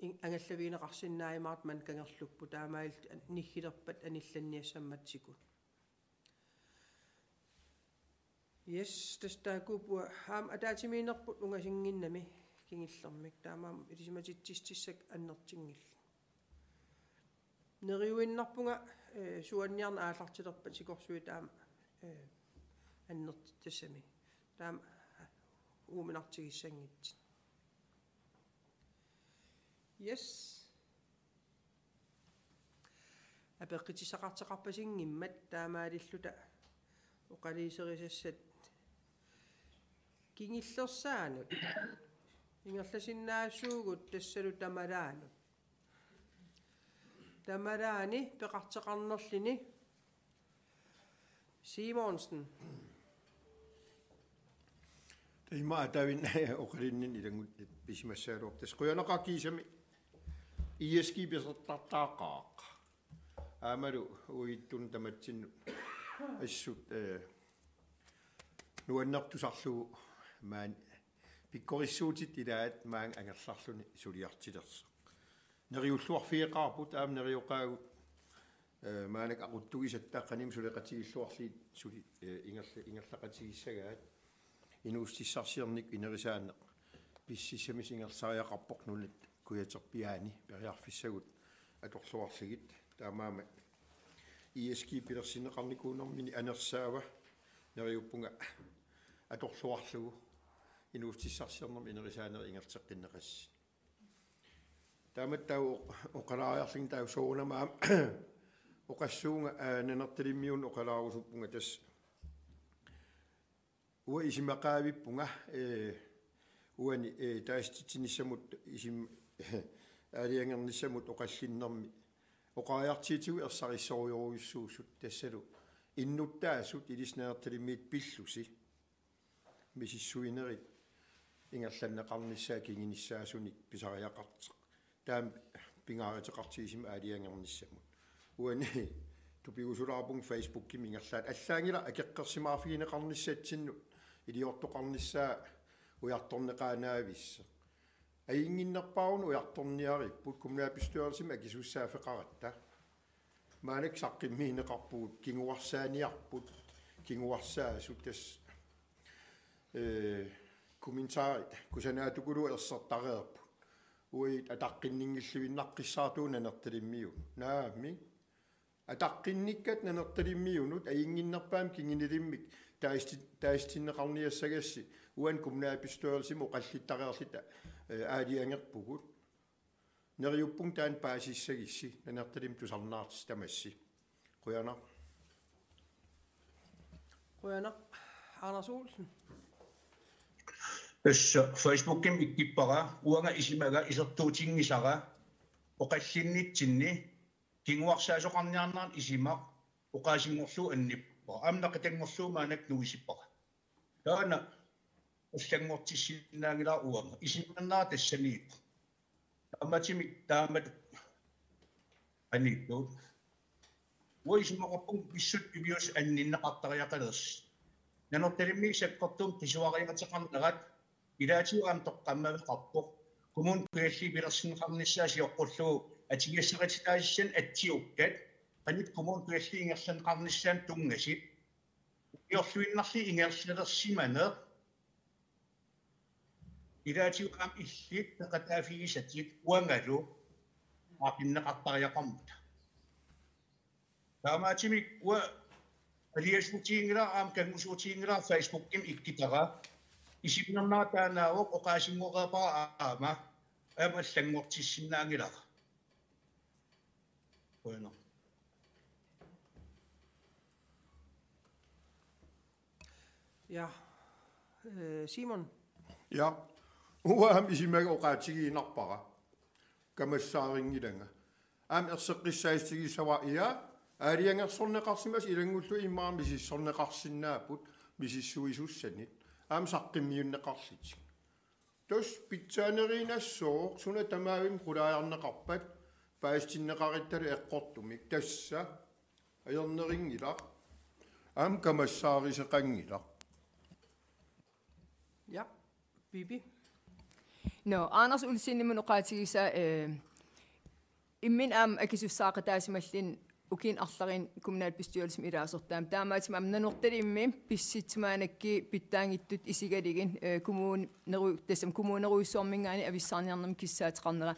in-, angallavigineqarsinnaajumaartut maani kangerlupput, taamaalillutik an-, niggilerpat anillanniassammatigit. Yes, tassa taakkuupput aamma ataatsimiinnerput ungasinnginnami kingullermik. Taamaammat ilisimatitsissutissat annertunngillat. Neriuinnarpunga, ee, suaanniarneq aallartilerpat sikorsuit aamma, ee, annertutassami. Taama uuminartigissanngitsunik. Yes. Apeqqutissaqartoqarpasinngimmat taamaalilluta oqaluuserisassat kingullersaanut. Ingerlasinnaasuugut tassalu tamalaanut. Tamalaani peqartoqarnerluni Simonsen. Taama ataavin oqalunnit ilanngullugit pisimassagaluartoq. Qujanaqaaq kiisami I S G pisortaartaqaaq. Aammalu uagutsinnut tamatsinnut assut, ee, nuannertusarlugu maani pikkorissuutit ilaat maanga angerlarluni suliartulersoq. Neriulluarfigeqaarput aamma nerioqaagut, ee, maannakkut aquttugisatta qanimut suleqatigilluarlugit suli, ee, ingerla-, ingerlaqatigissagaat. Inuussutissarsiornikkut inerisaaneq pissutissamisoq ingerlasariaqarpoq nunat kujaterpiaani periarfissagut atorluarlugit. Taamaammat I S G pilersinneqarnikuunermini anersaava neriuppunga atorluarlugu inuussutissarsiornermi inerisaanerit ingerlateqqinneqassapput. Taamatut taava oq-, oqalaariarlunga taava soorunami aamma oqassuunga, aa, Nanortalimmiunut oqalaarusuppunga tassa. Uanga isumaqaavippunga, ee, uani, ee, taasititsinissamut isum-, aalajangernissamut oqallinnermi oqariartuutigut ersarissorujorujussuusut tassalu innuttaasut ilissi Nanortalimmiit pillusi misissuinerit ingerlanneqarnissaat kingunissaasunik pisariaqartoq. Taama pingaaruteqartigisumik aalajangernissamut. Uani tupigusulaarpunga Facebookimi ingerlaannaq. Allaanngilaq akeqqersimaarfigineqarnissatsinnut iliortoqarnissaa ujartorneqaannavissoq. Ajunnginnerpaaruni ujartorniaripput, kommunalbestyrelsimi akisussaaffeqaratta. Maannakkut saqqummiunneqarpugut, kinguarsaaniarput, kinguarsaasut tassa, ee, kommentarit kusanaatukuluit ersertareerput. Uagut ataqqinninngilluinnaqqissaartugut Nanortalimmiunut. Naamik. Ataqqinnikkat Nanortalimmiunut ajunnginnerpaamik kingunilummik taasiti-, taasitinneqarniassagassi uani kommunalbestyrelsimi oqallittareerluta, ee, aalajangerpugut. Neriuppunga taanna paasissagussi, Nanortalimmut tusarnaartut tamassi. Qujanaq. Qujanaq, Anders Olsen. Tassa Facebookimi ikkuppara, uanga isumaga isertuutinngisara, oqallinnitsinni, kinguarsaasoqarniarnerani isumaq, oqaasinngorlugu annippara. Aamma naqitanngorlugu maannakkut nuisippara. Taanna allanngortissinnaanngilara uanga. Isumannaara tassaniippoq. Taamaattumik taamatut annittut. Uanga isumaqarpunga pissutsit piviusut anninneqartariaqalersut. Nanortalimmiit sakkortuumik qisuariaateqarnerat ilaatigut aamma toqqammaveqarpoq. Kommune Kujalliup pilersinneqarnissaa sioqqullugu atugassarititaassuseq atsiukkat. Qanoq Kommune Kujalliup ingerlanneqarnissaanut tunngasut. Ukiorluinnarlugu ingerlalersimaneq. Ilaatigut aamma illit peqataaffigisatit uangalu aaqqineqartariaqarmata. Taamaattumik uanga aliasuutiginngilara aamma kanngusuutiginngilara Facebookimi ikkutara. Isimmernera taannaavoq, oqaasinngoreerpara aamma. Aamma allanngortissinnaanngilara. Qujanaq. Ja. Øh, Simon? Ja. Uanga aamma isumaga oqaatigiinnarpara. Kamassaarinnginnama. Aamma erseqqissaatigissavara, ja, aalajangersorneqarsimasut ilanngullugu immaqa misissorneqarsinnaapput misissuisussanit. Aamma saqqummiunneqarlutik. Tassa pitsaanerinassooq, suna tamavimmik qulaajarneqarpat, paasitinneqaruttalu eqqortumik. Tassa ajornerinngilaq. Aamma kamassaariseqanngilaq. Ja, Bibi. Nå, Anders Olsenimut oqaatigisaa, øh, imminut aamma akisussaaqataasimallugu ukiuni arlalinni kommunalbestyrelsimi ilaasortaammat. Taamaattumik aamma Nanortalimmi pissutsit maannakkut pitsaanngitsut isigalugit, øh, kommuneru-, tassami kommunerujussuarminngaanniit avissaarniarnermik kissaateqarnera.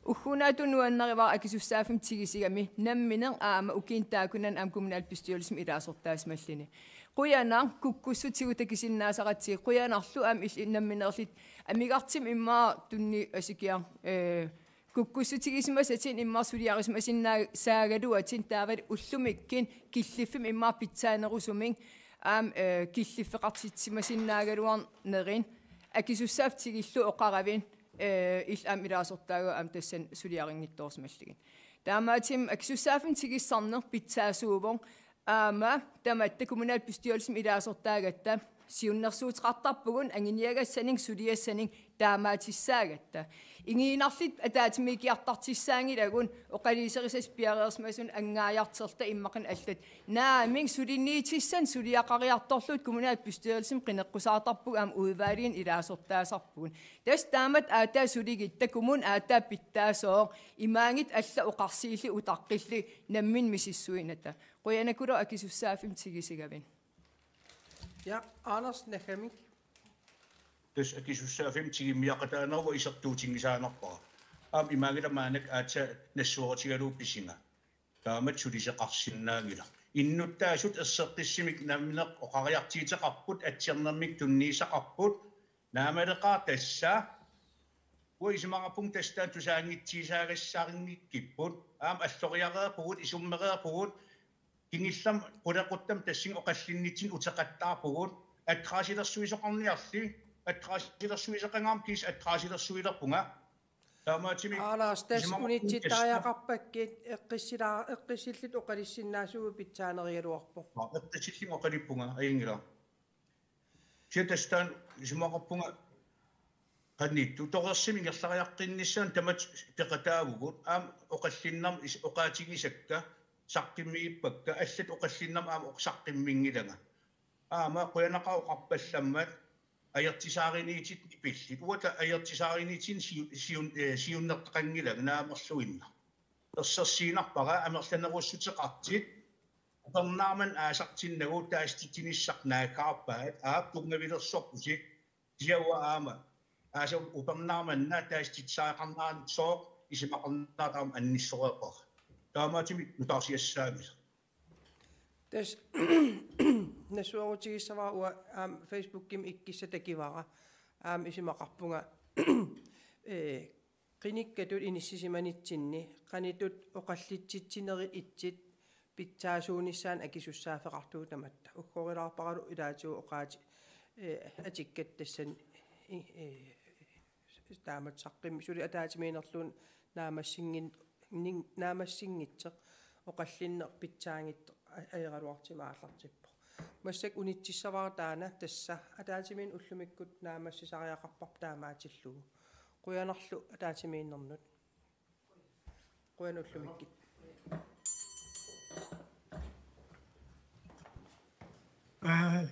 Ugguuna atut nuannarivara akisussaaffimmik tigusigami nammineq aamma ukiuni taakkunani aamma kommunalbestyrelsimi ilaasortaasimalluni. Qujanaq, kukkussutigut takusinnaasaratsigit, qujanarlu aamma illit nammineerlutit amigartumik immaqa tunniusikiaq, øh, kukkussutigisimasatit immaqa suliarisimasinnaagaluatit, taavalu ullumikkut killiffimmi immaqa pitsaanerusumik aamma, øh, killiffeqartitsimasinnaagaluarnerit akisussaaffimmik tigullugu oqaravit, øh, illit aamma ilaasortaagaat aamma tassani suliarinngitsoorsimallugit. Taamaattumik akisussaaffimmik tigusisarneq pitsaasuuvoq, aamma tamatta kommunalbestyrelsimi ilaasortaagatta siunnersuuteqartarpugut anguniagassanik suliassanik taamaatissaagatta. Inuunerlutit ataatsimiikkiartartussaanngilagut oqaluuserisassat piareersimasunut anngaajartorluta immaqalu allat. Naamik, suliniutissanik suliaqariartorlugu kommunalbestyrelsimi qineqqusaartarpugut aamma udvalgini ilaasortaasarpugut. Tassa taamatut aatsaat suligutta kommuni aatsaat pitsaasooq, imaanngitsoq allat oqarsiillugit utaqqillugit nammineq misissuinnata. Qujanaqulu akisussaaffimmik tigusigavit. Ja, Anders, naggamik. Tassa akisussaaffimmik tigummiaqataaneruvoq, isertuutinngisaannarpara. Aamma imaanngilaq maannakkut aatsaat nassuerutigalugu pisinnga. Taamatut sulisoqarsinnaanngilaq. Innuttaasut erseqqissumik nammineq oqariartuuteqarput, atsiornermik tunniussaqarput, naamaleqaaq tassa. Uanga isumaqarpunga tassa taanna tusaanngitsuusaagassarinngikkippugut. Aamma alloriareerpugut, isummereerpugut, kingullermik qulequttamik tassani oqallinnitsinni uteqattaarpugut. Adressilersuisoqarniarli, adressilersuisoqangaarmat kiisa adressilersuilerpunga. Taamaattumik Aalaas, tassa isumaqarpunga tassa unitsittariaqarpakkit eqqissila-, eqqissillutit oqalussinnaasugut pitsaanerugaluarpoq. Aa, eqqissillugu oqaluppunga, ajunngilaq. Kisianni tassa taanna isumaqarpunga qanoq ittoq, torersumik ingerlariaqqinnissaanut tamatta peqataavugut, aamma oqallinnermi is-, oqaatigisakka, saqqummiuppakka, allatut oqallinnermi aamma oq-, saqqummiunngilanga. Aamma qujanaqaaq oqarpallammat, ajortusaariniutit nipillit. Uanga taava ajortusaariniutinut siu-, siun-, eh, siunnertaqanngilanga naamerluinnaq. Ersersiinnarpara amerlanerussuteqartut. Upernaarmanna aasartinnagu taasititsinissaq naaggaarpaat, aap, tunngavilersorpusi. Kisianni uanga aamma, aasaq upernaarmanna taasititsisariaqarneraniitsooq isumaqarnera aamma annissoreerpara. Taamaattumik nutaarsiassaammat. Tassa nassuerutigissavara, uanga aamma Facebookimi ikkissaq takivara. Aamma isumaqarpunga, ee, qinikkatut inissisimanitsinni qanoq ittoq oqallitsitsinerit ittoq pitsaasuunissaanut akisussaaffeqartugut tamatta. Uggorilaarparalu ilaatigut oqaati-, ee, atukkatta tassani, ee, taamatut saqqummi-, suli ataatsimiinnerluunniit naammassinngin-, nin-, naammassinngitsoq, oqallinneq pitsaanngitsoq a-, ajoraluartumik aallartippoq. Massakkut unitsissavara taanna, tassa ataatsimiinneq ullumikkut naammassisariaqarparput taamaatillugu. Qujanarlu ataatsimiinnernut. Qujanaq ullumikkut. Aa,